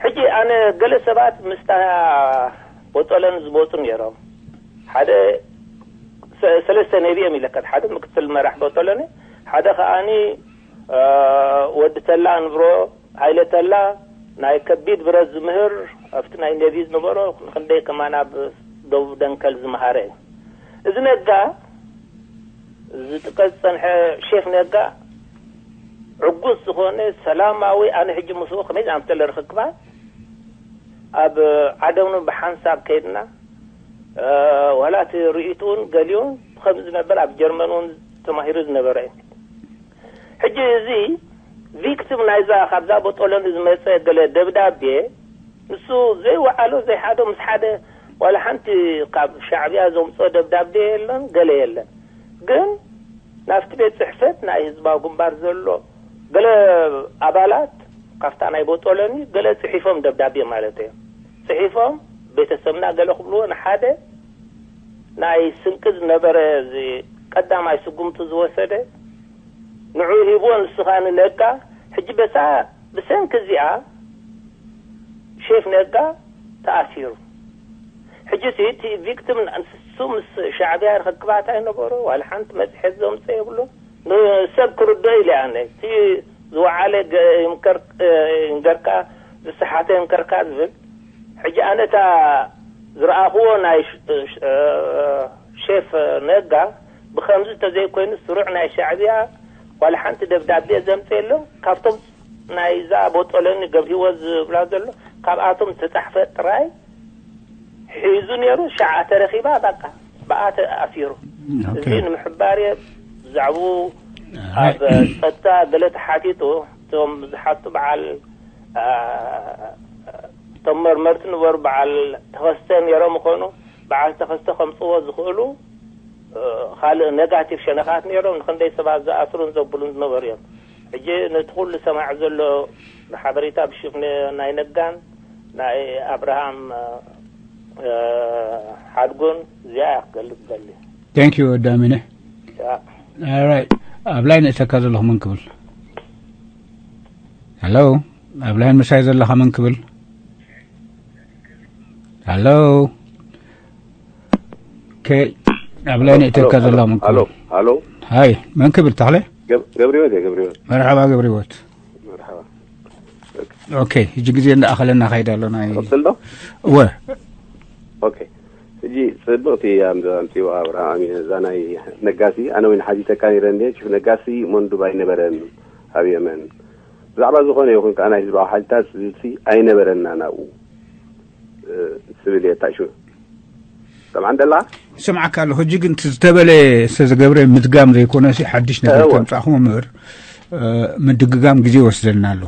ሕጂ ኣነ ገለ ሰባት ምስታ ቦጦለን ዝመፁ ነይሮም ሓደ ሰለስተ ነቢኦም ይለከት ሓደ ምክትል መራሕ ቦጦለኒ ሓደ ከኣኒ ወዲ ተላ ንብሮ ሃይለ ተላ ናይ ከቢድ ብረት ዝምህር ኣብቲ ናይ ነቢ ዝነበሮ ንክንደይ ከማን ኣብ ደቡብ ደንከል ዝመሃረ እዩ። እዚ ነጋ ዝጥቀስ ዝፀንሐ ሼፍ ነጋ ዕጉስ ዝኾነ ሰላማዊ ኣነ ሕጂ ምስኡ ከመይ ዝኣምሰለ ርክክባት ኣብ ዓደምኑ ብሓንሳብ ከይድና ዋላ እቲ ርእይትኡን ገሊኡን ብከምዚ ዝነበር ኣብ ጀርመን እውን ተማሂሩ ዝነበረ እዩ። ሕጂ እዚ ቪክቲም ናይዛ ካብዛ ቦጦሎኒ ዝመፀ ገለ ደብዳቤ ንሱ ዘይወዓሎ ዘይሓዶ ምስ ሓደ ዋላ ሓንቲ ካብ ሻዕብያ ዘምፅኦ ደብዳቤ የለን ገለ የለን። ግን ናብቲ ቤት ፅሕፈት ናይ ህዝባዊ ግንባር ዘሎ ገለ ኣባላት ካብታ ናይ ቦጦሎኒ ገለ ፅሒፎም ደብዳቤ ማለት እዮም ፅሒፎም ቤተሰብና ገለ ክብልዎ ንሓደ ናይ ስንቂ ዝነበረ እዚ ቀዳማይ ስጉምቲ ዝወሰደ ንዑ ሂብዎ ንሱ ከዓ ንነጋ ሕጂ በሳ ብሰንኪ እዚኣ ሼፍ ነጋ ተኣሲሩ። ሕጂ እቲ ቪክቲም ንሱ ምስ ሻዕብያ ርክክባት ኣይነበሮ፣ ዋላ ሓንቲ መፅሔት ዘምፀ የብሎ። ንሰብ ክርዶ ኢለ ኣነ እቲ ዝወዓለ ገ- ይምከር- ይንገርካ፣ ዝሰሓተ ይምከርካ ዝብል። ሕጂ ኣነ እታ ዝረኣኽዎ ናይ ሽ- ሽ- ሼፍ ነጋ ብኸምዚ እንተዘይኮይኑ ስሩዕ ናይ ሻዕብያ ዋላ ሓንቲ ደብዳቤ ዘምፀ የሎም። ካብቶም ናይዛ ቦጦለኒ ገብረ ህይወት ዝብላ ዘሎ ካብኣቶም ዝተፃሕፈ ጥራይ ሒዙ ነይሩ። ሸዓ ተረኺባ በቃ ብኣ ተኣሲሩ። እዚ ንምሕባር እየ። ብዛዕባኡ ኣብ ጸጥታ ገለ ተሓቲቱ እቶም ዝሓቱ በዓል እቶም መርመርቲ ነበሩ በዓል ተኸስተ ነይሮም ይኾኑ። በዓል ተኸስተ ከምፅዎ ዝኽእሉ ካልእ ነጋቲቭ ሸነኻት ነይሮም። ንክንደይ ሰባት ዝኣስሩን ዘብሉን ዝነበሩ እዮም። ሕጂ ነቲ ኩሉ ሰማዕ ዘሎ ብሓበሬታ ብሽፍ ናይ ነጋን ናይ ኣብርሃም ሓድጉን እዚኣ እያ ክገልጽ ደሊ። Thank you ወዲ ኣሚነ። Alright፣ ኣብ ላይን እተካ ዘለኹ መን ክብል? Hello፣ ኣብ ላይን ምሳይ ዘለኻ መን ክብል? Hello። Okay፣ ኣብ ላይን እተካ ዘለኻ መን ክብል? Hello። ሃይ፣ መን ክብል? ተኽለ ገብሪወት። መርሓባ ገብሪወት። መርሓባ። Okay፣ ሕጂ ግዜ እንዳኣኸለና ኸይድ ኣሎ። ናይ ቀጽል ዶ? እወ። Okay፣ ሕጂ ጽብቕቲ ኣምፂዋ ኣብርሃም እዛ ናይ ነጋሲ። ኣነ እውን ሓቲተካ ነይረ እንዴ፣ ችፍ ነጋሲ መንዱብ ኣይነበረን ኣብ የመን። ብዛዕባ ዝኾነ ይኹን ከኣ ናይ ህዝባዊ ሓይልታት ዝብልሲ ኣይነበረና ናብኡ። ስብል እየ ታሹ። ሰምዓ እንደላ? ይሰምዓካ ኣለኹ። ሕጂ ግን እቲ ዝተበለ ዝተዝገብረ ምድጋም ዘይኮነሲ ሓድሽ ነገር እወ። ተምጻእኹም እምበር ምድግጋም ግዜ ይወስደልና ኣሎ።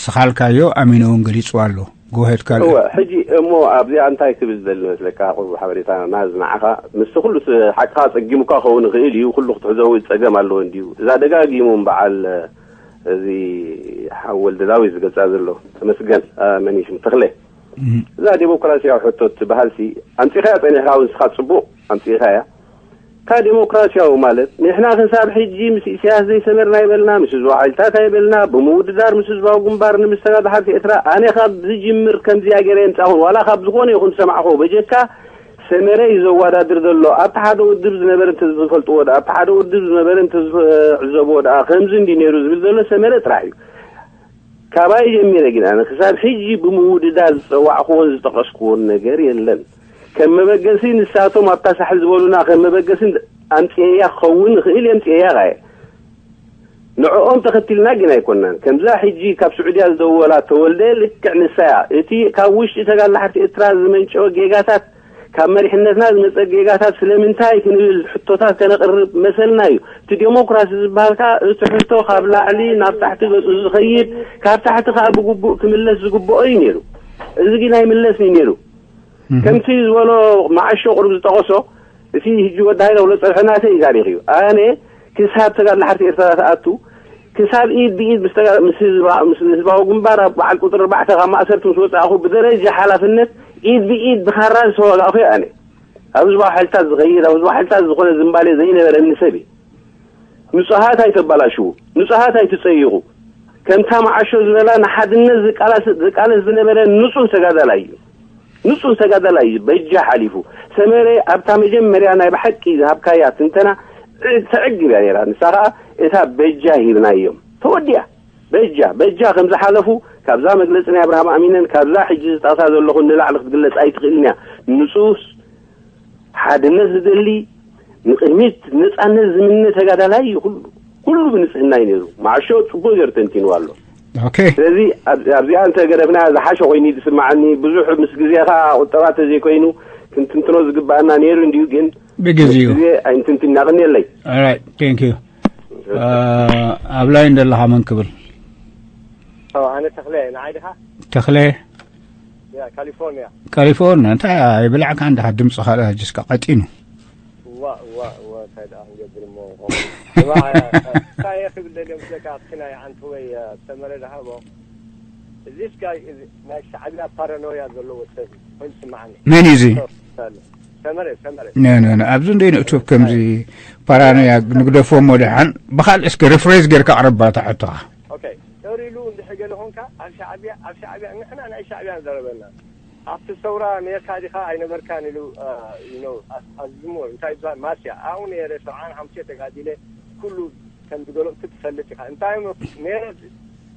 ስኻልካዮ ኣሚነ እውን ገሊፅዋ ኣሎ። ጎሄድ ካልእ እወ። ሕጂ እሞ ኣብዚኣ እንታይ ክብል ዝደሊ መስለካ? ቁሩብ ሓበሬታ ናዝ ንዓኻ ምስቲ ኩሉ ሓቅኻ ጸጊሙካ ክኸውን ይኽእል እዩ። ኩሉ ክትሕዞ እውን ጸገም ኣለዎ እንድዩ። እዛ ደጋጊሙ በዓል እዚ ሓው ወልደ ዳዊት ዝገልጻ ዘሎ ተመስገን መን እዩ ሽሙ ተኽለ እዛ ዴሞክራሲያዊ ሕቶ ትበሃል ሲ ኣምጺኻያ ጸኒሕካ እውን ንስኻ ጽቡቕ ኣምጺኻያ። እታ ዴሞክራሲያዊ ማለት ንሕና ክሳብ ሕጂ ምስ ኢሳያስ ዘይሰመርና ኣይበልና፣ ምስ ህዝባዊ ሓይልታት ኣይበልና፣ ብምውድዳር ምስ ህዝባዊ ግንባር ንምስተጋድሓር ኤርትራ ኣነ ካብ ዝጅምር ከምዚኣ ገይረ የምጻኹን ዋላ ካብ ዝኾነ ይኹን ዝሰማዕኹዎ በጀካ ሰመረ እዩ ዘወዳድር ዘሎ። ኣብቲ ሓደ ውድብ ዝነበረ እንተዝፈልጥዎ ደኣ ኣብቲ ሓደ ውድብ ዝነበረ እንተዝዕዘብዎ ደኣ ከምዚ እንዲ ነይሩ ዝብል ዘሎ ሰመረ ጥራሕ እዩ። ካባይ ጀሚረ ግን ኣነ ክሳብ ሕጂ ብምውድዳር ዝጸዋዕክዎን ዝጠቐስክዎን ነገር የለን። ከም መበገሲ ንሳቶም ኣብታ ሳሕል ዝበሉና ከም መበገሲ ኣምጽኤያ ክኸውን ይኽእል እየ ኣምጽኤያ ኸየ ንዕኦም ተኸቲልና ግን ኣይኮናን። ከምዛ ሕጂ ካብ ስዑድያ ዝደወላ ተወልደ ልክዕ ንሳያ እቲ ካብ ውሽጢ ተጋላሕርቲ ኤርትራ ዝመንጨወ ጌጋታት ካብ መሪሕነትና ዝመጸ ጌጋታት ስለምንታይ ክንብል ሕቶታት ከነቕርብ መሰልና እዩ። እቲ ዴሞክራሲ ዝበሃል ከኣ እቲ ሕቶ ካብ ላዕሊ ናብ ታሕቲ ገጹ ዝኸይድ ካብ ታሕቲ ከኣ ብግቡእ ክምለስ ዝግብኦ እዩ ነይሩ። እዚ ግን ኣይምለስን እዩ ነይሩ። ከምቲ ዝበሎ መዓሾ ቁሩብ ዝጠቐሶ እቲ ሕጂ ወዲ ሃይለ ክብሎ ዝጸንሐ ናተይ እዩ ታሪኽ እዩ። ኣነ ክሳብ ተጋድሎ ሓርቲ ኤርትራ ትኣቱ ክሳብ ኢድ ብኢድ ምስ ተጋ- ምስ ህዝባ- ምስ ህዝባዊ ግንባር ኣብ በዓል ቁጽሪ ኣርባዕተ ካብ ማእሰርቲ ምስ ወጻእኹ ብደረጃ ሓላፍነት ኢድ ብኢድ ብኻራ ዝተዋጋእኹ እየ ኣነ። ኣብ ህዝባዊ ሓይልታት ዝኸይድ ኣብ ህዝባዊ ሓይልታት ዝኾነ ዝንባሌ ዘይነበረኒ ሰብ እየ። ንጹሃት ኣይተባላሽዉ፣ ንጹሃት ኣይትጸይቑ። ከምታ መዓሾ ዝበላ ንሓድነት ዝቃላስ ዝቃለስ ዝነበረ ንጹህ ተጋዳላይ እዩ። ንጹህ ተጋዳላይ እዩ በጃ ሓሊፉ። ሰመረ ኣብታ መጀመርያ ናይ ብሓቂ ዝሃብካያ ትንተና ተዕግብ እያ ነይራ። ንሳ ከኣ እታ በጃ ሂብናዮም ተወዲኣ። በጃ በጃ ከም ዝሓለፉ ካብዛ መግለጺ ናይ ኣብርሃም ኣሚነን ካብዛ ሕጂ ዝጠቕሳ ዘለኹ ንላዕሊ ክትግለጽ ኣይትኽእልን እያ። ንጹህ ሓድነት ዝደሊ ንቕድሚት ነጻነት ዝምነ ተጋዳላይ እዩ። ኩሉ ኩሉ ብንጽህና እዩ ነይሩ። መዓሾ ጽቡቕ ገይሩ ተንቲንዋ ኣሎ። Okay። ስለዚ ኣብ- ኣብዚኣ እንተ ገደፍና ዝሓሸ ኮይኑ እዩ ዝስማዓኒ። ብዙሕ ምስ ግዜኻ ቁጠባ ተዘይኮይኑ ክንትንትኖ ዝግባኣና ነይሩ እንድዩ፣ ግን ብግዜኡ። ምስ ግዜ ኣይንትንትን። እናቕንየለይ። Alright, thank you. ኣብ ላይን ዘለኻ መን ክብል? ኣነ ተኽለ ንዓይ ድኻ? ተኽለ ያ ካሊፎርኒያ። ካሊፎርኒያ እንታይ ይብላዕካ እንድኻ ድምፂ ካልእ ጅስካ ቀጢኑ። ዋ ዋ ዋ እንታይ ደኣ ክንገብር እሞ። ስማዕ እንታይ እየ ክብል ደልዮም ስለካ ኣብቲ ናይ ኣንተ ወይ ሰመረ ድሃቦ እዚ እስካ ናይ ሻዕብያ ፓራኖያ ዘለዎ ሰብ ኮይኑ ስማዓኒ። መን እዩ እዚ? ሰመረ ሰመረ። ነ ነ ነ ኣብዚ እንደ ንእቱብ ከምዚ ፓራኖያ ንግደፎ እሞ ደሓን ብኻልእ እስከ ሪፍሬዝ ጌርካ ኣቕርባ እታ ሕቶኻ። ኦኬ ጥሪሉ እንድሕር ገለ ኾንካ ኣብ ሻዕብያ ኣብ ሻዕብያ ንሕና ናይ ሻዕብያ ንዘረበና ኣብቲ ሰውራ ነርካ ዲኻ ኣይነበርካን ኢሉ ኣዝሞ እንታይ ይባል ማስያ ኣብኡ ነረ ሰብዓን ሓሙሽተ ተጋዲለ ኩሉ ከም ዝገለፅኩ ትፈልጥ ኢኻ። እንታይ ነረ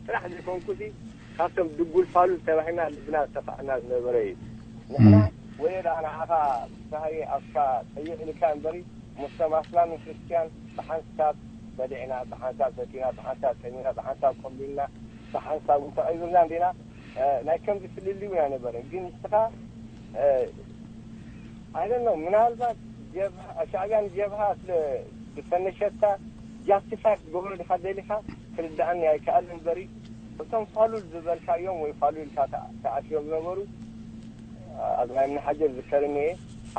ጥራሕ ዘይኮንኩ ካብቶም ድጉል ፋሉል ተባሂና ልብና ዝተፋእና ዝነበረ እዩ። ንሕና ወይ ደኣ ንዓኻ ብሳህየ ኣብካ ጠይቕ ኢልካ እምበሪ ምስቶም ኣስላምን ክርስትያን ብሓንሳብ በሊዕና፣ ብሓንሳብ ሰቲና፣ ብሓንሳብ ጠሚና፣ ብሓንሳብ ቆምቢልና፣ ብሓንሳብ እውን ተቐቢርና እንዲና። ናይ ከምዚ ፍልልይ እውን ኣይነበረን። ግን ንስኻ ኣይደኖ ምናልባት ሻዕብያ ንጀብሃ ስለ ዝፈነሸታ ጃስቲፋይ ክትገብሮ ዲኻ ደሊኻ ክርድኣኒ ኣይከኣልን እምበሪ እቶም ፋሉል ዝበልካዮም ወይ ፋሉል ኢልካ ተኣስዮም ዝነበሩ ኣብ ናይ እምኒ ሓጀር ዝከርኒ እየ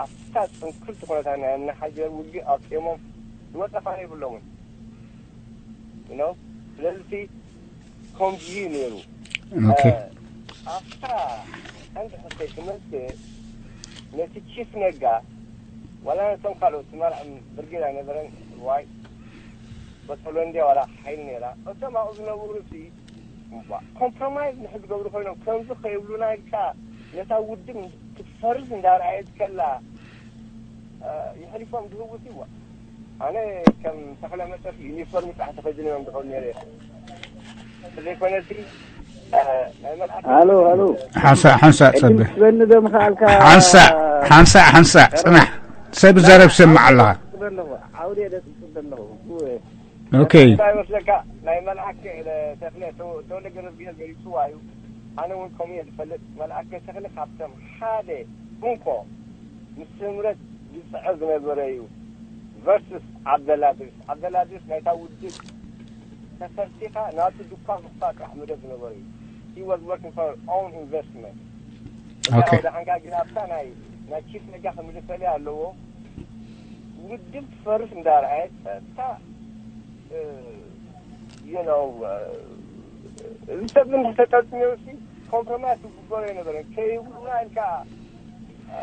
ኣብታ ፅንክርቲ ኩነታት ናይ እምኒ ሓጀር ውግእ ኣውፅኦሞም ዝወፀ ፋራ የብሎምን። ስለዚ ከምዚ እዩ ነይሩ። ኣብታ ቀንዲ ሕቶይ ክመልስ ነቲ ቺፍ ነጋ ዋላ ነቶም ካልኦት ትመርዖም ብርጌድ ኣይነበረን ዋይ በተሎ እንድያ ዋላ ሓይል ነይራ እቶም ኣብኡ ዝነብሩ ሲ ኮምፕሮማይዝ ንሕዝገብሩ ኮይኖም ከምዚ ከይብሉና ኢልካ ነታ ውድብ ክትፈርስ እንዳረኣየት ከላ የሕሊፎም ዝህቡ ሲዋ ኣነ ከም ተኽለ መጠፍ ዩኒፎርም ጥራሕ ተኸዲኖም እዮም ዝኸዱ ነይረ ዘይኮነሲ ናይ መልኣክ ሃሎ ሃሎ ሓንሳእ ሓንሳእ ጸበ ትበኒ ዶ ምኽኣልካ ሓንሳእ ሓንሳእ ሓንሳእ ጽናሕ ሰብ ዘረብ ሰምዕ ኣለኻ ኣለኹ ዓውደ ደስጽ ኣለኹ ኦኬ እንታይ መስለካ ናይ መልኣክ ተኽለ ተወልደ ገረዝጊሄር ገሊፅዋ እዩ ኣነ እውን ከምኡ እየ ዝፈልጥ መልኣክ ተኽለ ካብቶም ሓደ እንኮ ምስ ስምረት ዝፅዖ ዝነበረ እዩ versus ዓብደላድሪስ ዓብደላድሪስ ናይታ ውድብ ተፈርሲኻ ናቱ ድኳን ምኽፋት ጥራሕ መደብ ዝነበረ እዩ he was working for own investment Okay. ወደ ሓንካ ግን ኣብታ ናይ ናይ ቺፍ ነጋ ክምልሰልያ ኣለዎ ውድብ ትፈርስ እንዳረኣየት ጸጥታ you know እዚ ሰብ ምን ተጠጥሚው ሲ ኮምፕሮማይስ ዝግበሮ የነበረን ከይብሉና ኢልካ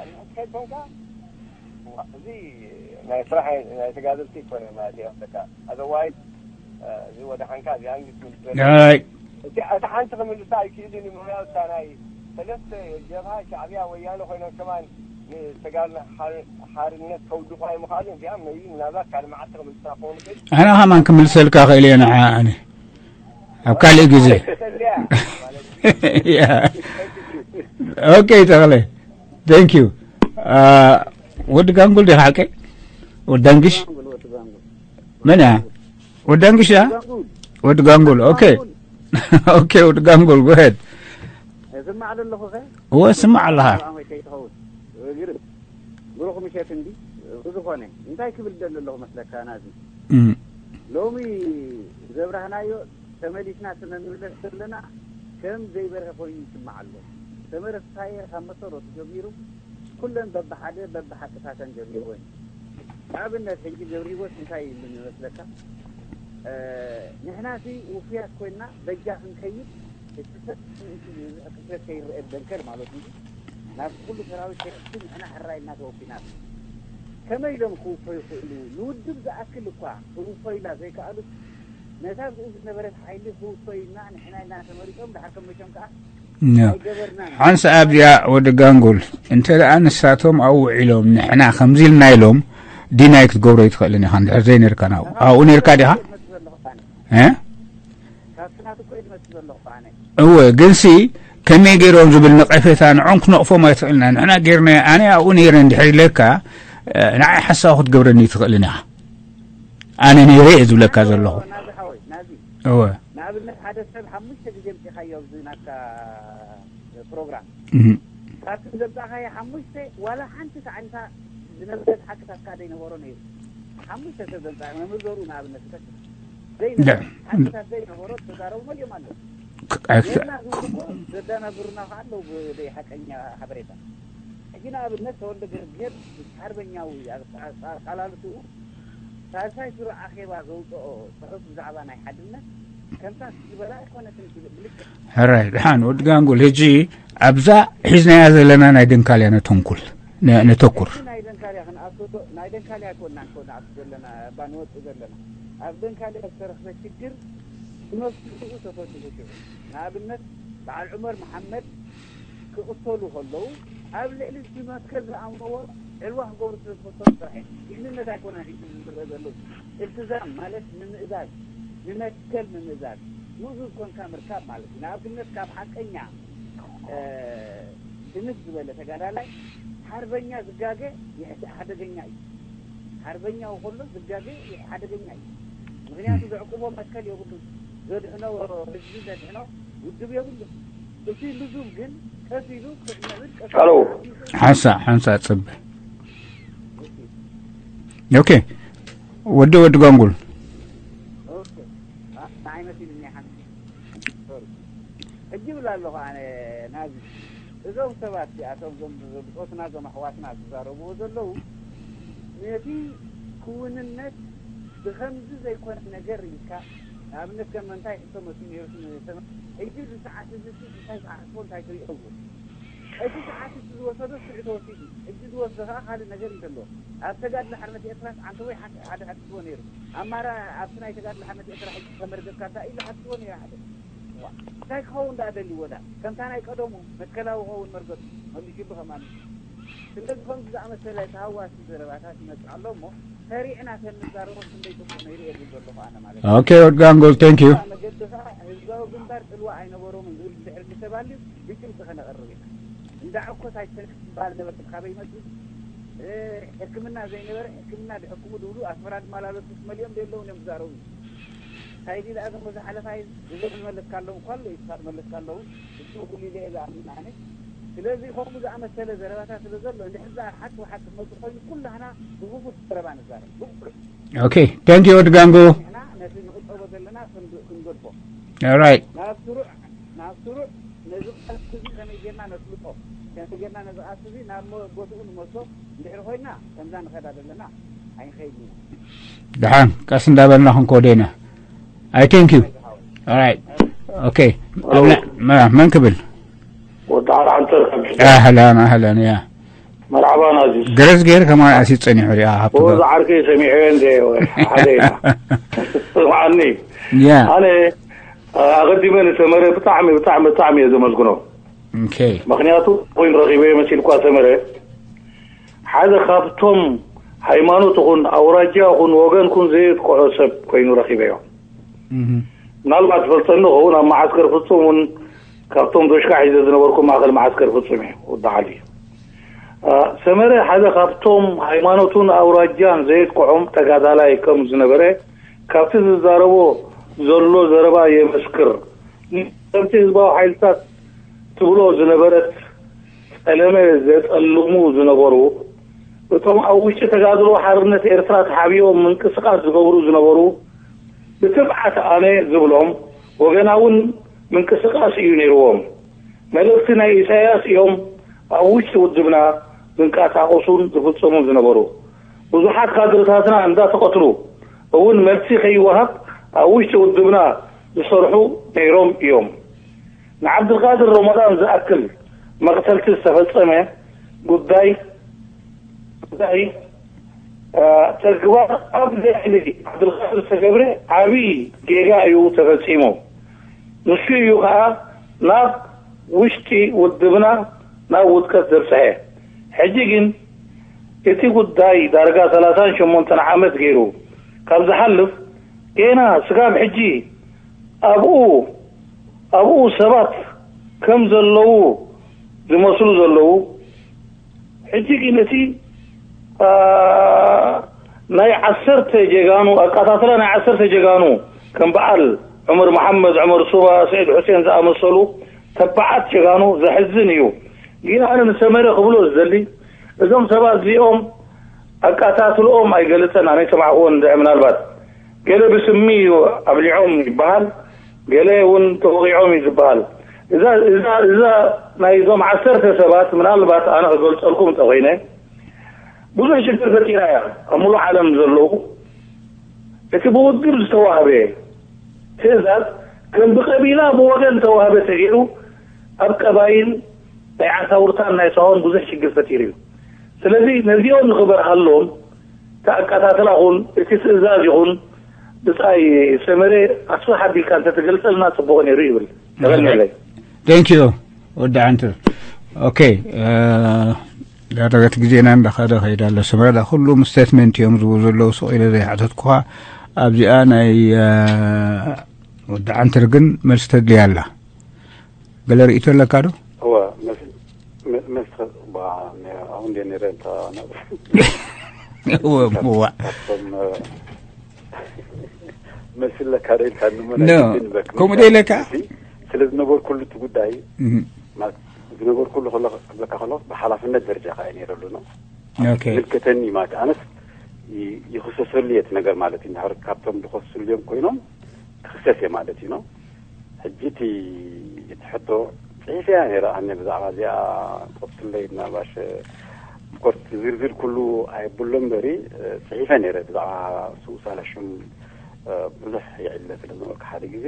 ንሕትከይ ኮንካ እዚ ናይ ስራሕ ናይ ተጋደልቲ ይኮነ ማለት እዩ ኣፍሪካ otherwise እዚ ወደ ሓንካ እዚ ኣንግስ ኣይ እቲ እቲ ሓንቲ ክምልሳ ኣይክእልን እዩ ምክንያቱ እታ ናይ ሰለስተ ጀብሃ ሻዕብያ ወያነ ኮይኖም ከማን ንተጋድሎ ሓርነት ከውድቑ ኣይምኽኣሉን እዚኣ መይቢ ምናልባት ካልእ መዓልቲ ክምልሳ ክኸውን ይኽእል ኣነ ከማን ክምልሰልካ ክእል እየ ንዓ ኣነ ኣብ ካልእ ግዜ ተሰልያ ኦኬ ተኽለ thank you ወዲ ጋንጉል ዲኻ ሓቀይ ወዲ ዳንግሽ መን እያ ወዲ ዳንግሽ እያ ወዲ ጋንጉል ኦኬ ኦኬ ወዲ ጋንጉል go ahead ስማዕ ዘለኹ ኸ እወ ስማዕ ኣለኻ ኣማይ ከይትኸውን ግርም ብሩኽ ምሸት እንዲ ብዝኾነ እንታይ ክብል ደሊ ኣለኹ መስለካ ናዚ እም፣ ሎሚ ዘብራህናዮ ተመሊስና ስለ ንብለስ ዘለና ከም ዘይበርሀ ኮይኑ ይስማዕ ኣሎ ተመረስታየ ካብ መሰረቱ ጀሚሩ ኩለን በብሓደ በብሓቅታተን ጀሚርወን ንኣብነት ሕጂ ገብሪዎስ እንታይ ይብል ይመስለካ ንሕናሲ ውፉያት ኮይንና በጃ ክንከይድ እቲ ሰብ ክፍተት ከይረአ ደንከል ማለት እዩ ናብቲ ኩሉ ሰራዊት ከይሕቱ ንሕና ሕራይ ኢልና ተወፊና ከመይ ኢሎም ክውፈዩ ይኽእሉ ንውድብ ዝኣክል እኳ ክውፈዩላ ዘይከኣሉስ ነታ ብኡ ዝነበረት ሓይሊ ክውፈዩና ንሕና ኢልና ተመሪጾም ድሓር ከም መቸም ከኣ ኣይገበርናን ሓንሳ ኣብዚኣ ወዲ ጋንጎል እንተ ደኣ ንሳቶም ኣብኡ ውዒሎም ንሕና ከምዚ ኢልና ኢሎም ዲናይ ክትገብሮ ኣይትኽእልን ኢኻ እንድሕር ዘይነርካ ናብኡ ኣብኡ ነርካ ዲኻ መስ ዘለኹ ኣነ እ ካብቲ ናቱ ኮይድ መስ ዘለኹ ኣነ እወ ግንሲ ከመይ ገይሮም ዝብል ነቐፌታ ንዖም ክነቕፎም ኣይትኽእልና ንሕና ገይርና ኣነ ኣብኡ ነይረ እንድሕር ኢለካ ንዓይ ሓሳዊ ክትገብረኒ ኣይትኽእልን ኢኻ ኣነ ነይረ እየ ዝብለካ ዘለኹ ናዚ ሓወይ ናዚ እወ ንኣብነት ሓደ ሰብ ሓሙሽተ ግዜ ምፅኻዮ ኣብዚ ናትካ ፕሮግራም እህ፣ ካብቲ ዘምፃእኻዮ ሓሙሽተ ዋላ ሓንቲ ሳዕንታ ዝነበረት ሓቅታትካ ዘይነበሮ ነይሩ ሓሙሽተ ሰብ ዘምፃእ መምህር ዘሩ ንኣብነት ይጠቅስ ዘይነበረ ሓቅታት ዘይነበሮ ተዛረቡ መሊኦም ኣለዉ ክ- ኣክ- ጌርና ዝብሉ እኮ ዘደናግሩና ከዓ ኣለዉ ብዘይ ሓቀኛ ሓበሬታ ሕጂ ንኣብነት ተወልደ ገርጌር ሓርበኛዊ ኣቃላልትኡ ሳልሳይ ሱር ኣኼባ ዘውፅኦ ፅሑፍ ብዛዕባ ናይ ሓድነት ከምታ ዝበላ ኣይኮነትን ብልክዕ ሕራይ ድሓን ወዲ ጋንጉል ሕጂ ኣብዛ ሒዝናያ ዘለና ናይ ደንካልያ ነተንኩል ነ- ነተኩር ናይ ደንካልያ ክንኣቶ ናይ ደንካልያ ኮና ንኮና ዘለና እባ ንወፅእ ዘለና ኣብ ደንካልያ ዝተረኽበ ሽግር ብመፍትሒኡ ተፈቲሑ ሽዑ ንኣብነት በዓል ዑመር መሓመድ ክቕተሉ ከለዉ ኣብ ልዕሊ እቲ መትከል ዝኣምንዎ ዕልዋ ክገብሩ ስለ ዝፈተኑ ጥራሕ እዩ። ጅግንነት ኣይኮነን ሒዙ ዝረአ ዘሎ። እልትዛም ማለት ንምእዛዝ፣ ንመትከል ምምእዛዝ፣ ምእዙዝ ኮንካ ምርካብ ማለት እዩ። ንኣብነት ካብ ሓቀኛ ድምት ዝበለ ተጋዳላይ ሓርበኛ ዝጋገ ሓደገኛ እዩ። ሓርበኛ ከሎ ዝጋገ ሓደገኛ እዩ። ምክንያቱ ዘዕቁቦ መትከል የብሉን። ዘድሕኖ ህዝቢ ዘድሕኖ ውድብ የብሉን። እቲ ልዙብ ግን ቀስ ኢሉ ክዕምዕብል ቀስ ኢሉ ሓንሳ ሓንሳ ጽብ ኦኬ። ወዲ ወዲ ጓንጉል ንዓይ መሲሉኒ ሓንቲ ሕጂ ይብል ኣለኹ ኣነ ናዚ እዞም ሰባት እዚኣቶም ዞም ብፆትና ዞም ኣሕዋትና ዝዛረብዎ ዘለዉ ነቲ ክውንነት ብኸምዚ ዘይኮነ ነገር ኢልካ ንኣብነት ከም ምንታይ ሕቶ መሲ ነይሩ ሕጂ ዝሰዓት እዚ እንታይ ዝሓስቦ እንታይ ትሪኦ እቲ ሰዓት እቲ ዝወሰዶ ስዑ ተወሲዱ ሕጂ ዝወስዶ ከዓ ካልእ ነገር እንተሎ ኣብ ተጋድሎ ሓርነት ኤርትራ ሰዓንተ ወይ ሓደ ሓትትዎ ነይሩ ኣማራ ኣብቲ ናይ ተጋድሎ ሓርነት ኤርትራ ሕጂ ተመርገካ እንታይ ኢሉ ሓትትዎ ነይሩ ሓደ እንታይ ክኸውን ደኣ ደልዎ ደኣ ከምታ ናይ ቀደሙ መትከላዊ ኸውን መርገጹ መሊሽሉ ከማን ስለዚ ከምዚ ዝኣመሰለ ተሃዋሲ ዘረባታት ይመጽእ ኣሎ እሞ ሰሪዕና ተንዛረቦ ክንደይ ጽቡቕ ነይሩ እየ ዝብል ዘለኹ ኣነ ማለት እዩ። ኦኬ ወድጋንጎል ቴንክ ዩ። መገዲ ከዓ ህዝባዊ ግንባር ጽልዋ ኣይነበሮምን ዝብል ድሕሪ ዝተባልዩ ብጭብጢ ከነቕርብ ኢና። እንዳ ዕኮት ኣይትሰንፍ ዝበሃል ነበረ ካበይ ይመጽእ ሕክምና ዘይነበረ ሕክምና ድሕክሙ ድብሉ ኣስመራ ድማ ላለቱ መሊኦም ደለውን እዮም ዝዛረቡ እንታይ ዲ ኣቶም ዝሓለፋ እዩ ዝብል ዝመለስካ ኣለዉ እኳ ኣሎ እዩ ክሳብ መለስካ ኣለዉ እሱ ኩሉ ኢለ እየ ዝኣምን ኣነ ስለዚ ከምኡ ዝኣመሰለ ዘረባታት ስለ ዘሎ እንድሕር ዝኣ ሓቂ ብሓቂ ክመጽእ ኮይኑ ኩላህና ብክፉት ዘረባ ንዛረብ ብቁዕ okay thank you ወዲ ጋንጎ ንሕና ነቲ ንቕጠቦ ዘለና ክንገድፎ right ናብ ስሩዕ ናብ ስሩዕ ነዚ ቃልሲ እዚ ከመይ ጌርና ነስልጦ ከመይ ጌርና ነዚ ቃልሲ እዚ ናብ ቦትኡ ንመልሶ እንድሕር ኮይና ከምዛ ንኸዳ ዘለና ኣይንኸይድ ኢና ደሓን ቀስ እንዳበልና ክንከዶ ኢና I thank you right okay መን ክብል ወዲ ዓንተር ኣህላን ኣህላን ያ መርሓባ ናዚ ግረዝ ገይር ከማን ኣሲ ጸኒሑ ሪኣ ሃብቲ ወዚ ዓርከይ ሰሚዐዮ እንደ ሓደ ኢና ስምዓኒ ያ ኣነ ኣቐዲመ ንሰመረ ብጣዕሚ ብጣዕሚ ብጣዕሚ እየ ዘመስግኖ ምክንያቱ ኮይኑ ረኺበዮ መሲልኳ ሰመረ ሓደ ካብቶም ሃይማኖት ኹን ኣውራጃ ኹን ወገን ኹን ዘየጥቅዖ ሰብ ኮይኑ ረኺበዮ ምናልባት ትፈልጠኒ ኸውን ኣብ መዓስከር ፍጹም እውን ካብቶም ዶሽካ ሒዘ ዝነበርኩ ማእኸል መዓስከር ፍጹም እየ ወዲ ዓሊ ሰመረ ሓደ ካብቶም ሃይማኖቱን ኣውራጃን ዘየጥቅዖም ተጋዳላይ ከም ዝነበረ ካብቲ ዝዛረቦ ዘሎ ዘረባ የመስክር ከምቲ ህዝባዊ ሓይልታት ትብሎ ዝነበረት ጸለመ ዘጸልሙ ዝነበሩ እቶም ኣብ ውሽጢ ተጋድሎ ሓርነት ኤርትራ ተሓቢኦም ምንቅስቃስ ዝገብሩ ዝነበሩ ብትብዓት ኣነ ዝብሎም ወገናውን ምንቅስቃስ እዩ ነይርዎም። መለክቲ ናይ ኢሳያስ እዮም ኣብ ውሽጢ ውድብና ዝንቀሳቀሱን ዝፍጽሙን ዝነበሩ። ብዙሓት ካድርታትና እንዳተቐትሉ እውን መልሲ ከይወሃብ ኣብ ውሽጢ ውድብና ዝሰርሑ ነይሮም እዮም። ንዓብዱልቃድር ረመዳን ዝኣክል መቕተልቲ ዝተፈጸመ ጉዳይ ጉዳይ ተግባር ኣብ ልዕሊ ዓብዱልቃድር ዝተገብረ ዓብዪ ጌጋ እዩ ተፈጺሙ። ንሱ እዩ ከዓ ናብ ውሽጢ ውድብና ናብ ውድቀት ዘብፀሐ። ሕጂ ግን እቲ ጉዳይ ዳርጋ ሰላሳን ሸሞንተን ዓመት ገይሩ ካብ ዝሓልፍ ጌና ስጋብ ሕጂ ኣብኡ ኣብኡ ሰባት ከም ዘለዉ ዝመስሉ ዘለዉ ሕጂ ግን እቲ ናይ ዓሰርተ ጀጋኑ ኣቃታትላ ናይ ዓሰርተ ጀጋኑ ከም በዓል ዑመር መሓመድ፣ ዑመር ሱባ፣ ስዒድ ሑሴን ዝኣመሰሉ ተባዓት ጀጋኑ ዘሕዝን እዩ። ግን ኣነ ንሰመረ ክብሎ ዝደሊ እዞም ሰባት እዚኦም ኣቃታትልኦም ኣይገልጸን ኣነ ሰማዕክዎ እንድዒ ምናልባት ገለ ብስሚ እዩ ኣብሊዖም ይበሃል ገለ እውን ተወቒዖም እዩ ዝበሃል እዛ እዛ እዛ ናይዞም ዓሰርተ ሰባት ምናልባት ኣነ ክገልጸልኩም እንተኮይነ ብዙሕ ሽግር ፈጢራ እያ ኣብ ሙሉእ ዓለም ዘለዉ እቲ ብውድብ ዝተዋህበ ትእዛዝ ከም ብቀቢላ ብወገን ተዋህበ ተገይሩ ኣብ ቀባይን ናይ ዓሳውርታን ናይ ሳሆን ብዙሕ ሽግር ፈጢሩ እዩ ስለዚ ነዚኦም ንክበርሃሎም እቲ ኣቀታትላ ኹን እቲ ትእዛዝ ይኹን ብጻይ ሰመረ ኣስፍሕ ኣቢልካ እንተትገልጸልና ጽቡቕ ነይሩ ይብል ተቐንየለይ Thank you ወዲ ዓንትር ኦኬ። ዳረገት ግዜና እንዳኸደ ከይዳ ኣሎ። ሰመራ ኩሉም ስቴትመንት እዮም ዝብሉ ዘለዉ። ስቕ ኢለ ዘይሓተትኩኻ ኣብዚኣ ናይ ወዲ ዓንተር ግን መልሲ ተድልያ ኣላ። ገለ ርእይቶ ኣለካ ዶ? እወ። መስ- መ- መስ- ባ- ኣብኡ እንደ ነረ እንታ እወ እዋ ካብቶም መስለካ ዶ ኢልካ ንመ ከምኡ ዶ ኢለካ? ስለ ዝነበርኩሉ እቲ ጉዳይ ዝነበርኩሉ ክብለካ ከሎ ብሓላፍነት ደረጃ ከኣ ነይረሉ ነው። ምልከተኒ ማለት ኣነስ ይኽሰሰሉ የት ነገር ማለት እዩ። ካብቶም ዝኸስሉ እዮም ኮይኖም ክኽሰስ እየ ማለት እዩ ነው። ሕጂ እቲ እቲ ሕቶ ጽሒፈያ ነይረ ኣነ ብዛዕባ እዚኣ ቆፍትለይ ናባሽ ኮርት ዝርዝር ኩሉ ኣየብሎ እምበሪ ጽሒፈ ነይረ ብዛዕባ ስውሳላ ሽም ብዙሕ ይዕለ ስለ ዝነበርኩ ሓደ ግዜ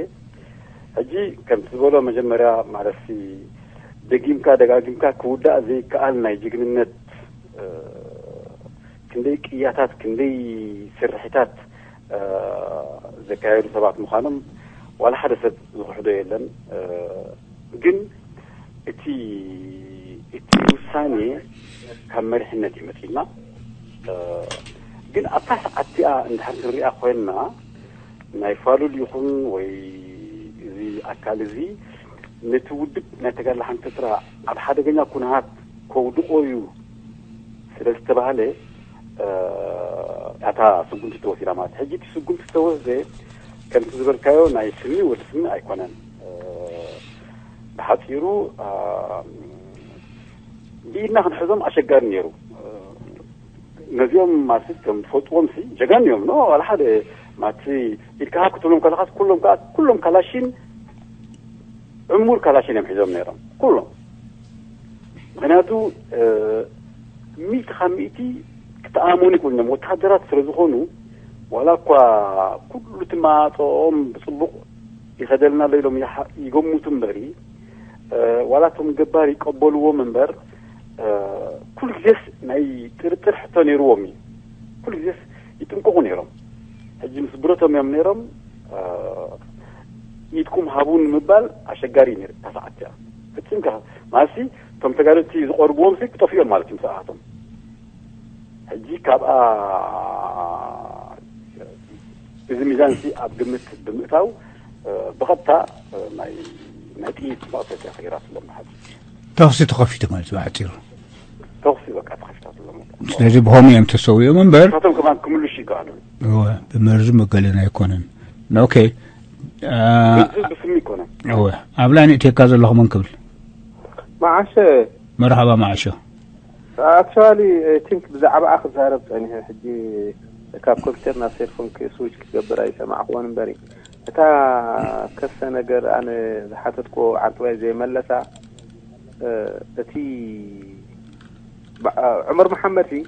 ሕጂ ከምቲ ዝበሎ መጀመርያ ማለትሲ ደጊምካ ደጋጊምካ ክውዳእ ዘይከኣል ናይ ጅግንነት ክንደይ ቅያታት ክንደይ ስርሒታት ዘካየዱ ሰባት ምዃኖም ዋላ ሓደ ሰብ ዝኽሕዶ የለን። ግን እቲ እቲ ውሳኔ ካብ መሪሕነት እዩ መፂና። ግን ኣብታ ሰዓት እቲኣ እንድሕር ክንሪኣ ኮይንና ናይ ፋሉል ይኹን ወይ እዚ ኣካል እዚ ነቲ ውድብ ናይ ተጋድሎ ሓንቲ ኤርትራ ኣብ ሓደገኛ ኩነታት ከውድቆ እዩ ስለ ዝተባህለ እታ ስጉምቲ ተወሲዳ ማለት ሕጂ እቲ ስጉምቲ ዝተወስደ ከምቲ ዝበልካዮ ናይ ስኒ ወዲ ስኒ ኣይኮነን። ብሓፂሩ ብኢድና ክንሕዞም ኣሸጋሪ ነይሩ። ነዚኦም ማለት ከም ትፈልጥዎም ሲ ጀጋኑ እዮም። ኖ ዋላ ሓደ ማቲ ኢድካ ክትብሎም ከለኻስ ኩሎም ከዓ ኩሎም ካላሽን ዕሙር ካላሽን እዮም ሒዞም ነይሮም ኩሎም። ምክንያቱ ሚእቲ ካብ ሚእቲ ክተኣመኑ ይክእሉ እዮም ወታደራት ስለ ዝኾኑ ዋላ እኳ ኩሉ ትማፀኦም ብፅቡቅ ይኸደልና ኣሎ ኢሎም ይገምቱ እምበሪ ዋላ እቶም ገባር ይቀበልዎም እምበር ኩሉ ግዜስ ናይ ጥርጥር ሕቶ ነይርዎም እዩ። ኩሉ ግዜስ ይጥንቀቁ ነይሮም። ሕጂ ምስ ብረቶም እዮም ነይሮም። ኢድኩም ሃቡ ንምባል ኣሸጋሪ እዩ ነይሩ። እታ ሰዓት እቲኣ ፍጹም ከ ማለትሲ እቶም ተጋደልቲ ዝቐርብዎም ሲ ክጠፍኡ እዮም ማለት እዩ ምስ ኣቶም። ሕጂ ካብኣ እዚ ሚዛን ሲ ኣብ ግምት ብምእታው ብቐጥታ ናይ ናይ ጥይት መቕተልቲ ከይራትሎም ሓጂ ተኽሲ ተኸፊቱ ማለት ብሓፂሩ። ተኽሲ በቃ ተኸፊታትሎም። ስለዚ ብኸምኡ እዮም ተሰዊኦም እምበር ንሳቶም ከማን ክምልሹ ይከኣሉ። እወ ብመርዚ መገለን ኣይኮነን። ኦኬ። ብስም ይኮነ። እወ ኣብ ላይን እቴካ ዘለኹ መን ክብል? መዓሸ። መርሓባ መዓሾ። ኣክቹዋሊ ቲንክ ብዛዕባኣ ክዛረብ ፀኒሐ ሕጂ ካብ ኮምፒተር ናብ ሴልፎን ስዊች ክትገብር ኣይሰማዕክዎን እምበሪ እታ ከሰ ነገር ኣነ ዝሓተትክዎ ዓንትዋይ ዘየመለሳ እቲ ዑመር መሓመድ ሲ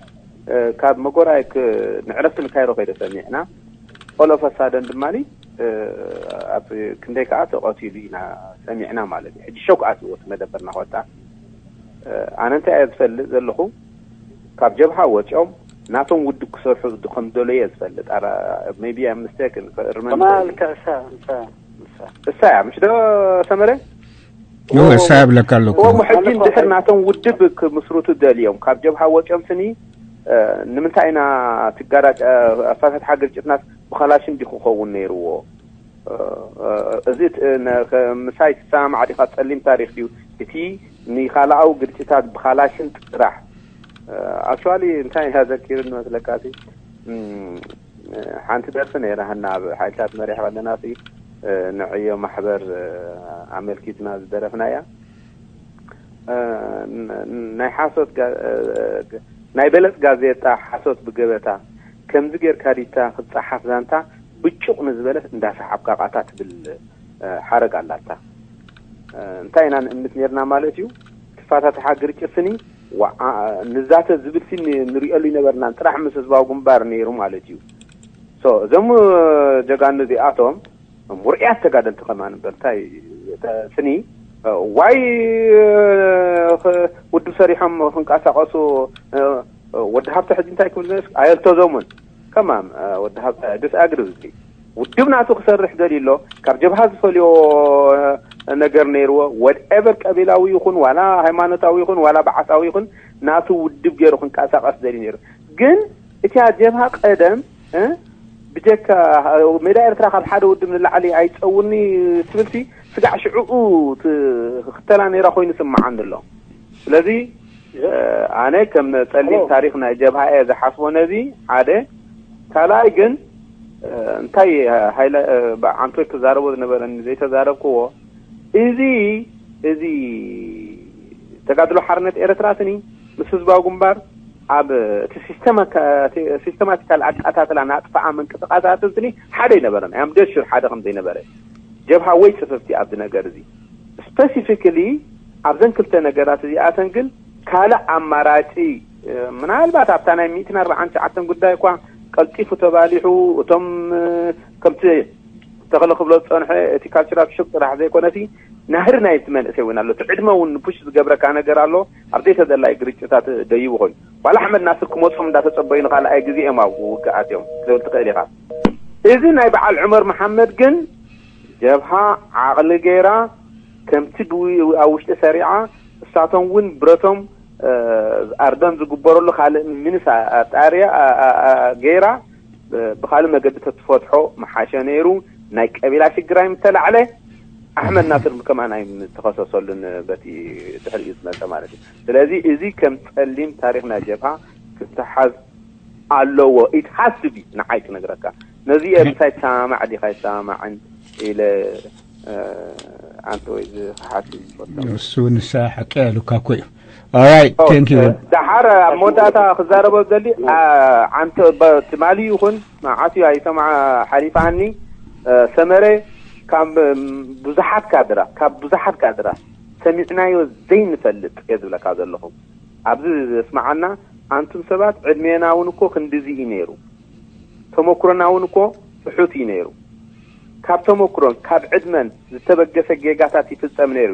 ካብ መጎራይ ንዕረፍቲ ንካይሮ ከይደ ሰሚዕና ኦሎፈሳደን ድማ ኣብ ክንደይ ከዓ ተቐቲሉ ኢና ሰሚዕና ማለት እዩ ሕጂ ሸኩ ኣትዎ መደበርና ክወጣ ኣነ እንታይ እየ ዝፈልጥ ዘለኹ ካብ ጀብሃ ወፂኦም ናቶም ውድብ ክሰርሑ ከም ደለየ ዝፈልጥ ቢ ምስተክ ርመ እሳ እያ ምሽ ዶ ሰመረ እሳ ያብለካ ኣለኩ ሕጂ እንድሕር ናቶም ውድብ ክምስሩቱ ደልዮም ካብ ጀብሃ ወፂኦም ስኒ ንምንታይ ኢና ትጋራጭ ኣፋታት ሓገር ጭትናት ብኸላሽ እንዲ ክኸውን ነይርዎ እዚ ምሳይ ትሰማማዕ ዲኻ? ጸሊም ታሪኽ ድዩ እቲ ንኻልኣዊ ግርጭታት ብኻላሽን ጥራሕ? ኣክቹዋሊ እንታይ እያ ዘኪርኒ መስለካ እቲ ሓንቲ ደርፊ ነይራ ሃና ኣብ ሓይልታት መሪሕ ከለና ሲ ንዕዮ ማሕበር ኣመልኪትና ዝደረፍናያ ናይ ሓሶት ናይ በለጽ ጋዜጣ ሓሶት ብገበታ ከምዚ ጌርካ ዲታ ክትጸሓፍ ዛንታ ብጩቕ ንዝበለት እንዳሰሓብካ ቃታ ትብል ሓረግ ኣላታ እንታይ ኢና ንእምት ኔርና ማለት እዩ ትፋታትሓ ግርጭት ስኒ ንዛተ ዝብል ሲ ንሪእሉ ይነበርናን ጥራሕ ምስ ህዝባዊ ግንባር ነይሩ ማለት እዩ እዞም ጀጋኑ እዚኣቶም ሙርያት ተጋደልቲ ከማን እምበር እንታይ ስኒ ዋይ ውድብ ሰሪሖም ክንቀሳቀሱ ወዲ ሃብተ ሕጂ እንታይ ክብል ኣየልተዞሙን ከማም ወዲ ሃብተ ዲስኣግሪ እዚ ውድብ ናቱ ክሰርሕ ደልዩ ኣሎ ካብ ጀብሃ ዝፈልዮ ነገር ነይርዎ። ወድኤቨር ቀቢላዊ ይኹን ዋላ ሃይማኖታዊ ይኹን ዋላ በዓሳዊ ይኹን ናቱ ውድብ ገይሩ ክንቀሳቀስ ደልዩ ነይሩ። ግን እቲያ ጀብሃ ቀደም ብጀካ ሜዳ ኤርትራ ካብ ሓደ ውድብ ንላዕሊ ኣይፀውኒ ትብልሲ ስጋዕ ሽዕኡ ትኽተላ ነይራ ኮይኑ ስምዓኒ ኣሎ። ስለዚ ኣነ ከም ፀሊም ታሪክ ናይ ጀብሃ እየ ዝሓስቦ ነዚ ሓደ። ካልኣይ ግን እንታይ ሃይለ ዓንቶይ ክዛረቦ ዝነበረኒ ዘይተዛረብክዎ እዚ እዚ ተጋድሎ ሓርነት ኤርትራ ስኒ ምስ ህዝባዊ ግንባር ኣብ እቲ ሲስተማቲካል ኣቃታትላ ናጥፋኣ ምንቅስቃሳትን ስኒ ሓደ ኣይነበረን። ኣም ደሽር ሓደ ከም ዘይነበረ ጀብሃ ወይ ፅፍፍቲ ኣብዚ ነገር እዚ ስፐሲፊክሊ ኣብዘን ክልተ ነገራት እዚኣተን ግን ካልእ ኣማራፂ ምናልባት ኣብታ ናይ ሚእትን ኣርባዓን ትሽዓተን ጉዳይ እኳ ቀልጢፉ ተባሊሑ እቶም ከምቲ ተኽለ ክብሎ ዝፀንሐ እቲ ካልቸራል ሹክ ጥራሕ ዘይኮነሲ ናህሪ ናይቲ መንእሰይ እውን ኣሎ። እቲ ዕድመ እውን ንፑሽ ዝገብረካ ነገር ኣሎ። ኣብ ዘይተደላይ ግርጭታት ደይቡ ኮይኑ ዋላ ኣሕመድ ናስር ክመፅኦም እንዳተፀበዩ ንካልኣይ ግዜ እዮም ኣብ ውግኣት እዮም ክትብል ትኽእል ኢኻ። እዚ ናይ በዓል ዑመር መሓመድ ግን ጀብሃ ዓቕሊ ገይራ ከምቲ ኣብ ውሽጢ ሰሪዓ እሳቶም እውን ብረቶም ኣርደን ዝግበረሉ ካልእ ምንስ ኣጣርያ ገይራ ብካልእ መገዲ ተትፈትሖ ምሓሸ ነይሩ። ናይ ቀቢላ ሽግር ኣይምተላዕለ። ኣሕመድ ናስር ከማን ኣይምተኸሰሰሉን በቲ ድሕሪኡ ዝመፀ ማለት እዩ። ስለዚ እዚ ከም ፀሊም ታሪክ ናይ ጀብሃ ክተሓዝ ኣለዎ። ኢት ሃስ ቢ ንዓይ ክነግረካ ነዚ እየ ምሳይ ትሰማማዕ ዲኻ ይሰማማዕን ኢለ ኣንተ ወይ ዝሓት ይፈቶ እሱ ንሳ ሓቂ ያሉካ እኮ እዩ። Alright, thank you። ደሓር ኣብ መወዳእታ ክዛረቦ ዘሊ ዓንተ ትማሊ ይኹን መዓት እዩ ኣይሰምዓ ሓሊፋኒ ሰመረ ካብ ብዙሓት ካድራ ካብ ብዙሓት ካድራ ሰሚዕናዮ ዘይንፈልጥ እየ ዝብለካ ዘለኹ። ኣብዚ ዘስምዓና ኣንቱም ሰባት ዕድሜና እውን እኮ ክንድዚ እዩ ነይሩ። ተመኩሮና እውን እኮ ትሑት እዩ ነይሩ። ካብ ተመኩሮን ካብ ዕድመን ዝተበገሰ ጌጋታት ይፍጸም ነይሩ።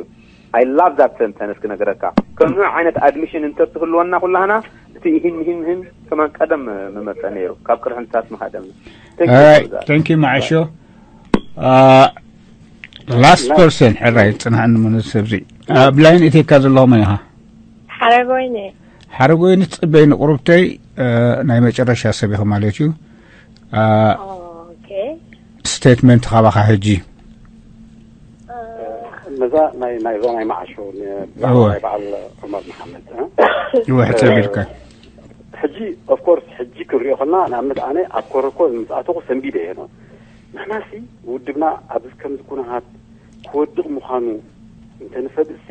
I love that sentence ክነግረካ ከምኡ ዓይነት ኣድሚሽን እንተትህልወና ኩላህና እቲ ይህን ይህን ይህን ከማን ቀደም ምመጸ ነይሩ ካብ ቅርሕንታት ምሃደምና። Thank you for that. Thank you ማዓሾ። Last person ሕራይ ጽንሓኒ መን ሰብዚ ኣብ ላይን እቴካ ዘለኹ መን ኢኻ? ሓረጎይነ ሓረጎይነ ጽበይ ንቁሩብተይ ናይ መጨረሻ ሰብ ኢኹ ማለት እዩ። ኦኬ ስቴትመንት ካባኻ ሕጂ ነዛ ናይ ናይዛ ናይ መዓሾ እወ። ናይ በዓል ዑመር መሓመድ እ? እወ ሕጸቢልካ ሕጂ ኦፍኮርስ ሕጂ ክንሪኦ ከለና ንኣብነት ኣነ ኣብ ኮረኮ ምስ ኣተኹ ሰንቢደ እየ ነው ንሕናሲ ውድብና ኣብዚ ከምዚ ኩነታት ክወድቕ ምዃኑ እንተንፈልጥሲ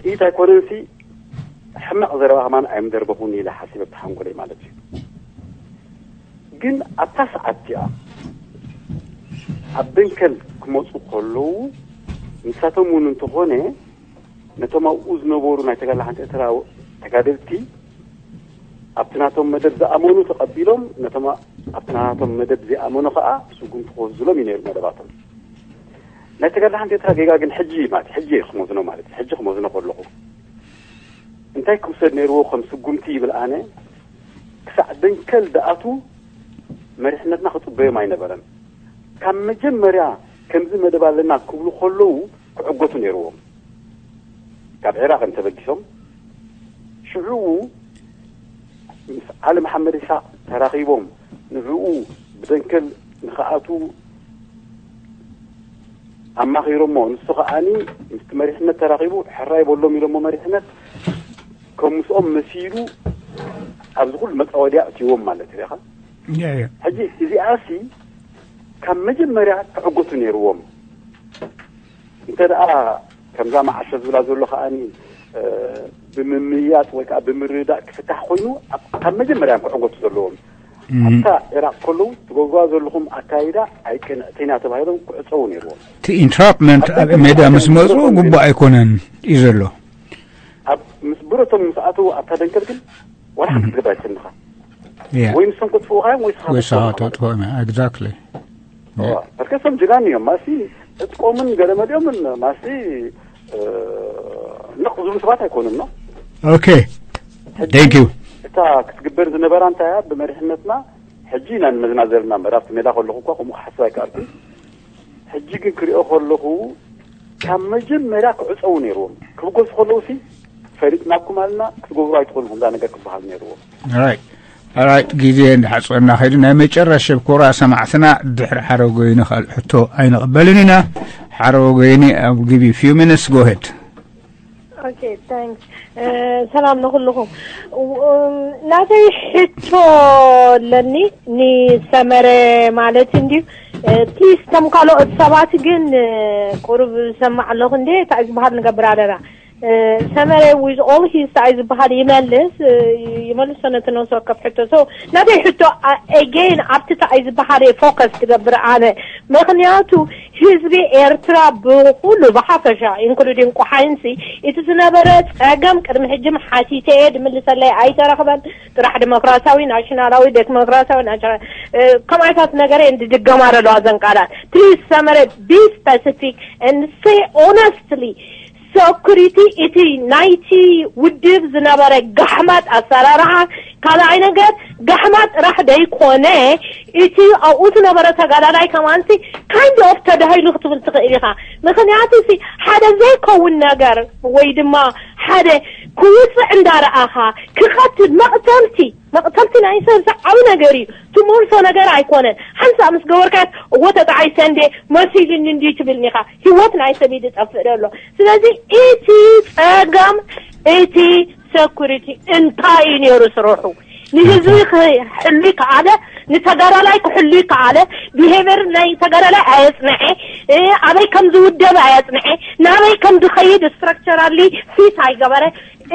ጥይት ኣይኮነንሲ ሕማቕ ዘረባ ከማን ኣይምደርበኹን ኢለ ሓሲበ ብተሓንጎለይ ማለት እዩ። ግን ኣብታ ሰዓት እቲኣ ኣብ ደንከል ክመፁ ከለዉ ንሳቶም እውን እንተኾነ ነቶም ኣብኡ ዝነበሩ ናይ ተጋላ ሓንቲ ኤርትራ ተጋደልቲ ኣብቲ ናቶም መደብ ዝኣመኑ ተቐቢሎም ነቶም ኣብቲ ናቶም መደብ ዘይኣመኑ ከዓ ስጉምቲ ክወስድሎም እዩ ነይሩ መደባቶም። ናይ ተጋላ ሓንቲ ኤርትራ ጌጋ ግን ሕጂ ማለት ሕጂ ክመዝኖ ማለት ሕጂ ክመዝኖ ከለኹ እንታይ ክውሰድ ነይርዎ ከም ስጉምቲ ይብል ኣነ ክሳዕ ደንከል ደኣቱ መሪሕነትና ክፅበዮም ኣይነበረን። ካብ መጀመርያ ከምዚ መደብ ኣለና ክብሉ ከለዉ ክዕገቱ ነይርዎም። ካብ ዒራቕ እንተበጊሶም ሽዑ ምስ ዓሊ መሓመድ ኢሳቅ ተራኺቦም ንዕኡ ብደንከል ንክኣቱ ኣማኺሮሞ ንሱ ከዓኒ ምስቲ መሪሕነት ተራኺቡ ሕራይ በሎም ኢሎሞ መሪሕነት ከም ምስኦም መሲሉ ኣብዚ ኩሉ መፃወድያ እትዎም ማለት ሪኻ ሕጂ እዚኣሲ ካብ መጀመርያ ክዕገቱ ነይርዎም እንተ ደኣ ከምዛ መዓሾ ዝብላ ዘሎ ከዓኒ ብምምያጥ ወይ ከዓ ብምርዳእ ክፍታሕ ኮይኑ ካብ መጀመርያ ክዕገቱ ዘለዎም ኣብታ ዒራቅ ከለዉ ትገብርዋ ዘለኹም ኣካይዳ ኣይቅንዕትን እያ ተባሂሎም ክዕፀዉ ነይርዎም እቲ ኢንትራፕመንት ኣብ ሜዳ ምስ መፁ ግቡእ ኣይኮነን እዩ ዘሎ ኣብ ምስ ብረቶም ምስ ኣተዉ ኣብታ ደንከል ግን ዋላ ሓንቲ ክትገብር ኣይትኽእልኻ ወይ ንሶም ከጥፍኡኻ እዮም ወይ ወይ ስኻ ተጥፍኦም እዮም exactly ርከሶም ጅጋን እዮም ማሲ ዕጥቆምን ገለመሊኦምን ማሲ ንቕ ዝብሉ ሰባት ኣይኮኑን ነው okay thank you እታ ክትግበር ዝነበራ እንታይ እያ ብመሪሕነትና ሕጂ ኢና ንመዝና ዘለና ምዕራፍቲ ሜዳ ከለኹ እኳ ከምኡ ክሓስብ ኣይከኣልኩን ሕጂ ግን ክሪኦ ከለኹ ካብ መጀመርያ ክዕፀዉ ነይርዎም። ክብገሱ ከለዉ ሲ ፈሊጥናኩም ኣልና ክትገብሩ ኣይትኽእሉኹም እዛ ነገር ክበሃል ነይርዎም። ራይት ራይት። ግዜ እንዳሓፅበና ከይዱ ናይ መጨረሻ ሽኮራ ሰማዕትና ድሕሪ ሓረጎይኒ ካልእ ሕቶ ኣይንቕበልን ኢና። ሓረጎይኒ ኣብ ግቢ few minutes go ahead። Okay, thanks. ሰላም ንኹልኹም። ናተይ ሕቶ ኣለኒ ንሰመረ ማለት እንድዩ። ፕሊስ ከም ካልኦት ሰባት ግን ቁሩብ ዝሰማዕ ኣለኹ እንዴ እንታይ ዝበሃል ንገብር ኣለና። ሰመረ with all his እንታይ ዝበሃል ይመልስ ይመልሶ ነቲ ነፍሲ ወከፍ ሕቶ። So ናተይ ሕቶ again ኣብቲ እንታይ ዝበሃል እየ ፎከስ ትገብር ኣነ። ምኽንያቱ ህዝቢ ኤርትራ ብኹሉ ብሓፈሻ including ቆሓይንሲ እቲ ዝነበረ ጸገም ቅድሚ ሕጂ ሓቲተ እየ ድምልሰለይ ኣይተረኽበን። ጥራሕ ዲሞክራሲያዊ ናሽናላዊ ዲሞክራሲያዊ ናሽናል ከምኣይታት ነገር እየን ድድገማ ዘለዋ ዘን ቃላት። Please ሰመረ be specific and say honestly security እቲ ናይቲ ውድብ ዝነበረ ጋሕማጥ ኣሰራርሓ ካልኣይ ነገር ጋሕማጥ ጥራሕ ደይኮነ እቲ ኣብኡ ዝነበረ ተጋዳላይ ከማንሲ kind of ተዳሂሉ ክትብል ትኽእል ኢኻ። ምኽንያቱ ሲ ሓደ ዘይከውን ነገር ወይ ድማ ሓደ ክውፅዕ እንዳረኣኻ ክቐትል መቕተልቲ መቕተልቲ ናይ ሰብ ዓብ ነገር እዩ። ትመልሶ ነገር ኣይኮነን። ሓንሳእ ምስ ገበርካት እዎ ተጣዒሰ እንዴ መሲሉኒ እንዲ ትብልኒ ኢኻ። ህይወት ናይ ሰብ እዩ ዝጠፍእ ዘሎ። ስለዚ እቲ ጸገም እቲ security እንታይ እዩ ነይሩ ስርሑ? ንህዝቢ ክሕሉ ይከኣለ፣ ንተጋዳላይ ክሕሉ ይከኣለ። Behavior ናይ ተጋዳላይ ኣየጽንዐ፣ ኣበይ ከም ዝውደብ ኣየጽንዐ፣ ናበይ ከም ዝኸይድ structurally fit ኣይገበረ።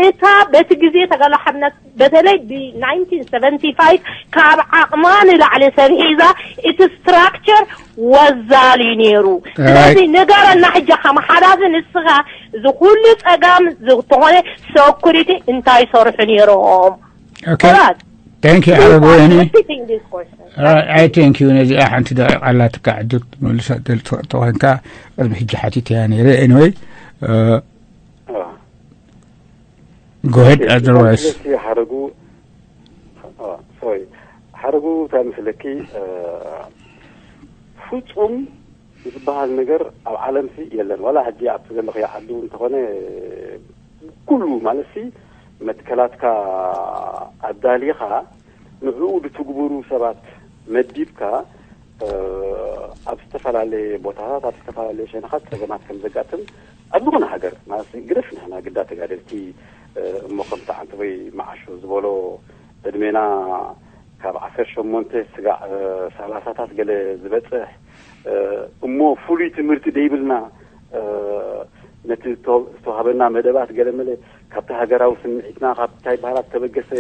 እታ በቲ ግዜ ተጋሎ ሓርነት በተለይ ብ nineteen seventy five ካብ ዓቕማ ንላዕሊ ሰብ ሒዛ እቲ structure ወዛል እዩ ነይሩ። ስለዚ ንገረና ሕጂ ከም ሓላፊ ንስኻ እዚ ኩሉ ጸጋም ዝተኾነ security እንታይ ይሰርሑ ነይሮም? Okay. Thank you, Arab Wayne. I thank you. ነዚኣ ሓንቲ ደቂቕ ኣላትካ ዕድል ትመልሳ ትኽእል ተኾንካ ቅድሚ ሕጂ ሓቲተያ ነይረ። Anyway, go ahead, otherwise. ሓረጉ ሶሪ ሓረጉ እንታይ መስለኪ ፍጹም ዝበሃል ነገር ኣብ ዓለም ሲ የለን። ዋላ ሕጂ ኣብቲ ዘለኽዮ ዓዲ እውን እንተኾነ ኩሉ ማለት ሲ መትከላትካ ኣዳሊኻ ንዕኡ ዝትግብሩ ሰባት መዲብካ ኣብ ዝተፈላለየ ቦታታት ኣብ ዝተፈላለየ ሸነኻት ጸገማት ከም ዘጋጥም ኣብ ዝኾነ ሃገር ማለት ግደፍ ንሕና ግዳ ተጋደልቲ እሞ ከምቲ ዓንተቦይ መዓሾ ዝበሎ ዕድሜና ካብ ዓሰርተ ሸሞንተ ስጋዕ ሰላሳታት ገለ ዝበፅሕ እሞ ፍሉይ ትምህርቲ ደይብልና ነቲ ዝተዋሃበና መደባት ገለ መለ ካብቲ ሃገራዊ ስምዒትና ካብ እንታይ በሃላት ተበገሰ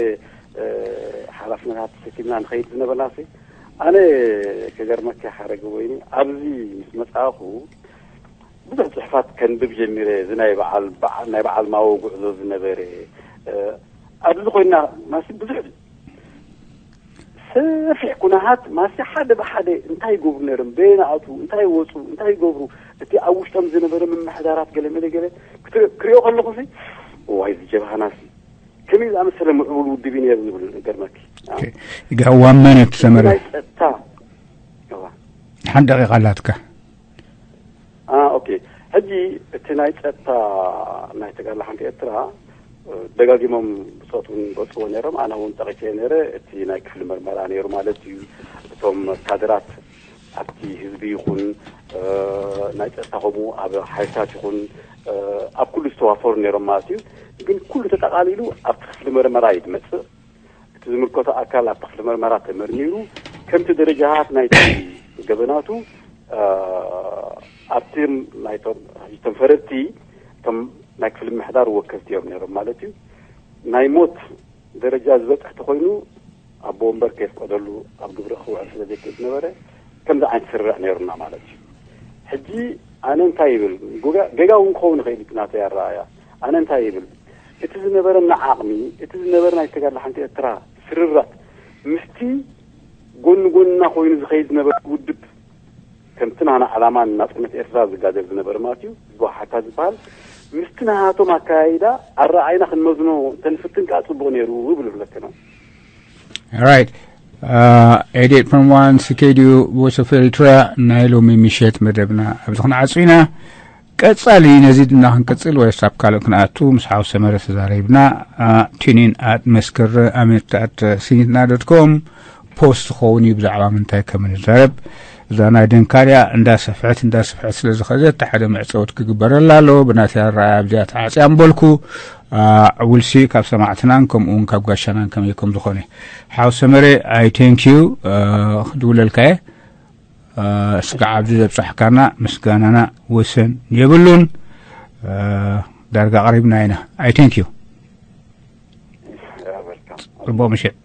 ሓላፍነታት ተሰኪምና ንኸይድ ዝነበርና ሲ ኣነ ክገርመካ ሓረገ ወይኒ ኣብዚ ምስ መፃእኹ ብዙሕ ፅሑፋት ከንብብ ጀሚረ እዚ ናይ በዓል ናይ በዓል ማዎ ጉዕዞ ዝነበረ ኣብዚ ኮይና ማሲ ብዙሕ ሰፊሕ ኩነሃት ማሲ ሓደ ብሓደ እንታይ ይገብሩ ነይሮም በየናቱ እንታይ ይወፁ እንታይ ይገብሩ እቲ ኣብ ውሽጦም ዝነበረ ምምሕዳራት ገለ መለ ገለ ክሪኦ ከለኹ ሲ ዋይ እዚ ጀብሃናሲ ከመይ ዝኣመሰለ ምዕቡል ውድብ እዩ ነይሩ ዝብል ገርመኪ ይግሃዋመነት ሰመረ ናይ ፀጥታ ሓንቲ ደቂቃ ኣላትካ ኦኬ ሕጂ እቲ ናይ ፀጥታ ናይ ተጋድሎ ሓንቲ ኤርትራ ደጋጊሞም ብፆት እውን ይገልፅዎ ነይሮም ኣነ እውን ጠቂሰ ነይረ እቲ ናይ ክፍሊ መርመራ ነይሩ ማለት እዩ እቶም ካድራት ኣብቲ ህዝቢ ይኹን ናይ ፀጥታ ከምኡ ኣብ ሓይልታት ይኹን ኣብ ኩሉ ዝተዋፈሩ ነይሮም ማለት እዩ ግን ኩሉ ተጠቃሊሉ ኣብቲ ክፍሊ መርመራ እዩ ዝመፅእ እቲ ዝምልከቶ ኣካል ኣብቲ ክፍሊ መርመራ ተመርሚሩ ከምቲ ደረጃታት ናይቲ ገበናቱ ኣብቲ ናይቶም ፈረድቲ እቶም ናይ ክፍሊ ምሕዳር ወከልቲ እዮም ነይሮም ማለት እዩ ናይ ሞት ደረጃ ዝበፅሕ ተኮይኑ ኣቦ ወንበር ከየፍቀደሉ ኣብ ግብሪ ክውዕል ስለ ዘይክእል ዝነበረ ከምዚ ዓይነት ስርርዕ ነይሩና ማለት እዩ ሕጂ ኣነ እንታይ ይብል ጌጋ እውን ክኸውን ይኽእል እቲ ናተይ ኣረኣያ ኣነ እንታይ ይብል እቲ ዝነበረና ዓቕሚ እቲ ዝነበረ ናይ ተጋድሎ ሓንቲ ኤርትራ ስርርዕ ምስቲ ጎኒ ጎንና ኮይኑ ዝኸይድ ዝነበረ ውድብ ከምቲ ናና ዓላማ ናጽነት ኤርትራ ዝጋደል ዝነበረ ማለት እዩ ህዝባዊ ሓርካ ዝበሃል ምስቲ ናሃቶም ኣካያይዳ ኣረኣይና ክንመዝኖ እንተንፍትን ከዓ ጽቡቕ ነይሩ ይብል ይብለክና right eighty-eight point one C K D U Voice of Eritrea ናይ ሎሚ ምሸት መደብና ኣብዚ ክንዓጹ ኢና ቀጻሊ ነዚ ድና ክንቅጽል ወይ ሳብ ካልእ ክንኣቱ ምስ ሓው ሰመረ ተዛሪብና። ቲኒን ኣት መስክር ኣሜት ኣት ሲኒትና ዶት ኮም ፖስት ክኸውን እዩ ብዛዕባ ምንታይ ከም ንዛረብ። እዛ ናይ ደንካርያ እንዳሰፍሐት እንዳሰፍሐት ስለ ዝኸደት ሓደ መዕጸውት ክግበረላ ኣለዎ። ብናትያ ረኣያ ኣብዚኣ ተዓጽያ ምበልኩ። ውልሲ ካብ ሰማዕትናን ከምኡ እውን ካብ ጋሻናን ከመይ ከም ዝኾነ ሓው ሰመረ ኣይ ቴንክ ዩ ክድውለልካ እየ። ስጋዕ ኣብዚ ዘብጻሕካና ምስጋናና ወሰን የብሉን። ዳርጋ ቀሪብና ኢና። ኣይ ቴንክ ዩ። ጽቡቕ ምሽት።